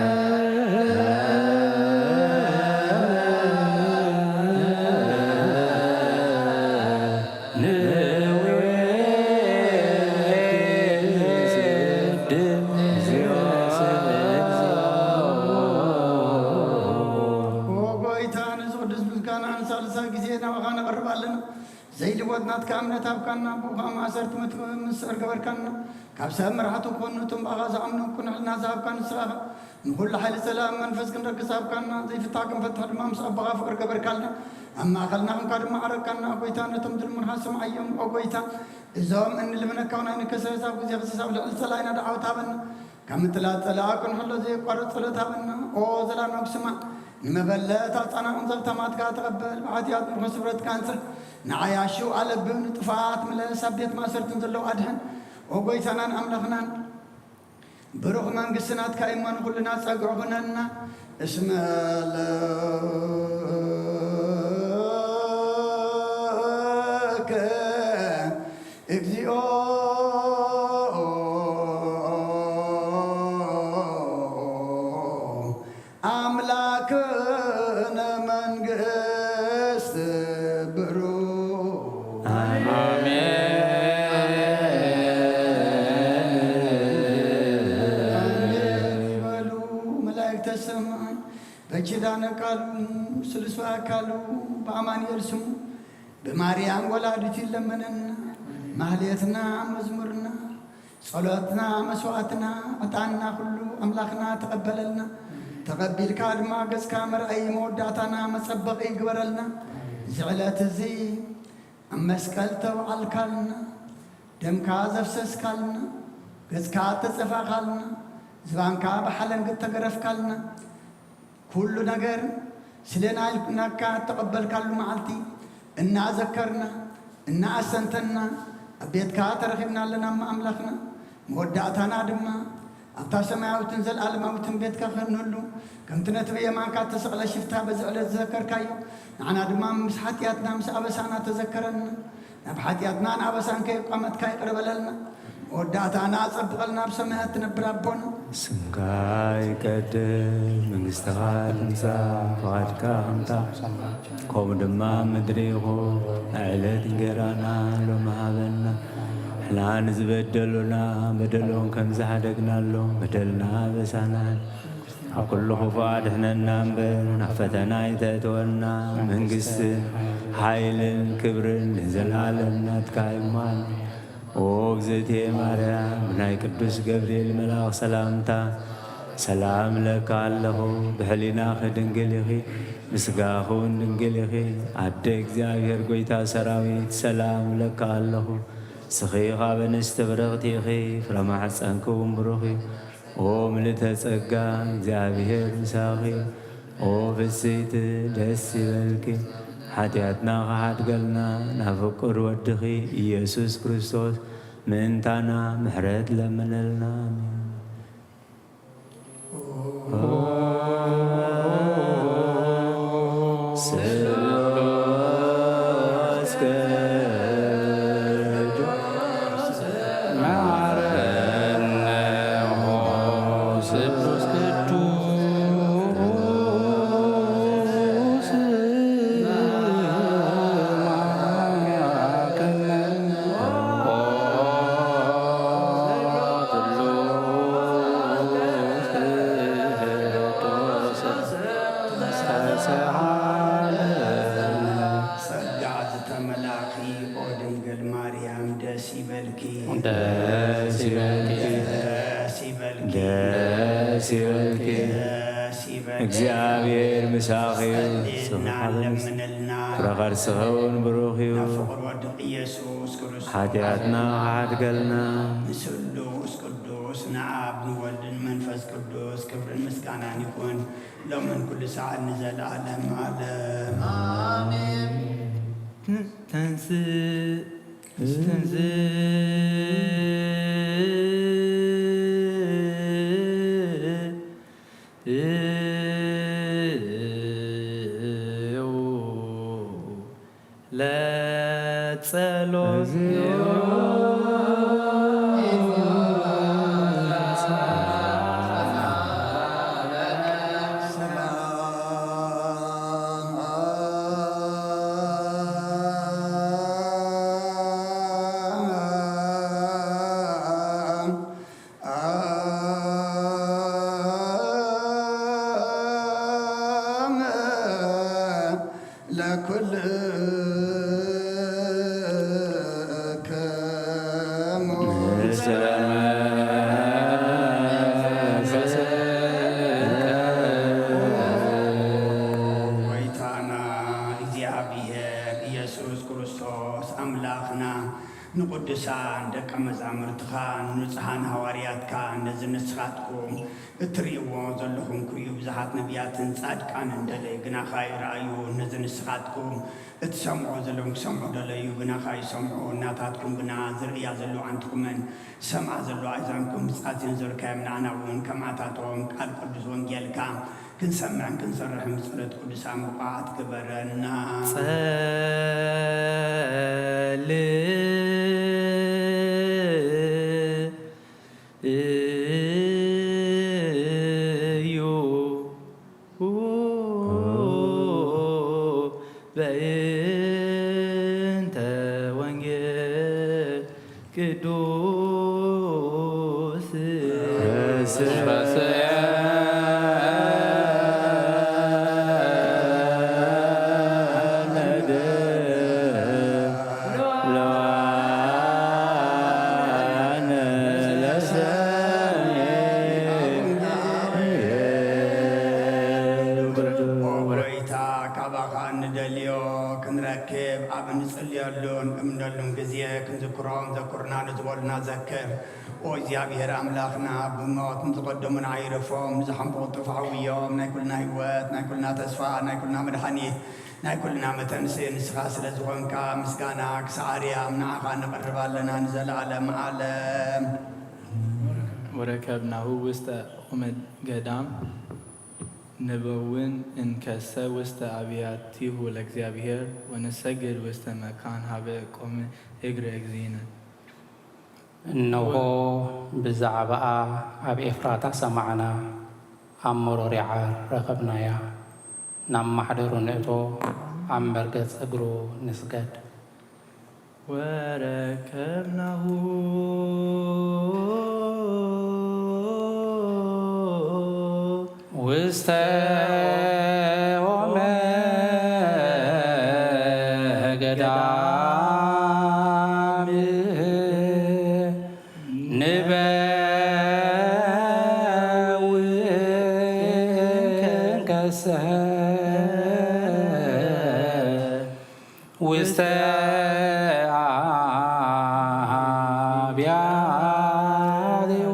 ንውድስ ኦ ጎይታ፣ ነዚ ቅዱስ ምስጋና ንሳልሳይ ግዜ ናባኻ ነቕርብ ኣለና። ዘይልወጥ ናትካ እምነት ሃብካና፣ ብኡ ኸኣ ማእሰርቲ ምትእምምስ ገበርካና። ካብ ሰብ መራሕቲ ክኾኑ፣ እቶም ብኣኻ ዝኣምኑ ክንሕልና ዝሃብካ ንስኻ ኢኻ። ንኹሉ ሓይሊ ጸላእን መንፈስ ክንረክስ ሃብካና። ዘይፍታሕ ክንፈትሕ ድማ ምስ ኣቦኻ ፍቕሪ ገበርካልና። ኣብ ማእከልና ኾንካ ድማ ዓረካና። ኦ ጎይታ፣ ነቶም ድልሙናት ስምዓዮም። ኦ ጎይታ፣ እዞም እንልምነካ እውን ኣይንከሰስ። ኣብ ግዜ ክስስ ኣብ ልዕሊ ጸላኢና ደዓወት ሃበና። ካብ ምጥላጥ ጸላኢ ክንሕሎ ዘየቋርጽ ጸሎት ሃበና። ኦ ዘላለማዊ ስማዕ፣ ንመበለት ኣጻናቕን ዘብታማትካ ተቐበል። ብሓጢኣት ንርኹስ ስፍረትካ ኣንጽህ። ንዓያሹ ኣለብም፣ ንጥፋት ምለስ፣ ኣብ ቤት ማእሰርትን ዘለዉ ኣድሕን። ኦ ጎይታናን ኣምላኽናን፣ ብሩኽ መንግስቲ ናትካ እዩ እሞ ንኹልና ጸግዒ ኩነና። እስመ ለከ እግዚኦ ኣምላክነ መንግስት ብሩ። ኣሜን። ኣሜን ይበሉ መላእክተ ሰማይ። በኪዳነ ቃሉ ስሉስ ኣካሉ ብኣማኑኤል ስሙ ብማርያም ወላዲቱ ይለመነና። ማህሌትና፣ መዝሙርና፣ ጸሎትና፣ መስዋዕትና፣ ዕጣንና ኩሉ ኣምላኽና ተቐበለልና። ተቐቢልካ ድማ ገጽካ መርኣዪ መወዳእታና መጸበቒ ግበረልና። እዚ ዕለት እዚ ኣብ መስቀል ተውዓልካልና፣ ደምካ ዘፍሰስካልና፣ ገጽካ ተጸፋኻልና፣ ዝባንካ ብሓለንግ ተገረፍካልና፣ ኩሉ ነገር ስለ ናልናካ እተቐበልካሉ መዓልቲ እናዘከርና፣ እናኣሰንተና ኣብ ቤትካ ተረኺብና ኣለና እሞ ኣምላኽና። መወዳእታና ድማ ኣብታ ሰማያዊትን ዘለኣለማዊትን ቤትካ ክንህሉ፣ ከምቲ ነቲ ብየማንካ እተሰቕለ ሽፍታ በዚ ዕለት ዝዘከርካዮ፣ ንዓና ድማ ምስ ሓጢኣትና ምስ ኣበሳና ተዘከረና። ናብ ሓጢኣትናን ኣበሳን ከየቋመጥካ ይቕረ በለልና። መወዳእታና ኣጸብቐልና፣ ኣብ ሰማያት ትነብር ኣቦና። ስምካ ይቀደስ፣ መንግስትኻ ትምጻእ፣ ፍቓድካ ከምታ ከምኡ ድማ ኣብ ምድሪ ይኹን። ናይ ዕለት እንጌራና ሎሚ ሃበና። ንሕና ንዝበደሉና በደሎም ከም ዝሓደግናሎም በደልና ኣበሳናን ካብ ኩሉ ክፉእ ኣድሕነና እምበር፣ ናብ ፈተና ኣይተእትወና። መንግስትን ሓይልን ክብርን ንዘለኣለም ናትካ እዩ እሞ። ኦ እግዝእትየ ማርያም፣ ብናይ ቅዱስ ገብርኤል መልኣኽ ሰላምታ ሰላም እለኪ ኣለኹ። ብሕሊናኺ ድንግል ኢኺ፣ ብስጋኺ እውን ድንግል ኢኺ። ኣደ እግዚኣብሔር፣ ጎይታ ሰራዊት፣ ሰላም እለኪ ኣለኹ። ንስኺ ካብ ኣንስቲ ብርኽቲ ኢኺ፣ ፍረ ማሕፀንኪ እውን ብሩኽ እዩ። ኦ ምልእተ ጸጋ፣ እግዚኣብሔር ምሳኺ። ኦ ፍስሕቲ፣ ደስ ይበልኪ። ሓጢኣትና ክሓድገልና ናብ ፍቁር ወድኺ ኢየሱስ ክርስቶስ ምእንታና ምሕረት ለምነልና። ኣሜን። ስሉስ ቅዱስ መሐረነ ሆ። ስሉስ ቅዱስ መሐረነ ሆ። ስሉስ ቅዱስ ተሰሃለነ። ጸጋ ዝተመላእኪ ኦ ድንግል ማርያም ደስ ይበልኪ። ደስ ይበልኪ። ደስ ይበልኪ። ደስ ይበልኪ። ደስ ይበልኪ። እግዚኣብሔር ምሳኺ እዩ። ጸልየልና፣ ስብሐት ለምንልና። ፍረ ከርስኺ እውን ብሩኽ እዩ። ናብ ፍቕር ወድኺ ኢየሱስ ክርስቶስ ሓጢኣትና ክሓድገልና። ንስሉስ ቅዱስ ንኣብ ንወልድን መንፈስ ቅዱስ ክብርን ምስጋናን ይኹን። ሎምን ኩሉ ሰዓት ንዘለዓለም ዓለም። ኣሜን። ተንስእ፣ ተንስእ፣ ለጸሎት። ለኩልክሙ። ጎይታና እግዚኣብሔር ኢየሱስ ክርስቶስ ኣምላኽና፣ ንቅዱሳን ደቀ መዛሙርትኻ፣ ንንጹሓን ሃዋርያትካ፣ ነዚ ንስኻትኩም እትርእይዎ ዘለኹም ክርእዩ ብዙሓት ነቢያትን ጻድቃንን ደለዩ፣ ግናኻ ይረኣዩ። ነዚ ንስኻትኩም እትሰምዑ ዘለኹም ክሰምዑ ደለዩ፣ ግናኻ ይሰምዑ። እናታትኩም ግና ዝርእያ ዘለዋ ኣንትኹምን ዝሰምዓ ዘለዋ ኣእዛንኩም ብጻት ዘንዘርካዮም ንዓና እውን ከምኣታቶም ቃል ቅዱስ ወንጌልካ ክንሰምዕን ክንሰርሕን ብጸሎት ቅዱሳን ብቑዓት ግበረና። ጸልእ እዩ በእንተ ወንጌል ቅዱስ። ኦ ጎይታ፣ ካባኻ እንደልዮ ክንረክብ ኣብ እንጽልየሉን እምነሉን ግዜ ክንዝክሮም ዘኩርና ንዝበሉና ዘክር። ኦ እግዚኣብሔር ኣምላኽና፣ ብሞት ንዝቐደሙና ኣይረፎም፣ ንዝሓምቁ ጥፍእ ኣውዮም፣ ናይ ኩልና ህይወት፣ ናይ ኩልና ተስፋ፣ ናይ ኩልና መድሓኒት፣ ናይ ኩልና መተንስኢ ንስኻ ስለ ዝኾንካ፣ ምስጋና ክሳዕ ኣርያም ንዓኻ ነቕርብ ኣለና ንዘለዓለም ዓለም። ወረከብናሁ ውስተ ኦመ ገዳም ንበውን እንከሰ ውስተ አብያቲሁ ለእግዚአብሔር ወንሰግድ ውስተ መካን ሀበ ቆመ እግረ እግዚእነ። እነሆ ብዛዕባኣ ኣብ ኤፍራታ ሰማዕና፣ ኣብ መሮር ያዓር ረኸብናያ። ናብ ማሕደሩ ንእቶ፣ ኣብ መርገጽ እግሩ ንስገድ። ወረከብናሁ ውስተ ኦመ ገዳም ንበው እንከሰ ውስተ አብያቲሁ።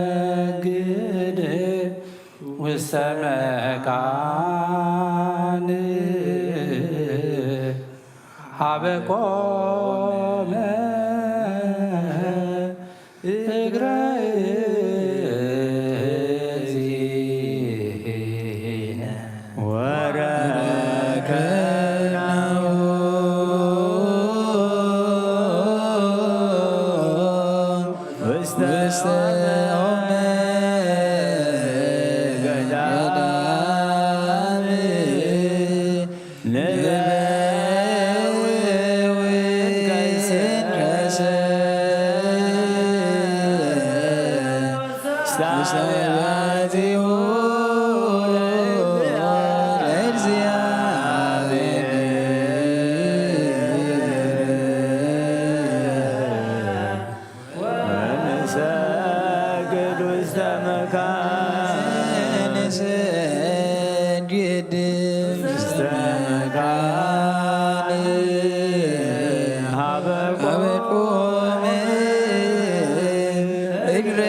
ወንሰግድ ውስተ መካን ሀበ ቆመ እግረ እግዚእነ ወረከብናሁ ውስተ ኦመ ገዳም ንበውእ ወንትከስእ ውስተ አብያቲሁ ለእግዚአብሔር። ወንሰግድ ውስተ መካን ንሰግድ ውስተ መካን ሀበ ቆመ እግረ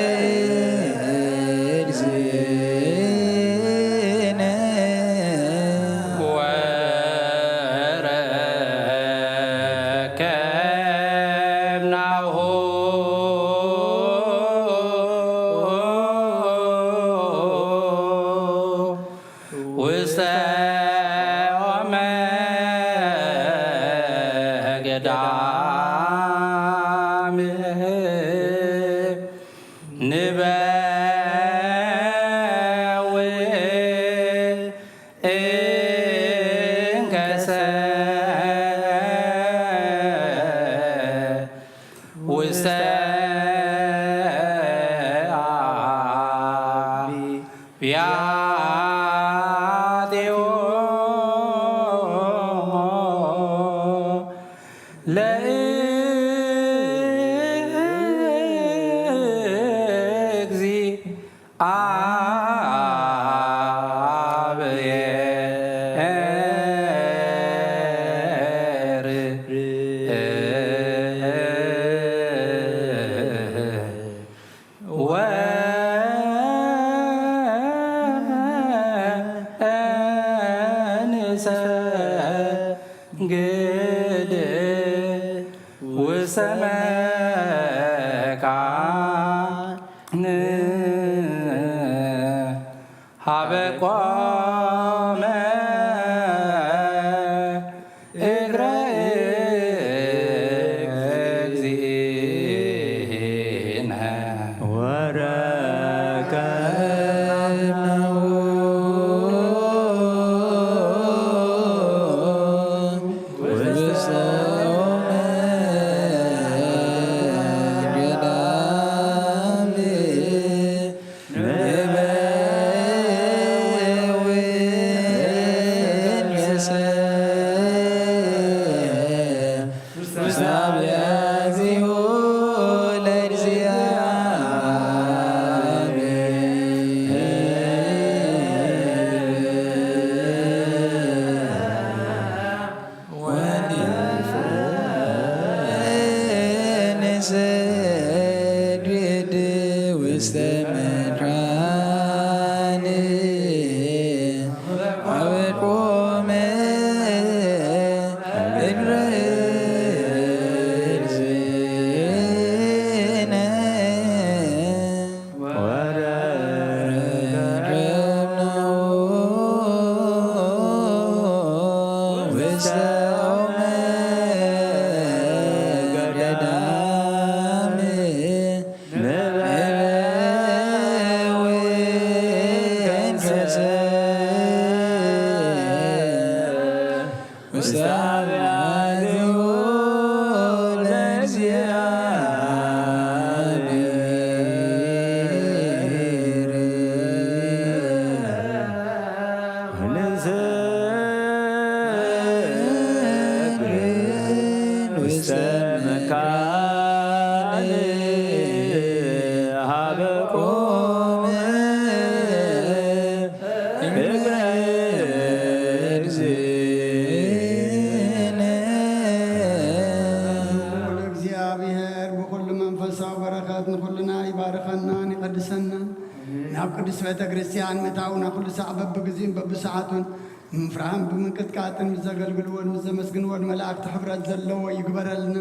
እግዚእነ ወረከብናሁ ውስተ ኦመ ገዳም ንበውእ እንከሰ ውስተ አብያቲሁ ለእግዚአብሔር። ወንሰግድ ውስተ መካን ሀበ ቆመ እግረ እግዚእነ ወረከብናሁ ውስተ ኦመ ገዳም ንበውእ እንከሰ ውስተ አብያቲሁ ለእግዚአብሔር። ወንሰግድ ውስተ መካን ሀበ ቆመ እግረ እግዚእነ ወረከብናሁ ውስተ ኦመ ገዳም ንበውእ ቀድሰና። ናብ ቅዱስ ቤተ ክርስቲያን ምእታውና ኩሉ ሳዕ በብግዜኡን በብሰዓቱን ብምፍራህን ብምንቅጥቃጥን ምስ ዘገልግልዎን ምስ ዘመስግንዎን መላእክቲ ሕብረት ዘለዎ ይግበረልና።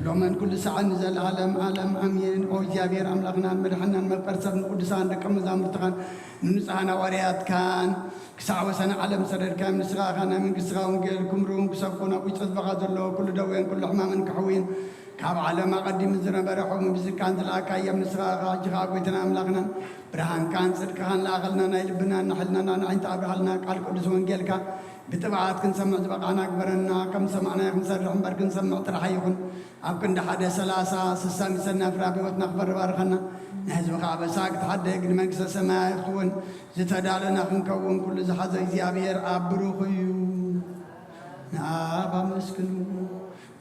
ሎመን ኩሉ ሳዕን ንዘለዓለም ዓለም ኣሜን። ኦ እግዚኣብሔር ኣምላኽናን መድሓናን መፍቀር ሰብ ንቅዱሳን ደቀ መዛሙርትኻን ንንጹሃን ሃዋርያትካን ክሳዕ ወሰን ዓለም ሰደድካዮም። ንስኻ ኸኣ ናይ መንግስትኻ ወንጌል ክምርውን ክሰብኩን ኣብ ውሽጢ ህዝብኻ ዘለዎ ኩሉ ደዌን ኩሉ ሕማምን ክሕውይን ካብ ዓለም ኣቐዲሙ ዝነበረ ሕሙም ብዝካን ዝለኣካዮም ንስኻ ኸኣ ሕጂ ኸኣ ጎይታና ኣምላኽናን ብርሃንካን ጽድቅኻን ለኣኸልና ናይ ልብናን ንሕልናና ንዓይንት ኣብርሃልና ቃል ቅዱስ ወንጌልካ ብጥብዓት ክንሰምዕ ዝበቓዕና ግበረና። ከም ዝሰማዕናዮ ክንሰርሕ እምበር ክንሰምዕ ጥራሕ ኣይኹን። ኣብ ክንዲ ሓደ ሰላሳ ስሳ ሚሰና ፍራ ብህይወትና ክፈሪ ባርኸና። ንህዝብኻ ኣበሳ ክትሓድግ ንመንግስተ ሰማያት እውን ዝተዳለና ክንከውን ኩሉ ዝሓዘ እግዚኣብሔር ኣብ ብሩኽ እዩ። ንኣብ ኣመስግኑ።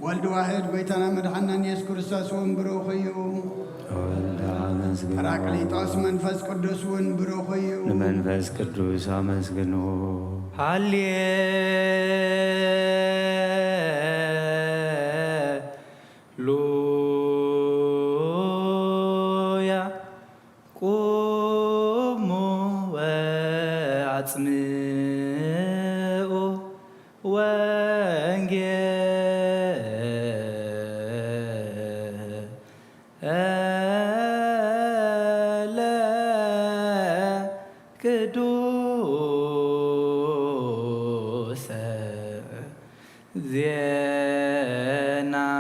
ወልድ ዋህድ ጎይታና መድሓናን የሱስ ክርስቶስ እውን ብሩኽ እዩ። ወልድ ኣመስግኑ። ጳራቅሊጦስ መንፈስ ቅዱስ እውን ብሩኽ እዩ። ንመንፈስ ቅዱስ ኣመስግኑ። ሃሌ ሉያ። ቁሙ ወአጽምዑ ወንጌለ ቅዱሰ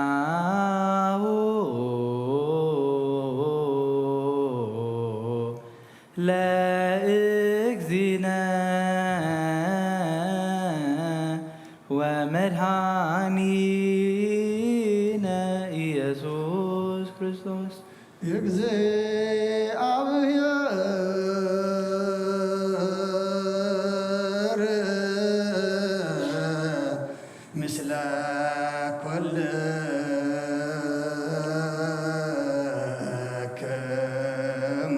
ዜናሁ ለእግዚእነ ወመድኃኒነ ኢየሱስ ክርስቶስ። እግዚኣብሔር ምስለ ኩልክሙ።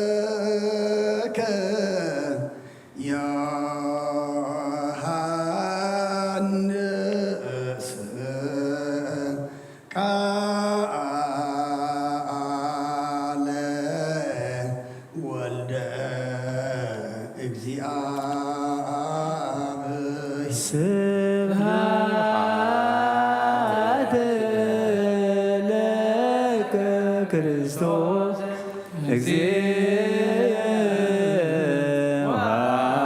ዘሰበከ ዮሐንስ ቃለ ወልደ እግዚአብሔር። ስብሐት ለከ ክርስቶስ እግዚእ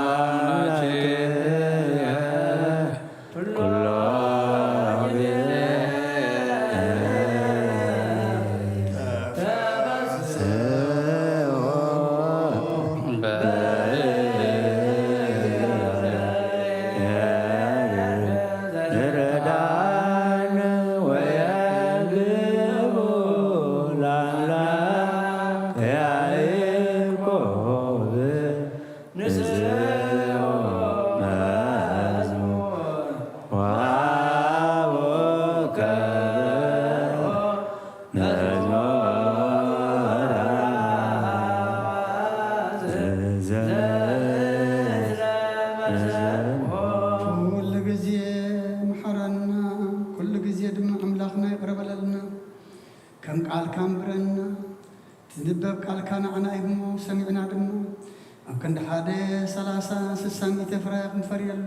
ወአምላክየ ኩሎ ጊዜ ተፈስሑ በእግዚአብሔር ዘረዳን ወየብቡ ለአምላክ ያዕቆብ ንስኦ መዝሙር ወሃቦ ከበሮ መዝሙር ዘዘዘመዘ ኩሉ ግዜ ምሓረና፣ ኩሉ ግዜ ድማ ኣምላኽና ይቕረ በለልና። ከም ቃልካ ኣንብረና፣ ትንበብ ቃልካ ንዓና እዩ እሞ ሰሚዕና ድማ ኣብ ክንዲ ሓደ ሰላሳ ስሳ ሚእቲ ፍረ ክንፈርየሉ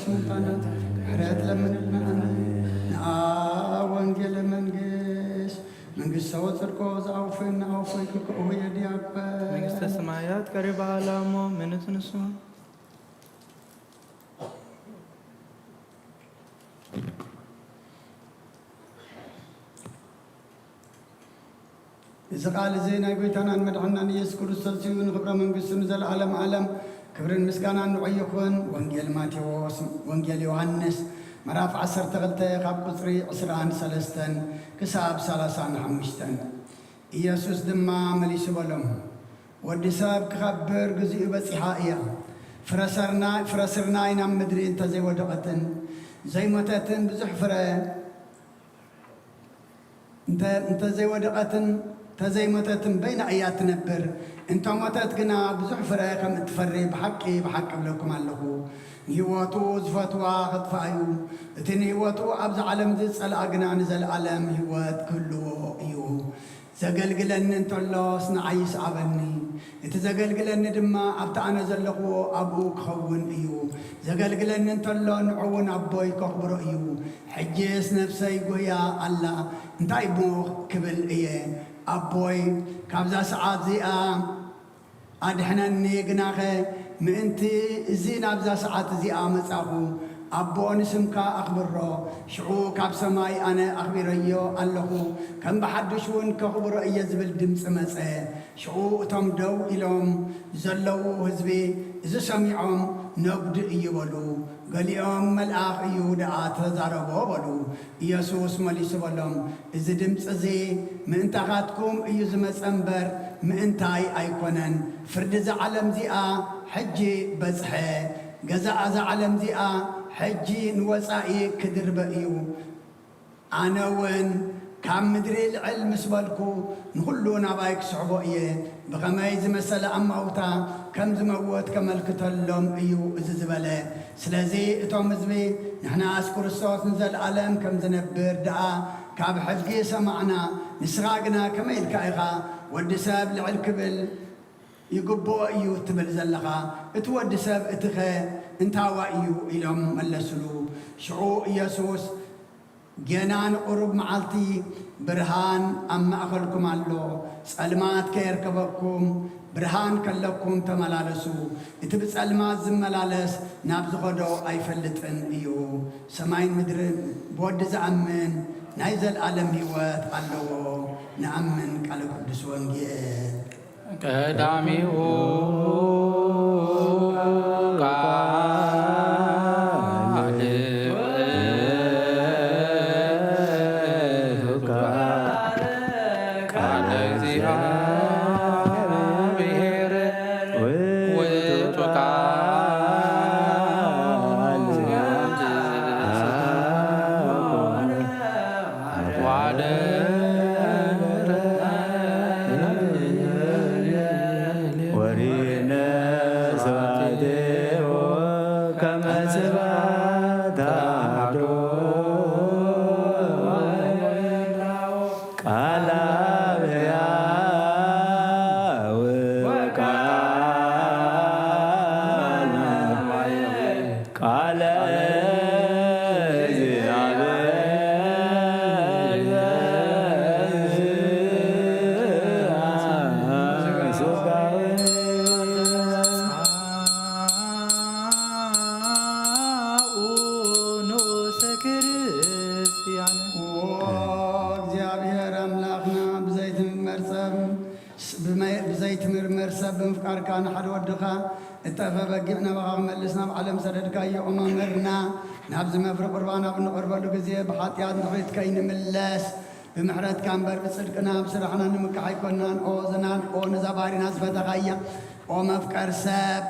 ስልጣናት ምሕረት ለምንልና። ኣሜን። ንኣ ወንጌል መንግስት መንግስት ሰው ጽድቆ ዝኣውፍን ኣውፎይ ክከእሁ የድያበ። መንግስተ ሰማያት ቀሪባ ኣላ እሞ ምንት ንሱ። እዚ ቃል እዚ ናይ ጎይታናን መድሓናን ኢየሱስ ክርስቶስ እዩ። ንኽብረ መንግስቱ ንዘለዓለም ዓለም ክብርን ምስጋናን ንዑ ይኹን። ወንጌል ማቴዎስ፣ ወንጌል ዮሃንስ ምዕራፍ ዓሰርተ ክልተ ካብ ቁጽሪ ዕስራን ሰለስተን ክሳብ ሰላሳን ሓሙሽተን። ኢየሱስ ድማ መሊሱ በሎም፣ ወዲ ሰብ ክኸብር ግዜኡ በጺሓ እያ። ፍረ ሰርናይ፣ ፍረ ስርናይ ናብ ምድሪ እንተዘይወደቐትን ዘይሞተትን ብዙሕ ፍረ እንተ-፣ እንተዘይወደቐትን እንተዘይሞተትን በይና እያ ትነብር። እንተሞተት ግና ብዙሕ ፍረ ከም እትፈሪ ብሓቂ፣ ብሓቂ እብለኩም ኣለኹ። ንህይወቱ ዝፈትዋ ከጥፍኣ እዩ። እቲ ንህይወቱ ኣብዚ ዓለም እዚ ዝጸልኣ ግና ንዘለኣለም ህይወት ክህልዎ እዩ። ዘገልግለኒ እንተሎስ ንዓይ ይስዓበኒ። እቲ ዘገልግለኒ ድማ ኣብቲ ኣነ ዘለኹዎ ኣብኡ ክኸውን እዩ። ዘገልግለኒ እንተሎ ንዑ እውን ኣቦይ ከኽብሮ እዩ። ሕጅስ ነፍሰይ ጉህያ ኣላ። እንታይ እሞ ክብል እየ? ኣቦይ፣ ካብዛ ሰዓት እዚኣ ኣድሕነኒ። ግናኸ ምእንቲ እዚ ናብዛ ሰዓት እዚኣ መጻኹ። ኣቦ፣ ንስምካ ኣኽብሮ። ሽዑ ካብ ሰማይ ኣነ ኣኽቢረዮ ኣለኹ፣ ከም ብሓድሽ እውን ከኽብሮ እየ ዝብል ድምጺ መጸ። ሽዑ እቶም ደው ኢሎም ዘለዉ ህዝቢ እዚ ሰሚዖም ነጉድ እዩ በሉ። ገሊኦም መልኣኽ እዩ ደኣ ተዛረቦ በሉ። ኢየሱስ መሊሱ በሎም፣ እዚ ድምጺ እዚ ምእንታኻትኩም እዩ ዝመጸ እምበር ምእንታይ ኣይኮነን። ፍርዲ እዛ ዓለም እዚኣ ሕጂ በጽሐ። ገዛእ እዛ ዓለም እዚኣ ሕጂ ንወጻኢ ክድርበ እዩ። ኣነ እውን ካብ ምድሪ ልዕል ምስ በልኩ ንኹሉ ናባይ ክስሕቦ እየ። ብኸመይ ዝመሰለ ኣማውታ ከም ዝመውት ከመልክተሎም እዩ እዚ ዝበለ። ስለዚ እቶም ህዝቢ፣ ንሕናስ ክርስቶስ ንዘለኣለም ከም ዝነብር ደኣ ካብ ሕጊ ሰማዕና፣ ንስኻ ግና ከመይ ኢልካ ኢኻ ወዲ ሰብ ልዕል ክብል ይግብኦ እዩ ትብል ዘለኻ? እቲ ወዲ ሰብ እቲኸ እንታዋ እዩ? ኢሎም መለሱሉ። ሽዑ ኢየሱስ፣ ጌና ንቁሩብ መዓልቲ ብርሃን ኣብ ማእከልኩም ኣሎ፣ ጸልማት ከየርከበኩም ብርሃን ከለኩም ተመላለሱ። እቲ ብጸልማት ዝመላለስ ናብ ዝኸዶ ኣይፈልጥን እዩ። ሰማይን ምድርን ብወዲ ዝኣምን ናይ ዘልኣለም ህይወት ኣለዎ። ንኣምን። ቃለ ቅዱስ ወንጌል። ቀዳሚሁ ቃል ውእቱ ቃል፣ ቃለ እግዚአብሔር ውእቱ ቃል ወሐደረ ወሪነ እጠፈ በጊዕ ናባኻ ክመልስ ናብ ዓለም ሰደድካዮ። ኦ መምህርና፣ ናብዚ መፍሪ ቁርባን ኣብ እንቐርበሉ ግዜ ብሓጢኣት ንድሕሪት ከይንምለስ፣ ብምሕረትካ እምበር ብጽድቅና ብስራሕና ንምካሕ ኣይኮንናን። ኦ ዝናን፣ ኦ ነዛ ባሕሪና ዝፈተኻያ፣ ኦ መፍቀር ሰብ፣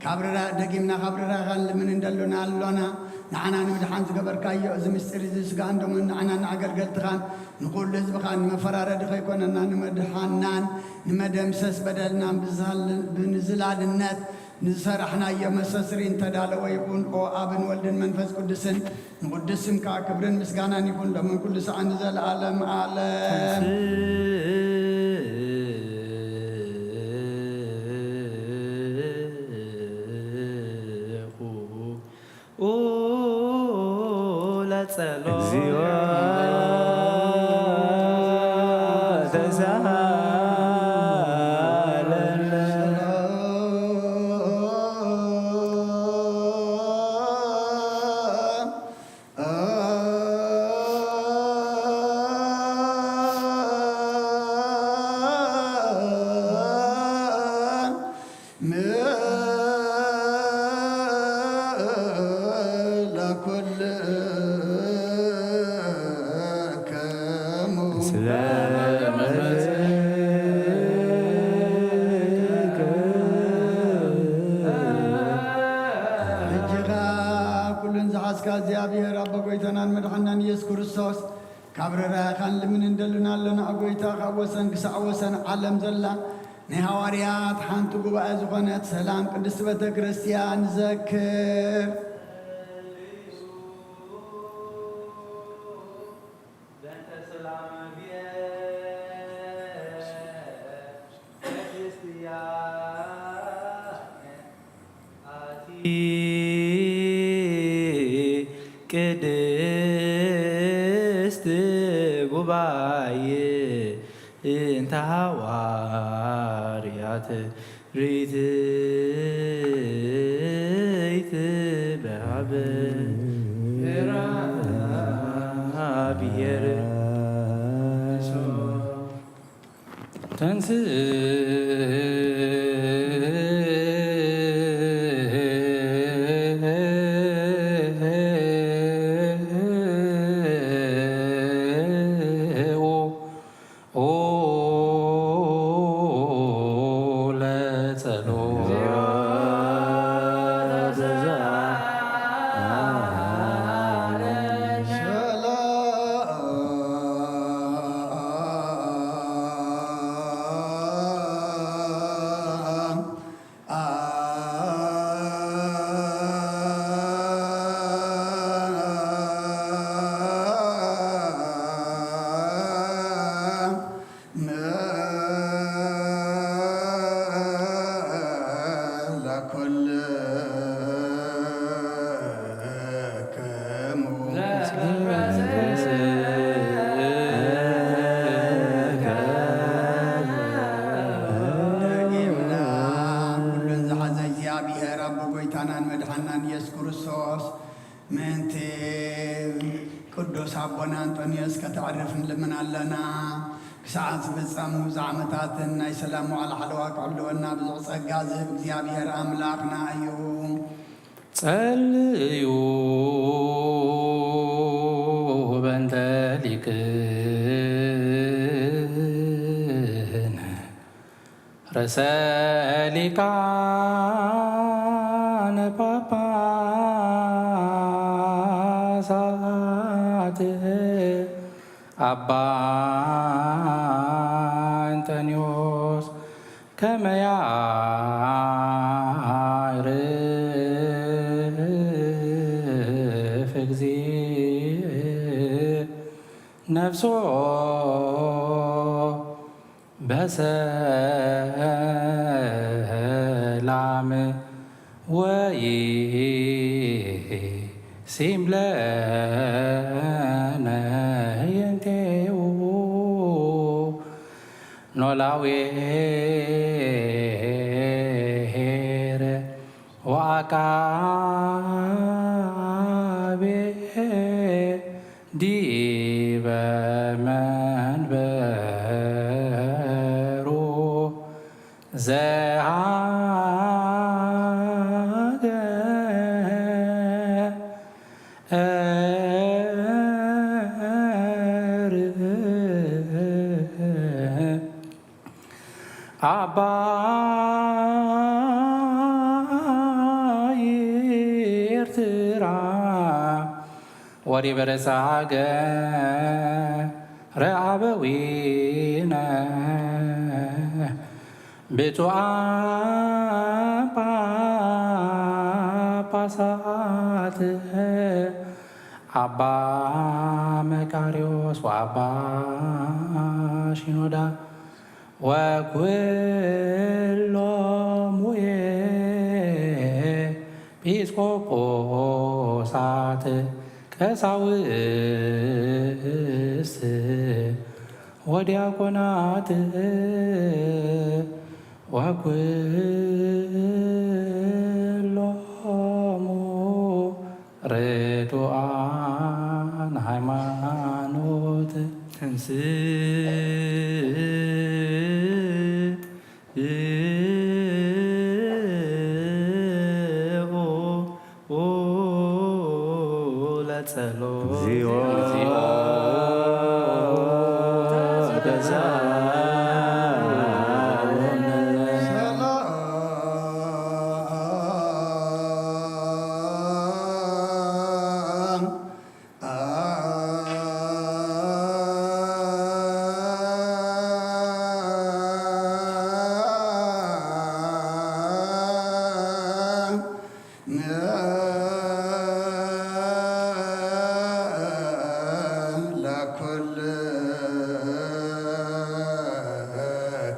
ካብ ርራ-፣ ደጊምና ካብ ርራኻ ንልምን እንደሉና ኣሎና። ንዓና ንምድሓን ዝገበርካዮ እዚ ምስጢር እዚ ስጋን ደሙን ንዓናን ንኣገልገልትኻን ንኹሉ ህዝብኻን ንመፈራረዲ ከይኮነና ንመድሓናን ንመደምሰስ በደልናን ብዝሃል-፣ ብንዝላልነት ንዝሰራሕናዮ መሰስሪ እንተዳለወ ይኹን። ኦ ኣብን ወልድን መንፈስ ቅዱስን ንቕዱስ ስምካ ክብርን ምስጋናን ይኹን ሎምን ኩሉ ሰዓት ንዘለኣለም ዓለም። ተንሥኡ ለጸሎት። እግዚኦ ተሳሃለነ። ሕጂ ኸኣ ኩሉን ዝሓዝካ እግዚኣብሔር ኣቦ ጎይታናን መድሓናን ኢየሱስ ክርስቶስ፣ ካብ ርራኸን ልምን እንደልን ኣለና። ጎይታ ካብ ወሰን ክሳዕ ወሰን ዓለም ዘላ ናይ ሃዋርያት ሓንቲ ጉባኤ ዝኾነት ሰላም ቅድስቲ ቤተ ክርስቲያን ዘክር። በእንተ ሰላም ቤተ ክርስቲያን ኣቲ ቅድስት ጉባኤ እንተ ሃዋርያት ርትዕት በሃበ ብሔር ተንስ ደጊምና ኩሉን ዝሓዘ እግዚኣብሔር ኣቦ ጎይታናን መድሓናን ኢየሱስ ክርስቶስ ምእንቲ ቅዱስ ኣቦና ኣንጦንዮስ ከተዕርፍ ንልምን ኣለና። ክሳዕ ዝፍጸሙ ብዝዓመታትን ናይ ሰላም መዋዕለ ሓለዋ ክዕልወና ብዙሕ ጸጋ ዝህብ እግዚኣብሔር ኣምላኽና እዩ። ጸልዩ በእንተ ሊቅነ ርእሰ ሊቃነ ጳጳሳት ኣባ እንጠንዮስ ከመ ያዕርፍ እግዚእ ነፍሶ በሰላም ወይሲም ለነ ህየንቴው ኖላዌ ኄር ወዐቃቤ ዲበ መንበሩ ዘሃ ወዲበ ርእሰ ሃገረ ኣበዊነ ብፁዓን ጳጳሳት ኣባ መቃርዮስ ወኣባ ሺኖዳ ወኩሎም ኤጲስቆጶሳት ቀሳውስት ወዲያቆናት ወኩሎሙ ርቱዓን ሃይማኖት። ተንሥእ ለጸሎት። እግዚኦ።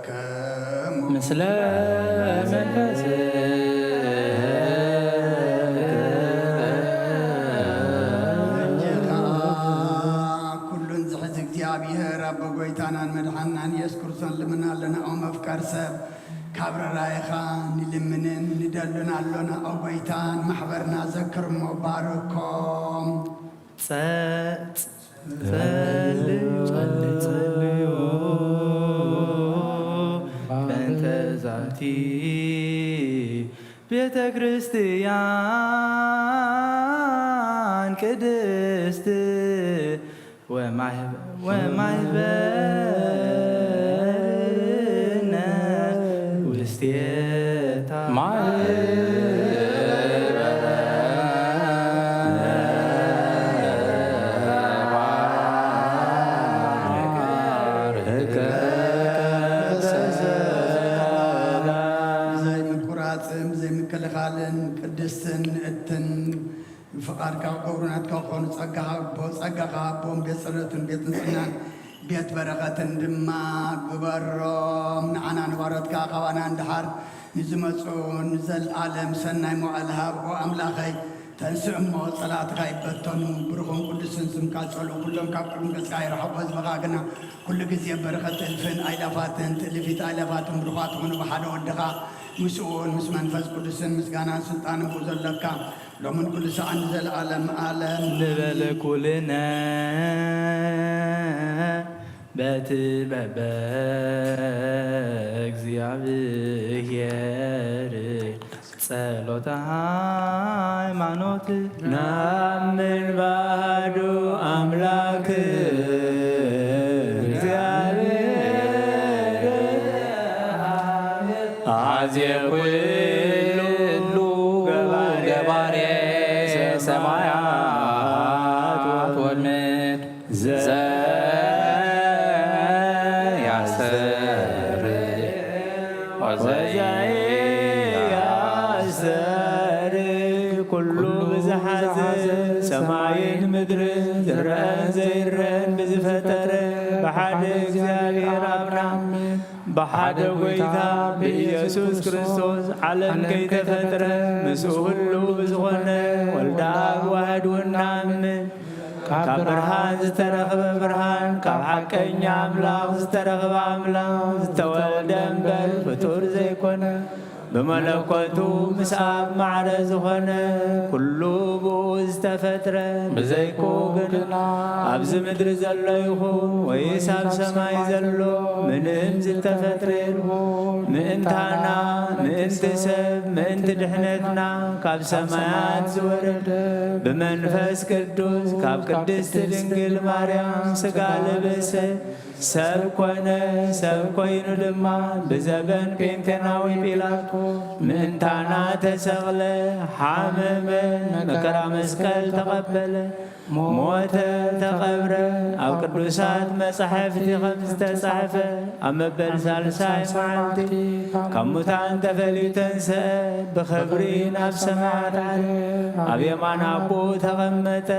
ለኩልክሙ ምስለ መንፈስከ። እጅኻ ኩሉን ዝሕዝ እግዚኣብሔር ኣቦ ጎይታናን መድሓንናን ኢየሱስ ክርስቶስ ልምና ኣለና። ኦ መፍቀር ሰብ ካብ ርራይኻ ንልምንን ንደልን ኣሎና። ኦ ጎይታ ንማሕበርና ዘክር እሞ ባርኮም። ጸ-፣ ጸ-፣ ጸልዩ፣ ጸልዩ፣ ጸልዩ፣ በእንተ ዛቲ ቤተ ክርስቲያን ቅድስት ወማህበ-፣ ወማህበርነ ውስቴታ ማህበረ ዘይምቁራጽን ዘይምክልኻልን ቅድስትን ንእትን ፍቓድካ ክገብሩ ናትካ ክኾኑ ጸጋኻ ኣቦ፣ ጸጋኻ ኣቦን ቤት ጸሎትን ቤት ንጽህናን ቤት በረኸትን ድማ ግበሮም። ንዓና ንባሮትካ ካባና ንድሓር ንዝመጹ ንዘለኣለም ሰናይ መዋዕል ሃብ። ኦ ኣምላኸይ፣ ተንስእ እሞ ጸላእትኻ ይበተኑ። ብሩኽን ቅዱስን ስምካ ጸልኡ። ኩሎም ካብ ቅድሚ ገጽካ ይርሓቑ፣ ህዝብኻ ግና ኩሉ ግዜ በረኸት እልፍን ኣእላፋትን ትእልፊት ኣእላፋትን ብሩኻት ይኹኑ። ብሓደ ወድኻ ምስኡን ምስ መንፈስ ቅዱስን ምስጋናን ስልጣንን ብኡ ዘለካ ሎምን ኩሉ ሰዓን ንዘለኣለም ዓለም። ንበል ኩልነ በቲ በበእግዚኣብሔር ጸሎተ ሃይማኖት። ናምን ባዶ ኣምላክ እግዚኣብሔር ኣዜ ኩሉ ገባሬ ሰማያት ወምድር ዘያስተር ወዘያስተር ኩሉ ብዝሓዘ ሰማይን ምድርን ዝረአን ዘይረአን ብዝፈጠረ ብሓደ እግዚኣብሔር ኣብና ብሓደ ጎይታ ብኢየሱስ ክርስቶስ ዓለም ከይተፈጥረ ምስኡ ህልው ብዝኾነ ወልደ ኣብ ዋህድ ውናምን ካብ ብርሃን ዝተረኽበ ብርሃን፣ ካብ ሓቀኛ ኣምላኽ ዝተረኽበ ኣምላኽ፣ ዝተወልደ እምበር ፍጡር ዘይኮነ፣ ብመለኮቱ ምስ ኣብ ማዕረ ዝኾነ፣ ኩሉ ብኡ ዝተፈጥረ፣ ብዘይክኡ ግና ኣብዚ ምድሪ ዘሎ ይኹን ወይስ ኣብ ሰማይ ዘሎ ምንም ዝተፈጥረ የልቦ። ምእንታና፣ ምእንቲ ሰብ፣ ምእንቲ ድሕነትና ካብ ሰማያት ዝወረደ ብመንፈስ ቅዱስ ካብ ቅድስት ድንግል ማርያም ሥጋ ለበሰ። ሰብ ኮነ። ሰብ ኮይኑ ድማ ብዘበን ጴንጤናዊ ጲላጦስ ምእንታና ተሰቕለ፣ ሓመመ፣ መከራ መስቀል ተቐበለ፣ ሞተ፣ ተቐብረ። ኣብ ቅዱሳት መጻሕፍቲ ከም ዝተጻሕፈ፣ ኣብ መበል ሳልሳይ መዓልቲ ካብ ሙታን ተፈልዩ ተንስአ፣ ብኽብሪ ናብ ሰማያት ዓረገ፣ ኣብ የማን ኣቦኡ ተቐመጠ።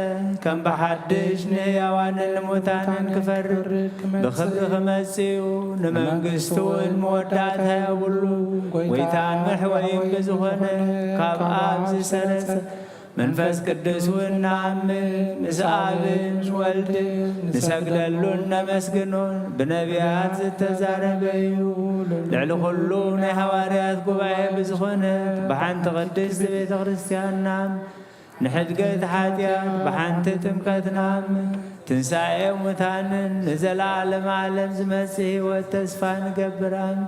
ከም ብሓድሽ ንህያዋንን ንሙታንን ክፈርድ፣ ብኽብሪ ክመጽእ እዩ። ንመንግስቱ እውን መወዳእታ የብሉ። ጎይታን መሕወይን ብዝኾነ ካብ ኣብ ዝሰረጸ መንፈስ ቅዱስ እውን ንኣምን፣ ምስ ኣብን ወልድን ንሰግደሉን ነመስግኖን ብነቢያት ዝተዛረበ እዩ። ልዕሊ ኩሉ ናይ ሃዋርያት ጉባኤ ብዝኾነት ብሓንቲ ቅድስቲ ቤተ ክርስቲያን ንኣምን፣ ንሕድገት ሓጢኣት ብሓንቲ ጥምቀት ንኣምን፣ ትንሳኤ ሙታንን ንዘለዓለም ዓለም ዝመጽእ ህይወት ተስፋ ንገብር። ኣምን።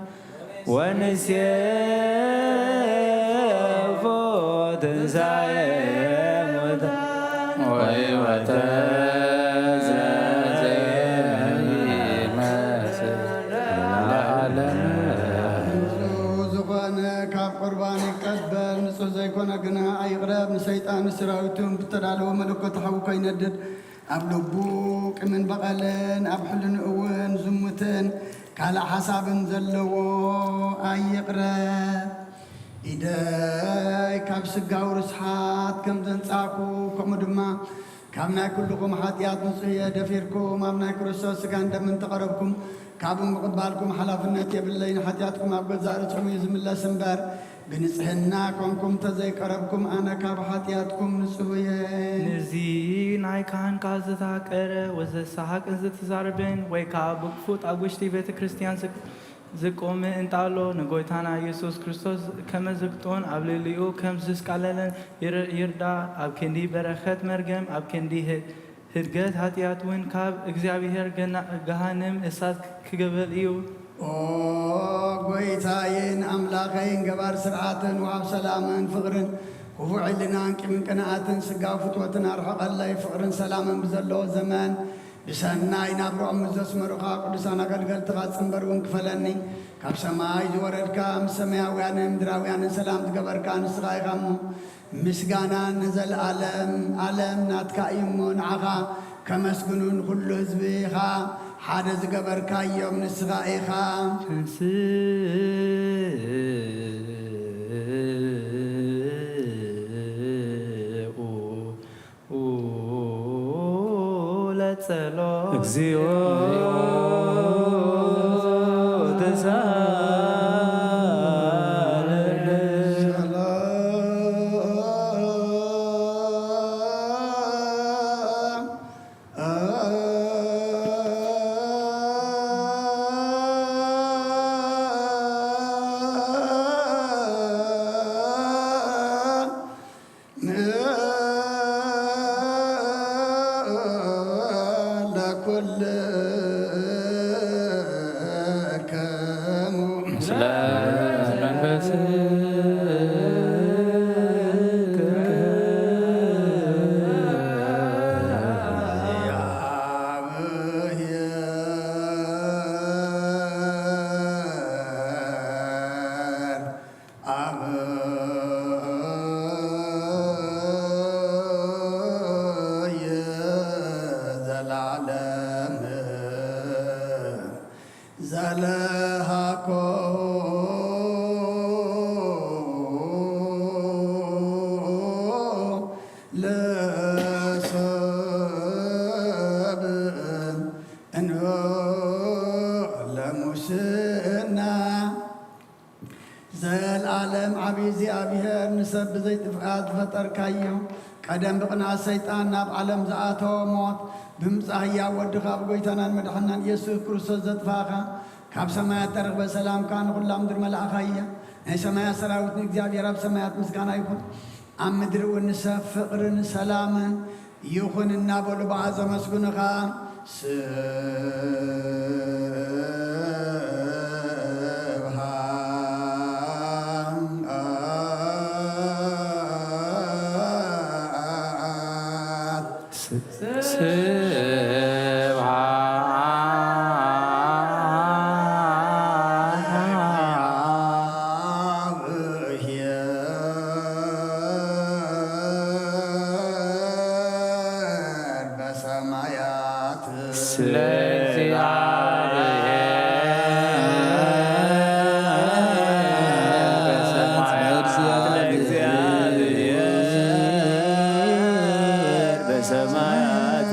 ወንሴፎ ትንሳኤ ሙታን ወሕይወተ ዘዘየመስል ለዓለም። ዝኾነ ካብ ቁርባን ይቀበል፣ ንጹሕ ዘይኮነ ግና ኣይቕረብ። ንሰይጣን ንሰራዊቱን ብተዳለወ መለኮታዊ ከይነድድ ኣብ ልቡ ቂምን በቐልን ኣብ ሕልንኡ እውን ዝሙትን ካልእ ሓሳብን ዘለዎ ኣይቕረብ። ኢደይ ካብ ስጋዊ ርስሓት ከም ዘንጻኩ፣ ከምኡ ድማ ካብ ናይ ኩልኹም ሓጢኣት ንጹህ እየ። ደፊርኩም ኣብ ናይ ክርስቶስ ስጋን ደምን ተቐረብኩም፣ ካብኡ ምቕባልኩም ሓላፍነት የብለይን። ሓጢኣትኩም ኣብ ገዛእ ርእስኹም እዩ ዝምለስ እምበር፣ ብንጽህና ኮንኩም እንተዘይቀረብኩም፣ ኣነ ካብ ሓጢኣትኩም ንጹህ እየ። ንዚ ናይ ካህን ቃል ዘተሃቀረ ወዘሰሓቅን ዘተዛረበን፣ ወይ ከኣ ብክፉት ኣብ ውሽጢ ቤተ ክርስቲያን ዝቅ-፣ ዝቆመ እንጣሎ፣ ንጎይታና ኢየሱስ ክርስቶስ ከመ ዝግጦን ኣብ ልዕሊኡ ከም ዝስቃለለን ይር-፣ ይርዳ። ኣብ ክንዲ በረኸት መርገም፣ ኣብ ክንዲ ህ-፣ ህድገት ሓጢኣት እውን ካብ እግዚኣብሔር ገና-፣ ገሃንም እሳት ክገበል እዩ። ኦ ጎይታዬን ገባር ስርዓትን ወሃብ ሰላምን ፍቕርን፣ ክፉእ ሕልናን ቂምን ቅንኣትን ስጋዊ ፍትወትን ኣርሕቐለይ። ፍቕርን ሰላምን ብዘለዎ ዘመን ብሰናይ ናብርኦም ዘስመሩኻ ቅዱሳን ኣገልገልትኻ ጽንበር እውን ክፈለኒ። ካብ ሰማይ ዝወረድካ፣ ምስ ሰማያውያንን ምድራውያንን ሰላም ዝገበርካ ንስኻ ኢኻ እሞ፣ ምስጋና ንዘለኣለም ኣለም ናትካ እዩ እሞ፣ ንዓኻ ከመስግኑን ኩሉ ህዝብኻ ሓደ ዝገበርካዮም ንስኻ ኢኻ። ተንስኡ ለጸሎት። እግዚኦ ተሳለነ። ለኩልክሙ። ስለ መንፈስከ። አብየ ዘላለም ዘለሃኮ ለሰብ እንሆ ለሙስና። ዘልኣለም ዓብዪ እግዚኣብሔር፣ ንሰብ ብዘይ ጥፍኣት ዝፈጠርካዮ፣ ቀደም ብቕንኣት ሰይጣን ናብ ዓለም ዝኣተወ ሞት፣ ብምጻእ ህያው ወድኻ፣ ብጎይታናን መድሓናን ኢየሱስ ክርስቶስ ዘጥፋእኻ፣ ካብ ሰማያት ተረኽበ ሰላምካ ንኹላ ምድሪ መላእኻያ። ናይ ሰማያት ሰራዊት ንእግዚኣብሔር ኣብ ሰማያት ምስጋና ይኹን። ኣብ ምድሪ እውን ንሰብ ፍቕርን ሰላምን ይኹን እናበሉ ብኣ ዘመስግኑኻ። ስብሐት። ስብሐት። ለእግዚኣብሔር በሰማያት፣ ለእግዚኣብሔር በሰማያት።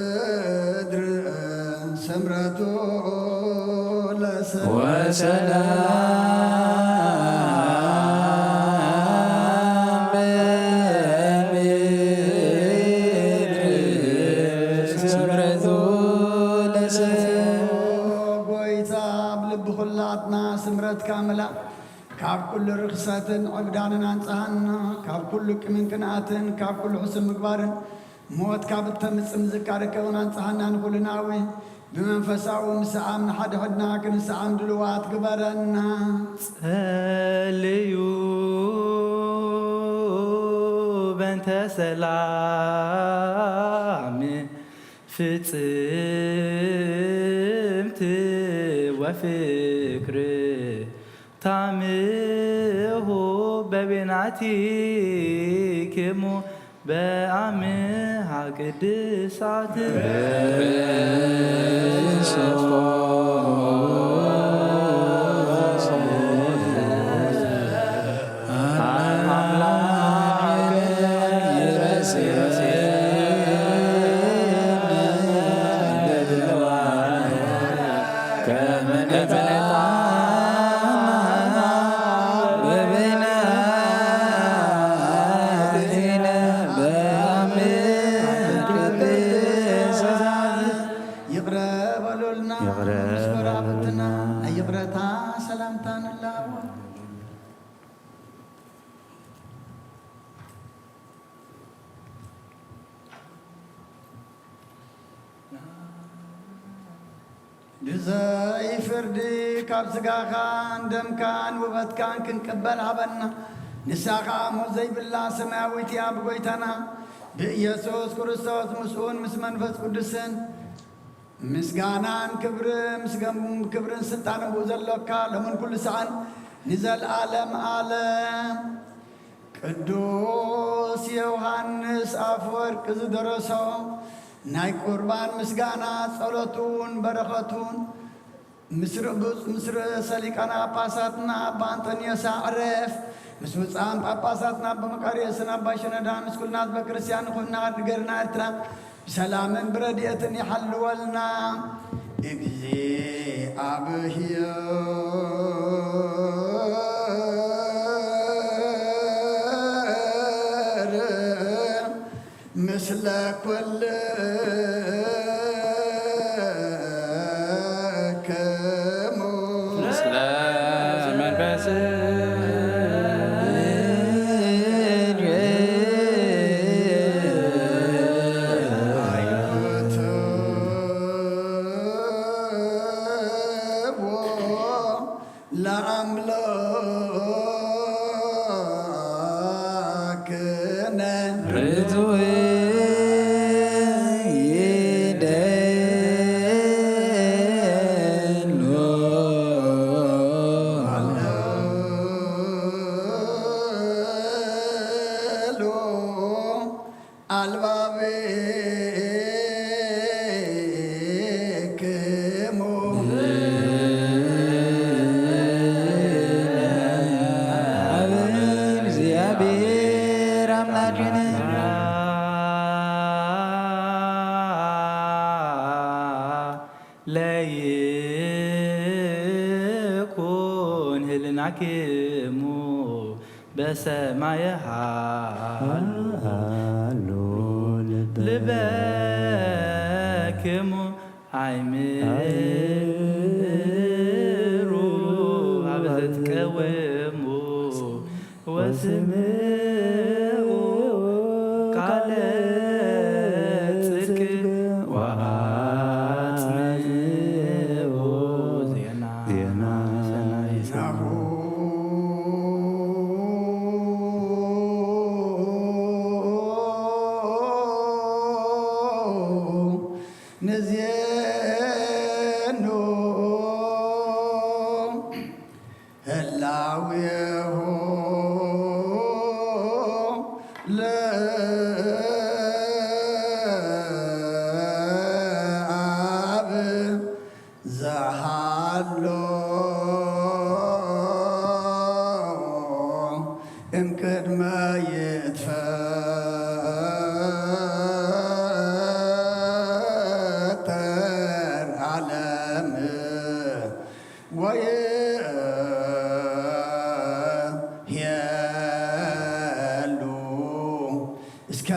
በምድር ስምረቱ ለሰ- ወሰላም በምድር ስምረቱ ለሰ- ጎይታ ኣብ ልቢ ኩላትና ስምረትካ ምላ። ካብ ኩሉ ርኽሰትን ዕብዳንን ኣንጽሃና፣ ካብ ኩሉ ቂምን ቅንኣትን፣ ካብ ኩሉ ሕሱም ምግባርን፣ ሞት ካብ እተምጽእ ምዝካር ከውን ኣንጽሃና ንኹልናዊ። ብመንፈሳዊ ምስዓም ንሓድሕድና ክንስዓም ድልዋት ግበረና። ጸልዩ በእንተ ሰላም ፍጽምቲ ወፍቅር ታምሁ በቤናቲክሙ በአምሃ ቅድሳት። ይቕረ በሉልና። ይቕረ ምስክር ኣብትና ናይ ይቕረታ ሰላምታ ንላቦ። ብዘይ ፍርዲ ካብ ስጋኻን ደምካን ውበትካን ክንቅበል ሃበና። ንሳ ኸኣ ሞት ዘይብላ ሰማያዊት እያ። ብጎይታና ብኢየሱስ ክርስቶስ ምስኡን ምስ መንፈስ ቅዱስን ምስጋናን ክብርን፣ ምስ ገም-፣ ክብርን ስልጣንን ብኡ ዘሎካ ሎምን ኩሉ ሰዓን ንዘለዓለም ዓለም። ቅዱስ ዮሃንስ ኣፈወርቅ ዝደረሶ ናይ ቁርባን ምስጋና ጸሎቱን በረኸቱን ምስ ርቡጽ-፣ ምስ ርእሰ ሊቃነ ጳጳሳትና ኣባ ኣንጠንዮስ ኣዕረፍ፣ ምስ ብፁዓን ጳጳሳትና ኣባ መቃርዮስን ኣባ ሽኖዳ፣ ምስ ኩልና ህዝበ ክርስቲያን ንኹልና ንገርና ኤርትራ ብሰላምን ብረድኤትን ይሓልወልና። እግዚኣብሔር ምስለ ኩልክሙ። ምስለ መንፈስ ለአምላክነ ርቱዕ ይደሉ። ኣልባብክሙ ኣብ እግዚኣብሔር ኣምላክነ ለይኩን ህልናክሙ በሰማይ ሃሉ ልበክሙ ኣይምሩ ኣብ ዘትቀውሙ ወስምዑ ቃለ ጽድቅ ወአጽምዑ ዜና ዜና ሰናይ። ናሁ ንዜኑ ህላዌሁ ዝሃሎ እምቅድመ ይትፈጠር ዓለም ወይእዜሉ እስከ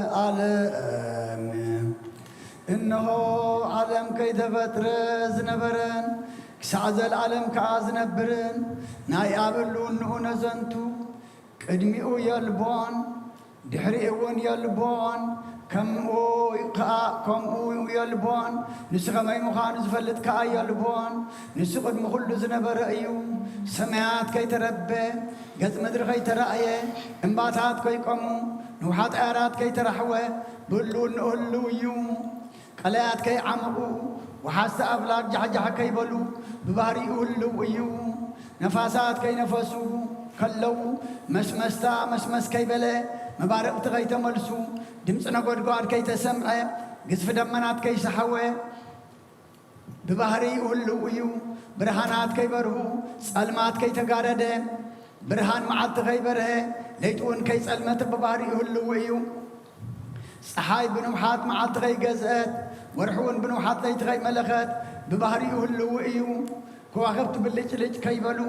ለዓለም። እነሆ ዓለም ከይተፈጥረ ዝነበረን ክሳዕ ዘለዓለም ከኣ ዝነብርን ናይ ኣብ ህልውንኡ ነዘንቱ ቅድሚኡ የልቦን፣ ድሕሪኡ እውን የልቦን፣ ከምኡ ከኣ ከምኡ የልቦን፣ ንሱ ከመይ ምዃኑ ዝፈልጥ ከኣ የልቦን። ንሱ ቅድሚ ኩሉ ዝነበረ እዩ። ሰማያት ከይተረበ፣ ገጽ ምድሪ ከይተራእየ፣ እምባታት ከይቆሙ፣ ንውሓት ኣያራት ከይተራሕወ፣ ብህልውንኡ ህልው እዩ። ቀላያት ከይዓመቑ፣ ወሓዝቲ ኣፍላግ ጃሕጃሕ ከይበሉ፣ ብባህሪኡ ህልው እዩ። ነፋሳት ከይነፈሱ ከለዉ፣ መስመስታ መስመስ ከይበለ፣ መባርቕቲ ከይተመልሱ፣ ድምፂ ነጎድጓድ ከይተሰምዐ፣ ግዝፊ ደመናት ከይሰሓወ፣ ብባህሪኡ ህልው እዩ። ብርሃናት ከይበርሁ፣ ጸልማት ከይተጋረደ፣ ብርሃን መዓልቲ ከይበርሀ፣ ለይቲ እውን ከይጸልመተ ብባህሪኡ ህልው እዩ። ጸሓይ ብንውሓት መዓልቲ ከይገዝአት፣ ወርሒ እውን ብንውሓት ለይቲ ከይመለኸት፣ ብባህሪኡ ህልው እዩ። ከዋኽብቲ ብልጭልጭ ከይበሉ፣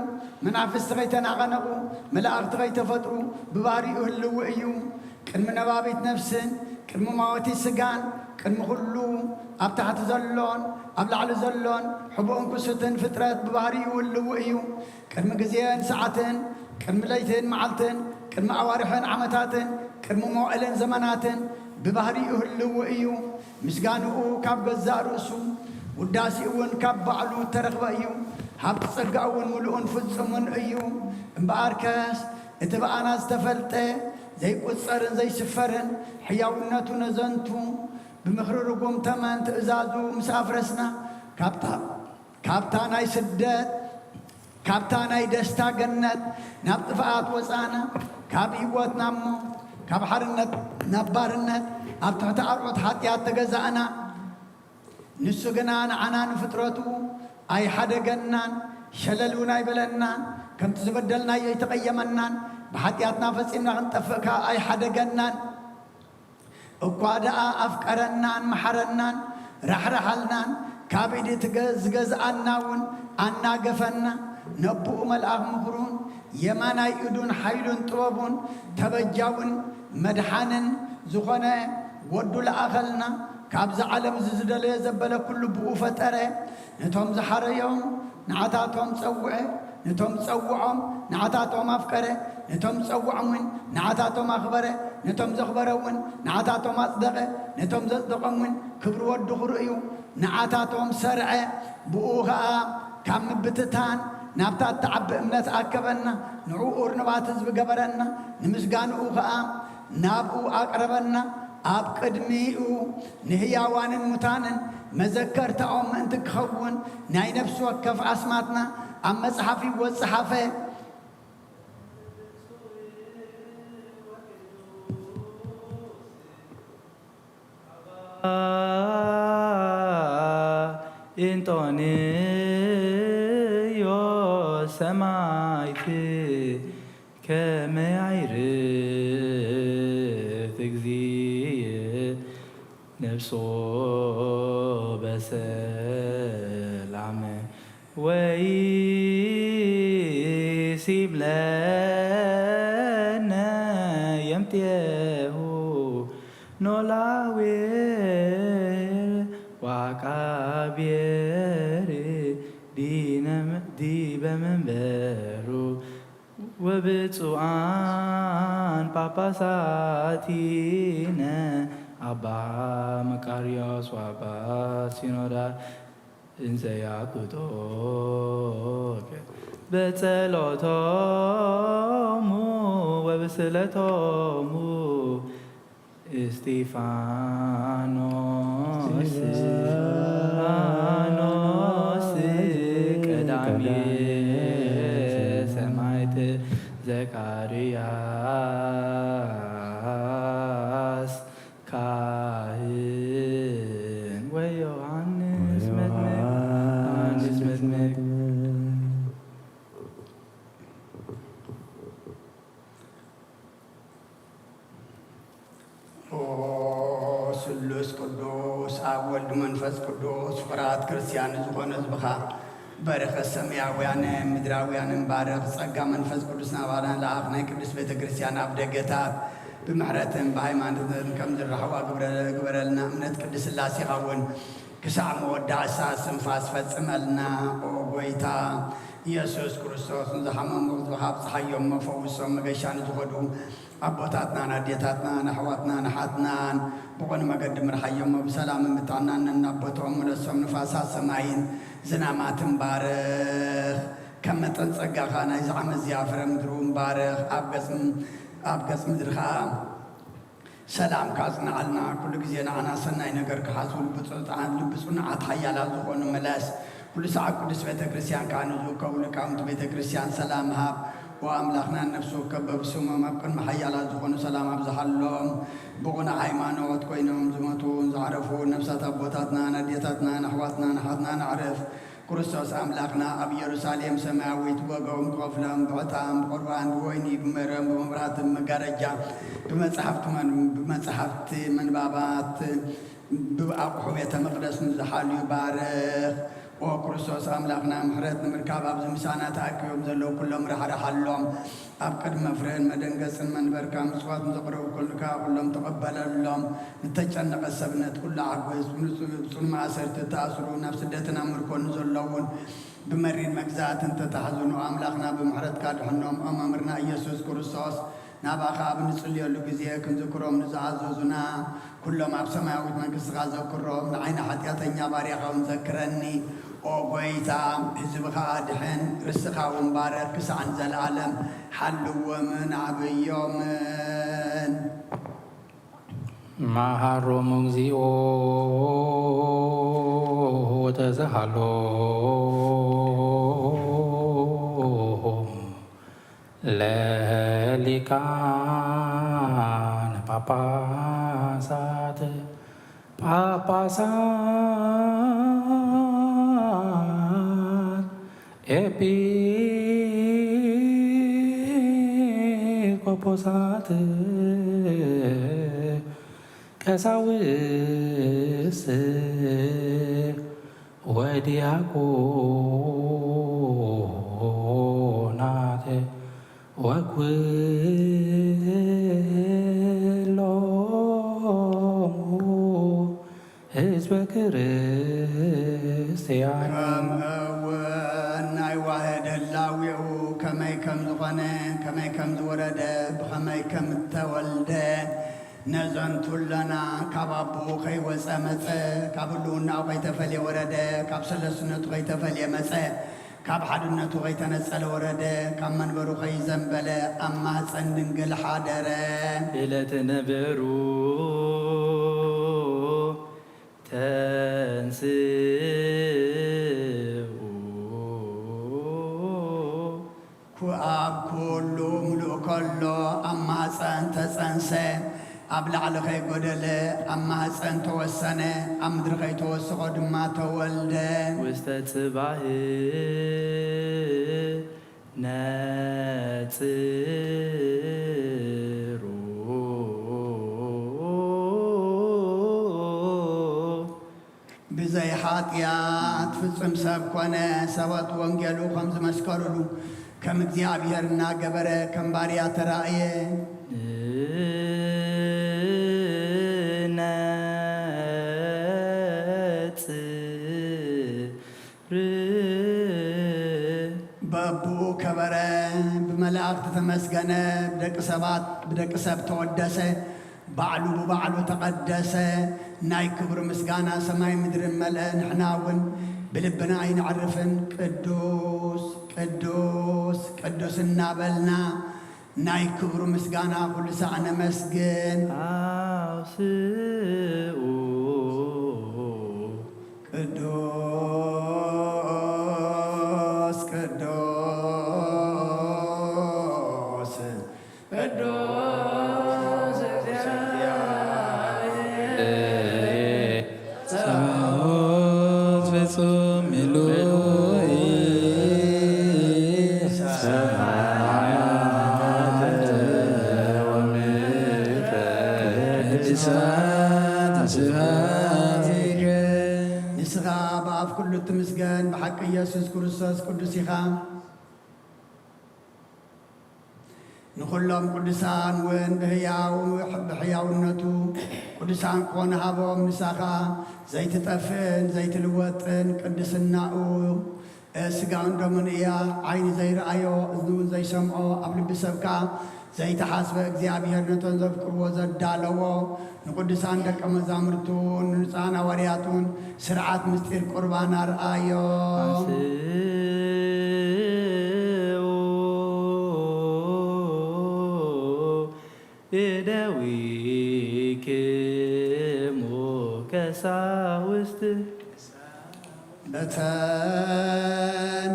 መናፍስቲ ከይተናቐነቑ፣ መላእኽቲ ከይተፈጥሩ፣ ብባህሪኡ ህልው እዩ። ቅድሚ ነባቢት ነፍስን፣ ቅድሚ ማወቲ ስጋን፣ ቅድሚ ኩሉ ኣብ ታሕቲ ዘሎን፣ ኣብ ላዕሊ ዘሎን፣ ሕቡእን ክሱትን ፍጥረት ብባህሪኡ ህልው እዩ። ቅድሚ ግዜን ሰዓትን፣ ቅድሚ ለይትን መዓልትን፣ ቅድሚ ኣዋርሕን ዓመታትን፣ ቅድሚ መዋእልን ዘመናትን ብባህሪኡ ህልው እዩ። ምስጋንኡ ካብ ገዛእ ርእሱ፣ ውዳሴኡ እውን ካብ ባዕሉ እተረኽበ እዩ። ሃብቲ ጸጋኡ እውን ምሉእን ፍጹምን እዩ። እምበኣርከስ፣ እቲ ብኣና ዝተፈልጠ፣ ዘይቁጸርን ዘይስፈርን ሕያውነቱ ነዘንቱ፣ ብምኽሪ ርጉም ተመን ትእዛዙ ምስ ኣፍረስና፣ ካብታ፣ ካብታ ናይ ስደት፣ ካብታ ናይ ደስታ ገነት ናብ ጥፍኣት ወጻእና፣ ካብ ህይወት ናብ ሞት፣ ካብ ሓርነት ናብ ባርነት፣ ኣብ ትሕቲ ኣርዑት ሓጢኣት ተገዛእና። ንሱ ግና ንዓና ንፍጥረቱ ኣይሓደገናን፣ ሸለል እውን ኣይበለናን፣ ከምቲ ዝበደልናዮ ኣይተቐየመናን፣ ብሓጢኣትና ፈጺምና ክንጠፍእ ከኣ ኣይሓደገናን። እኳ ደኣ ኣፍቀረናን መሓረናን ራሕራሓልናን፣ ካብ ኢድ እቲ ገ-፣ ዝገዝኣና እውን ኣናገፈና። ነቦኡ መልኣኽ ምኽሩን የማናይ ኢዱን ሓይሉን ጥበቡን ተበጃውን መድሓንን ዝኾነ ወዱ ለኣኸልና። ካብዚ ዓለም እዚ ዝደለዮ ዘበለ ኩሉ ብኡ ፈጠረ። ነቶም ዝሓረዮም ንዓታቶም ጸውዐ፣ ነቶም ዝጸውዖም ንዓታቶም ኣፍቀረ፣ ነቶም ዝጸውዖም እውን ንዓታቶም ኣኽበረ፣ ነቶም ዘኽበረ እውን ንዓታቶም ኣጽደቐ፣ ነቶም ዘጽደቖም እውን ክብሪ ወዱ ክርእዩ ንዓታቶም ሰርዐ። ብኡ ኸኣ ካብ ምብትታን ናብታ እትዓቢ እምነት ኣከበና፣ ንዕኡ እርኑባት ህዝቢ ገበረና፣ ንምስጋንኡ ኸኣ ናብኡ ኣቕረበና። ኣብ ቅድሚኡ ንህያዋንን ሙታንን መዘከርታኦም ምእንቲ ክኸውን፣ ናይ ነፍሲ ወከፍ ኣስማትና ኣብ መጽሓፍ ህይወት ጸሓፈ። ኢንጦንዮስ ሰማዕት ከመይ ኣይርት እግዚእ ነፍሶ በሰላም ወይሲብለነ የምጤሁ ኖላዌ ዋቃቤር ዲበ መንበሩ ወብፁዓን ጳጳሳቲነ ኣባ መቃርዮስ ወኣባ ሲኖዳ እንዘ ያኩቶከ በጸሎቶሙ ወብስለቶሙ እስጢፋኖስ፣ እስጢፋኖስ ቀዳሜ ሰማዕት ዘካርያስ ካህን። ቅዱስ ኣብ ወልድ መንፈስ ቅዱስ ፍራት ክርስቲያን ዝኾነ ህዝብኻ በረኸት ሰማያውያን ምድራውያን ባርኽ። ጸጋ መንፈስ ቅዱስ ናባና ለኣኽ። ናይ ቅድስት ቤተ ክርስቲያን ኣብ ደገታት ብምሕረትን ብሃይማኖትን ከም ዝራሕዋ ግብረ-፣ ግበረልና። እምነት ቅድስት ሥላሴኻ እውን ክሳዕ መወዳእታ ስንፋስ ፈጽመልና። ኦ ጎይታ ኢየሱስ ክርስቶስ፣ ንዝሓመሙ ህዝብኻ ኣብጽሓዮም፣ መፈውሶም፣ መገሻ ንዝኸዱ ኣቦታትናን ኣዴታትናን ኣሕዋትናን ኣሓትናን ብቕን መገዲ ምርሓዮም፣ ብሰላምን ብጥዕናን ነናቦትኦም ምለሶም። ንፋሳት ሰማይን ዝናማትን ባርኽ። ከም መጠን ጸጋኻ ናይዚ ዓመት እዚኣ ፍረ ምድሪ እውን ባርኽ። ኣብ ገጽ ም-፣ ኣብ ገጽ ምድሪ ኸኣ ሰላምካ ኣጽንዓልና። ኩሉ ግዜ ንዓና ሰናይ ነገር ክሓስቡ ልቢ ጽኑዓት፣ ልቢ ጽኑዓት ሓያላት ዝኾኑ ምለስ። ኩሉ ሰዓት ቅድስት ቤተ ክርስቲያን ከኣ ንዝእከቡ ሊቃውንቲ ቤተ ክርስቲያን ሰላም ሃብ። ኦ ኣምላኽና፣ ነፍሲ ወከፍ በብስሞም ኣብ ቅድሚ ሓያላት ዝኾኑ ሰላም ኣብዝሓሎም። ብቑኑዕ ሃይማኖት ኮይኖም ዝሞቱን ዝዓረፉ ነፍሳት ኣቦታትናን ኣዴታትናን ኣሕዋትናን ኣሓትናን ኣዕርፍ ክርስቶስ ኣምላኽና ኣብ ኢየሩሳሌም ሰማያዊት ዋጋኦም ክኸፍሎም ብዕጣን ብቑርባን ብወይኒ ብመረም ብመብራህቲ ብመጋረጃ ብመጻሕፍቲ መን-፣ ብመጻሕፍቲ ምንባባት ብኣቑሑ ቤተ መቕደስ ንዝሓልዩ ባርኽ። ኦ ክርስቶስ ኣምላኽና፣ ምሕረት ንምርካብ ኣብዚ ምሳና ተኣኪቦም ዘለዉ ኩሎም ራሕርሓሎም። ኣብ ቅድሚ መፍርህን መደንገጽን መንበርካ ምጽዋት ንዘቕረቡ ኩልካ ኩሎም ተቐበለሎም። ንተጨነቐት ሰብነት ኩሉ ሓጎስ። ብንጹ-፣ ብጽኑ ማእሰርቲ እተኣስሩ፣ ናብ ስደትን ኣብ ምርኮን ንዘለዉን ብመሪር መግዛእትን ተታሕዙ ንኣምላኽና ብምሕረትካ ድሕኖም። ኦ መምህርና ኢየሱስ ክርስቶስ፣ ናባኻ ኣብ ንጽልየሉ ግዜ ክንዝክሮም ንዝኣዘዙና ኩሎም ኣብ ሰማያዊት መንግስትኻ ዘክሮም። ንዓይኒ ሓጢኣተኛ ባርያኻ እውን ዘክረኒ። ኦ ጎይታ፣ ህዝብኻ ኣድሕን፣ ርስኻ እውን ባረክ፣ ክሳዕ ንዘለኣለም ሓልዎምን ዓብዮምን። መሃሮሙ እግዚኦ ወተስሃሎሙ ለሊቃነ ጳጳሳት፣ ጳጳሳት፣ ኤጲስቆጶሳት፣ ቀሳውስት ወዲያቆናት ወኩሎሙ ህዝበ ክርስቲያን። ከምኡውን ናይ ዋህድ ህላዌኡ ከመይ ከም ዝኾነ፣ ከመይ ከም ዝወረደ፣ ብኸመይ ከም እተወልደ፣ ነዘንቱ ኣለና። ካብ ኣቦኡ ከይወጸ መጸ፣ ካብ ህልውናኡ ከይተፈልየ ወረደ፣ ካብ ሰለስትነቱ ከይተፈልየ መጸ፣ ካብ ሓድነቱ ከይተነጸለ ወረደ፣ ካብ መንበሩ ከይዘንበለ ኣብ ማህጸን ድንግል ሓደረ። ኢለ ትነበሩ ተንስኡ። ኩ-፣ ኣብ ኩሉ ምሉእ ከሎ ኣብ ማህጸን ተጸንሰ፣ ኣብ ላዕሊ ከይጎደለ ኣብ ማህጸን ተወሰነ፣ ኣብ ምድሪ ከይተወስኾ ድማ ተወልደ። ውስተ ጽባህ ነጽሩ። ብዘይ ሓጢኣት ፍጹም ሰብ ኮነ። ሰባት ወንጌሉ ከም ዝመስከሩሉ ከም እግዚኣብሔር እናገበረ ከም ባርያ ተራእየ። ነጽር። በብኡ ከበረ፣ ብመላእክቲ ተመስገነ፣ ብደቂ ሰባት፣ ብደቂ ሰብ ተወደሰ፣ ባዕሉ ብባዕሉ ተቐደሰ። ናይ ክብሩ ምስጋና ሰማይ ምድርን መልአ። ንሕና እውን ብልብና ኣይነዕርፍን፣ ቅዱስ፣ ቅዱስ፣ ቅዱስ እናበልና ናይ ክብሩ ምስጋና ኩሉ ሳዕ ነመስግን። ኣውስኡ። ቅዱስ፣ ቅዱስ፣ ቅዱስ እግዚአብሔር ጸባኦት ፍጹም ምሉእ ሰማያት ወምድር ቅዱሳት ንስኻ ብኣፍ ኩሉ እትምስገን ብሓቂ ኢየሱስ ክርስቶስ ቅዱስ ኢኻ። ንኹሎም ቅዱሳን እውን ብህያው-፣ ብሕያውነቱ ቅዱሳን ክኾኑ ሃቦም። ንሳ ኸኣ ዘይትጠፍእን ዘይትልወጥን ቅድስናኡ ስጋውን ደሙን እያ። ዓይኒ ዘይረኣዮ፣ እዝኒ እውን ዘይሰምዖ፣ ኣብ ልቢ ሰብ ከኣ ዘይተሓስበ፣ እግዚኣብሔር ነቶም ዘፍቅርዎ ዘዳለዎ ንቅዱሳን ደቀ መዛሙርቱ ንንጹሓን ሃዋርያቱን ስርዓት ምስጢር ቁርባን ኣርኣዮ። እደዊክሙ ቀሳውስት። በተን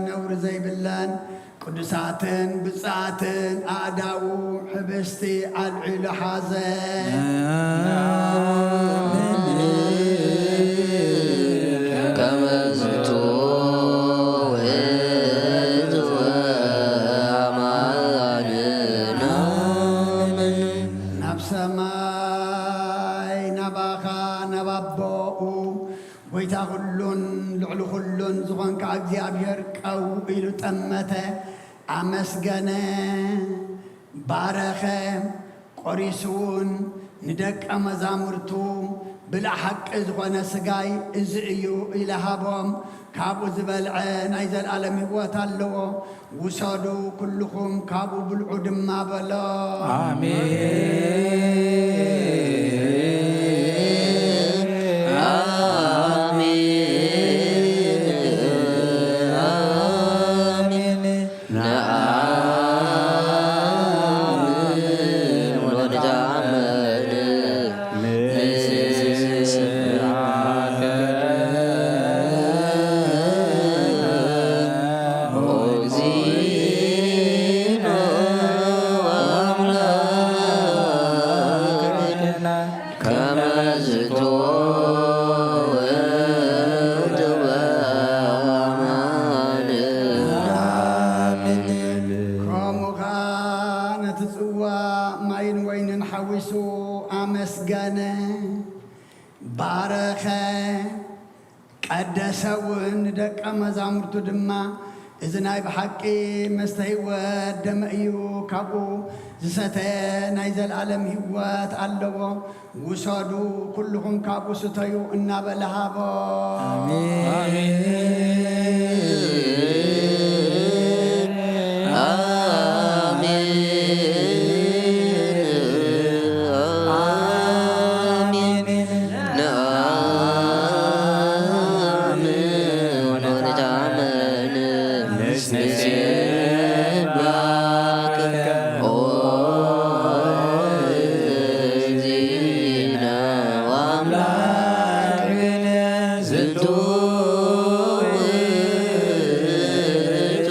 ነውሪ ዘይብለን ቅዱሳትን ብጻትን ኣእዳዉ ሕብስቲ ኣልዒሉ ሓዘ። ከመ ዝቱ ውእቱ ኣማን። ናብ ሰማይ ናባኻ ናብ ኣቦኡ ጎይታ ኩሉን ልዕሊ ኩሉን ዝኾንካ እግዚኣብሔር ቀው ኢሉ ጠመተ፣ ኣመስገነ፣ ባረኸ፣ ቆሪሱ እውን ንደቀ መዛሙርቱ ብልዕ ሓቂ ዝኾነ ስጋይ እዚ እዩ ኢለ ሃቦም። ካብኡ ዝበልዐ ናይ ዘለኣለም ህይወት ኣለዎ። ውሰዱ ኩልኹም ካብኡ ብልዑ ድማ በሎ። ኣሜን። ኣሜን። ኣሜን። ነኣምን ወንትኣመን ንስብሐከ ኦ እግዚእነ ወአምላክነ። ከመ ዝቱ ውእቱ በአማን። ኣሜን። ከምኡ ኸኣ ነቲ ጽዋ ማይን ወይንን ሓዊሱ ኣመስገነ፣ ባረኸ፣ ቀደሰ እውን። ንደቀ መዛሙርቱ ድማ፣ እዚ ናይ ብሓቂ መስተ ህይወት ደመ እዩ፣ ካብኡ ዝሰተ ናይ ዘለኣለም ህይወት ኣለዎ፣ ውሰዱ ኩልኹም ካብኡ ስተዩ እናበለ ሃቦ። ኣሜን። ኣሜን። ኣሜን። ነኣምን ወንትኣመን ንስብሐከ ኦ እግዚእነ ወአምላክነ ዝንቱ ውእቱ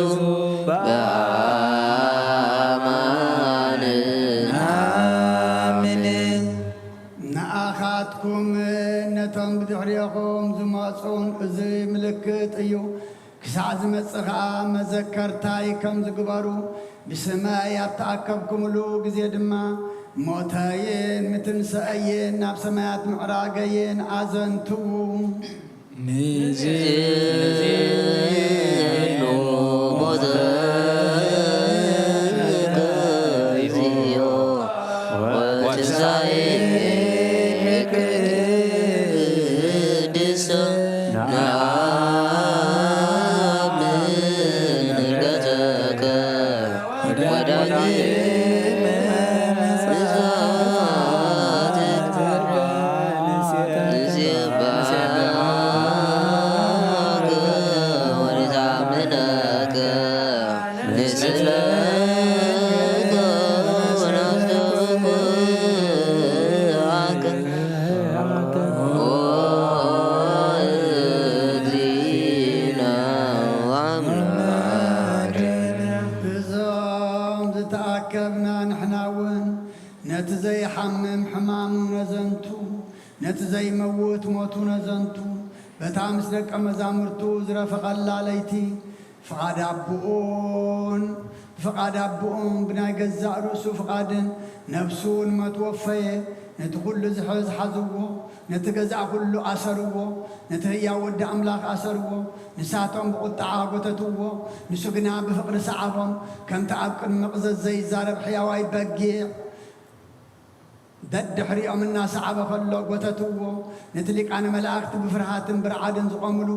በአማን። ኣሜን። ንኣኻትኩም ነቶም ብድሕሬኹም ዝመጹን እዚ ምልክት እዩ። ክሳዕ ዝመጽእ ኸኣ መዘከርታይ ከም ዝግበሩ፣ ብስመይ ኣብ ተኣከብኩምሉ ግዜ ድማ ሞተይን ምትንሳኤይን ናብ ሰማያት ምዕራገይን ኣዘንትዉ። ንዜኑ ሞተከ እግዚኦ ወትንሳኤከ ቅድስተ ነአምን ዕርገተከ ወዳግመ ምጽኣትከ ንሴብሐከ ወንታምነከ ንስእለከ ወነፍስከ ኦ እግዚእነ ወአምላክነ። እዞም ዝተኣከብና ንሕና እውን ነቲ ዘይሓምም ሕማሙ ነዘንቱ፣ ነቲ ዘይመውት ሞቱ ነዘንቱ፣ በታ ምስ ደቀ መዛሙርቱ ዝረፈቐላ ለይቲ ፍቓድ ኣቦኡን ብፍቓድ ኣቦኡን ብናይ ገዛእ ርእሱ ፍቓድን ነፍሱ ንሞት ወፈየ። ነቲ ኩሉ ዝሕዝ ሓዝዎ፣ ነቲ ገዛእ ኩሉ ኣሰርዎ፣ ነቲ ህያው ወዲ ኣምላኽ ኣሰርዎ። ንሳቶም ብቑጥዓ ጎተትዎ፣ ንሱ ግና ብፍቕሪ ሰዓቦም። ከምቲ ኣብ ቅድሚ መቕዘዝ ዘይዛረብ ሕያዋይ በጊዕ፣ ደድሕሪኦም እናሰዓበ ኸሎ ጐተትዎ። ነቲ ሊቃነ መላእኽቲ ብፍርሃትን ብርዓድን ዝቖምሉ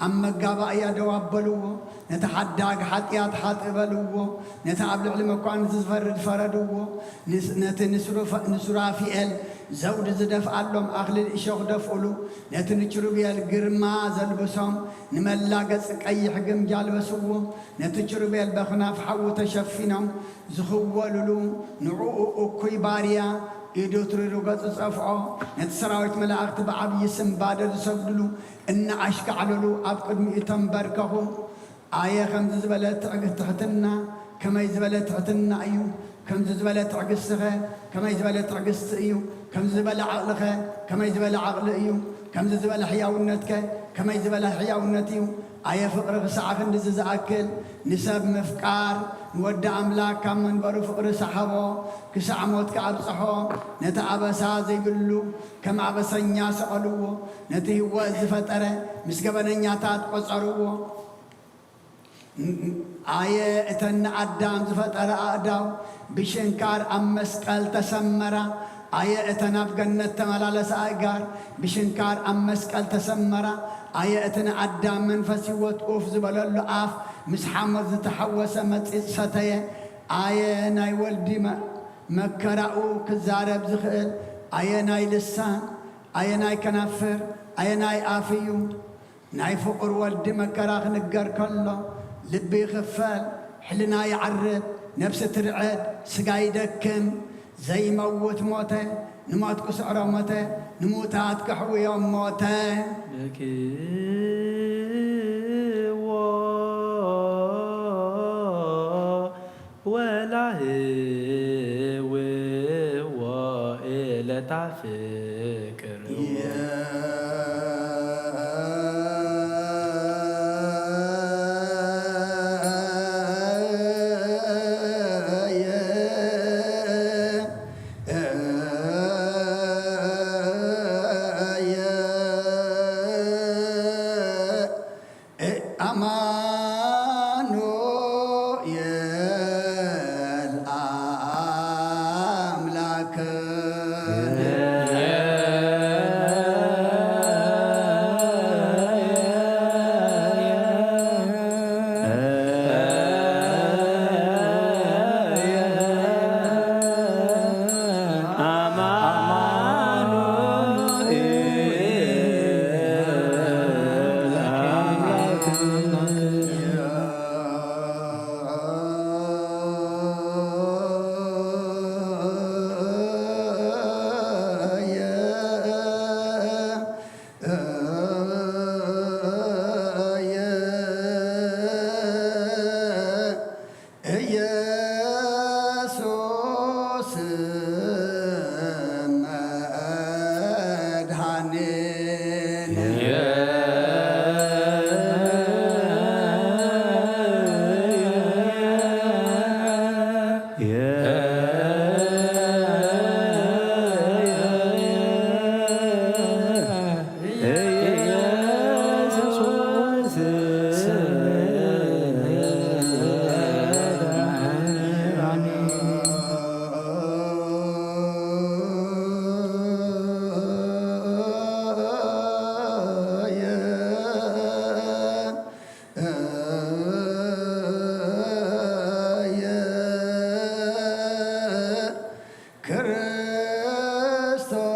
ኣብ መጋባእያ ደው ኣበልዎ። ነቲ ሓዳግ ሓጢኣት ሓጥእ በልዎ። ነቲ ኣብ ልዕሊ መኳንንቲ ዝፈርድ ፈረድዎ። ንስ-፣ ነቲ ንስሩፈ-፣ ንሱራፊኤል ዘውዲ ዝደፍኣሎም ኣኽሊል እሾኽ ደፍኡሉ። ነቲ ንኪሩቤል ግርማ ዘልብሶም ንመላ ገጽ ቀይሕ ግምጃ ኣልበስዎ። ነቲ ኪሩቤል በኽናፍ ሓዊ ተሸፊኖም ዝኽወሉሉ፣ ንዕኡ እኩይ ባርያ ኢዱ ትሪሩ ገጹ ጸፍዖ። ነቲ ሰራዊት መላእኽቲ ብዓብዪ ስንባደ ዝሰግዱሉ እናኣሽካዕለሉ ኣብ ቅድሚኡ ተንበርከኹ። ኣየ ከምዚ ዝበለ ትዕግ-፣ ትሕትና፣ ከመይ ዝበለ ትሕትና እዩ! ከምዚ ዝበለ ትዕግስቲኸ ከመይ ዝበለ ትዕግስቲ እዩ! ከምዚ ዝበለ ዓቕሊኸ ከመይ ዝበለ ዓቕሊ እዩ! ከምዚ ዝበለ ሕያውነትከ ከመይ ዝበለ ሕያውነት እዩ! ኣየ ፍቕሪ ክሳዕ ክንድዚ ዝኣክል! ንሰብ ምፍቃር፣ ንወዲ ኣምላክ ካብ መንበሩ ፍቕሪ ሰሓቦ፣ ክሳዕ ሞት ከኣብጽሖ። ነቲ ኣበሳ ዘይብሉ ከም ኣበሰኛ ሰቐልዎ፣ ነቲ ህይወት ዝፈጠረ ምስ ገበነኛታት ቆጸርዎ። ኣየ እተን ንኣዳም ዝፈጠረ ኣእዳው ብሽንካር ኣብ መስቀል ተሰመራ። ኣየ እተን ኣብ ገነት ተመላለሳ ኣእጋር ብሽንካር ኣብ መስቀል ተሰመራ። ኣየ እቲ ንኣዳም መንፈስ ህይወት ኡፍ ዝበለሉ ኣፍ ምስ ሓሞት ዝተሓወሰ መጺጽ ሰተየ። ኣየ ናይ ወልዲ መ-፣ መከራኡ ክዛረብ ዝኽእል ኣየ ናይ ልሳን፣ ኣየ ናይ ከናፍር፣ ኣየ ናይ ኣፍ እዩ። ናይ ፍቑር ወልዲ መከራ ክንገር ከሎ፣ ልቢ ይኽፈል፣ ሕልና ይዓርብ፣ ነፍሲ ትርዕድ፣ ስጋ ይደክም፣ ዘይመውት ሞተ፣ ንሞት ክስዕሮ ሞተ፣ ንምዉታት ከሕውዮም ሞተ። በኪዎ ወላህውዎ ኢለታ ፍቅርዎ። ኣማኑኤል ኣምላክነ። ኢየሱስ መድኃኒነ።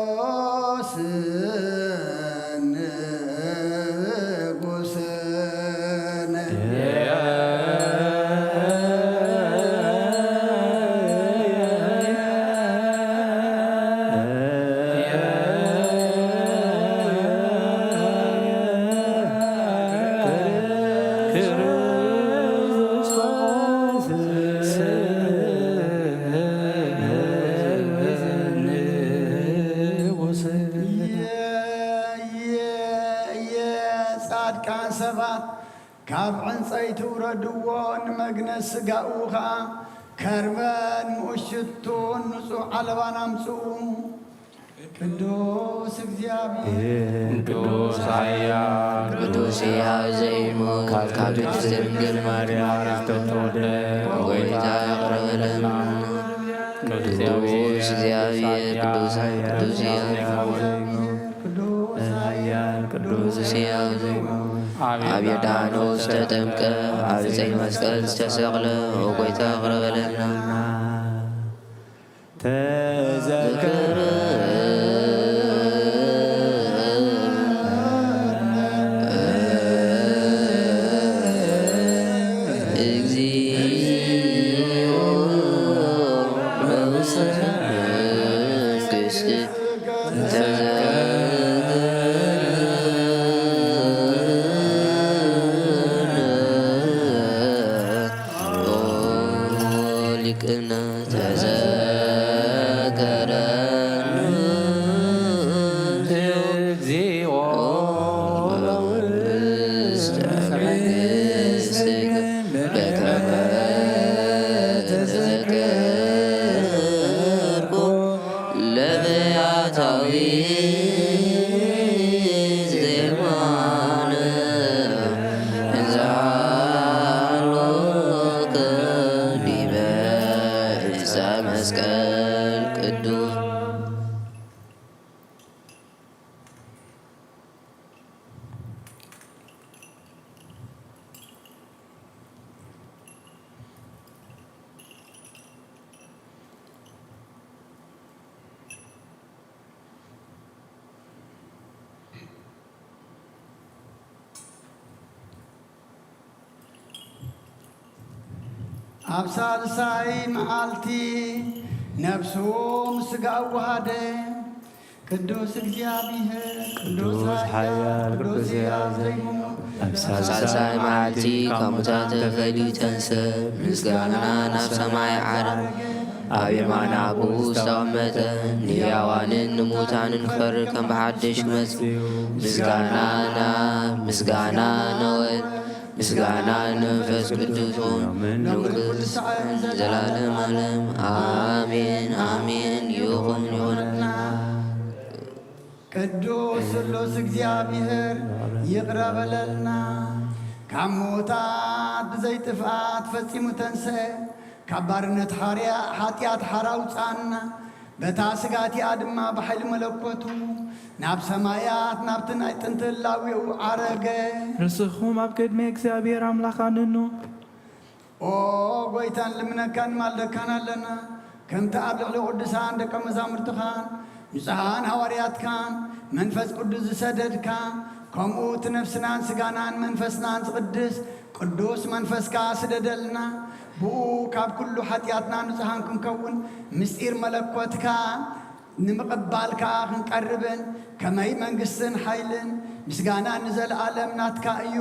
ክርስቶስ ንጉሥነ። የጻድቃን ሰባት ካብ ዕንጸይቲ ውረድዎ፣ ንመግነዝ ስጋኡ ኸኣ ከርበን ምኡሽቱን ንጹሕ ዓለባን ኣምጽኡ። ቅዱስ እግዚኣብሔር፣ ቅዱስ ኃያል፣ ቅዱስ ሕያው ዘይሞት፣ ካብ ቅድስት ድንግል ማርያም ዝተወልደ፣ ጎይታ ይቕረ በለልና። ቅዱስ እግዚኣብሔር፣ ቅዱስ፣ ቅዱስ ሕያው፣ ቅዱስ ኃያል፣ ቅዱስ ሕያው ዘይሞት፣ ኣብ ዮርዳኖስ ዝተጠምቀ፣ ኣብ ዕፀይ መስቀል ዝተሰቕለ፣ ጎይታ ይቕረ በለልና። ተዘከረ ሊቅነ ተዘከረኒ እግዚኦ ውስተ መንግሥትከ በከመ ተዘከርኩ ለፈያታዊ ዜማነ እንዘ ሃሎከ ዲበ ዕፀ መስቀል ቅዱስ። ኣብ ሳልሳይ መዓልቲ ነፍሱ ምስ ሥጋ ኣወሃደ። ቅዱስ እግዚኣብሔር፣ ቅዱስ ኃያል፣ ቅዱስ ሕያው ዘይሞት፣ ኣብ ሳልሳይ መዓልቲ ካብ ሙታን ተፈልዩ ተንሰ፣ ምስጋና ናብ ሰማይ ዓረገ፣ ኣብ የማነ ኣቦኡ ዝተቐመጠ፣ ንሕያዋንን ንሙታንን ክፈርድ ከም ብሓድሽ ክመጽእ፣ ምስጋና ናብ፣ ምስጋና ንወልድ፣ ምስጋና ንመንፈስ ቅዱስ ይኹን፣ ሎምን ክሳዕ ዘላለም ዓለም። ኣሜን፣ ኣሜን። ይኹን፣ ይኹንና። ቅዱስ ስሉስ እግዚኣብሔር ይቕረ በለልና። ካብ ምዉታት ብዘይ ጥፍኣት ፈጺሙ ተንስአ። ካብ ባርነት ሓርያ-፣ ሓጢኣት ሓራ ኣውጽኣና። በታ ስጋ እቲኣ ድማ ብሓይሊ መለኮቱ ናብ ሰማያት ናብቲ ናይ ጥንቲ ህላዌኡ ዓረገ። ንስኹም ኣብ ቅድሚ እግዚኣብሔር ኣምላኽ ኣንኑ። ኦ ጎይታ፣ ንልምነካን ንማልደካን ኣለና። ከምቲ ኣብ ልዕሊ ቅዱሳን ደቀ መዛሙርትኻን ንጹሓን ሃዋርያትካን መንፈስ ቅዱስ ዝሰደድካ፣ ከምኡ እቲ ነፍስናን ስጋናን መንፈስናን ዝቕድስ ቅዱስ መንፈስካ ስደደልና። ብኡ ካብ ኩሉ ሓጢኣትና ንጹሓን ክንከውን፣ ምስጢር መለኮትካ ንምቕባል ከኣ ክንቀርብን፣ ከመይ መንግስትን ሓይልን ምስጋናን ንዘለኣለም ናትካ እዩ።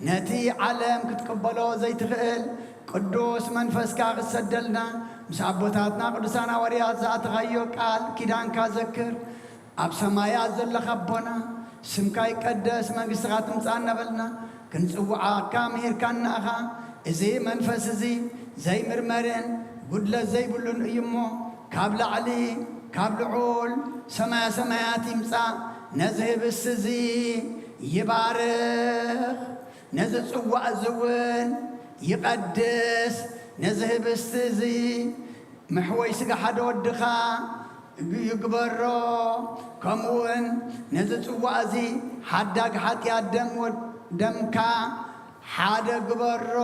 ነቲ ዓለም ክትቅበሎ ዘይትኽእል ቅዱስ መንፈስካ ክትሰደልና፣ ምስ ኣቦታትና ቅዱሳን ሃዋርያት ዝኣተኻዮ ቃል ኪዳንካ ዘክር። ኣብ ሰማያት ዘለኻ ኣቦና፣ ስምካ ይቀደስ፣ መንግስትኻ ትምጻእ እናበልና ክንጽውዓካ ምሂርካና ኢኻ። እዚ መንፈስ እዚ ዘይምርመርን ጉድለት ዘይብሉን እዩ እሞ፣ ካብ ላዕሊ፣ ካብ ልዑል ሰማያ ሰማያት ይምጻእ፣ ነዚ ህብስቲ እዚ ይባርኽ፣ ነዚ ጽዋእ እዚ እውን ይቐድስ፣ ነዚ ህብስቲ እዚ መሕወይ ስጋ ሓደ ወድኻ ይግበሮ፣ ከምኡውን ነዚ ጽዋእ እዚ ሓዳግ ሓጢኣት ደም ወ-፣ ደምካ ሓደ ግበሮ።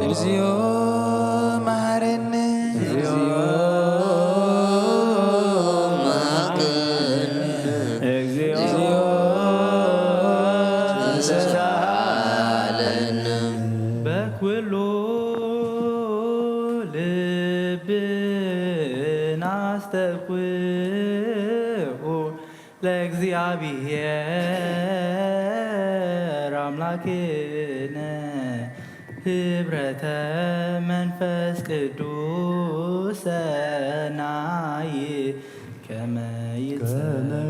እግዚኦ መሐረነ። እግዚኦ መሐረነ። እግዚኦ ተሳሃለነ። በኩሉ ልብና ኣስተብቅዑ ለእግዚኣብሔር ኣምላክነ ህብረተ መንፈስ ቅዱስ ሰናይከ ከመ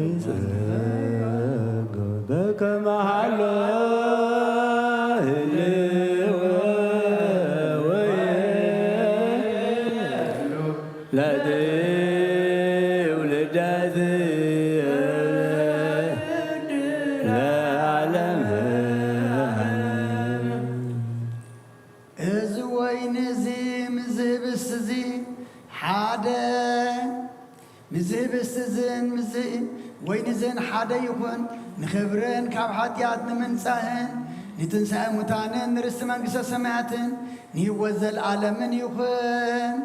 ይጸጉ በከመ ሀሎ ህልወ ወየሉ ለትውልደ ለዓለም። እዚ ወይኒ እዚ ምስ ህብስት እዚ ሓደ፣ ምስ ህብስት እዝን ምስ ወይኒ እዝን ሓደ ይኹን፣ ንኽብርን ካብ ሓጢኣት ንምንጻህን፣ ንትንሳኤ ሙታንን ንርስቲ መንግስተ ሰማያትን ንህይወት ዘለዓለምን ይኹን።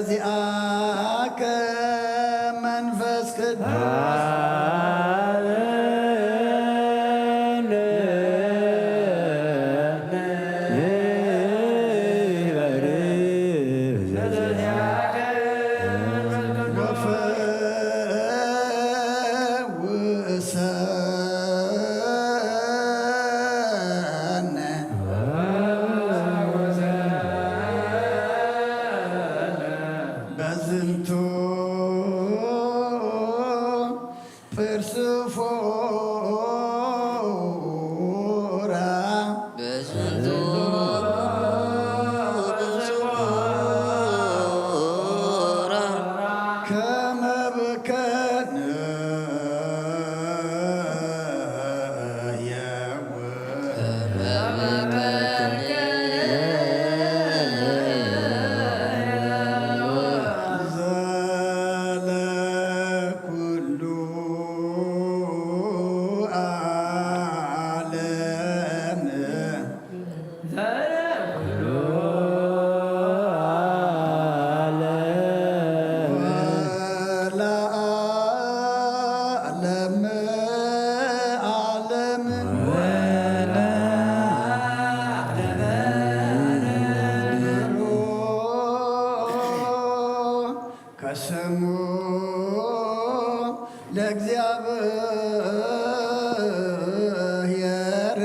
በዘዚአከ መንፈስ ቅዱስ በዝንቱ ፕርስፎራ በዝንቱ ፕርስፎራ ከመ በከነ ከስሙ ለእግዚኣብሔር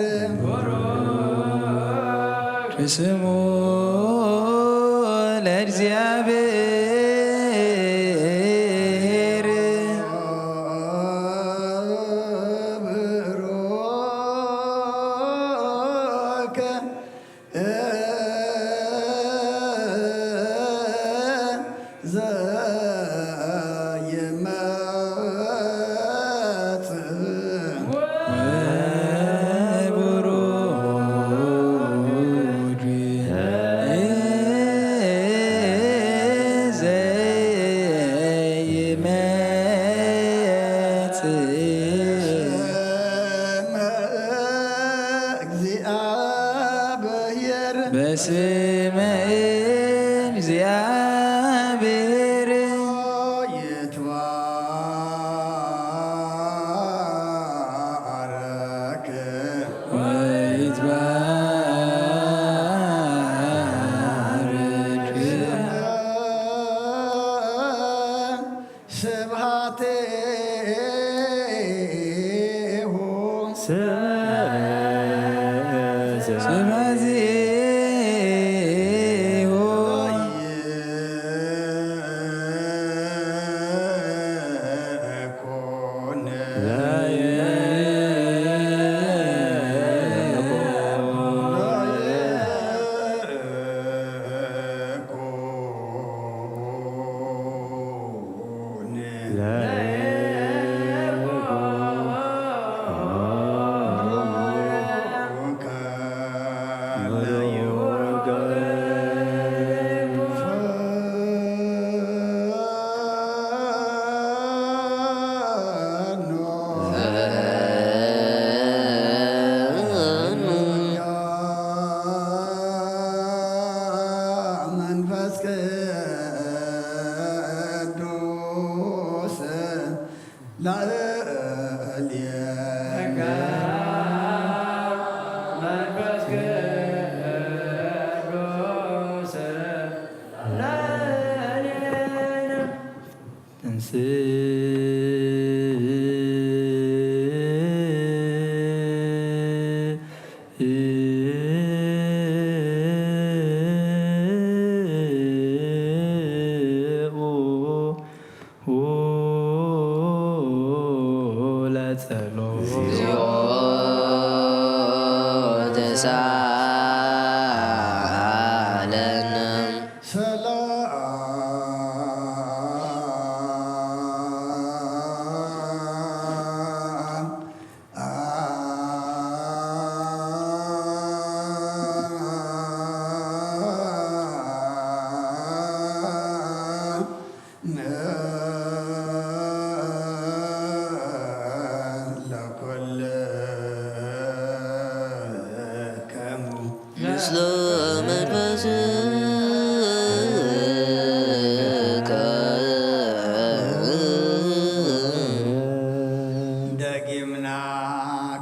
ከስሙ ለእግዚኣብሔር ብሩክ በስመ እግዚአብሔር ይትባረክ ወይትባረክ ስብሐቴሁ ስመ ዚሁ መንፈስ ቅዱስ ላዕሌነ መንፈስ ቅዱስ ሳለነ። ለኩልክሙ። ምስለ መንፈስከ። ደጊምና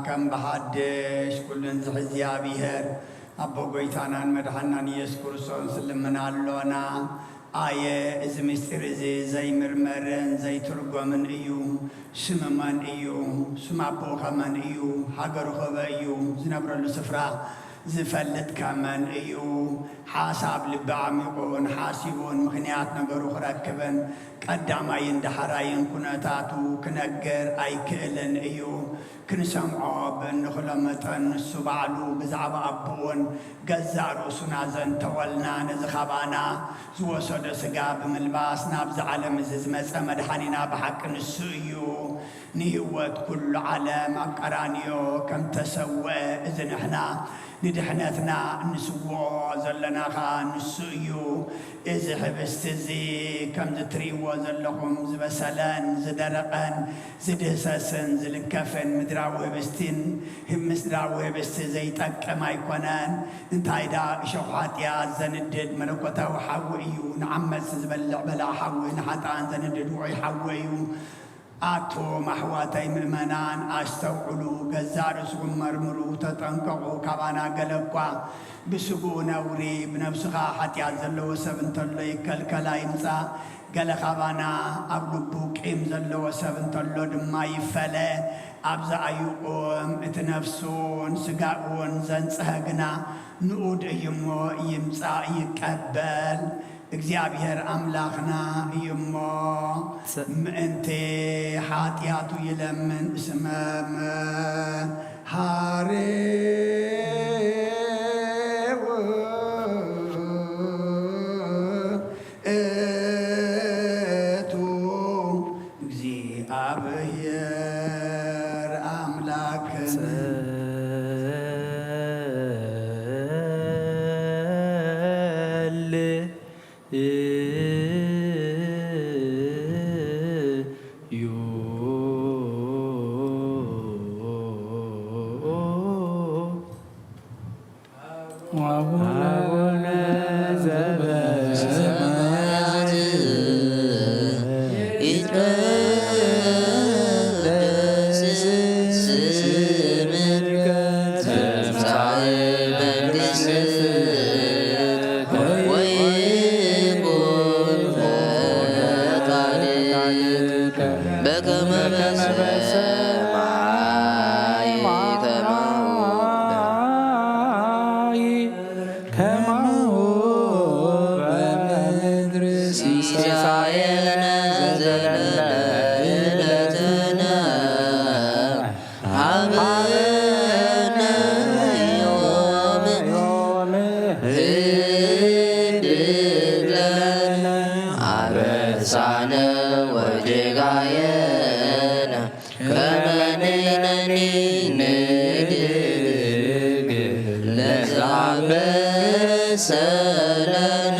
ከም ብሓድሽ ኩሉን ዝሕዚ እግዚኣብሔር ኣቦ ጎይታናን መድሓናን ኢየሱስ ክርስቶስ ልምና ኣሎና። ኣየ፣ እዚ ምስጢር እዚ ዘይምርመርን ዘይትርጎምን እዩ። ስሙ መን እዩ? ስም ኣቦኡኸ መን እዩ? ሃገሩኸ በይ እዩ? ዝነብረሉ ስፍራ ዝፈልጥከ መን እዩ? ሓሳብ ልቢ ዓሚቑን ሓሲቡን ምኽንያት ነገሩ ክረክብን ቀዳማይን ዳሕራይን ኩነታቱ ክነግር ኣይክእልን እዩ። ክንሰምዖ ብእንኽሎ መጠን፣ ንሱ ባዕሉ ብዛዕባ ኣቦኡን ገዛእ ርእሱን ኣዘንተወልና። ነዚ ካባና ዝወሰዶ ስጋ ብምልባስ ናብዚ ዓለም እዚ ዝመጸ መድሓኒና ብሓቂ ንሱ እዩ። ንህይወት ኩሉ ዓለም ኣብ ቀራንዮ ከም ተሰውአ፣ እዚ ንሕና ንድሕነትና እንስውኦ ዘለና ኸኣ ንሱ እዩ። እዚ ሕብስቲ እዚ ከምዚ ትርእይዎ ዘለኹም ዝበሰለን ዝደረቐን ዝድህሰስን ዝልከፍን ምድራዊ ህብስቲን፣ ምድራዊ ህብስቲ ዘይጠቅም ኣይኮነን። እንታይ ደኣ እሾኽ ሓጢኣት ዘንድድ መለኮታዊ ሓዊ እዩ። ንዓመጽቲ ዝበልዕ በላዕ ሓዊ፣ ንሓጥኣን ዘንድድ ውዑይ ሓዊ እዩ። ኣቱም ኣሕዋተይ ምእመናን፣ ኣስተውዕሉ፣ ገዛእ ርእስኹም መርምሩ፣ ተጠንቀቑ፣ ካባና ገለ እኳ ብስግኡ ነውሪ፣ ብነብሱ ኸኣ ሓጢኣት ዘለዎ ሰብ እንተሎ ይከልከል ኣይምጻእ። ገለ ካባና ኣብ ልቡ ቂም ዘለዎ ሰብ እንተሎ ድማ ይፈለ። ኣብዚ ኣይቁም፣ እቲ ነፍሱን ስጋኡን ዘንጽሀ ግና ንኡድ እዩ እሞ ይምጻእ ይቀበል። እግዚኣብሔር ኣምላኽና እዩ እሞ፣ ጸ- ምእንቲ ሓጢኣቱ ይለምን። እስመ መሓሪ ውእቱ እግዚኣብሔር ኣምላክን። ጸል- ዩ። አቡነ ዘበሰማያት ይትቀደስ ስምከ ትምጻእ መንግስትከ ወይኩን ፈቃድከ በከመ በሰማይ ከማሁ ከማሁ በምድር ሲሳየነ ዘለለ ዕለትነ ሀበነ ዮም ህድግ ለነ አበሳነ ወጌጋየነ ከመ ንሕነኒ ንህድግ ለዘአበሰ ለነ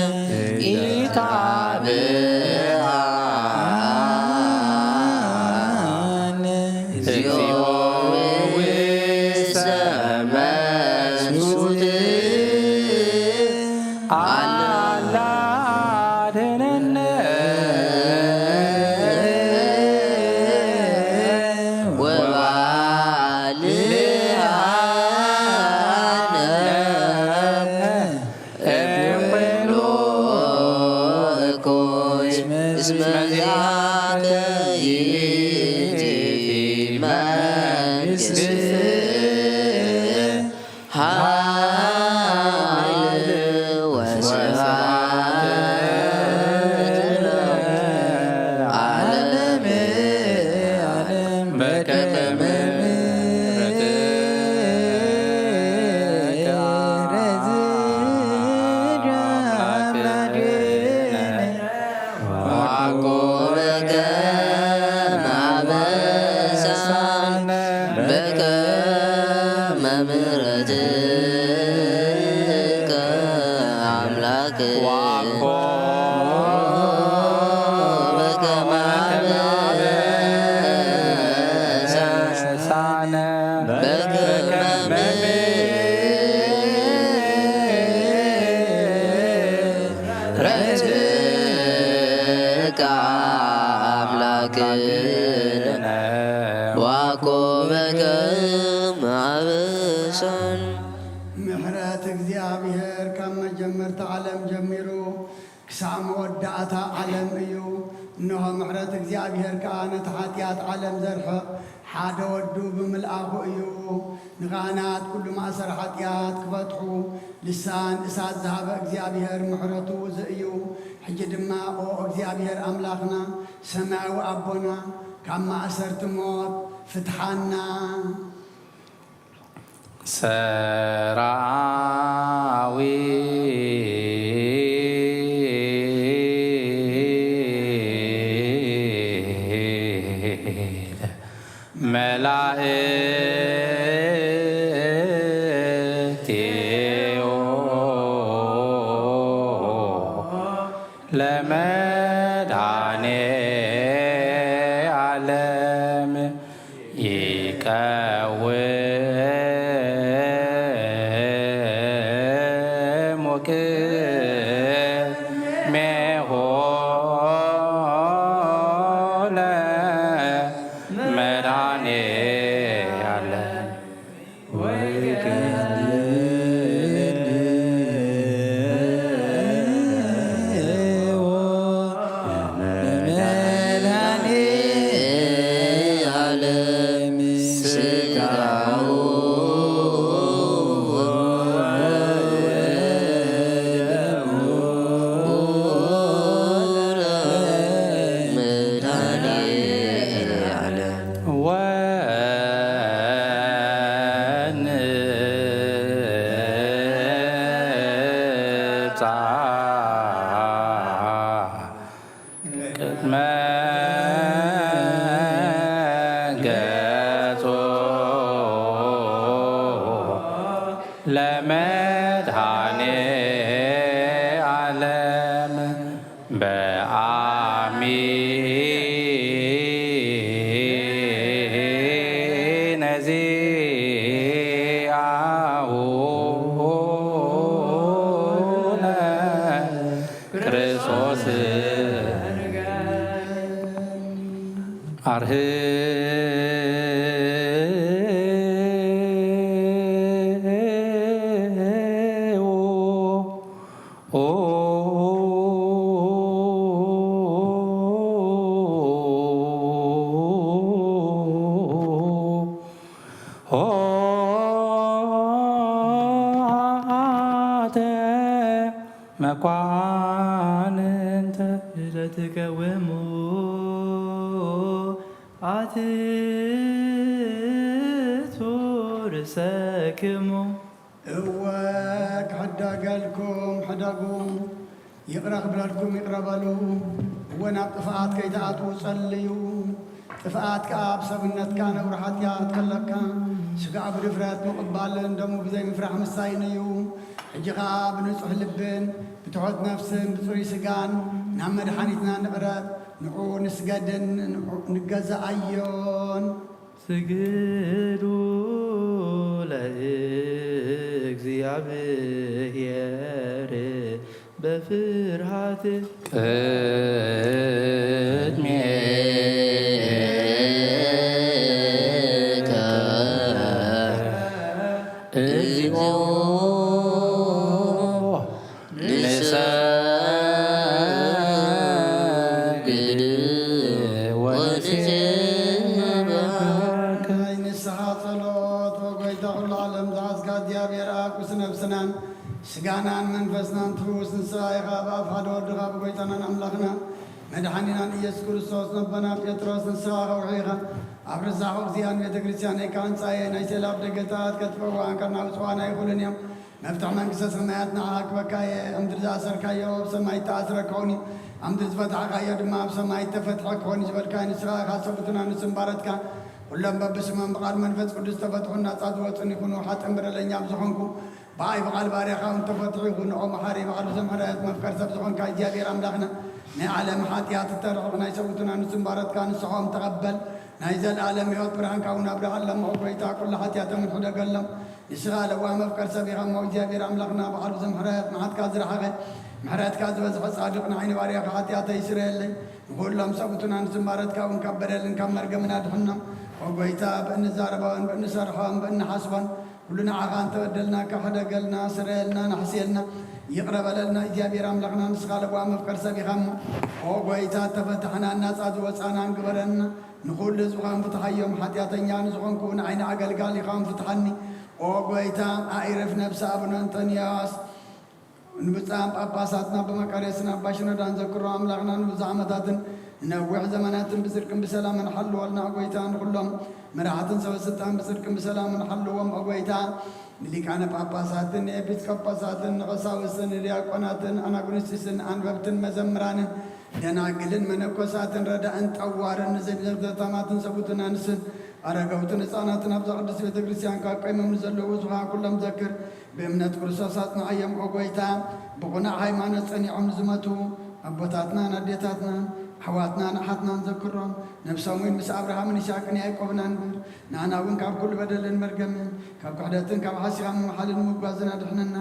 ኢታብአነ እግዚኦ ውስተ መንሱት አላ አድነነ ወባልዓነ እምኩሉ እኩይ እስመ ዚአከ ይእቲ መንግስት ኃይል ወስብሐት ለዓለመ ዓለም በከመ ምሕረትከ ዋኮ በከመ አበሳነ በከመ ምሕረትከ አምላክነ ዋኮ በከመ አበሳነ። ምሕረት እግዚኣብሔር ካብ መጀመርታ ዓለም ጀሚሩ ክሳዕ መወዳእታ ዓለም እዩ። እንሆ ምሕረት እግዚኣብሔር ከኣ ነቲ ሓጢኣት ዓለም ዘርሕቕ ሓደ ወዱ ብምልኣኹ እዩ። ንኻህናት ኩሉ ማእሰር ሓጢኣት ክፈትሑ ልሳን እሳት ዝሃበ እግዚኣብሔር ምሕረቱ እዚ እዩ። ሕጂ ድማ ኦ እግዚኣብሔር ኣምላኽና ሰማያዊ ኣቦና ካብ ማእሰርቲ ሞት ፍትሓና። ሰራዊት መላእክቲሁ ለመድኃኔ ዓለም ይቀውሙ ቅድሜሁ ለመድኃኔ ዓለም። ወንብጻሕ ቅድመ ገጹ ለመድኃኔ ዓለም በአሚን ዚአሁ ለክርስቶስ። አርህዉ ኆኃተ መኳንንተ ለትቀውሙ አትቱ ርእሰክሙ። እወ፣ ክሕደገልኩም ሕደጉ፣ ይቕረ ክብለልኩም ይቕረ በሉ። እወ፣ ናብ ጥፍኣት ከይትኣትዉ ጸልዩ። ጥፍኣት ከኣ ኣብ ሰብነትካ ነውሪ ሓጢኣት ከለካ፣ ስጋ ብድፍረት ምቕባልን ደሙ ብዘይምፍራሕ ምስታይን እዩ። ሕጂ ኸኣ ብንጹሕ ልብን ብትሑት ነፍስን ብጽሩይ ስጋን ናብ መድሓኒትና ንቕረብ፣ ንዕኡ ንስገድን ንዕኡ ንገዛኣዮን። ስግዱ ለእግዚኣብሔር በፍርሃት። ቅድሜከ እግዚኦ ንሰግድ ወንሴብሐከ። ናይ ንስሓ ጸሎት። ወጎይታ ኩሉ ዓለም ዝሓዝካ እግዚኣብሔር ኣብ ቅዱስ ነፍስናን ስጋናን መንፈስናን ትፍውስ ንስኻ ኢኻ። ብኣፍ ሓደ ወድኻ ብጎይታናን ኣምላኽና መድሓኒናን ኢየሱስ ክርስቶስ ነቦና ጴጥሮስ ንስኻ ከውሒ ኢኻ። ኣብ ርዛሕ እግዚኣብሔር ቤተ ክርስቲያን ኢኻ ህንጻየ ናይ ሴላ ኣብ ደገታት ከጥፈዋ እንከርና ውጽዋና ይኹልን እዮም። መፍትሕ መንግስተ ሰማያት ንዓኻ ክበካ እየ። ኣብ ምድሪ ዝኣሰርካዮ ኣብ ሰማይ እተኣስረ ክኾን እዩ፣ ኣብ ምድሪ ዝፈታሕካዮ ድማ ኣብ ሰማይ እተፈትሐ ክኾን እዩ ዝበልካዮ ንስኻ ኢኻ። ሰብኡትና ንስም ባረትካ፣ ኩሎም በብስሞም ብቓል መንፈስ ቅዱስ ዝተፈትሑን ናጻ ዝወጹን ይኹኑ። ሓጥእን በደለኛ ኣብ ዝኾንኩ ብኣይ ብቓል ባርያኻ እውን ተፈትሑ ይኹን። ኦ መሓሪ ባዕሉ ዘምሕረት መፍቀር ሰብ ዝኾንካ እግዚኣብሔር ኣምላኽና፣ ናይ ዓለም ሓጢኣት እተርሕቕ ናይ ሰብኡትና ንስምባረትካ ንስሖም ተቐበል። ናይ ዘለኣለም ህይወት ብርሃንካ እውን ኣብርሃሎም። ኦ ጎይታ፣ ኩሉ ሓጢኣቶም እውን ሕደገሎም። ንስኻ ለዋህ መፍቀር ሰብ ኢኻ እሞ እግዚኣብሔር ኣምላኽና፣ ባዕሉ ዘምሕረት መዓትካ ዝረሓቐ ምሕረትካ ዝበዝሐ ጻድቕ ንዓይኒ ባርያኻ ሓጢኣተይ ይስረየለይ። ንኹሎም ሰብኡትና ንስምባረትካ እውን ካብ በደልን ካብ መርገምን ኣድሕኖም። ኦ ጎይታ፣ ብእንዛረቦን ብእንሰርሖን ብእንሓስቦን ኩሉ ንዓኻ እንተበደልናካ ሕደገልና፣ ስረየልና፣ ናሕስየልና፣ ይቕረ በለልና። እግዚኣብሔር ኣምላኽና ንስኻ ለዋህ መፍቀር ሰብ ኢኻ እሞ፣ ኦ ጎይታ፣ ተፈታሕናን ናጻ ዝወጻናን ግበረና። ንኹሉ ህዝብኻ ፍትሓዮም፣ ሓጢኣተኛ ንዝኾንኩ ንዓይኒ ኣገልጋሊኻ ፍትሓኒ። ኦ ጎይታ፣ ኣዒርፍ ነብሲ ኣቡነ እንጦንዮስ ንብፁዓን ጳጳሳትና ብመቃርዮስን ኣባ ሽኖዳን ዘክሮ ኣምላኽና ንብዙሕ ዓመታትን ንነዊሕ ዘመናትን ብጽድቅን ብሰላምን ሓልወልና። ኦ ጎይታ፣ ንኹሎም መራሕትን ሰበ ስልጣን ብጽድቅን ብሰላምን ሓልዎም። ኦ ጎይታ፣ ንሊቃነ ጳጳሳትን ንኤጲስቆጶሳትን ንቐሳውስትን ንዲያቆናትን ኣናጉንስጢስን ኣንበብትን መዘምራንን ደናግልን መነኮሳትን ረዳእን ጠዋርን ንዘቢዘታማትን ሰቡትን ኣንስትን ኣረገውትን ህፃናትን ኣብዛ ቅድስት ቤተ ክርስቲያን ካብ ቀይሞም ንዘለዉ ህዝብኻ ኩሎም ዘክር። ብእምነት ክርስቶስ ኣጽንዓዮም ኦ ጎይታ። ብቕኑዕ ሃይማኖት ጸኒዖም ንዝመቱ ኣቦታትናን ኣዴታትናን ኣሕዋትናን ኣሓትናን ዘክሮም። ነብሶም እውን ምስ ኣብርሃምን ይስሐቅን ያዕቆብን ኣንብር። ንኣና እውን ካብ ኩሉ በደልን መርገምን ካብ ክሕደትን ካብ ሓሲኻ ምምሓልን ምጓዝን ኣድሕነና።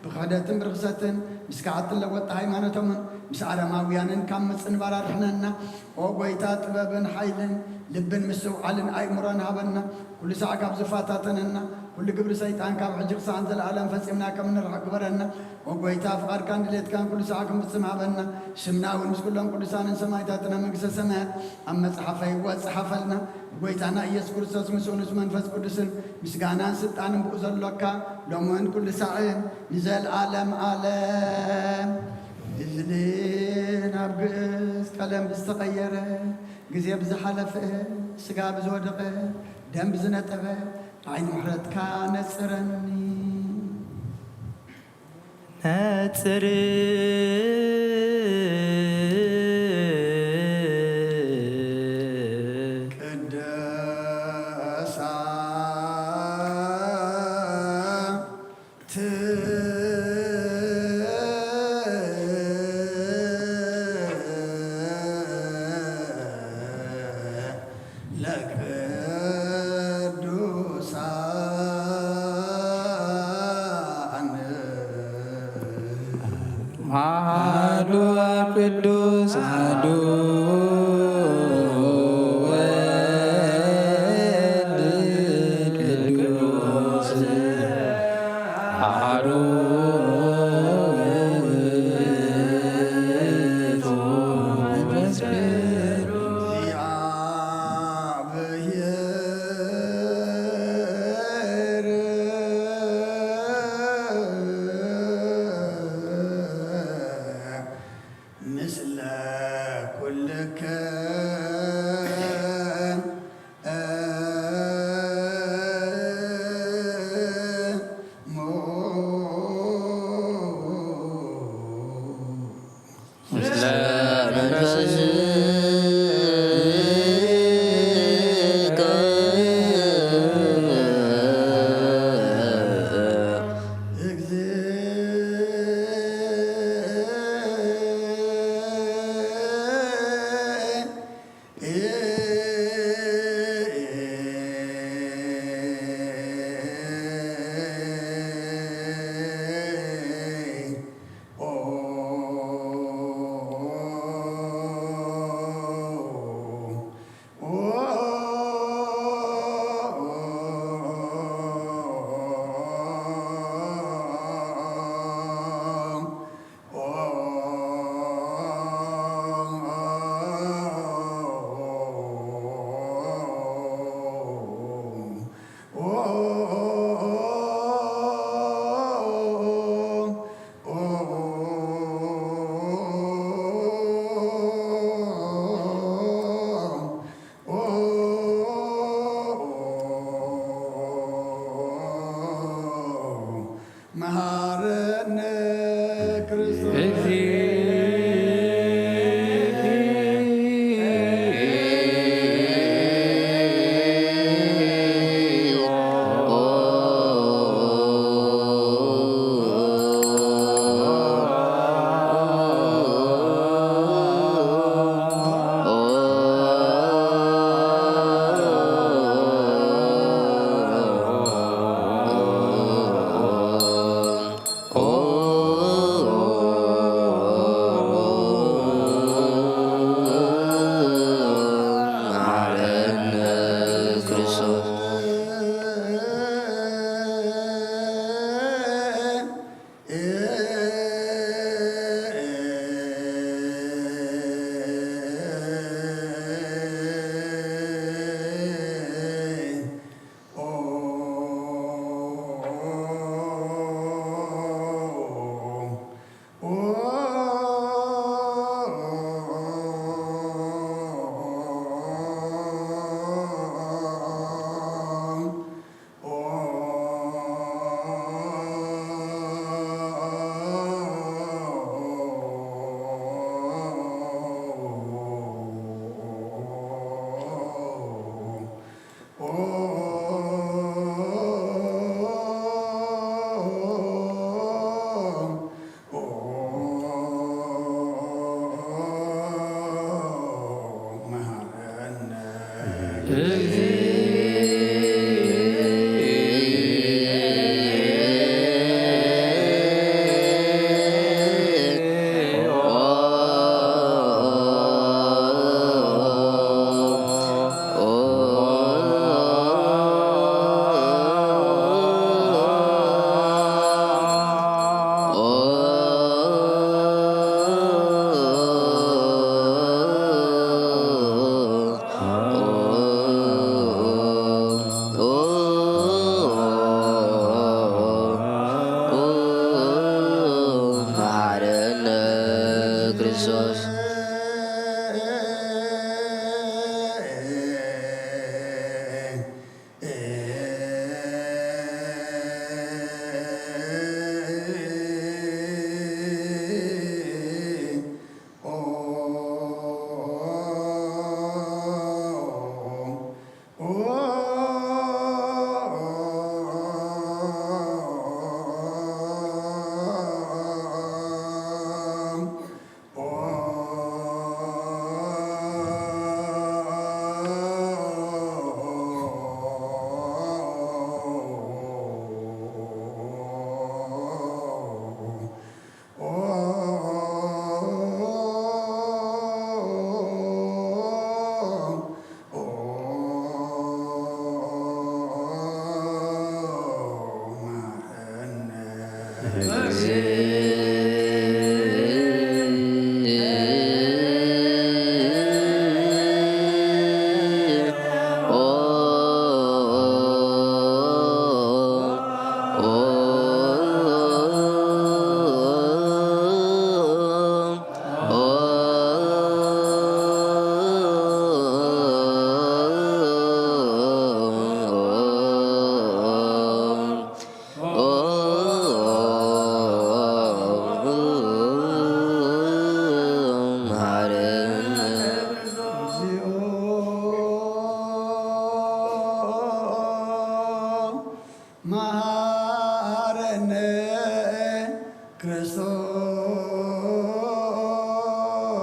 ብክሕደትን ብርኽሰትን ምስ ከሓድትን ለወጥቲ ሃይማኖቶምን ምስ ኣረማውያንን ካብ ምጽንባር ኣድሕነና። ኦ ጎይታ፣ ጥበብን ሓይልን ልብን ምስትውዓልን ኣእምሮን ሃበና። ኩሉ ሳዕ ካብ ዝፈታተነና ኩሉ ግብሪ ሰይጣን ካብ ሕጂ ክሳዕ ንዘለኣለም ፈጺምና ከም ንርሕቕ ግበረና። ኦ ጎይታ፣ ፍቓድካን ድሌትካን ኩሉ ሳዕ ክንፍጽም ሃበና። ስምና እውን ምስ ኩሎም ቅዱሳንን ሰማዕታትን ኣብ መንግስተ ሰማያት ኣብ መጽሓፈ ህይወት ጸሓፈልና። ጎይታና ኢየሱስ ክርስቶስ ምስኡ ምስ መንፈስ ቅዱስን ምስጋናን ስልጣንን ብኡ ዘሎካ ሎምን ኩሉ ሳዕን ንዘለኣለም ኣለም። እዚ ናብ ግእዝ ቀለም ብዝተቐየረ፣ ግዜ ብዝሓለፈ፣ ስጋ ብዝወደቐ፣ ደም ብዝነጠበ፣ ዓይኒ ምሕረትካ ነጽረኒ። ነጽር ቅድሳት ለቅዱሳን። አሐዱ አብ ቅዱስ አሐዱ ወልድ ቅዱስ አሐዱ ውእቱ መንፈስ ቅዱስ። ምስለ ኩልክን እሙ። ምስለ መንፈስከ። መሃረነ ክርስቶስ።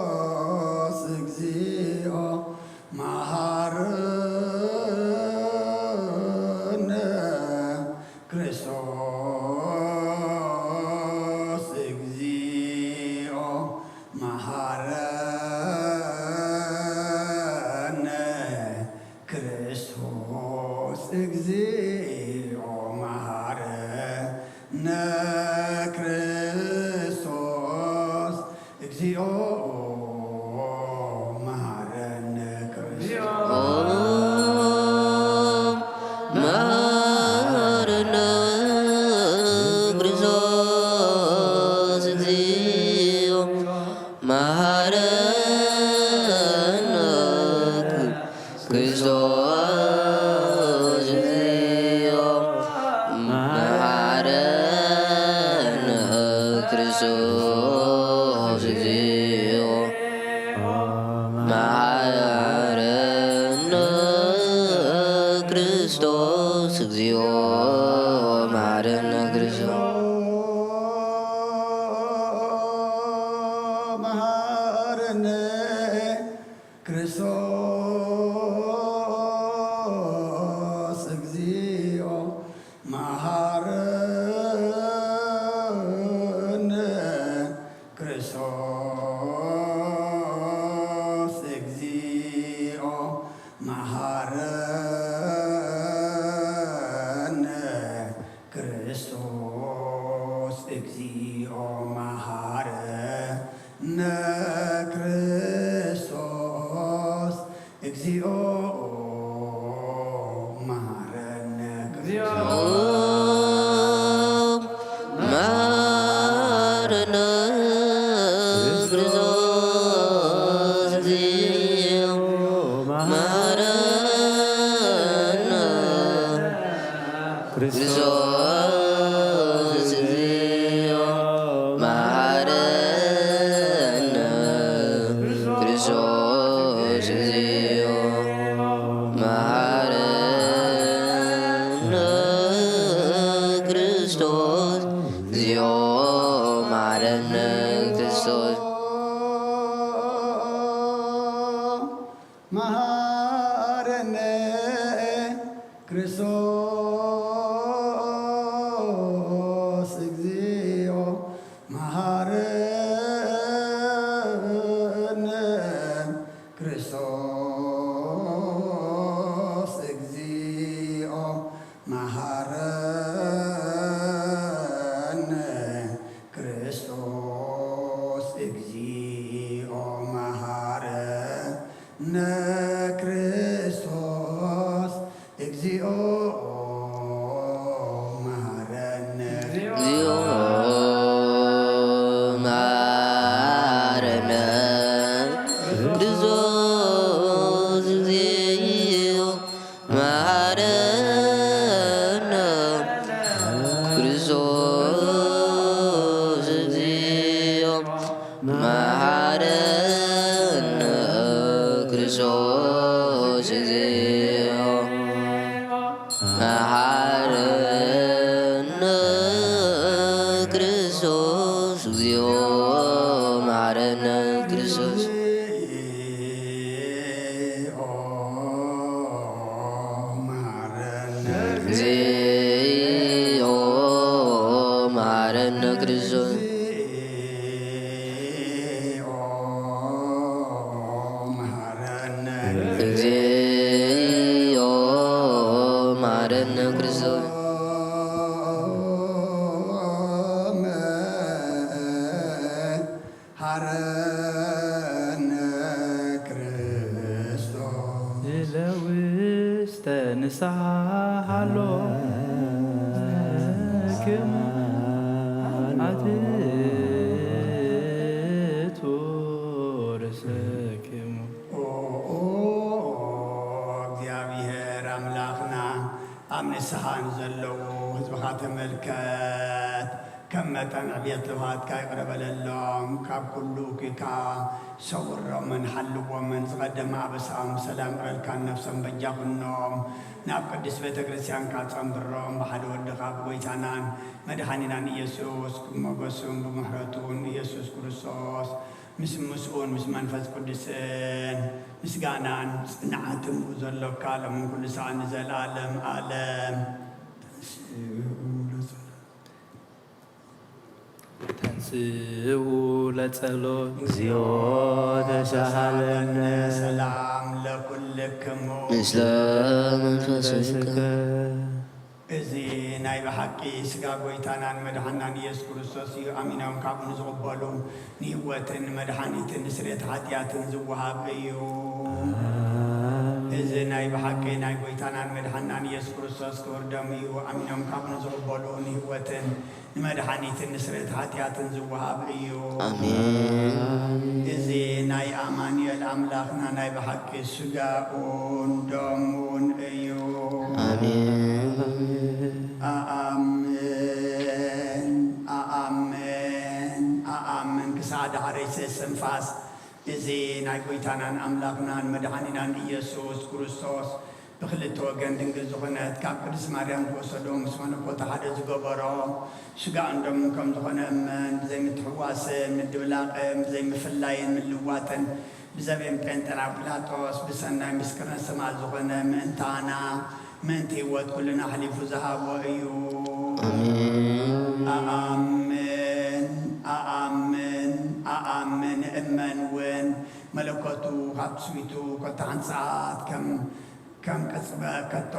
ክርስቶስ እግዚኦ መሃረነ። ክርስቶስ እግዚኦ መሃረነ። ክርስቶስ እግዚኦ መሃረነ። ክርስቶስ እግዚኦ መሃረነ። ክርስቶስ መሃረነ። ክርስቶስ እግዚኦ መሃረነ። ክርስቶስ እግዚኦ መሃረነ። ክርስቶስ እግዚኦ መሃረነ። ክርስቶስ እግዚኦ መሃረነ። ክርስቶስ መሃረነ። ክርስቶስ እግዚኦ መሃረነ። ክርስቶስ እግዚኦ መሃረነ። ክርስቶስ እግዚኦ መሃረነ። ክርስቶስ እግዚኦ መሃረነ። እግዚኦ መሃረነ። ክርስቶስ እግዚኦ መሃረነ። ክርስቶስ እግዚኦ መሃረነ። ክርስቶስ እግዚኦ መሃረነ። ክርስቶስ እግዚኦ መሃረነ። ክርስቶስ መሃረነ። ክርስቶስ እግዚኦ መሃረነ። ክርስቶስ እግዚኦ መሃረነ። ክርስቶስ እግዚኦ መሃረነ። ክርስቶስ እግዚኦ መሃረነ። እግዚኦ መሃረነ። ክርስቶስ እግዚኦ መሃረነ። ክርስቶስ እግዚኦ መሃረነ። ክርስቶስ እግዚኦ መሃረነ። ክርስቶስ እግዚኦ መሃረነ። ክርስቶስ እግዚኦ መሃረነ። እግዚኦ መሃረነ። ክርስቶስ እግዚኦ መሃረነ። እግዚኦ መሃረነ። ክርስቶስ መሃረነ። ክርስቶስ ለውስተ ንስሓ ሃሎ ክም ኣትቱ ርእሰክሙ። ኦ፣ ኦ፣ ኦ፣ እግዚኣብሔር ኣምላኽና፣ ኣብ ንስሓ ንዘለዉ ህዝብኻ ተመልከት። ከም መጠን ዕብየት ልብሃትካ ይቕረ በለሎም። ካብ ኩሉ እኩይ ከኣ ሰውሮምን ሓልዎምን። ዝቐደመ ኣበሳኦም ብሰላም እረልካን ነፍሶም በጃ ኩኖም። ናብ ቅድስት ቤተ ክርስቲያንካ ጸንብሮም። ብሓደ ወድኻ ብጎይታናን መድሓኒናን ኢየሱስ ብሞገሱን ብምሕረቱን ኢየሱስ ክርስቶስ ምስ ምስኡን ምስ መንፈስ ቅዱስን ምስጋናን ጽንዓትን ዘለካ ሎምን ኩሉ ሰዓት ንዘለዓለም ዓለም። ተንስኡ ለጸሎት። እግዚኦ ተሳሃለነ። ሰላም ለኩልክሙ። ምስለ መንፈስከ። እዚ ናይ ብሓቂ ስጋ ጎይታናን መድሓናን ኢየሱስ ክርስቶስ እዩ። ኣሚኖም ካብኡ ንዝቕበሉ ንህይወትን ንመድሓኒትን ንስርየት ሓጢኣትን ዝወሃብ እዩ። እዚ ናይ ብሓቂ ናይ ጎይታናን መድሓናን ኢየሱስ ክርስቶስ ክብር ደሙ እዩ። ኣሚኖም ካብኡ ንዝቕበሉ ንህይወትን ንመድሓኒትን ንስርየት ሓጢኣትን ዝወሃብ እዩ። ኣሜን። እዚ ናይ ኣማኑኤል ኣምላኽና ናይ ብሓቂ ስጋኡን ደሙን እዩ። ኣሜን። ኣኣምን፣ ኣኣምን፣ ኣኣምን ክሳዕ ዳሕረይ ስንፋስ። እዚ ናይ ጎይታናን ኣምላኽናን መድሓኒናን ኢየሱስ ክርስቶስ ብክልተ ወገን ድንግል ዝኾነት ካብ ቅድስት ማርያም ዝወሰዶ ምስ መለኮት ሓደ ዝገበሮ ስጋኡን ደሙን ከም ዝኾነ እመን። ብዘይምትሕዋስን ምድብላቕን ብዘይምፍላይን ምልዋጥን ብዘቤን ጴንጠና ጲላጦስ ብሰናይ ምስክርነት ሰማዕት ዝኾነ ምእንታና ምእንቲ ህይወት ኩልና ኣሕሊፉ ዝሃቦ እዩ። ኣሜን። ኣኣምን፣ ኣኣምን፣ ኣኣምን እመን እውን መለኮቱ ካብ ትስቢቱ ኮታ ሓንቲ ሰዓት ከም፣ ከም ቅጽበ-፣ ከቶ፣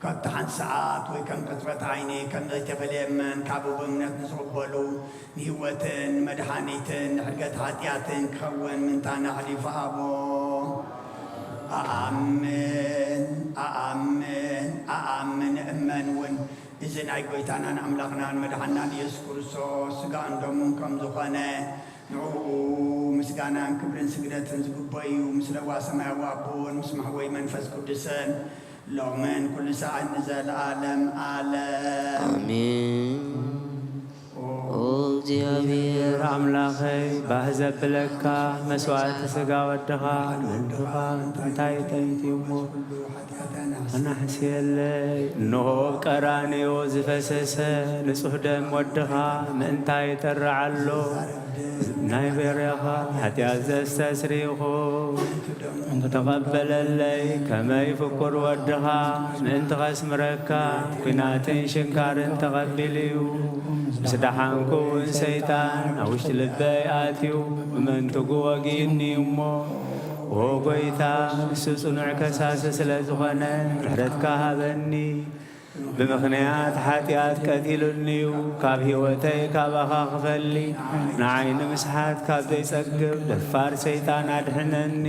ኮታ ሓንቲ ሰዓት ወይ ከም ቅጽበት ዓይኒ ከም ዘይተፈልየ እመን። ካብኡ ብእምነት ንዝቕበሉ ንህይወትን መድሓኒትን ንሕድገት ሓጢኣትን ክኸውን ምእንታና ኣሕሊፉ ሃቦ። ኣኣምን፣ ኣኣምን፣ ኣኣምን እመን እውን እዚ ናይ ጎይታናን ኣምላኽናን መድሓናን ኢየሱስ ክርስቶስ ስጋኡን ደሙን ከም ዝኾነ ንዕኡ ምስጋናን ክብርን ስግደትን ዝግብኦ እዩ። ምስለ ሰማያዊ ኣቦን ምስ መሕወይ መንፈስ ቅዱስን ሎምን ኩሉ ሰዓት ንዘለዓለም ዓለም። ኣሜን። ኦ እግዚኣብሔር ኣምላኸይ፣ ባህ ዘብለካ መስዋዕቲ ስጋ ወድኻ ምእንትኻ እንታይ ጠይት እሞ ኣናሕስየለይ። እንሆ ኣብ ቀራንዮ ዝፈሰሰ ንጹሕ ደም ወድኻ ምእንታይ ይጠርዓሎ። ናይ በሬኻ ሓጢኣት ዘስተስሪ ይኹን። ተቐበለለይ። ከመይ ፍቁር ወድኻ ምእንቲ ኸስምረካ ኲናትን ሽንካርን ተቐቢሉ እዩ። ምስ ደሓንኩ እውን ሰይጣን ኣብ ውሽጢ ልበይ ኣትዩ ብመንትጉ ወጊኡኒ እሞ፣ ኦ ጐይታ፣ ንሱ ጽኑዕ ከሳሲ ስለ ዝኾነ ምሕረትካ ሃበኒ። ብምኽንያት ሓጢኣት ቀቲሉኒ እዩ። ካብ ህይወተይ ካባኻ ክፈሊ ንዓይ ንምስሓት ካብ ዘይጸግብ ደፋር ሰይጣን ኣድሕነኒ።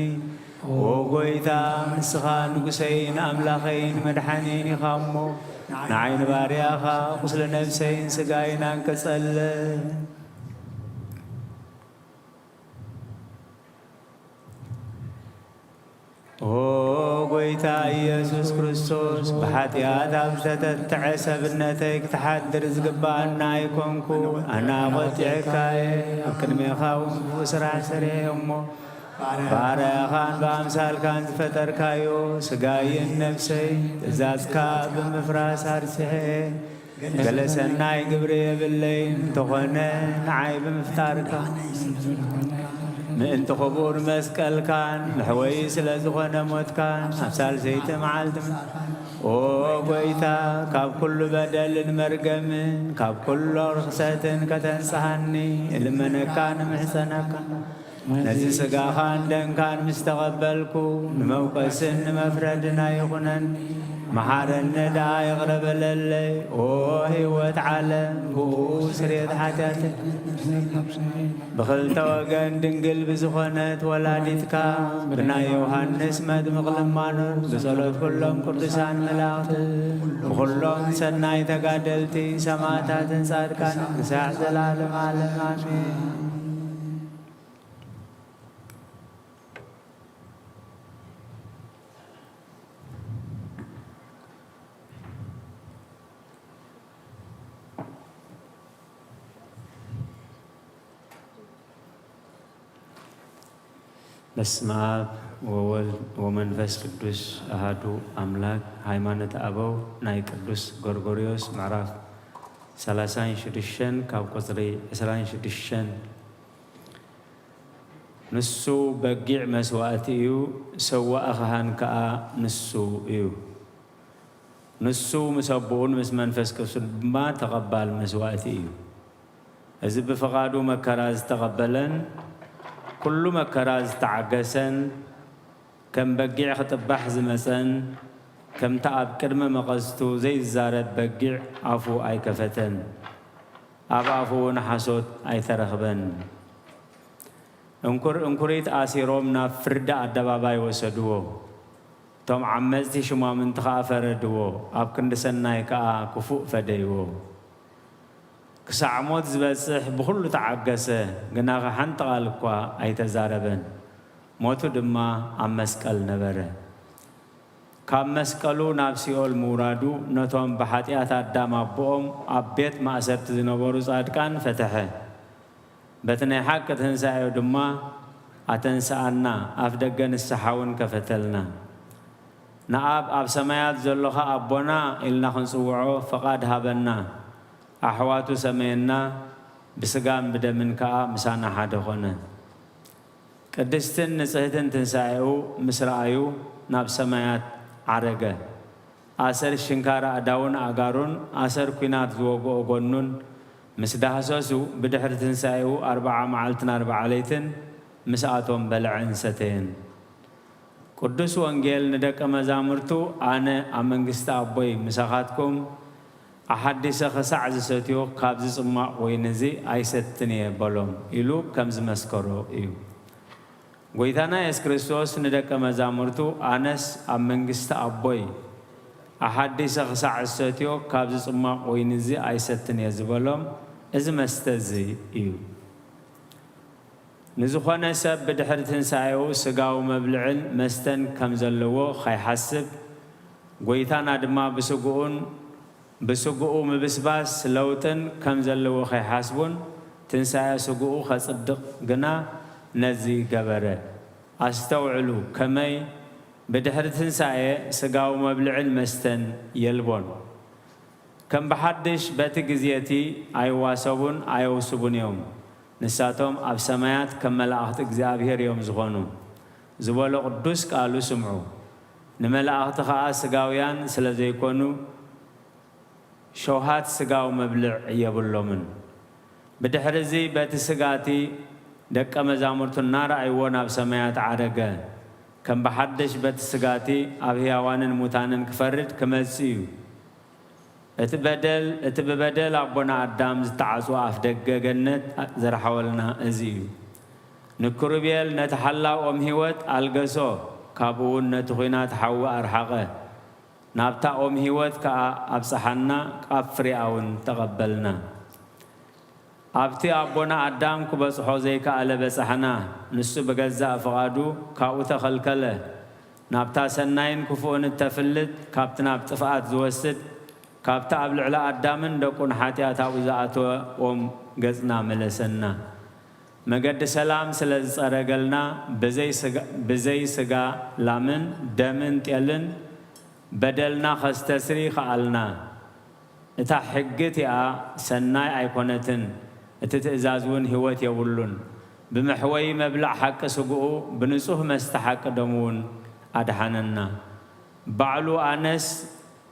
ኦ ጐይታ፣ ንስኻ ንጉሰይን ኣምላኸይን መድሓኒን ኢኻ እሞ፣ ንዓይ ንባርያኻ ቁስሊ ነብሰይን ስጋይን ኣንቅጸለ። ኦ ጐይታ ኢየሱስ ክርስቶስ፣ ብሓጢኣት ኣብ ዝተተትዐ ሰብነተይ ክትሓድር ዝግብኣና ኣይኮንኩ። ኣነ ኣቖጢዐካ እየ፣ ኣብ ቅድሜኻ እውን ክፉእ ስራሕ ሰሪሐ እየ እሞ፣ ባርያኻን ብኣምሳልካን ዝፈጠርካዮ ስጋይን ነፍሰይ ትእዛዝካ ብምፍራስ ኣርሲሐ እየ። ገለ ሰናይ ግብሪ የብለይን፣ እንተኾነ ንዓይ ብምፍጣርካ ምእንቲ ክቡር መስቀልካን መሕወዪ ስለ ዝኾነ ሞትካን ኣብ ሳልሰይቲ መዓልቲ፣ ኦ ጐይታ፣ ካብ ኩሉ በደልን መርገምን ካብ ኩሉ ርኽሰትን ከተንጽሃኒ እልመነካን እምሕጸነካን። ነዚ ስጋኻን ደምካን ምስ ተቐበልኩ፣ ንመውቀስን ንመፍረድን ኣይኹነኒ። መሓረኒ ደኣ ይቕረ በለለይ። ኦ ህይወት ዓለም፣ ብኡ ስርየት ሓጢኣተይ። ብኽልተ ወገን ድንግል ብዝኾነት ወላዲትካ፣ ብናይ ዮሃንስ መጥምቕ ልማኖት፣ ብጸሎት ኩሎም ቅዱሳን መላእኽቲ፣ ብኹሎም ሰናይ ተጋደልቲ፣ ሰማዕታትን ጻድቃንን፣ ክሳዕ ዘላለም ዓለም ኣሜን። በስመ አብ ወወልድ ወመንፈስ ቅዱስ አሃዱ አምላክ። ሃይማኖት አበው ናይ ቅዱስ ጎርጎርዮስ ምዕራፍ ሰላሳን ሽዱሽተን ካብ ቁፅሪ ዕስራን ሽዱሽተን። ንሱ በጊዕ መስዋእቲ እዩ፣ ሰዋኢ ካህን ከኣ ንሱ እዩ። ንሱ ምስ ኣቦኡን ምስ መንፈስ ቅዱስን ድማ ተቐባል መስዋእቲ እዩ። እዚ ብፍቓዱ መከራ ዝተቐበለን ኩሉ መከራ ዝተዓገሰን፣ ከም በጊዕ ክጥባሕ ዝመጸን፣ ከምቲ ኣብ ቅድመ መቐዝቱ ዘይዛረብ በጊዕ ኣፉ ኣይከፈተን። ኣብ ኣፉ እውን ሓሶት ኣይተረኽበን። እንኩር እንኩሪት ኣሲሮም ናብ ፍርዲ ኣደባባይ ወሰድዎ። እቶም ዓመጽቲ ሽማምንቲ ኸኣ ፈረድዎ፣ ኣብ ክንዲ ሰናይ ከኣ ክፉእ ፈደይዎ። ክሳዕ ሞት ዝበጽሕ ብኹሉ ተዓገሰ፣ ግናኸ ሓንቲ ቓል እኳ ኣይተዛረበን። ሞቱ ድማ ኣብ መስቀል ነበረ። ካብ መስቀሉ ናብ ሲኦል ምውራዱ ነቶም ብሓጢኣት ኣዳም ኣቦኦም ኣብ ቤት ማእሰርቲ ዝነበሩ ጻድቃን ፈተሐ። በቲ ናይ ሓቂ ትንሳኤኡ ድማ ኣተንስኣና፣ ኣፍ ደገ ንስሓ እውን ከፈተልና። ንኣብ ኣብ ሰማያት ዘሎኻ ኣቦና ኢልና ክንጽውዖ ፍቓድ ሃበና። ኣሕዋቱ ሰመየና፣ ብስጋን ብደምን ከኣ ምሳና ሓደ ኾነ። ቅድስትን ንጽህትን ትንሳኤኡ ምስ ረኣዩ ናብ ሰማያት ዓረገ። ኣሰር ሽንካር ኣእዳውን ኣእጋሩን ኣሰር ኲናት ዝወግኦ ጎኑን ምስ ዳህሰሱ ብድሕሪ ትንሳኤኡ ኣርብዓ መዓልትን ኣርብዓ ለይትን ምስኣቶም በልዐን ሰተየን። ቅዱስ ወንጌል ንደቀ መዛሙርቱ ኣነ ኣብ መንግስቲ ኣቦይ ምሳኻትኩም ኣሓዲሰ ኽሳዕ ዝሰትዮ ካብዚ ጽማቕ ወይኒ እዚ ኣይሰትን እየ በሎም ኢሉ ከም ዝመስከሮ እዩ። ጎይታና የሱስ ክርስቶስ ንደቀ መዛሙርቱ ኣነስ ኣብ መንግስቲ ኣቦይ ኣሓዲሰ ኽሳዕ ዝሰትዮ ካብዚ ጽማቕ ወይኒ እዚ ኣይሰትን እየ ዝበሎም እዚ መስተ እዚ እዩ። ንዝኾነ ሰብ ብድሕሪ ትንሳኤኡ ስጋዊ መብልዕን መስተን ከም ዘለዎ ኸይሓስብ፣ ጎይታና ድማ ብስግኡን ብስግኡ ምብስባስ ለውጥን ከም ዘለዎ ኸይሓስቡን ትንሳኤ ስግኡ ኸጽድቕ ግና ነዚ ገበረ። ኣስተውዕሉ፣ ከመይ ብድሕሪ ትንሳኤ ስጋዊ መብልዕን መስተን የልቦን። ከም ብሓድሽ በቲ ግዜ እቲ ኣይዋሰቡን ኣየውስቡን እዮም። ንሳቶም ኣብ ሰማያት ከም መላእኽቲ እግዚኣብሔር እዮም ዝኾኑ ዝበሎ ቅዱስ ቃሉ ስምዑ። ንመላእኽቲ ኸኣ ስጋውያን ስለ ዘይኮኑ ሸውሃት ስጋዊ መብልዕ የብሎምን። ብድሕሪ እዚ በቲ ስጋ እቲ ደቀ መዛሙርቱ እናረኣይዎ ናብ ሰማያት ዓረገ። ከም ብሓድሽ በቲ ስጋ እቲ ኣብ ህያዋንን ሙታንን ክፈርድ ክመጽእ እዩ። እቲ በደል፣ እቲ ብበደል ኣቦና ኣዳም ዝተዓጽወ ኣፍ ደገ ገነት ዝረሓወልና እዚ እዩ። ንክሩቤል ነቲ ሓላው ኦም ህይወት ኣልገሶ፣ ካብኡ እውን ነቲ ኹናት ሓዊ ኣርሓቐ። ናብታ ኦም ህይወት ከኣ ኣብጽሓና፣ ካብ ፍሬኣ እውን ተቐበልና። ኣብቲ ኣቦና ኣዳም ክበጽሖ ዘይከኣለ በጻሕና። ንሱ ብገዛእ ፍቓዱ ካብኡ ተኸልከለ። ናብታ ሰናይን ክፉእን እተፍልጥ፣ ካብቲ ናብ ጥፍኣት ዝወስድ፣ ካብቲ ኣብ ልዕሊ ኣዳምን ደቁን ሓጢኣት ኣብኡ ዝኣተወ ኦም ገጽና መለሰና። መገዲ ሰላም ስለ ዝጸረገልና፣ ብዘይ ስጋ፣ ብዘይ ስጋ ላምን ደምን ጤልን በደልና ኸስተስሪ ኸኣልና። እታ ሕጊ እቲኣ ሰናይ ኣይኮነትን፣ እቲ ትእዛዝ እውን ህይወት የብሉን። ብመሕወዪ መብልዕ ሓቂ ስግኡ፣ ብንጹህ መስተ ሓቂ ደሙ እውን ኣድሓነና። ባዕሉ ኣነስ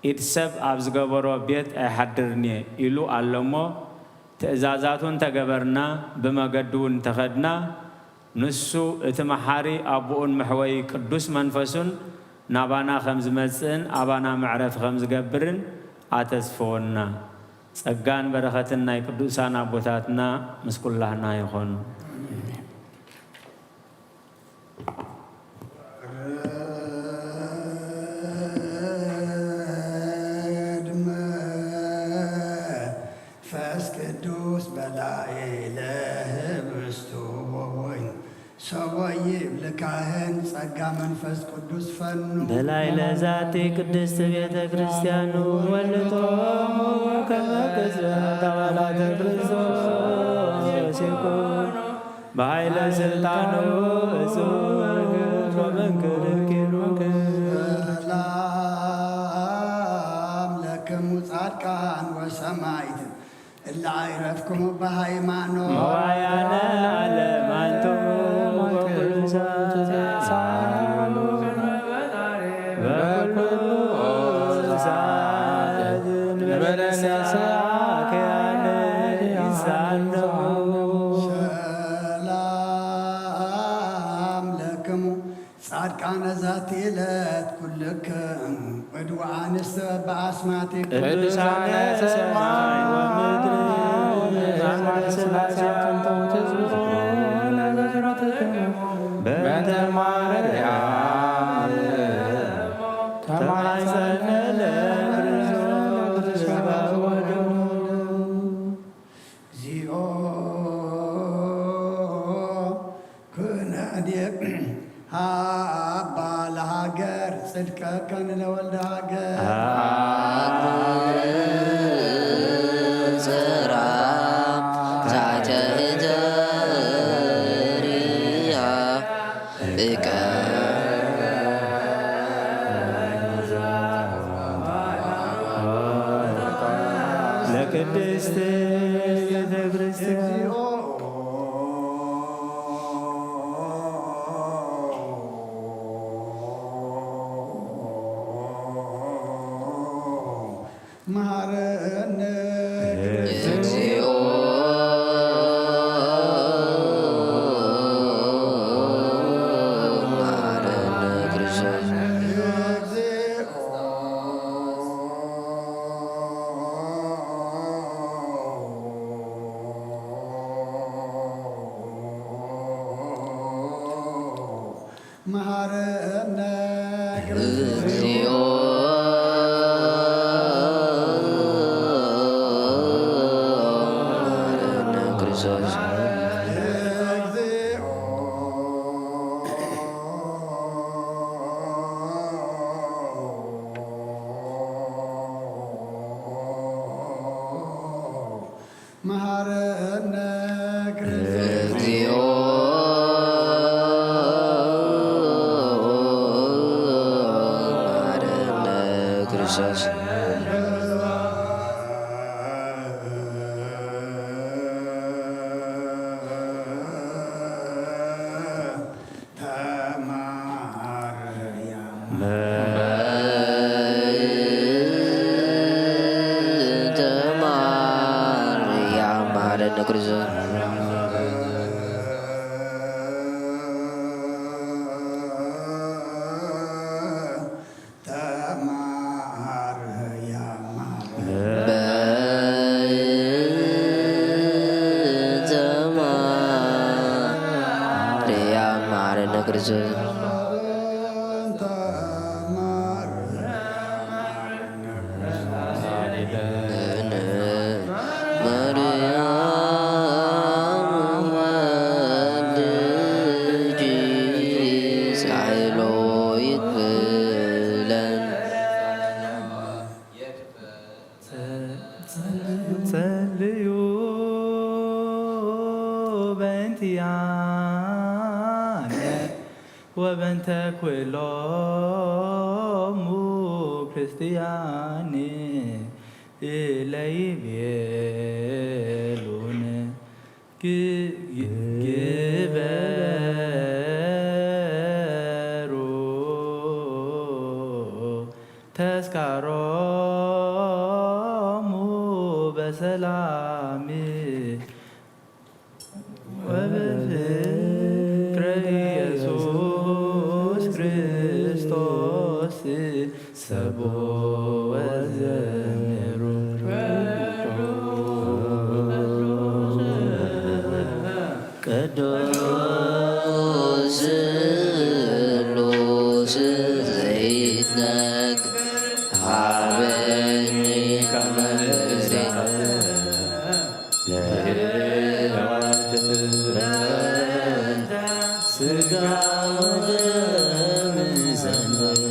ኢድ ሰብ ኣብ ዝገበሮ ቤት ኣይሓድርን እየ ኢሉ ኣሎ እሞ፣ ትእዛዛቱ እንተገበርና፣ ብመገዱ እውን እንተኸድና፣ ንሱ እቲ መሓሪ ኣቦኡን መሕወዪ ቅዱስ መንፈሱን ናባና ከም ዝመጽእን ኣባና መዕረፊ ከም ዝገብርን ኣተስፈወና። ጸጋን በረኸትን ናይ ቅዱሳን ኣቦታትና ምስ ኩላህና ይኹን። ወወልድ ወመንፈስ ቅዱስ በላዕለ ህብስቱ ወወይኑ ሰቦ ይብል ካህን ጸጋ መንፈስ ቅዱስ ፈኑ በላዕለ ዛቲ ቅድስት ቤተ ክርስቲያን ወልጦሙ ከመ ቅጽበት አባላተ ክርስቶስ ይኩኑ። ብኃይለ ሥልጣኑ እጹብ ወመንክር ኪሩክ። ሰላም ለክሙ ጻድቃን ወሰማዕት እለ አይረፍክሙ በሃይማኖት። መዋያነ ዓለም አንትሙ ወኩሉ ሰዓት። በኩሉ ሰዓት እንበለ ንስሐ ኪያነ ይሳነው። ሰላም ለክሙ ጻድቃነ ዛቲ ዕለት ኩልክም እድ ወአንስት በአስማቲክም። ቅዱሳነ ሰማይ ወምድር በአስማተ ሥላሴ አንትሙ ትዝክሩ በእንተ ማርያም ተማሕፀነ ለክርስቶስ ሥጋ ወደሙ። እግዚኦ ኩነኔ ሀባ ለሃገር ጽድቀከ ንለወልደ ሃገር። ጽራ ታሕተ እገሪሃ እቀ ለቅድስት ቤተ ክርስቲያን። መሐረነ እግዚኦ መሐረነ ክርስቶስ። እግዚኦ መሐረነ እግዚኦ መሐረነ ክርስቶስ። እግዚኦ መሐረነ ክርስቶስ። እግዚኦ መሐረነ ክርስቶስ። በእንተ ማርያም መሐረነ ክርስቶስ። በእንተ ማርያም መሐረነ ክርስቶስ። ማርያም ወልድኪ ጻዕሎ ይክፍለን። ጸልዩ በእንቲአነ ወበእንተ ኩሎሙ ክርስቲያን እለ ይቤሉን። ግበሩ ተስካሮሙ በሰላም ወበፍቅረ ኢየሱስ ክርስቶስ ሰቦ ወዘምሩ። ቅዱስ ስሉስ ዘይትነክ ሃበኒ ከመ እሬ። ስጋ ወደም ዘንበኩ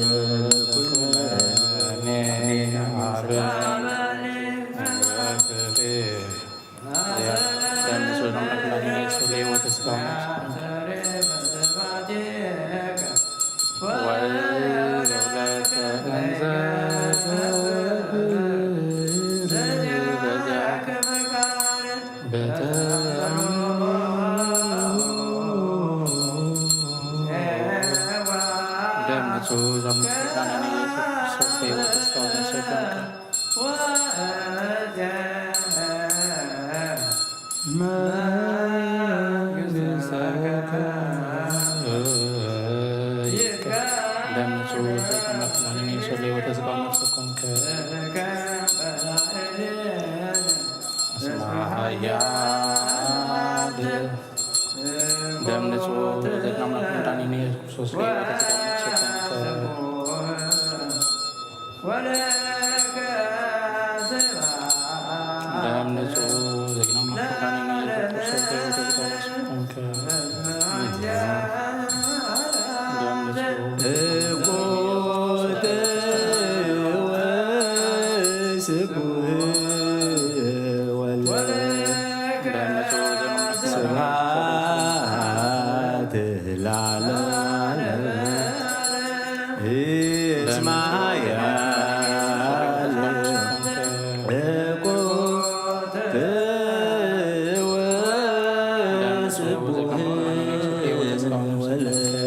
ደም ንጹህ ዘምልክ ኪዳነ ኢየሱስ ክርስቶስ በሕይወት እስካሁን ሰላምታ መንግሥትከ ደም ንጹህ ዘምልክ ኪዳነ ኢየሱስ በሕይወት እስካሁን ሰላምታ እስመ ኃያል ደም ንጹህ ዘእግዚእነ አምላክ መድኃኒነ ኢየሱስ ክርስቶስ ለሕይወተ ሥጋ ወነፍስከ ደም ንጹህ ዘእግዚእነ አምላክ መድኃኒነ ኢየሱስ ክርስቶስ ለሕይወተ ሥጋ ወነፍስከ ደም ንጹህ እቁት ወስቡህ ወለ ስብሐት ለዓለመ እስመ ኃያል እቁት ወስቡህ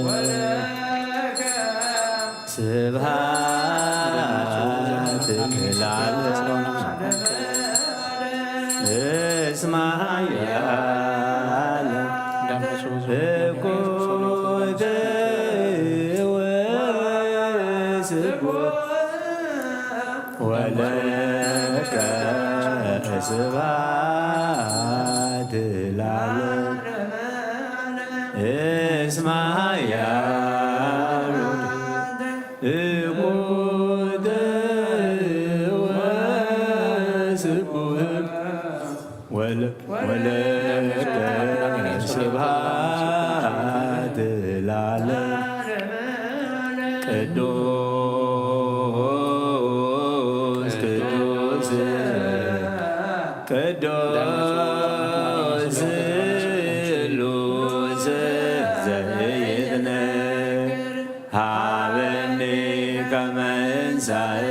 ወለ ስብሐት ለዓለመ እስመ ኃያል እቁት ወስቡህ ወለከ ስብሐት ለዓለመ እስመ ኃያል እቁት ወስቡህ ወለ- ወለከ ስብሐት ለዓለመ ቅዱስ ቅዱስ ቅዱስ ስሉስ ዘይትነግር ሀበኒ ከመ እንሳእ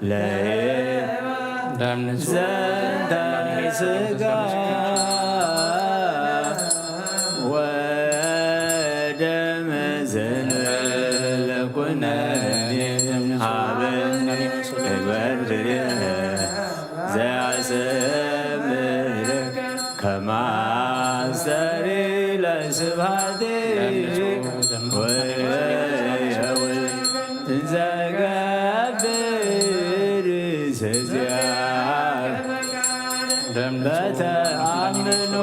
ለሄብ ደም ንጹህ ዘንተ ስጋ ወደም ዘንበለ ኩነኔ ሀበኒ እግበር ፍሬ ዘያሰምር ከመ አስተሪ ለስብሐቴ ወየውል እንዘ ገብር ሰዚአ በተአምኖ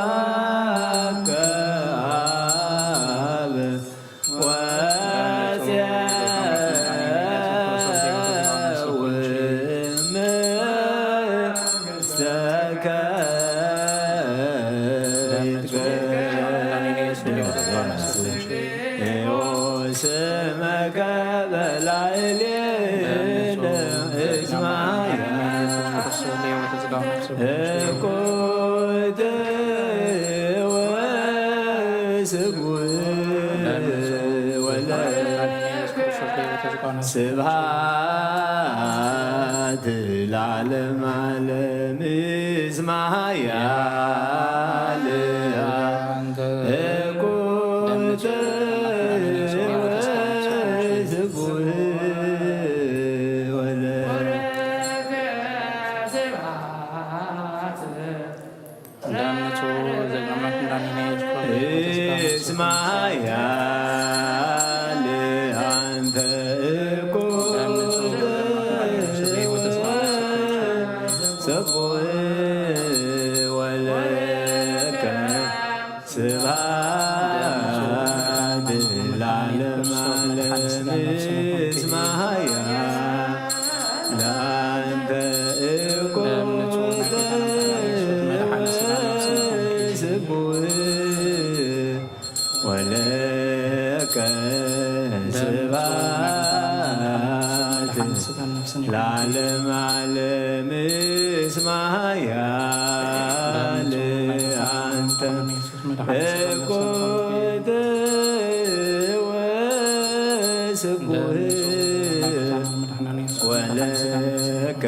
ወሴዋከ አብ ወሴውም መንግሥተከ ይትቀደስ ስምከ በላዕሌነ እስመ ኄር እኩት ወስቡሕ ወለ ስብሐት ለዓለመ ዓለም እስመ ኃያል እኩት ወስቡሕ ወለ እስመ ኃያል አንተ እኩት ወስቡሕ ወለከ ስብሐት ለዓለመ ዓለም እስመ ኃያል ለአንተ እኩት ወስቡሕ ወለከ ስብሐት ለዓለመ ዓለም እስመ ኃያል አንተ እኮተ ወስቡሕ ወለከ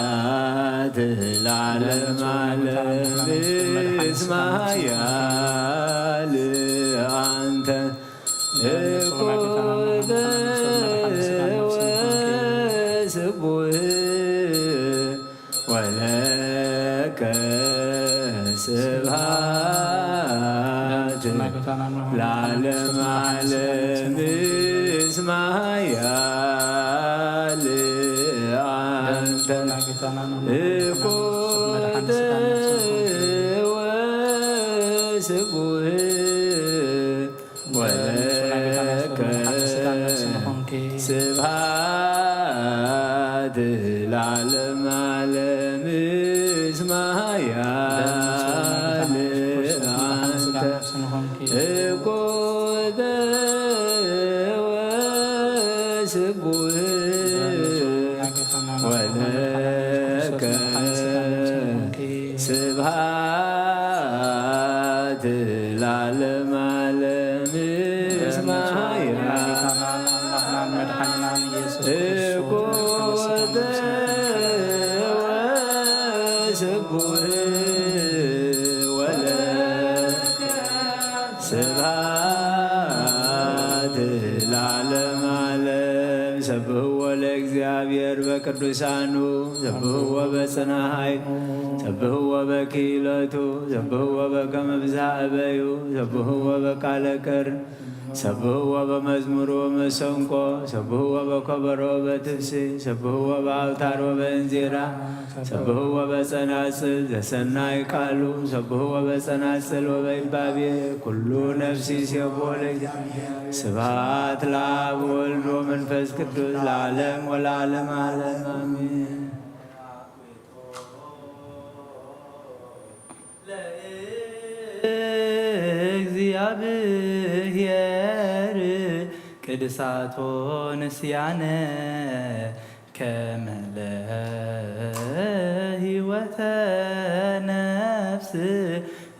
ስብሐት ለዓለመ ዓለም እስመ ኃያል አንተ እኮተ ወስቡሕ ወለከ ስብሐት ለዓለመ ዓለም እስመ ኃያል አንተ እኮተ ወስቡሕ ወለከ ስብሐት ለዓለመ ዓለም እስመ ኃያል አንተ እኮተ ወስቡሕ ወለከ ስብሐት ለዓለመ ዓለም እስመ ኃያል እኮተ ወስቡሕ ወለከ ስብሐት ለዓለመ ዓለም። ሰብሕዎ ለእግዚኣብሔር በቅዱሳኑ፣ ሰብሕዎ በጽንዓ ኃይሉ፣ ሰብሕዎ በክህለቱ፣ ሰብሕዎ በከመ ብዝሃ እበዩ፣ ሰብሕዎ በቃለ ከርስ፣ ሰብሕዎ በመዝሙር ወመሰንቆ፣ ሰብሕዎ በከበሮ ወበትፍስሕት፣ ሰብሕዎ በአውታር ወበእንዚራ፣ ሰብሕዎ በጸናጽል ዘሰናይ ቃሉ፣ ሰብሕዎ በጸናጽል ወበይባቤ፣ ኩሉ ነፍሲ ይሴብሖ ለእግዚኣብሔር። ስብሐት ለአብ ወወልድ ወመንፈስ ቅዱስ ለዓለም ወለዓለመ ዓለም አሜን። ለእግዚኣብሔር ቅድሳቶ ንስያነ ከመ ለህይወተ ነፍስ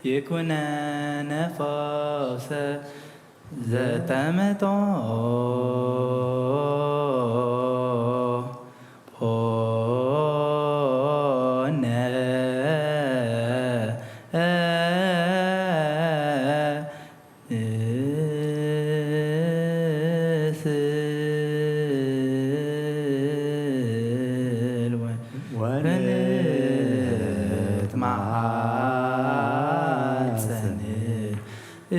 ይኩነነ ፈውሰ ዘጠመጦ ፖነ ስል ወንትማሐፀን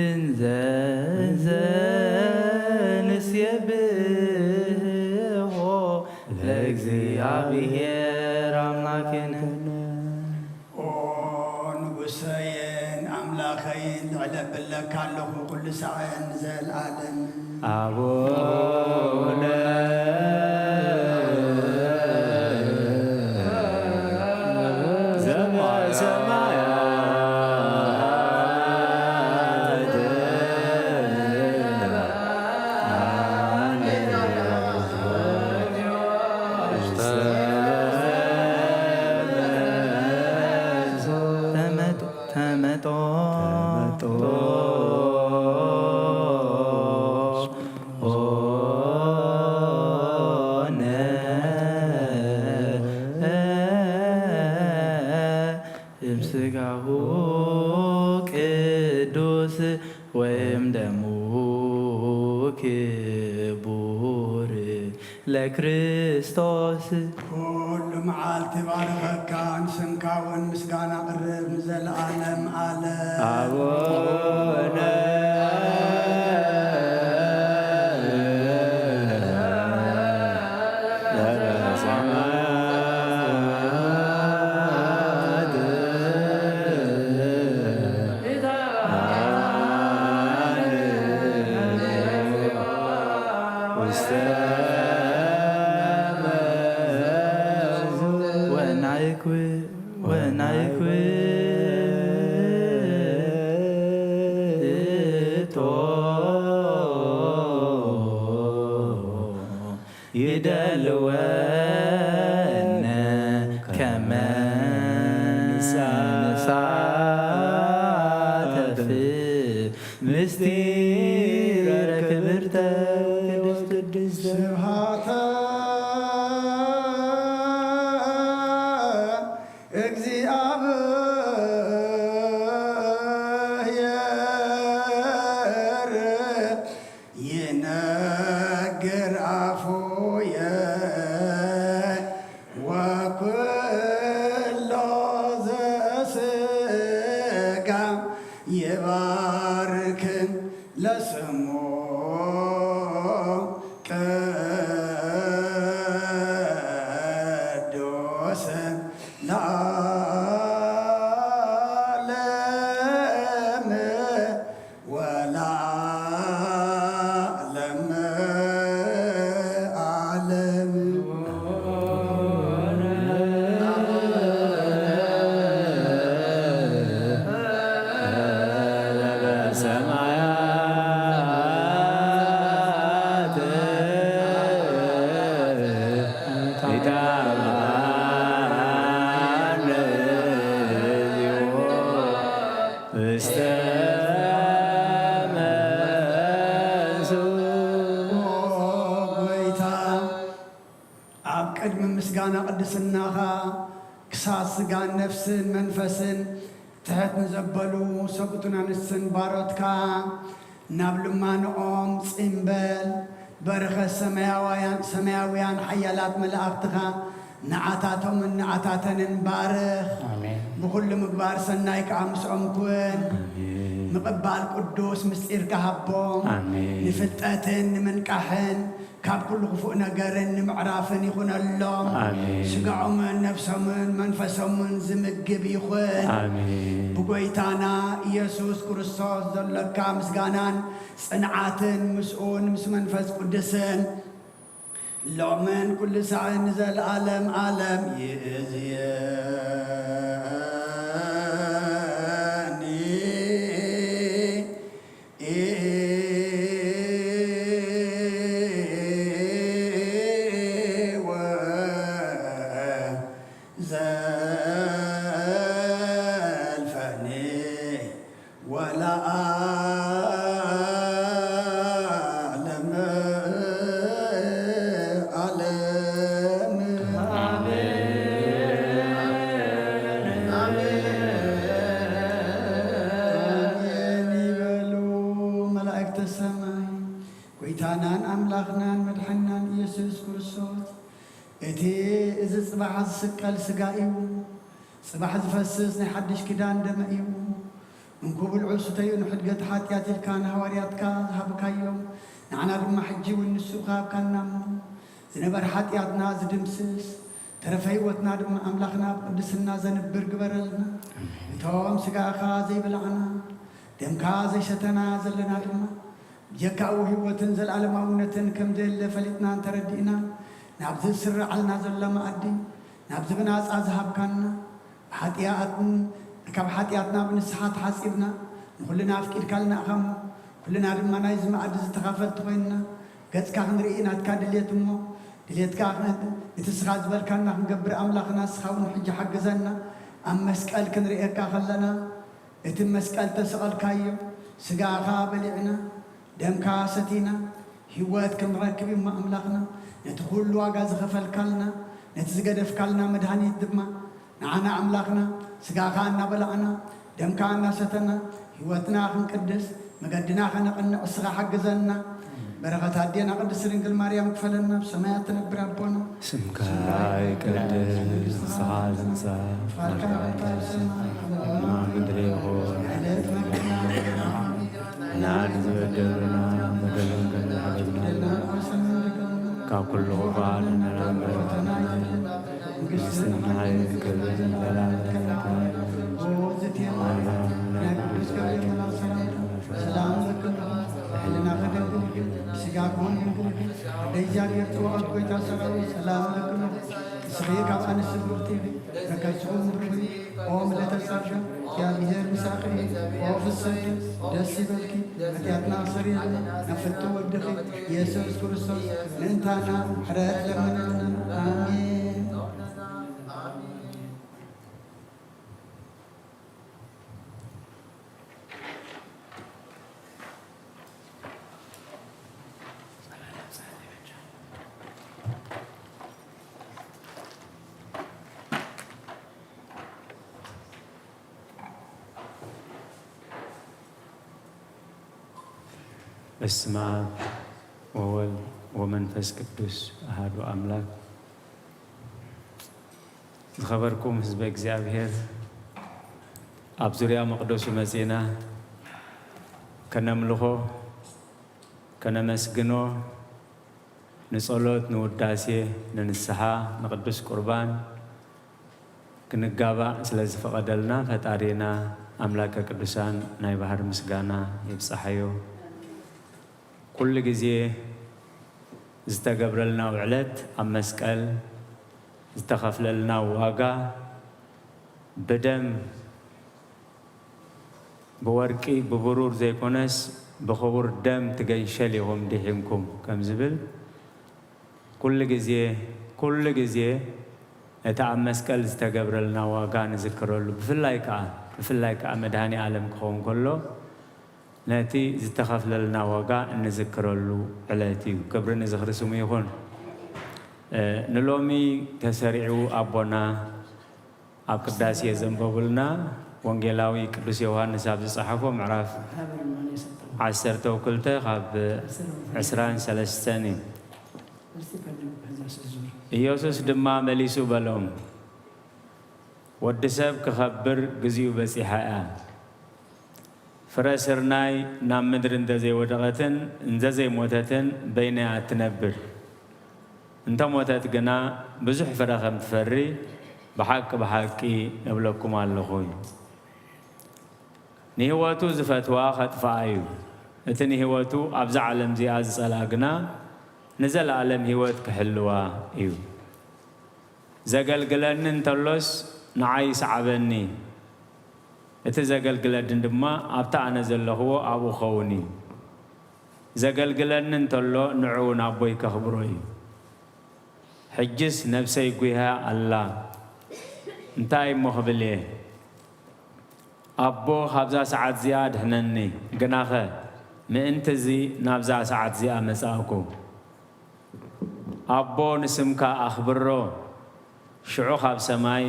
እንዘ እንዘ ንሴብሖ ለእግዚኣብሔር አምላክነ። ኦ ንጉሰይን ኣምላኸይን፣ ልዕለ ብለካ ኣለኹ ኩሉ ሳዕን ንዘለዓለም። አቡነ ዘበሰማያት ተመጦ ተመጦ ሆነ እምስጋሁ ቅዱስ ወይም ደሙ ክቡር ለክርስቶስ። ኩሉ መዓልቲ ባርኸካ፣ ንስምካ እውን ምስጋና ቅርብ ንዘለዓለም ዓለም። አቡነ ከመ ንሳተፍ ምስጢረ ክብርተ ወቅድስተ ስብሐተ እግዚአብሔር ይነግር አፉየ ወኩሎ ዘስጋ ይባርክን ለስሙ ቅዱስ ለዓለም ወለዓለመ ዓለም። ውስተ መንሱ። ኦ ጎይታ፣ ኣብ ቅድሚ ምስጋና ቅድስናኻ ክሳብ ስጋን ነፍስን መንፈስን ትሕት ንዘበሉ ሰብኡትን ኣንስትን ባሮትካ ናብ ልማንኦም ጽምበል። በረኸት ሰማያውያን፣ ሰማያውያን ሓያላት መላእኽትኻ ንዓታቶምን ንዓታተንን ባርኽ። ኣሜን። ብኹሉ ምግባር ሰናይ ከኣ ምስኦም ኩን። ኣሜን። ምቕባል ቅዱስ ምስጢርካ ሃቦም። ኣሜን። ንፍልጠትን ንምንቃሕን ካብ ኩሉ ክፉእ ነገርን ንምዕራፍን ይኹነሎም። ኣሜን። ስጋኦምን ነፍሶምን መንፈሶምን ዝምግብ ይኹን። ኣሜን። ብጎይታና ኢየሱስ ክርስቶስ ዘሎካ ምስጋናን ጽንዓትን ምስኡን ምስ መንፈስ ቅዱስን ሎምን ኩሉ ሳዕን ንዘለዓለም ዓለም ይእዝየኒ። ወዘልፈኒ ወለዓለመ ዓለም። ኣሜን። ኣሜን ይበሉ መላእክተ ሰማይ። ጐይታናን ኣምላኽናን መድሓኒናን ኢየሱስ ክርስቶስ፣ እቲ እዚ ጽባሕ ዝስቀል ስጋ እዩ፣ ጽባሕ ዝፈስስ ናይ ሓድሽ ኪዳን ደመ እዩ። እንኩ ብልዑ ስተዩ፣ ንሕድገት ሓጢኣት ኢልካ ንሃዋርያትካ ዝሃብካዮም፣ ንዓና ድማ ሕጂ እውን ንሱ ክሃብካና እሞ፣ ዝነበር ሓጢኣትና ዝድምስስ፣ ተረፈ ህይወትና ድማ ኣምላኽና ብቅድስና ዘንብር ግበረልና። እቶም ስጋኻ ዘይበላዕና፣ ደምካ ዘይሰተና ዘለና ድማ፣ ብጀካኡ ህይወትን ዘላለማውነትን ከም ዘየለ ፈሊጥናን ተረዲእናን፣ ናብዚ ዝስረዓልና ዘሎ መኣዲ፣ ናብዚ ብናጻ ዝሃብካና፣ ብሓጢኣትን ካብ ሓጢኣትና ብንስሓ ተሓጺብና፣ ንኹልና ኣፍቂድካልና ኢኻ እሞ፣ ኩልና ድማ ናይዚ መኣዲ ዝተኻፈልቲ ኮይንና፣ ገጽካ ክንርኢ ናትካ ድልየት እሞ፣ ድልየትካ ኸ-፣ እቲ ስኻ ዝበልካና ክንገብር ኣምላኽና፣ ንስኻ እውን ሕጂ ሓግዘና። ኣብ መስቀል ክንርእየካ ከለና፣ እቲ መስቀል ተሰቐልካዮ፣ ስጋኻ በሊዕና፣ ደምካ ሰቲና፣ ህይወት ክንረክብ እሞ ኣምላኽና፣ ነቲ ኩሉ ዋጋ ዝኸፈልካልና፣ ነቲ ዝገደፍካልና መድሃኒት ድማ፣ ንዓና ኣምላኽና፣ ስጋኻ እናበላዕና፣ ደምካ እናሰተና፣ ህይወትና ክንቅድስ፣ መገድና ከነቕንዕ እስኻ ሓግዘና። በረኸት ኣዴና ቅድስት ድንግል ማርያም ክፈለና። ኣብ ሰማያት ትነብር ኣቦና፣ ስምካ ይቀደስ፣ መንግስትኻ መንግስትኻ ትምጻእ፣ ትምጻእ፣ ፍቃድካ ፍቃድካ ኣብ ሰማይ ከም ኣብ ምድሪ ይኹን። ዕለት መግብና ንሃበና፣ ንዓና ዝበደሉና በደሎም ከም ዝሓለፍና፣ በደልና ንሓልፍ ከም ካብ ኩሉ ክፋእ ንዓና ምሕረትና ይሃበና። መንግስትን ሓይልን ክብርን ዘለዓለምን ናትካ እዩ። ኦ፣ ዝትየማን ናይ ቅዱስ ገብርኤል መልኣክ ሰላምታ፣ ሰላም እብለክን፣ ሕሊናኺ ድንግል፣ ስጋኺ እውን ድንግል፣ ወደ እግዚኣብሔር ጽባኦት ጐይታ ሰራዊት፣ ሰላም እብለክን። ንስኺ ካብ ኣንስቲ ብርኽቲ ኢኺ፣ ረከብስኹም ብሩኽ እዩ። ኦ ምልዕተ ጸጋ፣ እግዚኣብሔር ምሳኺ እዩ። ኦ ፍስሕቲ፣ ደስ ይበልኪ፣ ኃጢአትና ሰርየልና፣ ናብ ፍቱ ወድኺ ኢየሱስ ክርስቶስ ምእንታና ምሕረት ለምንልና። በስመ አብ ወወልድ ወመንፈስ ቅዱስ አሐዱ አምላክ። ዝኸበርኩም ህዝበ እግዚኣብሔር፣ ኣብ ዙርያ መቕደሱ መጺና ከነምልኾ፣ ከነመስግኖ፣ ንጸሎት፣ ንውዳሴ፣ ንንስሓ፣ ንቅዱስ ቁርባን ክንጋባእ ስለ ዝፈቐደልና ፈጣሪና ኣምላከ ቅዱሳን ናይ ባህር ምስጋና ይብጻሓዮ። ኩሉ ግዜ ዝተገብረልና ውዕለት ኣብ መስቀል ዝተኸፍለልና ዋጋ ብደም ብወርቂ ብብሩር ዘይኮነስ ብኽቡር ደም ትገንሸል ኢኹም ድሒንኩም ከም ዝብል ኩሉ ግዜ ኩሉ ግዜ እቲ ኣብ መስቀል ዝተገብረልና ዋጋ ንዝክረሉ፣ ብፍላይ ከኣ ብፍላይ ከኣ መድሃኒ ኣለም ክኸውን ከሎ ነቲ ዝተኸፍለልና ዋጋ እንዝክረሉ ዕለት እዩ። ክብሪ ንዝኽሪ ስሙ ይኹን። ንሎሚ ተሰሪዑ ኣቦና ኣብ ቅዳሴ ዘንበቡልና ወንጌላዊ ቅዱስ ዮሃንስ ኣብ ዝጸሓፎ ምዕራፍ ዓሰርተ ክልተ ካብ ዕስራን ሰለስተን እዩ። ኢየሱስ ድማ መሊሱ በሎም፣ ወዲ ሰብ ክኸብር ግዚኡ በጺሓ እያ። ፍረ ስርናይ ናብ ምድሪ እንተዘይወደቐትን እንተዘይሞተትን በይና እያ እትነብር። እንተሞተት ግና ብዙሕ ፍረ ከም ትፈሪ ብሓቂ ብሓቂ እብለኩም ኣለኹ እዩ። ንህይወቱ ዝፈትዋ ኸጥፍኣ እዩ። እቲ ንህይወቱ ኣብዛ ዓለም እዚኣ ዝጸልኣ ግና ንዘለኣለም ህይወት ክሕልዋ እዩ። ዘገልግለኒ እንተሎስ ንዓይ ይስዓበኒ። እቲ ዘገልግለኒ ድማ ኣብቲ ኣነ ዘለኽዎ ኣብኡ ኸውን እዩ። ዘገልግለኒ እንተሎ ንዕኡ ንኣቦይ ከኽብሮ እዩ። ሕጅስ ነብሰይ ጒሃ ኣላ። እንታይ እሞ ክብል እየ? ኣቦ ካብዛ ሰዓት እዚኣ ድሕነኒ። ግናኸ ምእንቲ እዚ ናብዛ ሰዓት እዚኣ መጻእኩ። ኣቦ ንስምካ ኣኽብሮ። ሽዑ ካብ ሰማይ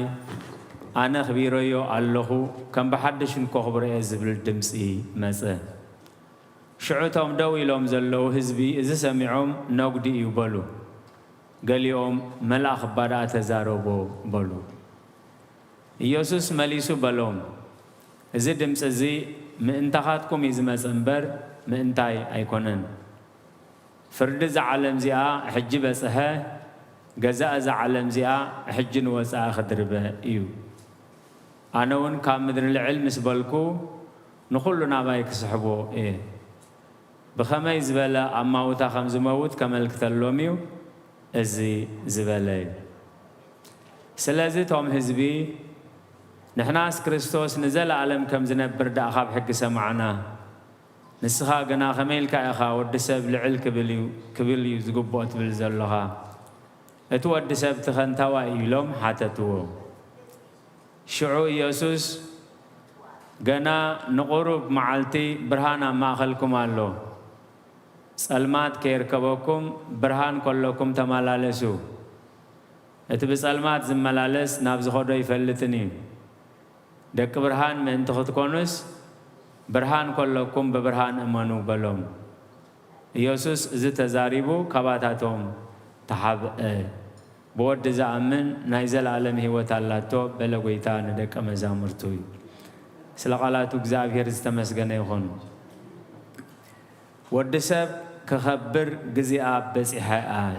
ኣነ ኣኽቢረዮ ኣለኹ፣ ከም ብሓድሽ እንኮኽብሮ እየ ዝብል ድምጺ መጸ። ሽዑ እቶም ደው ኢሎም ዘለዉ ህዝቢ እዚ ሰሚዖም ነጉዲ እዩ በሉ። ገሊኦም መልኣኽ እባ ደኣ ተዛረቦ በሉ። ኢየሱስ መሊሱ በሎም፣ እዚ ድምጺ እዚ ምእንታኻትኩም እዩ ዝመጸ እምበር ምእንታይ ኣይኮነን። ፍርዲ እዛ ዓለም እዚኣ ሕጂ በጽሐ፣ ገዛእ እዛ ዓለም እዚኣ ሕጂ ንወጻኢ ክድርበ እዩ። ኣነ እውን ካብ ምድሪ ልዕል ምስ በልኩ ንኹሉ ናባይ ክስሕቦ እየ። ብኸመይ ዝበለ ኣማውታ ከም ዝመውት ከመልክተሎም እዩ እዚ ዝበለ እዩ። ስለዚ እቶም ህዝቢ ንሕናስ ክርስቶስ ንዘለኣለም ከም ዝነብር ደኣ ካብ ሕጊ ሰማዕና። ንስኻ ግና ከመይ ኢልካ ኢኻ ወዲ ሰብ ልዕል ክብል እዩ ክብል እዩ ዝግብኦ ትብል ዘሎኻ? እቲ ወዲ ሰብ ትኸንታዋይ እዩ ኢሎም ሓተትዎ። ሽዑ ኢየሱስ ገና ንቑሩብ መዓልቲ ብርሃን ኣብ ማእኸልኩም ኣሎ። ጸልማት ከየርከበኩም ብርሃን ከለኩም ተመላለሱ። እቲ ብጸልማት ዝመላለስ ናብ ዝኸዶ ይፈልጥን እዩ። ደቂ ብርሃን ምእንቲ ክትኮኑስ ብርሃን ከለኩም ብብርሃን እመኑ በሎም። ኢየሱስ እዚ ተዛሪቡ ካባታቶም ተሓብአ። ብወዲ ዝኣምን ናይ ዘለኣለም ህይወት ኣላቶ በለ ጐይታ ንደቀ መዛሙርቱ። ስለ ቃላቱ እግዚኣብሔር ዝተመስገነ ይኹን። ወዲ ሰብ ክኸብር ግዚኣ በጺሐ እያ።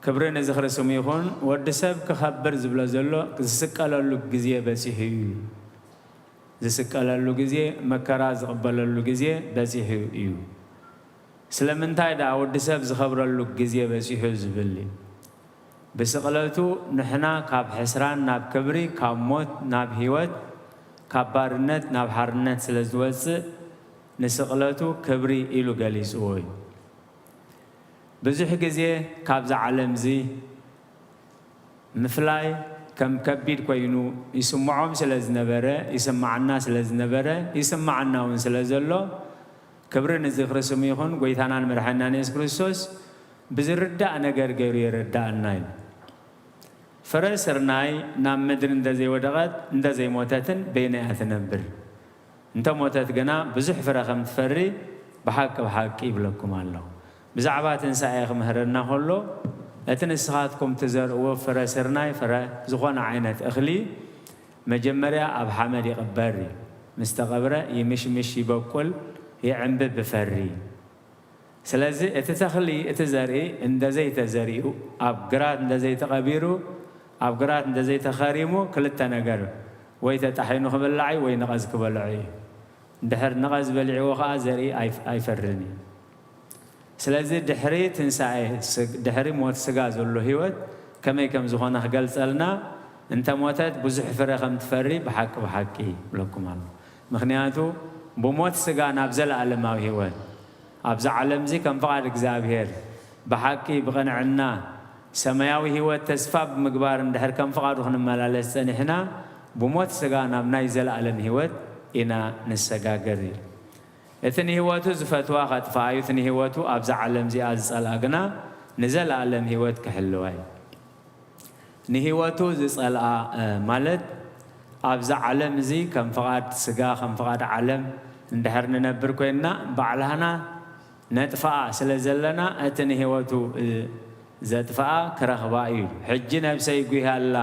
ክብሪ ንዝኽሪ ስሙ ይኹን። ወዲ ሰብ ክኸብር ዝብሎ ዘሎ ዝስቀለሉ ግዜ በጺሑ እዩ። ዝስቀለሉ ግዜ፣ መከራ ዝቕበለሉ ግዜ በጺሑ እዩ። ስለምንታይ ደኣ ወዲ ሰብ ዝኸብረሉ ግዜ በጺሑ ዝብል እዩ። ብስቕለቱ ንሕና ካብ ሕስራን ናብ ክብሪ፣ ካብ ሞት ናብ ህይወት፣ ካብ ባርነት ናብ ሓርነት ስለ ዝወጽእ ንስቕለቱ ክብሪ ኢሉ ገሊጽዎ እዩ። ብዙሕ ግዜ ካብዛ ዓለም እዚ ምፍላይ ከም ከቢድ ኮይኑ ይስምዖም ስለ ዝነበረ፣ ይስምዓና ስለ ዝነበረ፣ ይስምዓና እውን ስለ ዘሎ፣ ክብሪ ንዝኽሪ ስሙ ይኹን። ጎይታናን መድሓኒናን የሱስ ክርስቶስ ብዝርዳእ ነገር ገይሩ የረዳእና እዩ። ፍረ ስርናይ ናብ ምድሪ እንተዘይወደቐት እንተዘይሞተትን በይና እያ ትነብር። እንተ ሞተት ግና ብዙሕ ፍረ ከም ትፈሪ ብሓቂ ብሓቂ ይብለኩም ኣለኹ። ብዛዕባ ትንሳኤ ክምህረና ከሎ፣ እቲ ንስኻትኩም ትዘርእዎ ፍረ ስርናይ፣ ፍረ ዝኾነ ዓይነት እኽሊ፣ መጀመርያ ኣብ ሓመድ ይቕበር እዩ። ምስ ተቐብረ ይምሽምሽ፣ ይበቁል፣ ይዕምብብ፣ ይፈሪ። ስለዚ እቲ ተኽሊ፣ እቲ ዘርኢ እንተዘይተዘሪኡ፣ ኣብ ግራት እንተዘይተቐቢሩ፣ ኣብ ግራት እንተዘይተኸሪሙ፣ ክልተ ነገር፣ ወይ ተጣሒኑ ክብላዕ እዩ፣ ወይ ነቐዝ ክበልዖ እዩ። እንድሕር ነቐዝ በሊዕዎ ኸዓ ዘርኢ ኣይፍ-፣ ኣይፈርን እዩ። ስለዚ ድሕሪ ትንሳኤ ስግ-፣ ድሕሪ ሞት ስጋ ዘሎ ህይወት ከመይ ከም ዝኾነ ክገልጸልና፣ እንተ ሞተት ብዙሕ ፍረ ከም ትፈሪ ብሓቂ ብሓቂ ይብለኩም ኣሎ። ምኽንያቱ ብሞት ስጋ ናብ ዘለኣለማዊ ህይወት፣ ኣብዚ ዓለም እዚ ከም ፍቓድ እግዚኣብሔር ብሓቂ ብቕንዕና ሰማያዊ ህይወት ተስፋ ብምግባር እንድሕር ከም ፍቓዱ ክንመላለስ ጸኒሕና፣ ብሞት ስጋ ናብ ናይ ዘለኣለም ህይወት ኢና ንሰጋገር እዩ። እቲ ንህይወቱ ዝፈትዋ ከጥፍኣ እዩ፣ እቲ ንህይወቱ ኣብዛ ዓለም እዚኣ ዝጸልኣ ግና ንዘለኣለም ህይወት ክሕልዋ እዩ። ንህይወቱ ዝጸልኣ፣ እ፣ ማለት ኣብዛ ዓለም እዚ ከም ፍቓድ ስጋ፣ ከም ፍቓድ ዓለም እንድሕር ንነብር ኮይንና፣ ባዕላህና ነጥፍኣ ስለ ዘለና፣ እቲ ንህይወቱ፣ እ፣ ዘጥፍኣ ክረኽባ እዩ። ሕጂ ነብሰይ ጒሃ ኣላ፣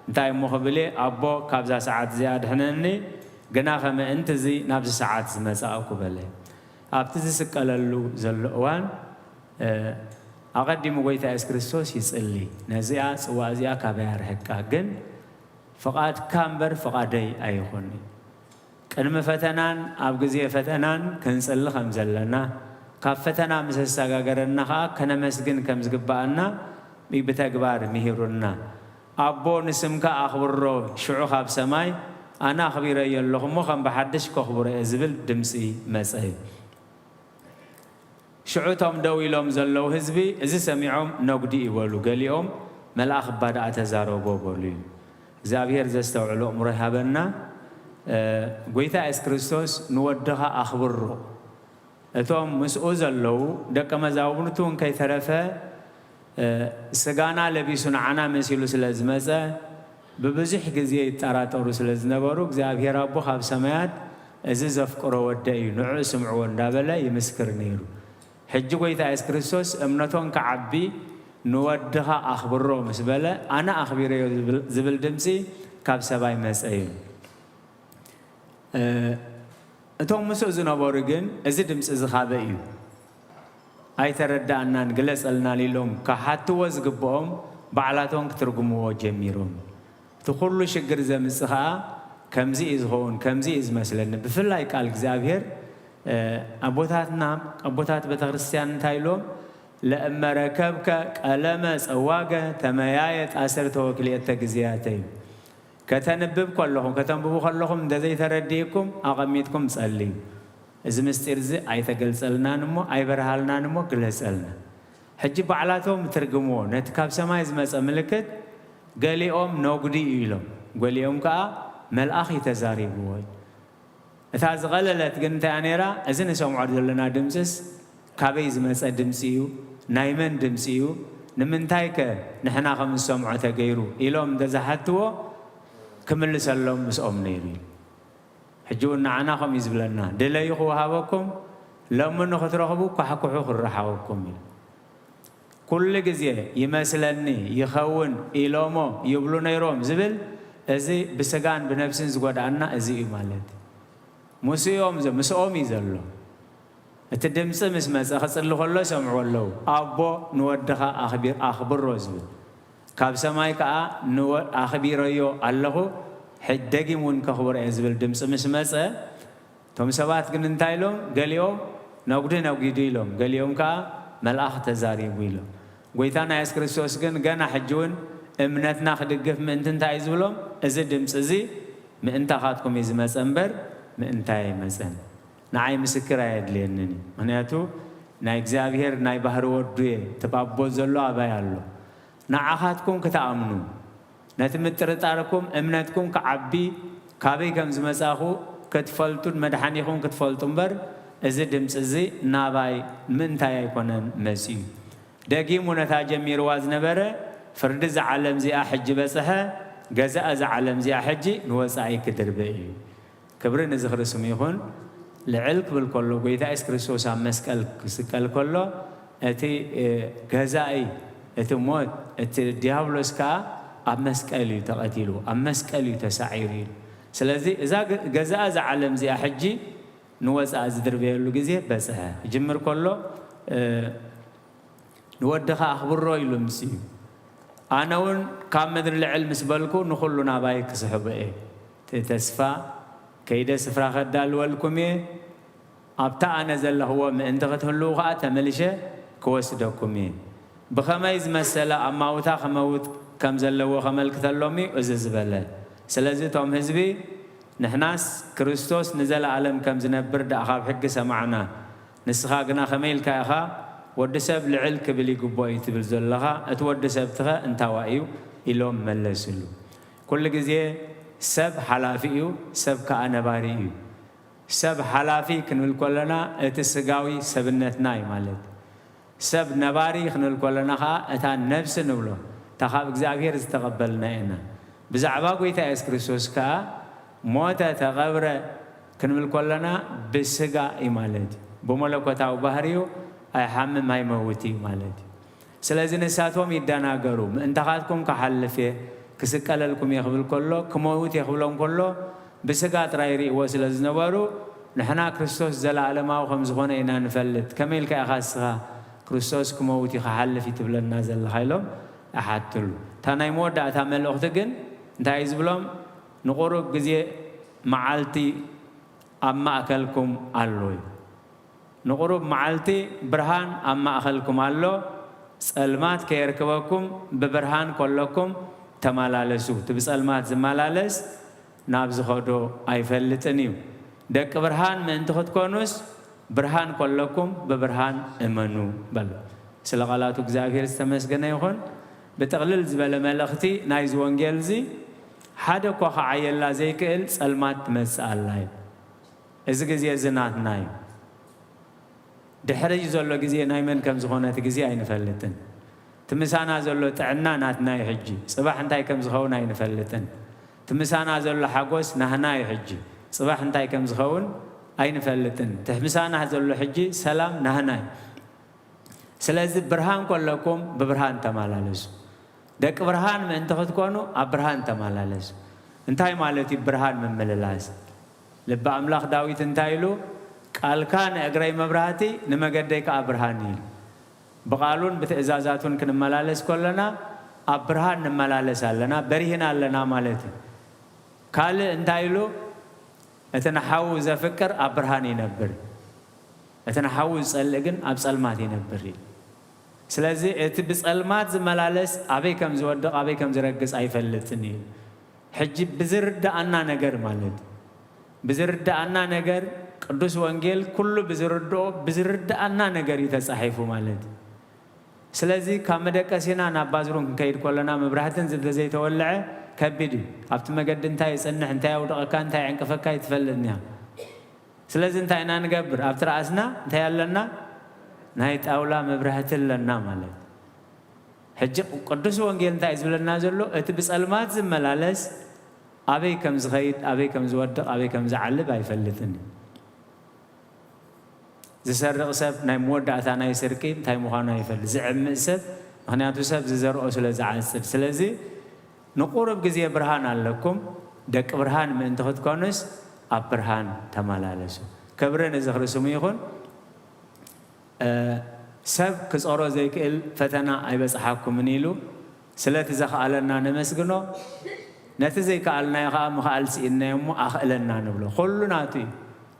እንታይ እሞ ክብል እየ? ኣቦ፣ ካብዛ ሰዓት እዚኣ ኣድሕነኒ፣ ግና ከ ምእንቲ እዚ ናብዚ ሰዓት ዝመጻእኩ በለ። ኣብቲ ዝስቀለሉ ዘሎ እዋን፣ እ፣ ኣቐዲሙ ጐይታ የሱስ ክርስቶስ ይጽሊ፣ ነዚኣ ጽዋእ እዚኣ ካበይ ኣርሕቃ፣ ግን ፍቓድካ እምበር ፍቓደይ ኣይኹን። ቅድሚ ፈተናን ኣብ ግዜ ፈተናን ክንጽሊ ከም ዘለና፣ ካብ ፈተና ምስ ኣሰጋገረና ኸኣ ከነመስግን ከም ዝግብኣና ብተግባር ምሂሩና። ኣቦ፣ ንስምካ ኣኽብሮ፣ ሽዑ ካብ ሰማይ፣ ኣነ ኣኽቢረዮ ኣለኹ እሞ፣ ከም ብሓድሽ ከኽብሮ እየ ዝብል ድምጺ መጸ እዩ። ሽዑ እቶም ደው ኢሎም ዘለዉ ህዝቢ እዚ ሰሚዖም ነጉዲ እዩ በሉ። ገሊኦም፣ መልኣኽ እባ ደኣ ተዛረቦ በሉ እዩ። እግዚኣብሔር ዘስተውዕሎ ኣእምሮ ይሃበና። እ፣ ጐይታ የሱስ ክርስቶስ ንወድኻ ኣኽብሮ። እቶም ምስኡ ዘለዉ ደቀ መዛሙርቱ እውን ከይተረፈ፣ እ፣ ስጋና ለቢሱ ንዓና መሲሉ ስለ ዝመጸ፣ ብብዙሕ ግዜ ይጠራጠሩ ስለ ዝነበሩ፣ እግዚኣብሔር ኣቦ ካብ ሰማያት፣ "እዚ ዘፍቅሮ ወደይ እዩ፣ ንዕኡ ስምዕዎ" እንዳበለ ይምስክር ነይሩ። ሕጂ ጐይታ የሱስ ክርስቶስ፣ "እምነቶም ክዓቢ ንወድኻ ኣኽብሮ" ምስ በለ፣ "ኣነ ኣኽቢረዮ" ዝብል፣ ዝብል ድምጺ ካብ ሰማይ መጸ እዩ። እ፣ እቶም ምስኡ ዝነበሩ ግን፣ "እዚ ድምጺ እዚ ካበይ እዩ? ኣይተረድኣናን፣ ግለጸልናን" ኢሎም ክሓትዎ ዝግብኦም፣ ባዕላቶም ክትርጉምዎ ጀሚሮም። እቲ ኩሉ ሽግር ዘምጽእ ኸኣ፣ "ከምዚ እዩ ዝኸውን፣ ከምዚ እዩ ዝመስለኒ።" ብፍላይ ቃል እግዚኣብሔር፣ እ፣ ኣቦታትና፣ ኣቦታት ቤተ ክርስቲያን እንታይ ኢሎም? "ለእመ ረከብከ ቀለመ ጸዋገ ተመያየጥ አሰርተ ወክልኤተ ግዜያተ" እዩ። ከተንብብ ከለኹም፣ ከተንብቡ ከለኹም እንተዘይተረዲእኩም ኣቐሚጥኩም ጸልዩ። "እዚ ምስጢር እዚ ኣይተገልጸልናን እሞ፣ ኣይበርሃልናን እሞ ግለጸልና።" ሕጂ ባዕላቶም ትርግምዎ፣ ነቲ ካብ ሰማይ ዝመጸ ምልክት፣ ገሊኦም ነጉዲ እዩ ኢሎም፣ ገሊኦም ከኣ መልኣኽ እዩ ተዛሪብዎ። እታ ዝቐለለት ግን እንታይ እያ ነይራ? "እዚ ንሰምዖ ዘለና ድምጽስ ካበይ ዝመጸ ድምጺ እዩ? ናይ መን ድምጺ እዩ? ንምንታይከ ንሕና ከም እንሰምዖ ተገይሩ?" ኢሎም እንተ ዝሓትዎ፣ ክምልሰሎም ምስኦም ነይሩ እዩ። ሕጂ እውን ንዓና ከምኡ እዩ ዝብለና፣ "ድለዩ ክወሃበኩም፣ ለምኑ ክትረኽቡ፣ ኳሕኩሑ ክረሓወኩም" እዩ። ኩሉ ግዜ "ይመስለኒ፣ ይኸውን፣ ኢሎሞ፣ ይብሉ ነይሮም" ዝብል፣ እዚ ብስጋን ብነፍስን ዝጎድኣና እዚ እዩ ማለት እዩ። ምስኦም ዘ-፣ ምስኦም እዩ ዘሎ። እቲ ድምፂ ምስ መፀ ክፅሊ ከሎ ይሰምዕዎ ኣለዉ። "ኣቦ ንወድኻ ኣኽቢ-፣ ኣኽብሮ" ዝብል። ካብ ሰማይ ከዓ "ንወ-፣ ኣኽቢረዮ ኣለኹ፣ ሕጂ ደጊም እውን ከኽብሮ እየ" ዝብል ድምፂ ምስ መፀ፣ እቶም ሰባት ግን እንታይ ኢሎም? ገሊኦም "ነጉዲ ነጒዱ" ኢሎም፣ ገሊኦም ከዓ "መልኣኽ ተዛሪቡ" ኢሎም። ጐይታና የሱስ ክርስቶስ ግን ገና ሕጂ እውን እምነትና ክድግፍ ምእንቲ እንታይ እዩ ዝብሎም? "እዚ ድምፂ እዚ ምእንታኻትኩም እዩ ዝመፀ እምበር ምእንታይ ኣይመፀን። ንዓይ ምስክር ኣየድልየንን እዩ። ምኽንያቱ ናይ እግዚኣብሔር ናይ ባህሪ ወዱ እየ፣ እቲ ኣቦ ዘሎ ኣባይ ኣሎ። ንዓኻትኩም ክትኣምኑ፣ ነቲ ምጥርጣርኩም እምነትኩም ክዓቢ፣ ካበይ ከም ዝመጻኹ ክትፈልጡን መድሓኒኹም ክትፈልጡ እምበር፣ እዚ ድምፂ እዚ ናባይ ምእንታይ ኣይኮነን መጺኡ። ደጊሙ ነታ ጀሚርዋ ዝነበረ፣ ፍርዲ እዛ ዓለም እዚኣ ሕጂ በጽሐ፣ ገዛእ እዛ ዓለም እዚኣ ሕጂ ንወጻኢ ክድርበ እዩ። ክብሪ ንዝኽሪ ስሙ ይኹን። ልዕል ክብል ከሎ፣ ጎይታ የሱስ ክርስቶስ ኣብ መስቀል ክስቀል ከሎ፣ እቲ፣ እ፣ ገዛኢ፣ እቲ ሞት፣ እቲ ዲያብሎስ ከኣ ኣብ መስቀል እዩ ተቐቲሉ፣ ኣብ መስቀል እዩ ተሳዒሩ ኢሉ። ስለዚ እዛ ገ-፣ ገዛኢ እዛ ዓለም እዚኣ ሕጂ ንወጻኢ ዝድርበየሉ ግዜ በጽሐ። ክጅምር ከሎ፣ እ፣ ንወድኻ ኣኽብሮ ኢሉ ምስ እዩ። ኣነ እውን ካብ ምድሪ ልዕል ምስ በልኩ፣ ንኹሉ ናባይ ክስሕቦ እየ። እቲ ተስፋ፣ ከይደ ስፍራ ከዳልወልኩም እየ። ኣብታ ኣነ ዘለኽዎ ምእንቲ ክትህልዉ ኸኣ ተመልሸ ክወስደኩም እየ። ብኸመይ ዝመሰለ ኣማውታ ክመውት ከም ዘለዎ ከመልክተሎም እዩ እዚ ዝበለ። ስለዚ እቶም ህዝቢ፣ ንሕናስ ክርስቶስ ንዘለኣለም ከም ዝነብር ደኣ ካብ ሕጊ ሰማዕና። ንስኻ ግና ከመይ ኢልካ ኢኻ፣ "ወዲ ሰብ ልዕል ክብል ይግብኦ እዩ" ትብል ዘለኻ? እቲ ወዲ ሰብትኸ እንታዋይ እዩ? ኢሎም መለስሉ። ኩሉ ግዜ ሰብ ሓላፊ እዩ፣ ሰብ ከኣ ነባሪ እዩ። ሰብ ሓላፊ ክንብል ከለና እቲ ስጋዊ ሰብነትና እዩ ማለት። ሰብ ነባሪ ክንብል ከለና ኸኣ እታ ነብሲ ንብሎ፣ እታ ካብ እግዚኣብሔር ዝተቐበልና ኢና። ብዛዕባ ጎይታ የሱስ ክርስቶስ ከኣ ሞተ፣ ተቐብረ ክንብል ከለና ብስጋ እዩ ማለት እዩ። ብመለኮታዊ ባህሪኡ ኣይሓምም ኣይመውት እዩ ማለት እዩ። ስለዚ ንሳቶም ይደናገሩ፣ "ምእንታኻትኩም ክሓልፍ እየ፣ ክስቀለልኩም እየ" ክብል ከሎ፣ ክመውት እየ ክብሎም ከሎ፣ ብስጋ ጥራይ ይርእይዎ ስለ ዝነበሩ፣ "ንሕና ክርስቶስ ዘለኣለማዊ ከም ዝኾነ ኢና ንፈልጥ፣ ከመይ ኢልካ ኢኻ እስኻ ክርስቶስ ክመውት እዩ፣ ክሓልፍ እዩ ትብለና ዘለኻ?" ኢሎም ይሓትሉ። እታ ናይ መወዳእታ መልእኽቲ ግን እንታይ እዩ ዝብሎም? "ንቑሩብ ግዜ መዓልቲ ኣብ ማእከልኩም ኣሎ" እዩ። ንቑሩብ መዓልቲ ብርሃን ኣብ ማእከልኩም ኣሎ፣ ጸልማት ከየርክበኩም ብብርሃን ከለኩም ተመላለሱ። እቲ ብጸልማት ዝመላለስ ናብ ዝኸዶ ኣይፈልጥን እዩ። ደቂ ብርሃን ምእንቲ ክትኮኑስ ብርሃን ከለኩም ብብርሃን እመኑ በሎ። ስለ ቃላቱ እግዚኣብሔር ዝተመስገነ ይኹን። ብጥቕልል ዝበለ መልእኽቲ ናይዚ ወንጌል እዚ፣ ሓደ እኳ ክዓየላ ዘይክእል ጸልማት ትመጽእ ኣላ እዩ። እዚ ግዜ እዚ ናትና እዩ። ድሕሪ ዘሎ ግዜ ናይ መን ከም ዝኾነ እቲ ግዜ ኣይንፈልጥን። እቲ ምሳና ዘሎ ጥዕና ናትና እዩ ሕጂ። ጽባሕ እንታይ ከም ዝኸውን ኣይንፈልጥን። እቲ ምሳና ዘሎ ሓጎስ ናህና እዩ ሕጂ። ጽባሕ እንታይ ከም ዝኸውን ኣይንፈልጥን። እቲ ምሳና ዘሎ ሕጂ ሰላም ናህና እዩ። ስለዚ ብርሃን ከለኩም ብብርሃን ተመላለሱ። ደቂ ብርሃን ምእንቲ ክትኮኑ ኣብ ብርሃን ተመላለሱ። እንታይ ማለት እዩ ብርሃን ምምልላስ? ልበ ኣምላኽ ዳዊት እንታይ ኢሉ? "ቃልካ ንእግረይ መብራህቲ፣ ንመገደይ ከኣ ብርሃን" እዩ ኢሉ። ብቓሉን ብትእዛዛቱን ክንመላለስ ከለና ኣብ ብርሃን ንመላለስ ኣለና፣ በሪህና ኣለና ማለት እዩ። ካልእ እንታይ ኢሉ? "እቲ ንሓዉ ዘፍቅር ኣብ ብርሃን ይነብር፣ እቲ ንሓዉ ዝጸልእ ግን ኣብ ጸልማት ይነብር" እዩ። ስለዚ እቲ ብጸልማት ዝመላለስ ኣበይ ከም ዝወድቕ፣ ኣበይ ከም ዝረግጽ ኣይፈልጥን እዩ። ሕጂ ብዝርድኣና ነገር ማለት፣ ብዝርድኣና ነገር፣ ቅዱስ ወንጌል ኩሉ ብዝርድኦ፣ ብዝርድኣና ነገር እዩ ተጻሒፉ ማለት። ስለዚ ካብ መደቀሲና ናብ ባዝሩም ክንከይድ ከለና መብራህትን እንተዘይተወልዐ ከቢድ እዩ። ኣብቲ መገዲ እንታይ ይጸንሕ፣ እንታይ ኣውድቐካ፣ እንታይ የዕንቅፈካ ኣይትፈልጥን እያ። ስለዚ እንታይ ኢና ንገብር? ኣብ ትርኣስና እንታይ ኣለና? ናይ ጣውላ መብራህቲ ኣለና ማለት። ሕጂ ቅዱስ ወንጌል እንታይ እዩ ዝብለና ዘሎ? እቲ ብጸልማት ዝመላለስ ኣበይ ከም ዝኸይድ፣ ኣበይ ከም ዝወድቕ፣ ኣበይ ከም ዝዓልብ ኣይፈልጥን እዩ። ዝሰርቕ ሰብ ናይ መወዳእታ ናይ ስርቂ እንታይ ምዃኑ ኣይፈልጥ። ዝዕምእ ሰብ፣ ምኽንያቱ ሰብ ዝዘርኦ ስለ ዝዓጽድ። ስለዚ ንቁሩብ ግዜ ብርሃን ኣለኩም፣ ደቂ ብርሃን ምእንቲ ክትኮኑስ ኣብ ብርሃን ተመላለሱ። ክብሪ ንዝኽሪ ስሙ ይኹን። እ፣ ሰብ ክጾሮ ዘይክእል ፈተና ኣይበጽሓኩምን ኢሉ ስለቲ ዘኽኣለና ነመስግኖ፣ ነቲ ዘይከኣልናዮ ኸኣ ምኽኣል ስኢንናዮ እሞ ኣኽእለና ንብሎ። ኩሉ ናቱ እዩ።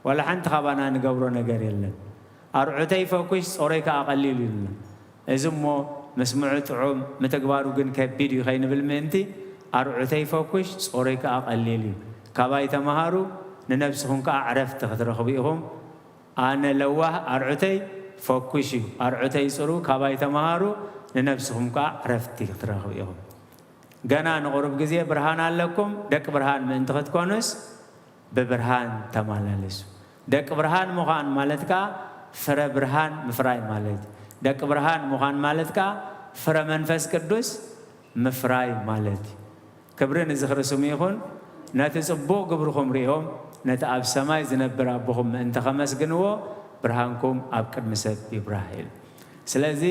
ዋላ ሓንቲ ካባና ንገብሮ ነገር የለን። ኣርዑተይ ፈኩሽ፣ ጾረይ ከኣ ቀሊል እዩ ኢሉና። እዚ እሞ ምስምዑ ጥዑም፣ ምትግባሩ ግን ከቢድ እዩ ከይንብል ምእንቲ፣ ኣርዑተይ ፈኩሽ፣ ጾረይ ከኣ ቀሊል እዩ። ካባይ ተመሃሩ፣ ንነብስኹም ከኣ ዕረፍቲ ክትረኽቡ ኢኹም። ኣነ ለዋህ፣ ኣርዑተይ ፈኩሽ እዩ። ኣርዑተይ ጽሩ፣ ካባይ ተመሃሩ፣ ንነብስኹም ከኣ ዕረፍቲ ክትረኽቡ ኢኹም። ገና ንቑሩብ ግዜ ብርሃን ኣለኩም፣ ደቂ ብርሃን ምእንቲ ክትኮኑስ ብብርሃን ተመላለሱ። ደቂ ብርሃን ምዃን ማለት ከኣ ፍረ ብርሃን ምፍራይ ማለት እዩ። ደቂ ብርሃን ምዃን ማለት ከኣ ፍረ መንፈስ ቅዱስ ምፍራይ ማለት እዩ። ክብሪ ንዝኽሪ ስሙ ይኹን። ነቲ ጽቡቕ ግብርኹም ርእዮም፣ ነቲ ኣብ ሰማይ ዝነብር ኣቦኹም ምእንቲ ኸመስግንዎ፣ ብርሃንኩም ኣብ ቅድሚ ሰብ ይብራህ ኢሉ። ስለዚ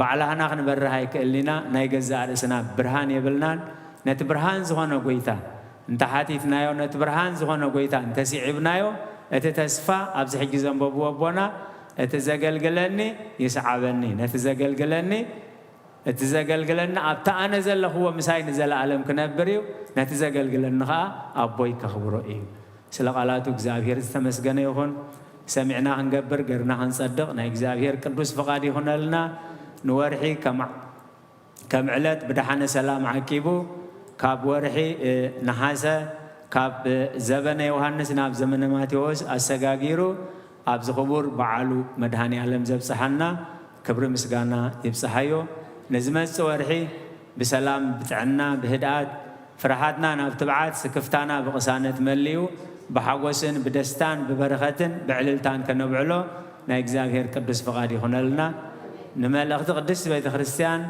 ባዕላህና ክንበርህ ኣይክእልን ኢና፣ ናይ ገዛእ ርእስና ብርሃን የብልናን። ነቲ ብርሃን ዝኾነ ጐይታ እንተ ሓቲትናዮ፣ ነቲ ብርሃን ዝኾነ ጐይታ እንተ ስዒብናዮ፣ እቲ ተስፋ ኣብዚ ሕጂ ዘንበብዎ ኣቦና፣ "እቲ ዘገልግለኒ ይስዓበኒ፣ ነቲ ዘገልግለኒ እቲ ዘገልግለኒ ኣብቲ ኣነ ዘለኽዎ ምሳይ ንዘለኣለም ክነብር እዩ፣ ነቲ ዘገልግለኒ ኸኣ ኣቦይ ከኽብሮ እዩ።" ስለ ቃላቱ እግዚኣብሔር ዝተመስገነ ይኹን። ሰሚዕና ክንገብር፣ ገርና ክንጸድቕ ናይ እግዚኣብሔር ቅዱስ ፍቓድ ይኹነልና። ንወርሒ ከም፣ ከም ዕለት ብደሓነ ሰላም ዓቂቡ፣ ካብ ወርሒ፣ እ፣ ነሓሰ፣ ካብ፣ እ፣ ዘበነ ዮሃንስ ናብ ዘመነ ማቴዎስ ኣሰጋጊሩ ኣብዚ ክቡር በዓሉ መድኃኔ ዓለም ዘብጽሓና ክብሪ ምስጋና ይብጽሓዮ። ንዝመጽእ ወርሒ ብሰላም፣ ብጥዕና፣ ብህድኣት፣ ፍርሃትና ናብ ትብዓት፣ ስክፍታና ብቕሳነት መሊኡ፣ ብሓጎስን ብደስታን ብበረኸትን ብዕልልታን ከነብዕሎ ናይ እግዚኣብሔር ቅዱስ ፍቓድ ይኹነልና። ንመልእኽቲ ቅድስት ቤተ ክርስቲያን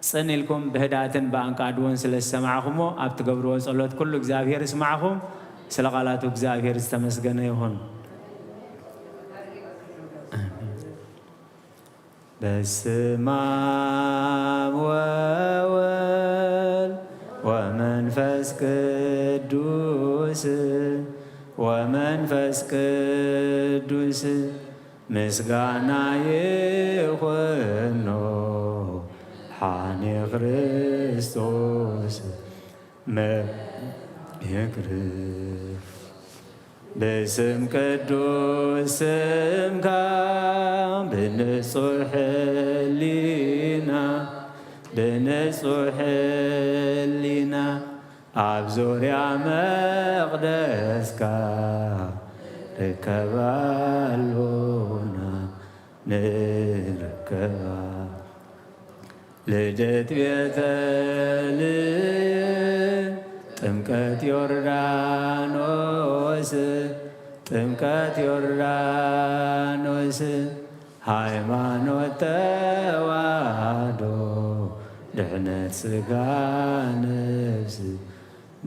ጽን ኢልኩም ብህድኣትን ብኣንቃድዎን ስለ ዝሰማዕኹሞ፣ ኣብ ትገብርዎ ጸሎት ኩሉ እግዚኣብሔር ይስማዕኹም። ስለ ቃላቱ እግዚኣብሔር ዝተመስገነ ይኹን። በስመ አብ ወወልድ ወመንፈስ ቅዱስ፣ ወመንፈስ ቅዱስ ምስጋና ይኹኖ ሓኔ ክርስቶስ መ-፣ ይቅር። ብስም ቅዱስ ስምካ ብንጹሕ ሕሊና፣ ብንጹሕ ሕሊና ኣብ ዙርያ መቕደስካ ርከባሉና ንርከባ። ልደት ቤተልሔም፣ ጥምቀት ዮርዳኖስ፣ ጥምቀት ዮርዳኖስ፣ ሃይማኖት ተዋህዶ፣ ድሕነት ሥጋ ነፍስ፣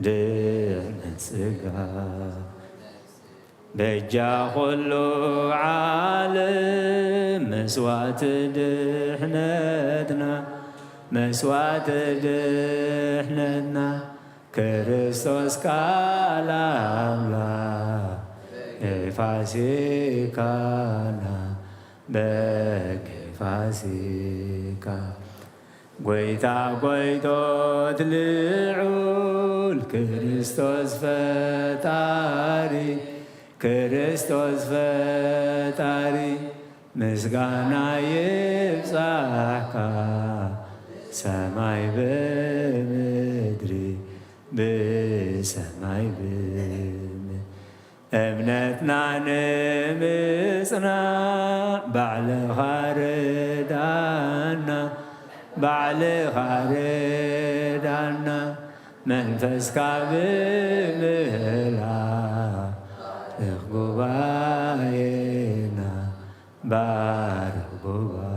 ድሕነት ሥጋ። በጃ ኹሉ ዓለም መስዋዕቲ ድሕነትና፣ መስዋዕቲ ድሕነትና፣ ክርስቶስ ቃል ኣምላኽ ፋሲካና፣ በጊ ፋሲካ። ጐይታ ጐይቶት ልዑል ክርስቶስ ፈጣሪ፣ ክርስቶስ ፈጣሪ፣ ምስጋና ይብጻሕካ ሰማይ ብምድሪ፣ ብሰማይ ብምድሪ። እምነትና ንምጽናዕ ባዕልኻ ርዳና፣ ባዕልኻ ርዳና፣ መንፈስካ ብምህላው ባርኽ ጉባኤና፣ ባርኽ ጉባኤ።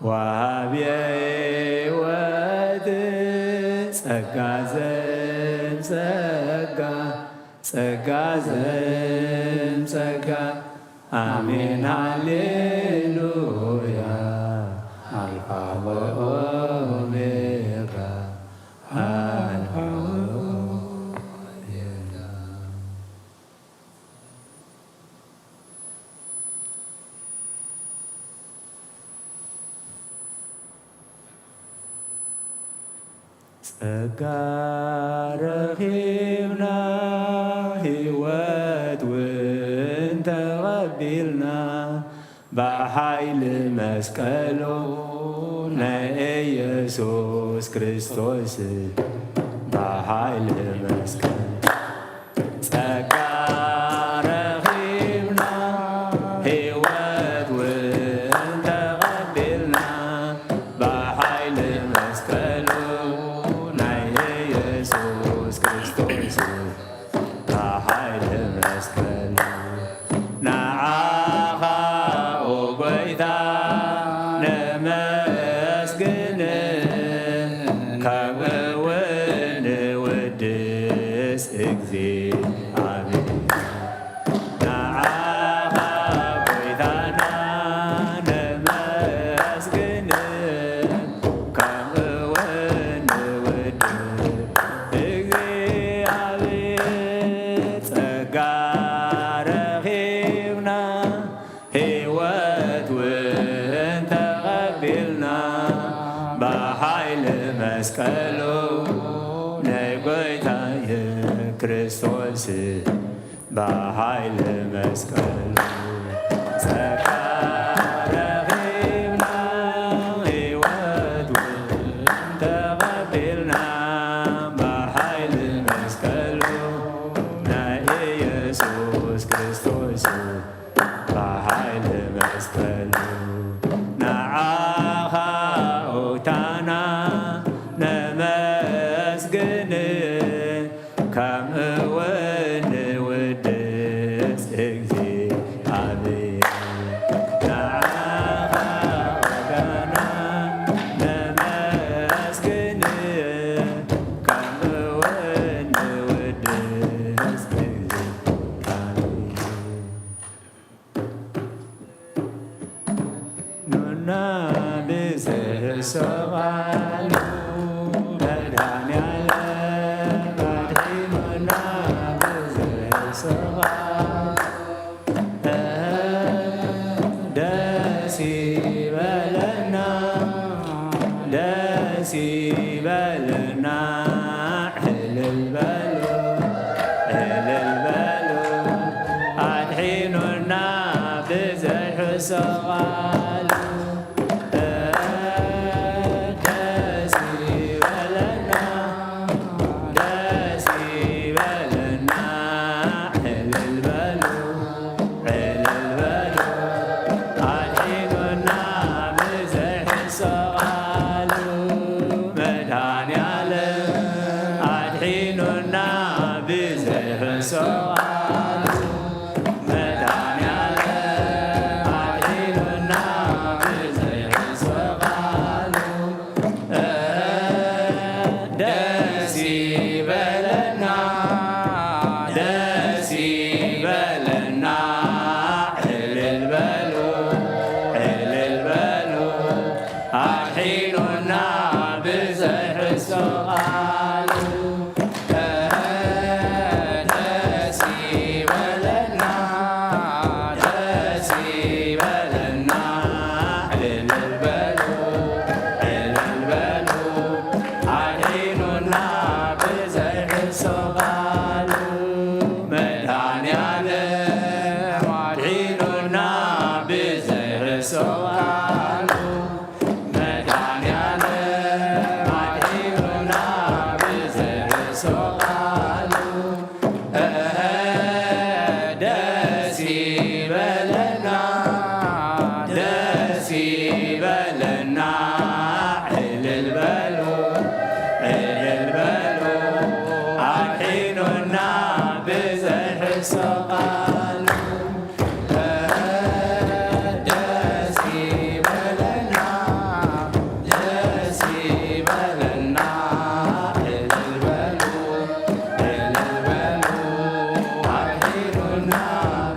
ወሃብየ ሕይወት ጸጋ ዘም ጸጋ፣ ጸጋ ዘም ጸጋ። ኣሜን ሃሌሉያ። ኣልፋ ወኦሜጋ፣ ኣልፋ ወኦሜጋ። ጸጋ ረኺብና፣ ህይወት እውን ተቐቢልና፣ ብሓይሊ መስቀሉ ናይ ኢየሱስ ክርስቶስ፣ ብሓይሊ መስቀል ጸጋ ረኺብና፣ ህይወት እውን ተቐቢልና፣ ብሓይሊ መስቀሉ ናይ ኢየሱስ ክርስቶስ፣ ብሓይሊ መስቀሉ። ንዓኻ ኦ ጐይታ ነመስግን፣ ከምኡ እውን ንውድስ እግዚኣብሔር። ብሓይሊ መስቀሉ ናይ ጎይታየ ክርስቶስ ብሓይሊ መስቀሉ ጸጋ ረኺብና ህይወት እውን ተቐቢልና ብሓይሊ መስቀሉ ናይ ኢየሱስ ክርስቶስ ብሓይሊ መስቀሉ ንዓኻ ኡታና ነመስግን ከምኡ እውን ንውድስ እግዚኣብሔር ንዓኻ ኡታና ነመስግን ከምኡ እውን ንውድስ እግዚኣብሔር ኑና ብዝሕሶ ቃሉ መድኃኔዓለም ኣድሒኑና ብዝሕሶ ቃሉ ደስ ይበለና ደስ ይበለና ዕልል በሉ ዕልል በሉ ኣድሒኑና ብዘይሕሶ ቃሉ ደስ ይበለና ደስ ይበለና ዕልል በሉ ዕልል በሉ ኣድሒኑና ብዘይሕሶ ቃሉ መድኃኔዓለም ኣድሒኑና ብዘይሕሶ ቃሉ መድኃኔዓለም ኣድሒኑና ብዘይሕሶ ቃሉ ደስ ይበለና ደስ ይበለና ዕልል በሉ ዕልል በሉ ኣድሒኑና ብዘይሕሶ ቃሉ ደስ ይበለና ደስ ይበለና ዕልል በሉ ዕልል በሉ ኣድሒኑና ብዘይሕሶ ቃሉ መድኃኔዓለም ኣድሒኑና ብዘይሕሶ ቃሉ መድኃኔዓለም ኣድሒኑና ብዘይሕሶ ቃሉ ደስ ይበለና ደስ ይበለና ዕልል በሉ ዕልል በሉ ኣድሒኑና ብዘይሕሶ ቃሉ ደስ ይበለና ደስ ይበለና ዕልል በሉ ዕልል በሉ ኣድሒኑና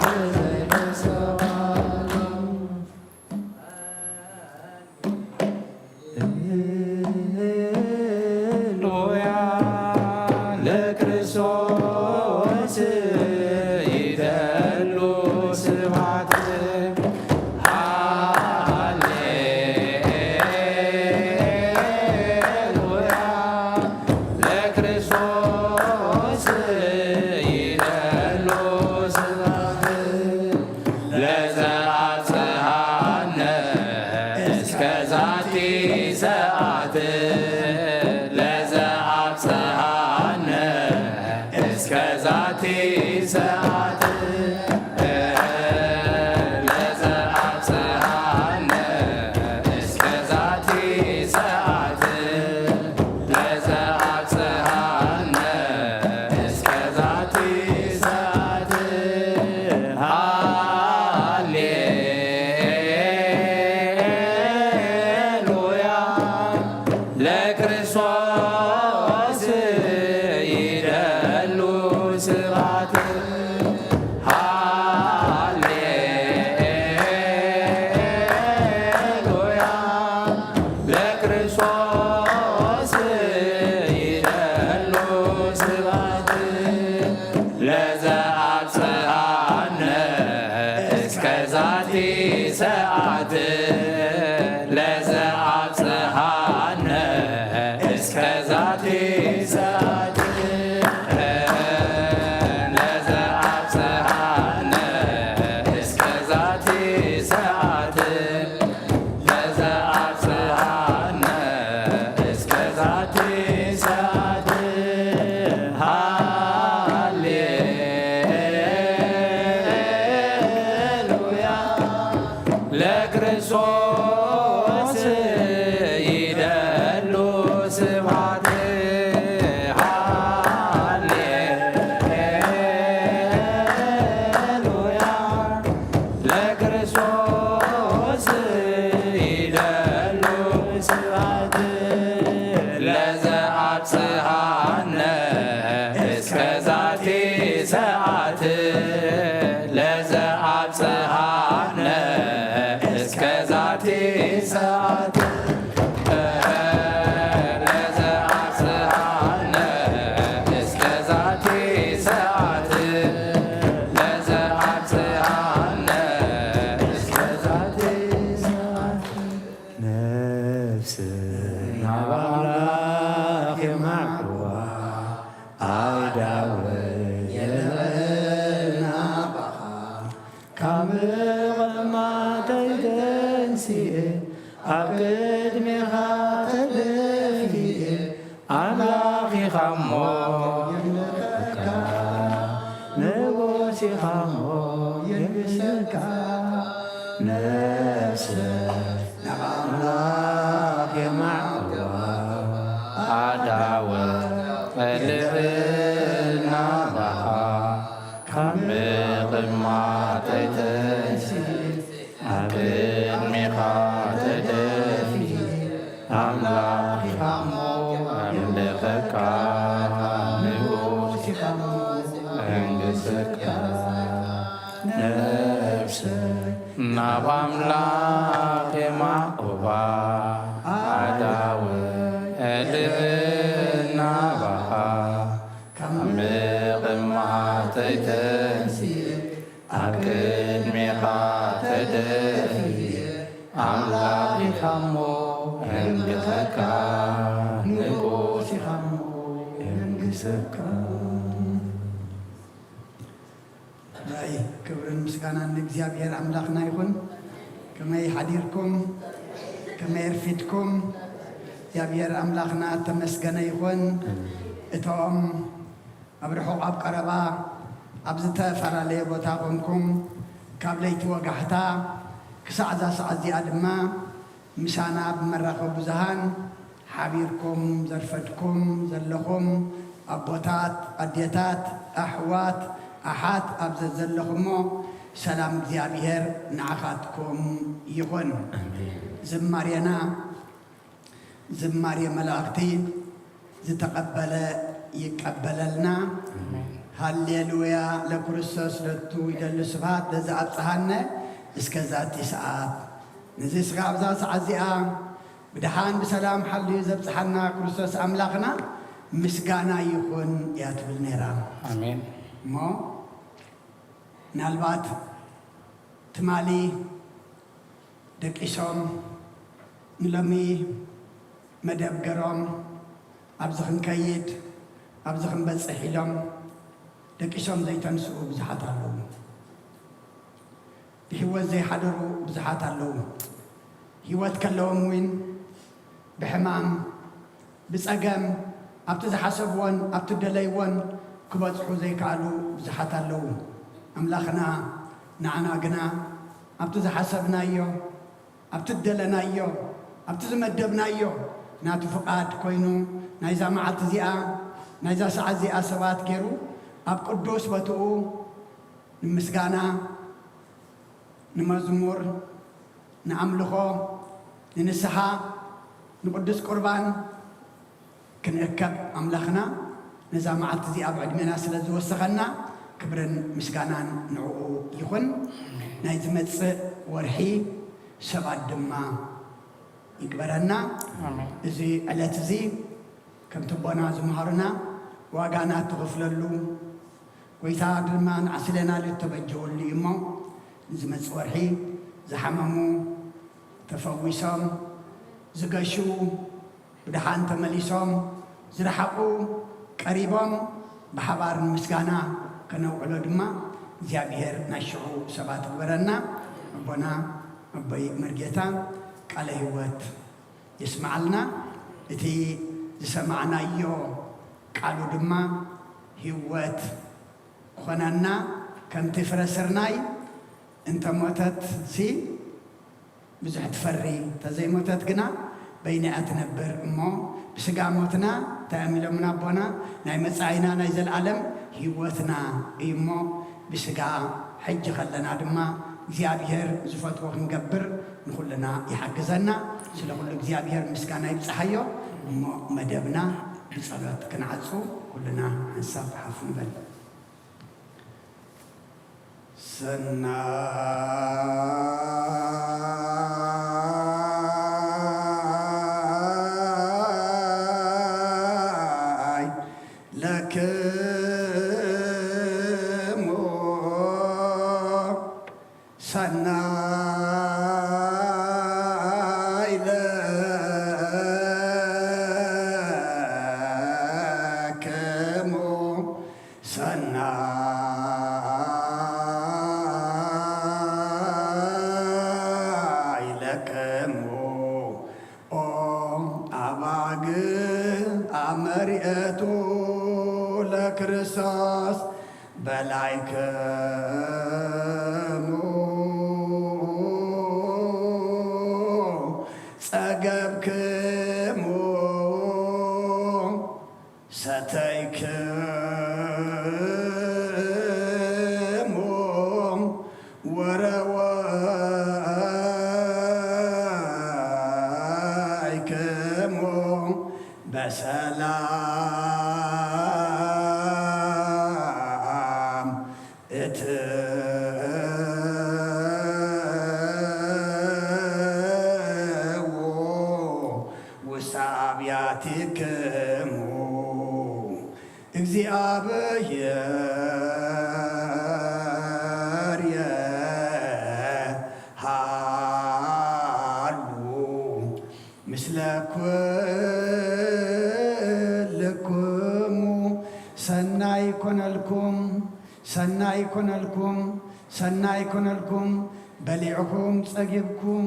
ብዘይሕሶ ቃሉ ሃሌሉያ ለክርስቶስ ይደሉ ስብሐት ሃሌሉያ ለክርስቶስ ይደሉ ስብሐት ለዘአብጽሐነ እስከ ዛቲ ሰዓት ለዘአብጽሐነ እስከ ዛቲ ሰዓት ለዘአብጽሐነ እስከ ዛቲ ሰዓት ለዘአብጽሐነ እስከ ዛቲ ሰዓት ሃሌሉያ ለክርስቶስ ይደሉ ስብሐት ሃሌሉያ ለክርስቶስ ይደሉ ስብሐት ለዘአብጽሐነ እስከ ዛቲ ሰዓት ለዘአብጽሐነ ኣቲ ሰዓት ሃሌሉያ ለክርስቶስ ይደሉ ስብሐት ሃሌሉያ ለክርስቶስ ይደሉ ስብሐት ለዘ ኣብጽሃነ እስከ ዛቲ ሰዓት ለዘ ኣብጽሃነ እስከ ዛቲ ሰዓት ለዘ ኣብጽሃነ እስከ ዛቲ ሰዓት ለዘ ኣብጽሃነ እስከ ዛቲ ሰዓት ነፍስ ናብ ኣምላኽ የማዕዋ ኣዳወ የለና ባኻ ካብ ምቕማተይ ተንሲኤ ኣብ ቅድሜኻ ተደፊኤ ኣምላኽ ኢኻ እሞ የምልኸካ ንጉስ ኢኻ እሞ የንግሰካ ነፍሰ ናብ ኣምላኽ የማዕዋ ኣዳወ ልዕልና ባኻ ካብ ምቕማተይ ተንሲኤ ኣብ ቅድሜኻ ተደፊኤ ኣምላኽ ኢኻ እሞ የምልኸካ ንጉስ ኢኻ እሞ የንግሰካ ነፍሰ ናብ ኣምላኽ የማዕቁባ ኣዳወ ልዕልና ባኻ ካብ ምቕማተይ ተንሲኤ ኣብ ቅድሜኻ ተደፊኤ ኣምላኽ ኢኻ እሞ የንግሰካ ንጉስ ኢኻ እሞ የንግሰካ ራእይ ክብርን ምስጋናን ንእግዚኣብሔር ኣምላኽና ይኹን። ከመይ ሓዲርኩም? ከመይ ኣርፊድኩም? እግዚኣብሔር ኣምላኽና ተመስገነ ይኹን። እቶም ኣብ ርሑቕ ኣብ ቀረባ ኣብ ዝተፈላለየ ቦታ ኮንኩም ካብ ለይቲ ወጋሕታ ክሳዕ እዛ ሰዓት እዚኣ ድማ ምሳና ብመራኸቢ ብዙሃን ሓቢርኩም ዘርፈድኩም ዘለኹም ኣቦታት፣ ኣዴታት፣ ኣሕዋት፣ ኣሓት ኣብ ዘዘለኹሞ ሰላም እግዚኣብሔር ንዓኻትኩም ይኹን። ዝማሬና ዝማሬ መላእኽቲ ዝተቐበለ ይቀበለልና። ሃሌሉያ ለክርስቶስ ለቱ ይደሉ ስብሐት ለዘኣብጽሐነ እስከ ዛቲ ሰዓት። ነዚ ስጋ ኣብዛ ሰዓት እዚኣ ብደሓን ብሰላም ሓልዩ ዘብጽሓና ክርስቶስ ኣምላኽና ምስጋና ይኹን እያ ትብል ነይራ። ኣሜን። እሞ ምናልባት ትማሊ ደቂሶም ንሎሚ መደብ ገሮም ኣብዚ ክንከይድ ኣብዚ ክንበጽሕ ኢሎም ደቂሶም ዘይተንስኡ ብዙሓት ኣለዉ። ብህይወት ዘይሓደሩ ብዙሓት ኣለዉ። ህይወት ከለዎም እውን ብሕማም፣ ብጸገም፣ ኣብቲ ዝሓሰብዎን ኣብቲ ደለይዎን ክበጽሑ ዘይከኣሉ ብዙሓት ኣለዉ። ኣምላኽና ንዓና ግና ኣብቲ ዝሓሰብናዮ፣ ኣብቲ ዝደለናዮ፣ ኣብቲ ዝመደብናዮ ናቱ ፍቓድ ኮይኑ ናይዛ መዓልቲ እዚኣ ናይዛ ሰዓት እዚኣ ሰባት ገይሩ ኣብ ቅዱስ ቦትኡ ንምስጋና፣ ንመዝሙር፣ ንኣምልኾ፣ ንንስሓ፣ ንቅዱስ ቁርባን ክንእከብ ኣምላኽና ነዛ መዓልቲ እዚኣ ኣብ ዕድሜና ስለ ዝወሰኸና ክብርን ምስጋናን ንዕኡ ይኹን። ናይ ዝመጽእ ወርሒ ሰባት ድማ ይግበረና። ኣሜን። እዚ ዕለት እዚ ከምቲ ኣቦና ዝመሃሩና ዋጋ ናትኽፍለሉ ጎይታ ድማ ንዓስለና ልተበጀወሉ እዩ እሞ ንዝመጽእ ወርሒ ዝሓመሙ ተፈዊሶም ዝገሹ ብድሓን ተመሊሶም ዝረሓቑ ቀሪቦም ብሓባር ንምስጋና ከነውዕሎ ድማ እግዚኣብሔር ናይ ሽዑ ሰባት ግበረና። ኣቦና ኣቦይ መርጌታ ቃለ ህይወት የስምዓልና። እቲ ዝሰማዕናዮ ቃሉ ድማ ህይወት ክኾነና፣ ከምቲ ፍረ ስርናይ እንተሞተት ሲ ብዙሕ ትፈሪ፣ እንተዘይሞተት ግና በይና እያ ትነብር። እሞ ብስጋ ሞትና እንታይ እዮም ኢሎምና ኣቦና? ናይ መጻኢና ናይ ዘለኣለም ህይወትና እዩ። እሞ ብስጋ ሕጂ ከለና ድማ እግዚኣብሔር ዝፈትዎ ክንገብር ንኹልና ይሓግዘና። ስለ ኩሉ እግዚኣብሔር ምስጋና ይብጽሓዮ። እሞ መደብና ብጸሎት ክንዓጹ ኩልና ሓንሳብ ሓፍ ንበል። ሰናይ ለክሙ ሰናይ ለክሙ ሰናይ ለክሙ ኦ ኣባግ ኣመሪኤቱ ለክርስቶስ በላይክሙ ጸገብክሙ ሰተይክሙ ወረወይክሙ በሰላም እትዉ ውስተ ኣብያቲክሙ። እግዚኣብሔር የሃሉ ምስለ ኩልክሙ። ሰናይ ይኮነልኩም፣ ሰናይ ይኮነልኩም፣ ሰናይ ይኮነልኩም። በሊዕኹም ጸጊብኩም፣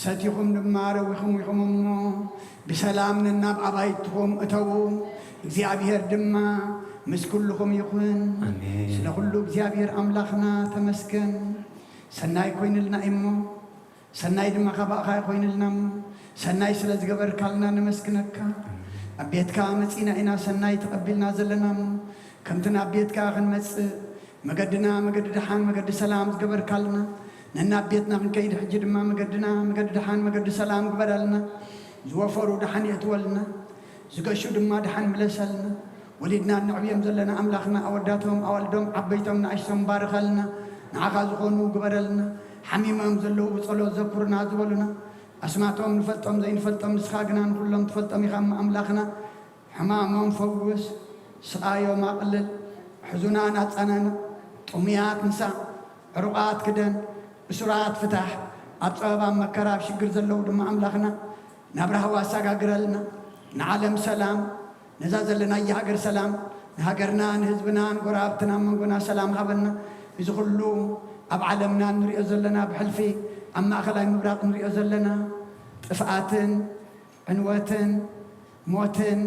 ሰቲኹም ድማ ረዊኹም ኢኹም እሞ፣ ብሰላም ነናብ ኣባይትኹም እተዉ። እግዚኣብሔር ድማ ምስ ኩልኹም ይኹን። ኣሜን። ስለ ኩሉ እግዚኣብሔር ኣምላኽና ተመስገን። ሰናይ ኮይንልና እሞ፣ ሰናይ ድማ ካባእኻ ኮይንልና እሞ፣ ሰናይ ስለ ዝገበርካልና ነመስግነካ። ኣብ ቤትካ መጺና ኢና ሰናይ ተቐቢልና ዘለና እሞ፣ ከምቲ ናብ ቤትካ ክንመጽእ መገድና መገዲ ደሓን መገዲ ሰላም ዝገበርካልና፣ ነናብ ቤትና ክንከይድ ሕጂ ድማ መገድና መገዲ ደሓን መገዲ ሰላም ግበረልና። ዝወፈሩ ደሓን የእትወልና፣ ዝገሹ ድማ ደሓን ምለሰልና። ወሊድና እነዕብዮም ዘለና ኣምላኽና፣ ኣወዳቶም ኣዋልዶም ዓበይቶም ንኣሽቶም ባርኸልና። ንዓኻ ዝኾኑ ግበረልና። ሓሚሞም ዘለዉ ብጸሎት ዘኩርና ዝበሉና፣ ኣስማቶም ንፈልጦም ዘይንፈልጦም ንስኻ ግና ንኹሎም ትፈልጦም ኢኻ እሞ ኣምላኽና። ሕማሞም ፈውስ፣ ስቓዮም ኣቕልል፣ ሕዙናን ኣጸናንዕ፣ ጥሙያት ንሳእ፣ ዕሩቓት ክደን፣ እሱራት ፍታሕ፣ ኣብ ጸበባ መከራ ኣብ ሽግር ዘለዉ ድማ ኣምላኽና ናብ ራህዋ ኣሰጋግረልና። ንዓለም ሰላም፣ ነዛ ዘለናያ ሃገር ሰላም፣ ንሃገርና፣ ንህዝብና፣ ንጎረባብትና፣ ኣብ መንጎና ሰላም ሃበና። እዚ ኩሉ ኣብ ዓለምና እንሪኦ ዘለና ብሕልፊ ኣብ ማእኸላይ ምብራቕ እንሪኦ ዘለና ጥፍኣትን ዕንወትን ሞትን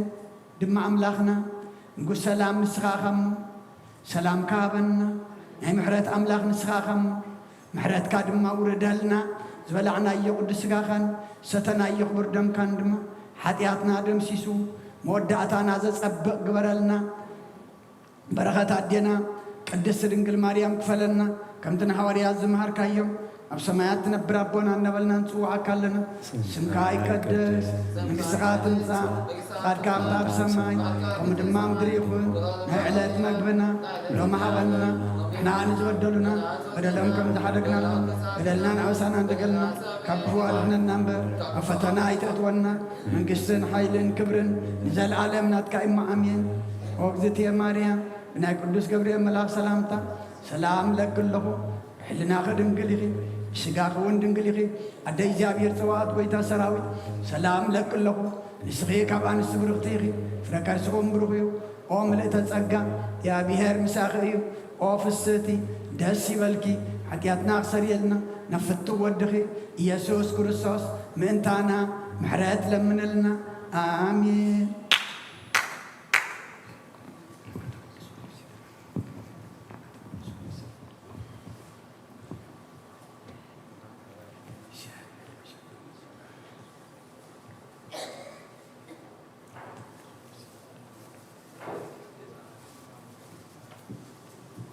ድማ ኣምላኽና ንጉስ ሰላም ንስኻ ኢኻ እሞ፣ ሰላምካ ሃበና። ናይ ምሕረት ኣምላኽ ንስኻ ኢኻ እሞ፣ ምሕረትካ ድማ ውረደልና። ዝበላዕናዮ ቅዱስ ስጋኻን ዝሰተናዮ ክቡር ደምካን ድማ ሓጢኣትና ደምሲሱ፣ መወዳእታና ዘጸብቕ ግበረልና። በረኸት ኣዴና ቅድስት ድንግል ማርያም ክፈለና፣ ከምቲ ንሃዋርያት ዝመሃርካዮም፣ ኣብ ሰማያት ትነብር ኣቦና እናበልና ንጽውዓካ ኣለና። ስምካ ይቀደስ፣ መንግስትኻ ትምጻእ፣ ፍቓድካ ከምታ ኣብ ሰማይ ከምኡ ድማ ምድሪ ይኹን። ናይ ዕለት መግብና ሎሚ ሃበና፣ ንሕና ንዝበደሉና በደሎም ከም ዝሓደግናሎም በደልናን ኣበሳናን ንገልና፣ ካብ ክፉእ ኣድሕነና እምበር ኣብ ፈተና ኣይተእትወና። መንግስትን ሓይልን ክብርን ንዘለኣለም ናትካ እዩ እሞ ኣሜን። ኦ እግዝእትየ ማርያም፣ ብናይ ቅዱስ ገብርኤል መልኣኽ ሰላምታ ሰላም እለኪ ኣለኹ። ብሕልናኺ ድንግል ኢኺ፣ ብስጋኺ እውን ድንግል ኢኺ። ኣደ እግዚኣብሔር ጸዋዖት፣ ጎይታ ሰራዊት፣ ሰላም እለኪ ኣለኹ። ንስኺ ካብ ኣንስቲ ብርኽቲ ኢኺ፣ ፍረ ከርስኺ እውን ብሩኽ እዩ። ኦ ምልእተ ጸጋ፣ እግዚኣብሔር ምሳኺ እዩ። ኦ ፍስህቲ፣ ደስ ይበልኪ፣ ሓጢኣትና ክሰርየልና ናብ ፍቱው ወድኺ ኢየሱስ ክርስቶስ ምእንታና ምሕረት ለምንልና። ኣሜን።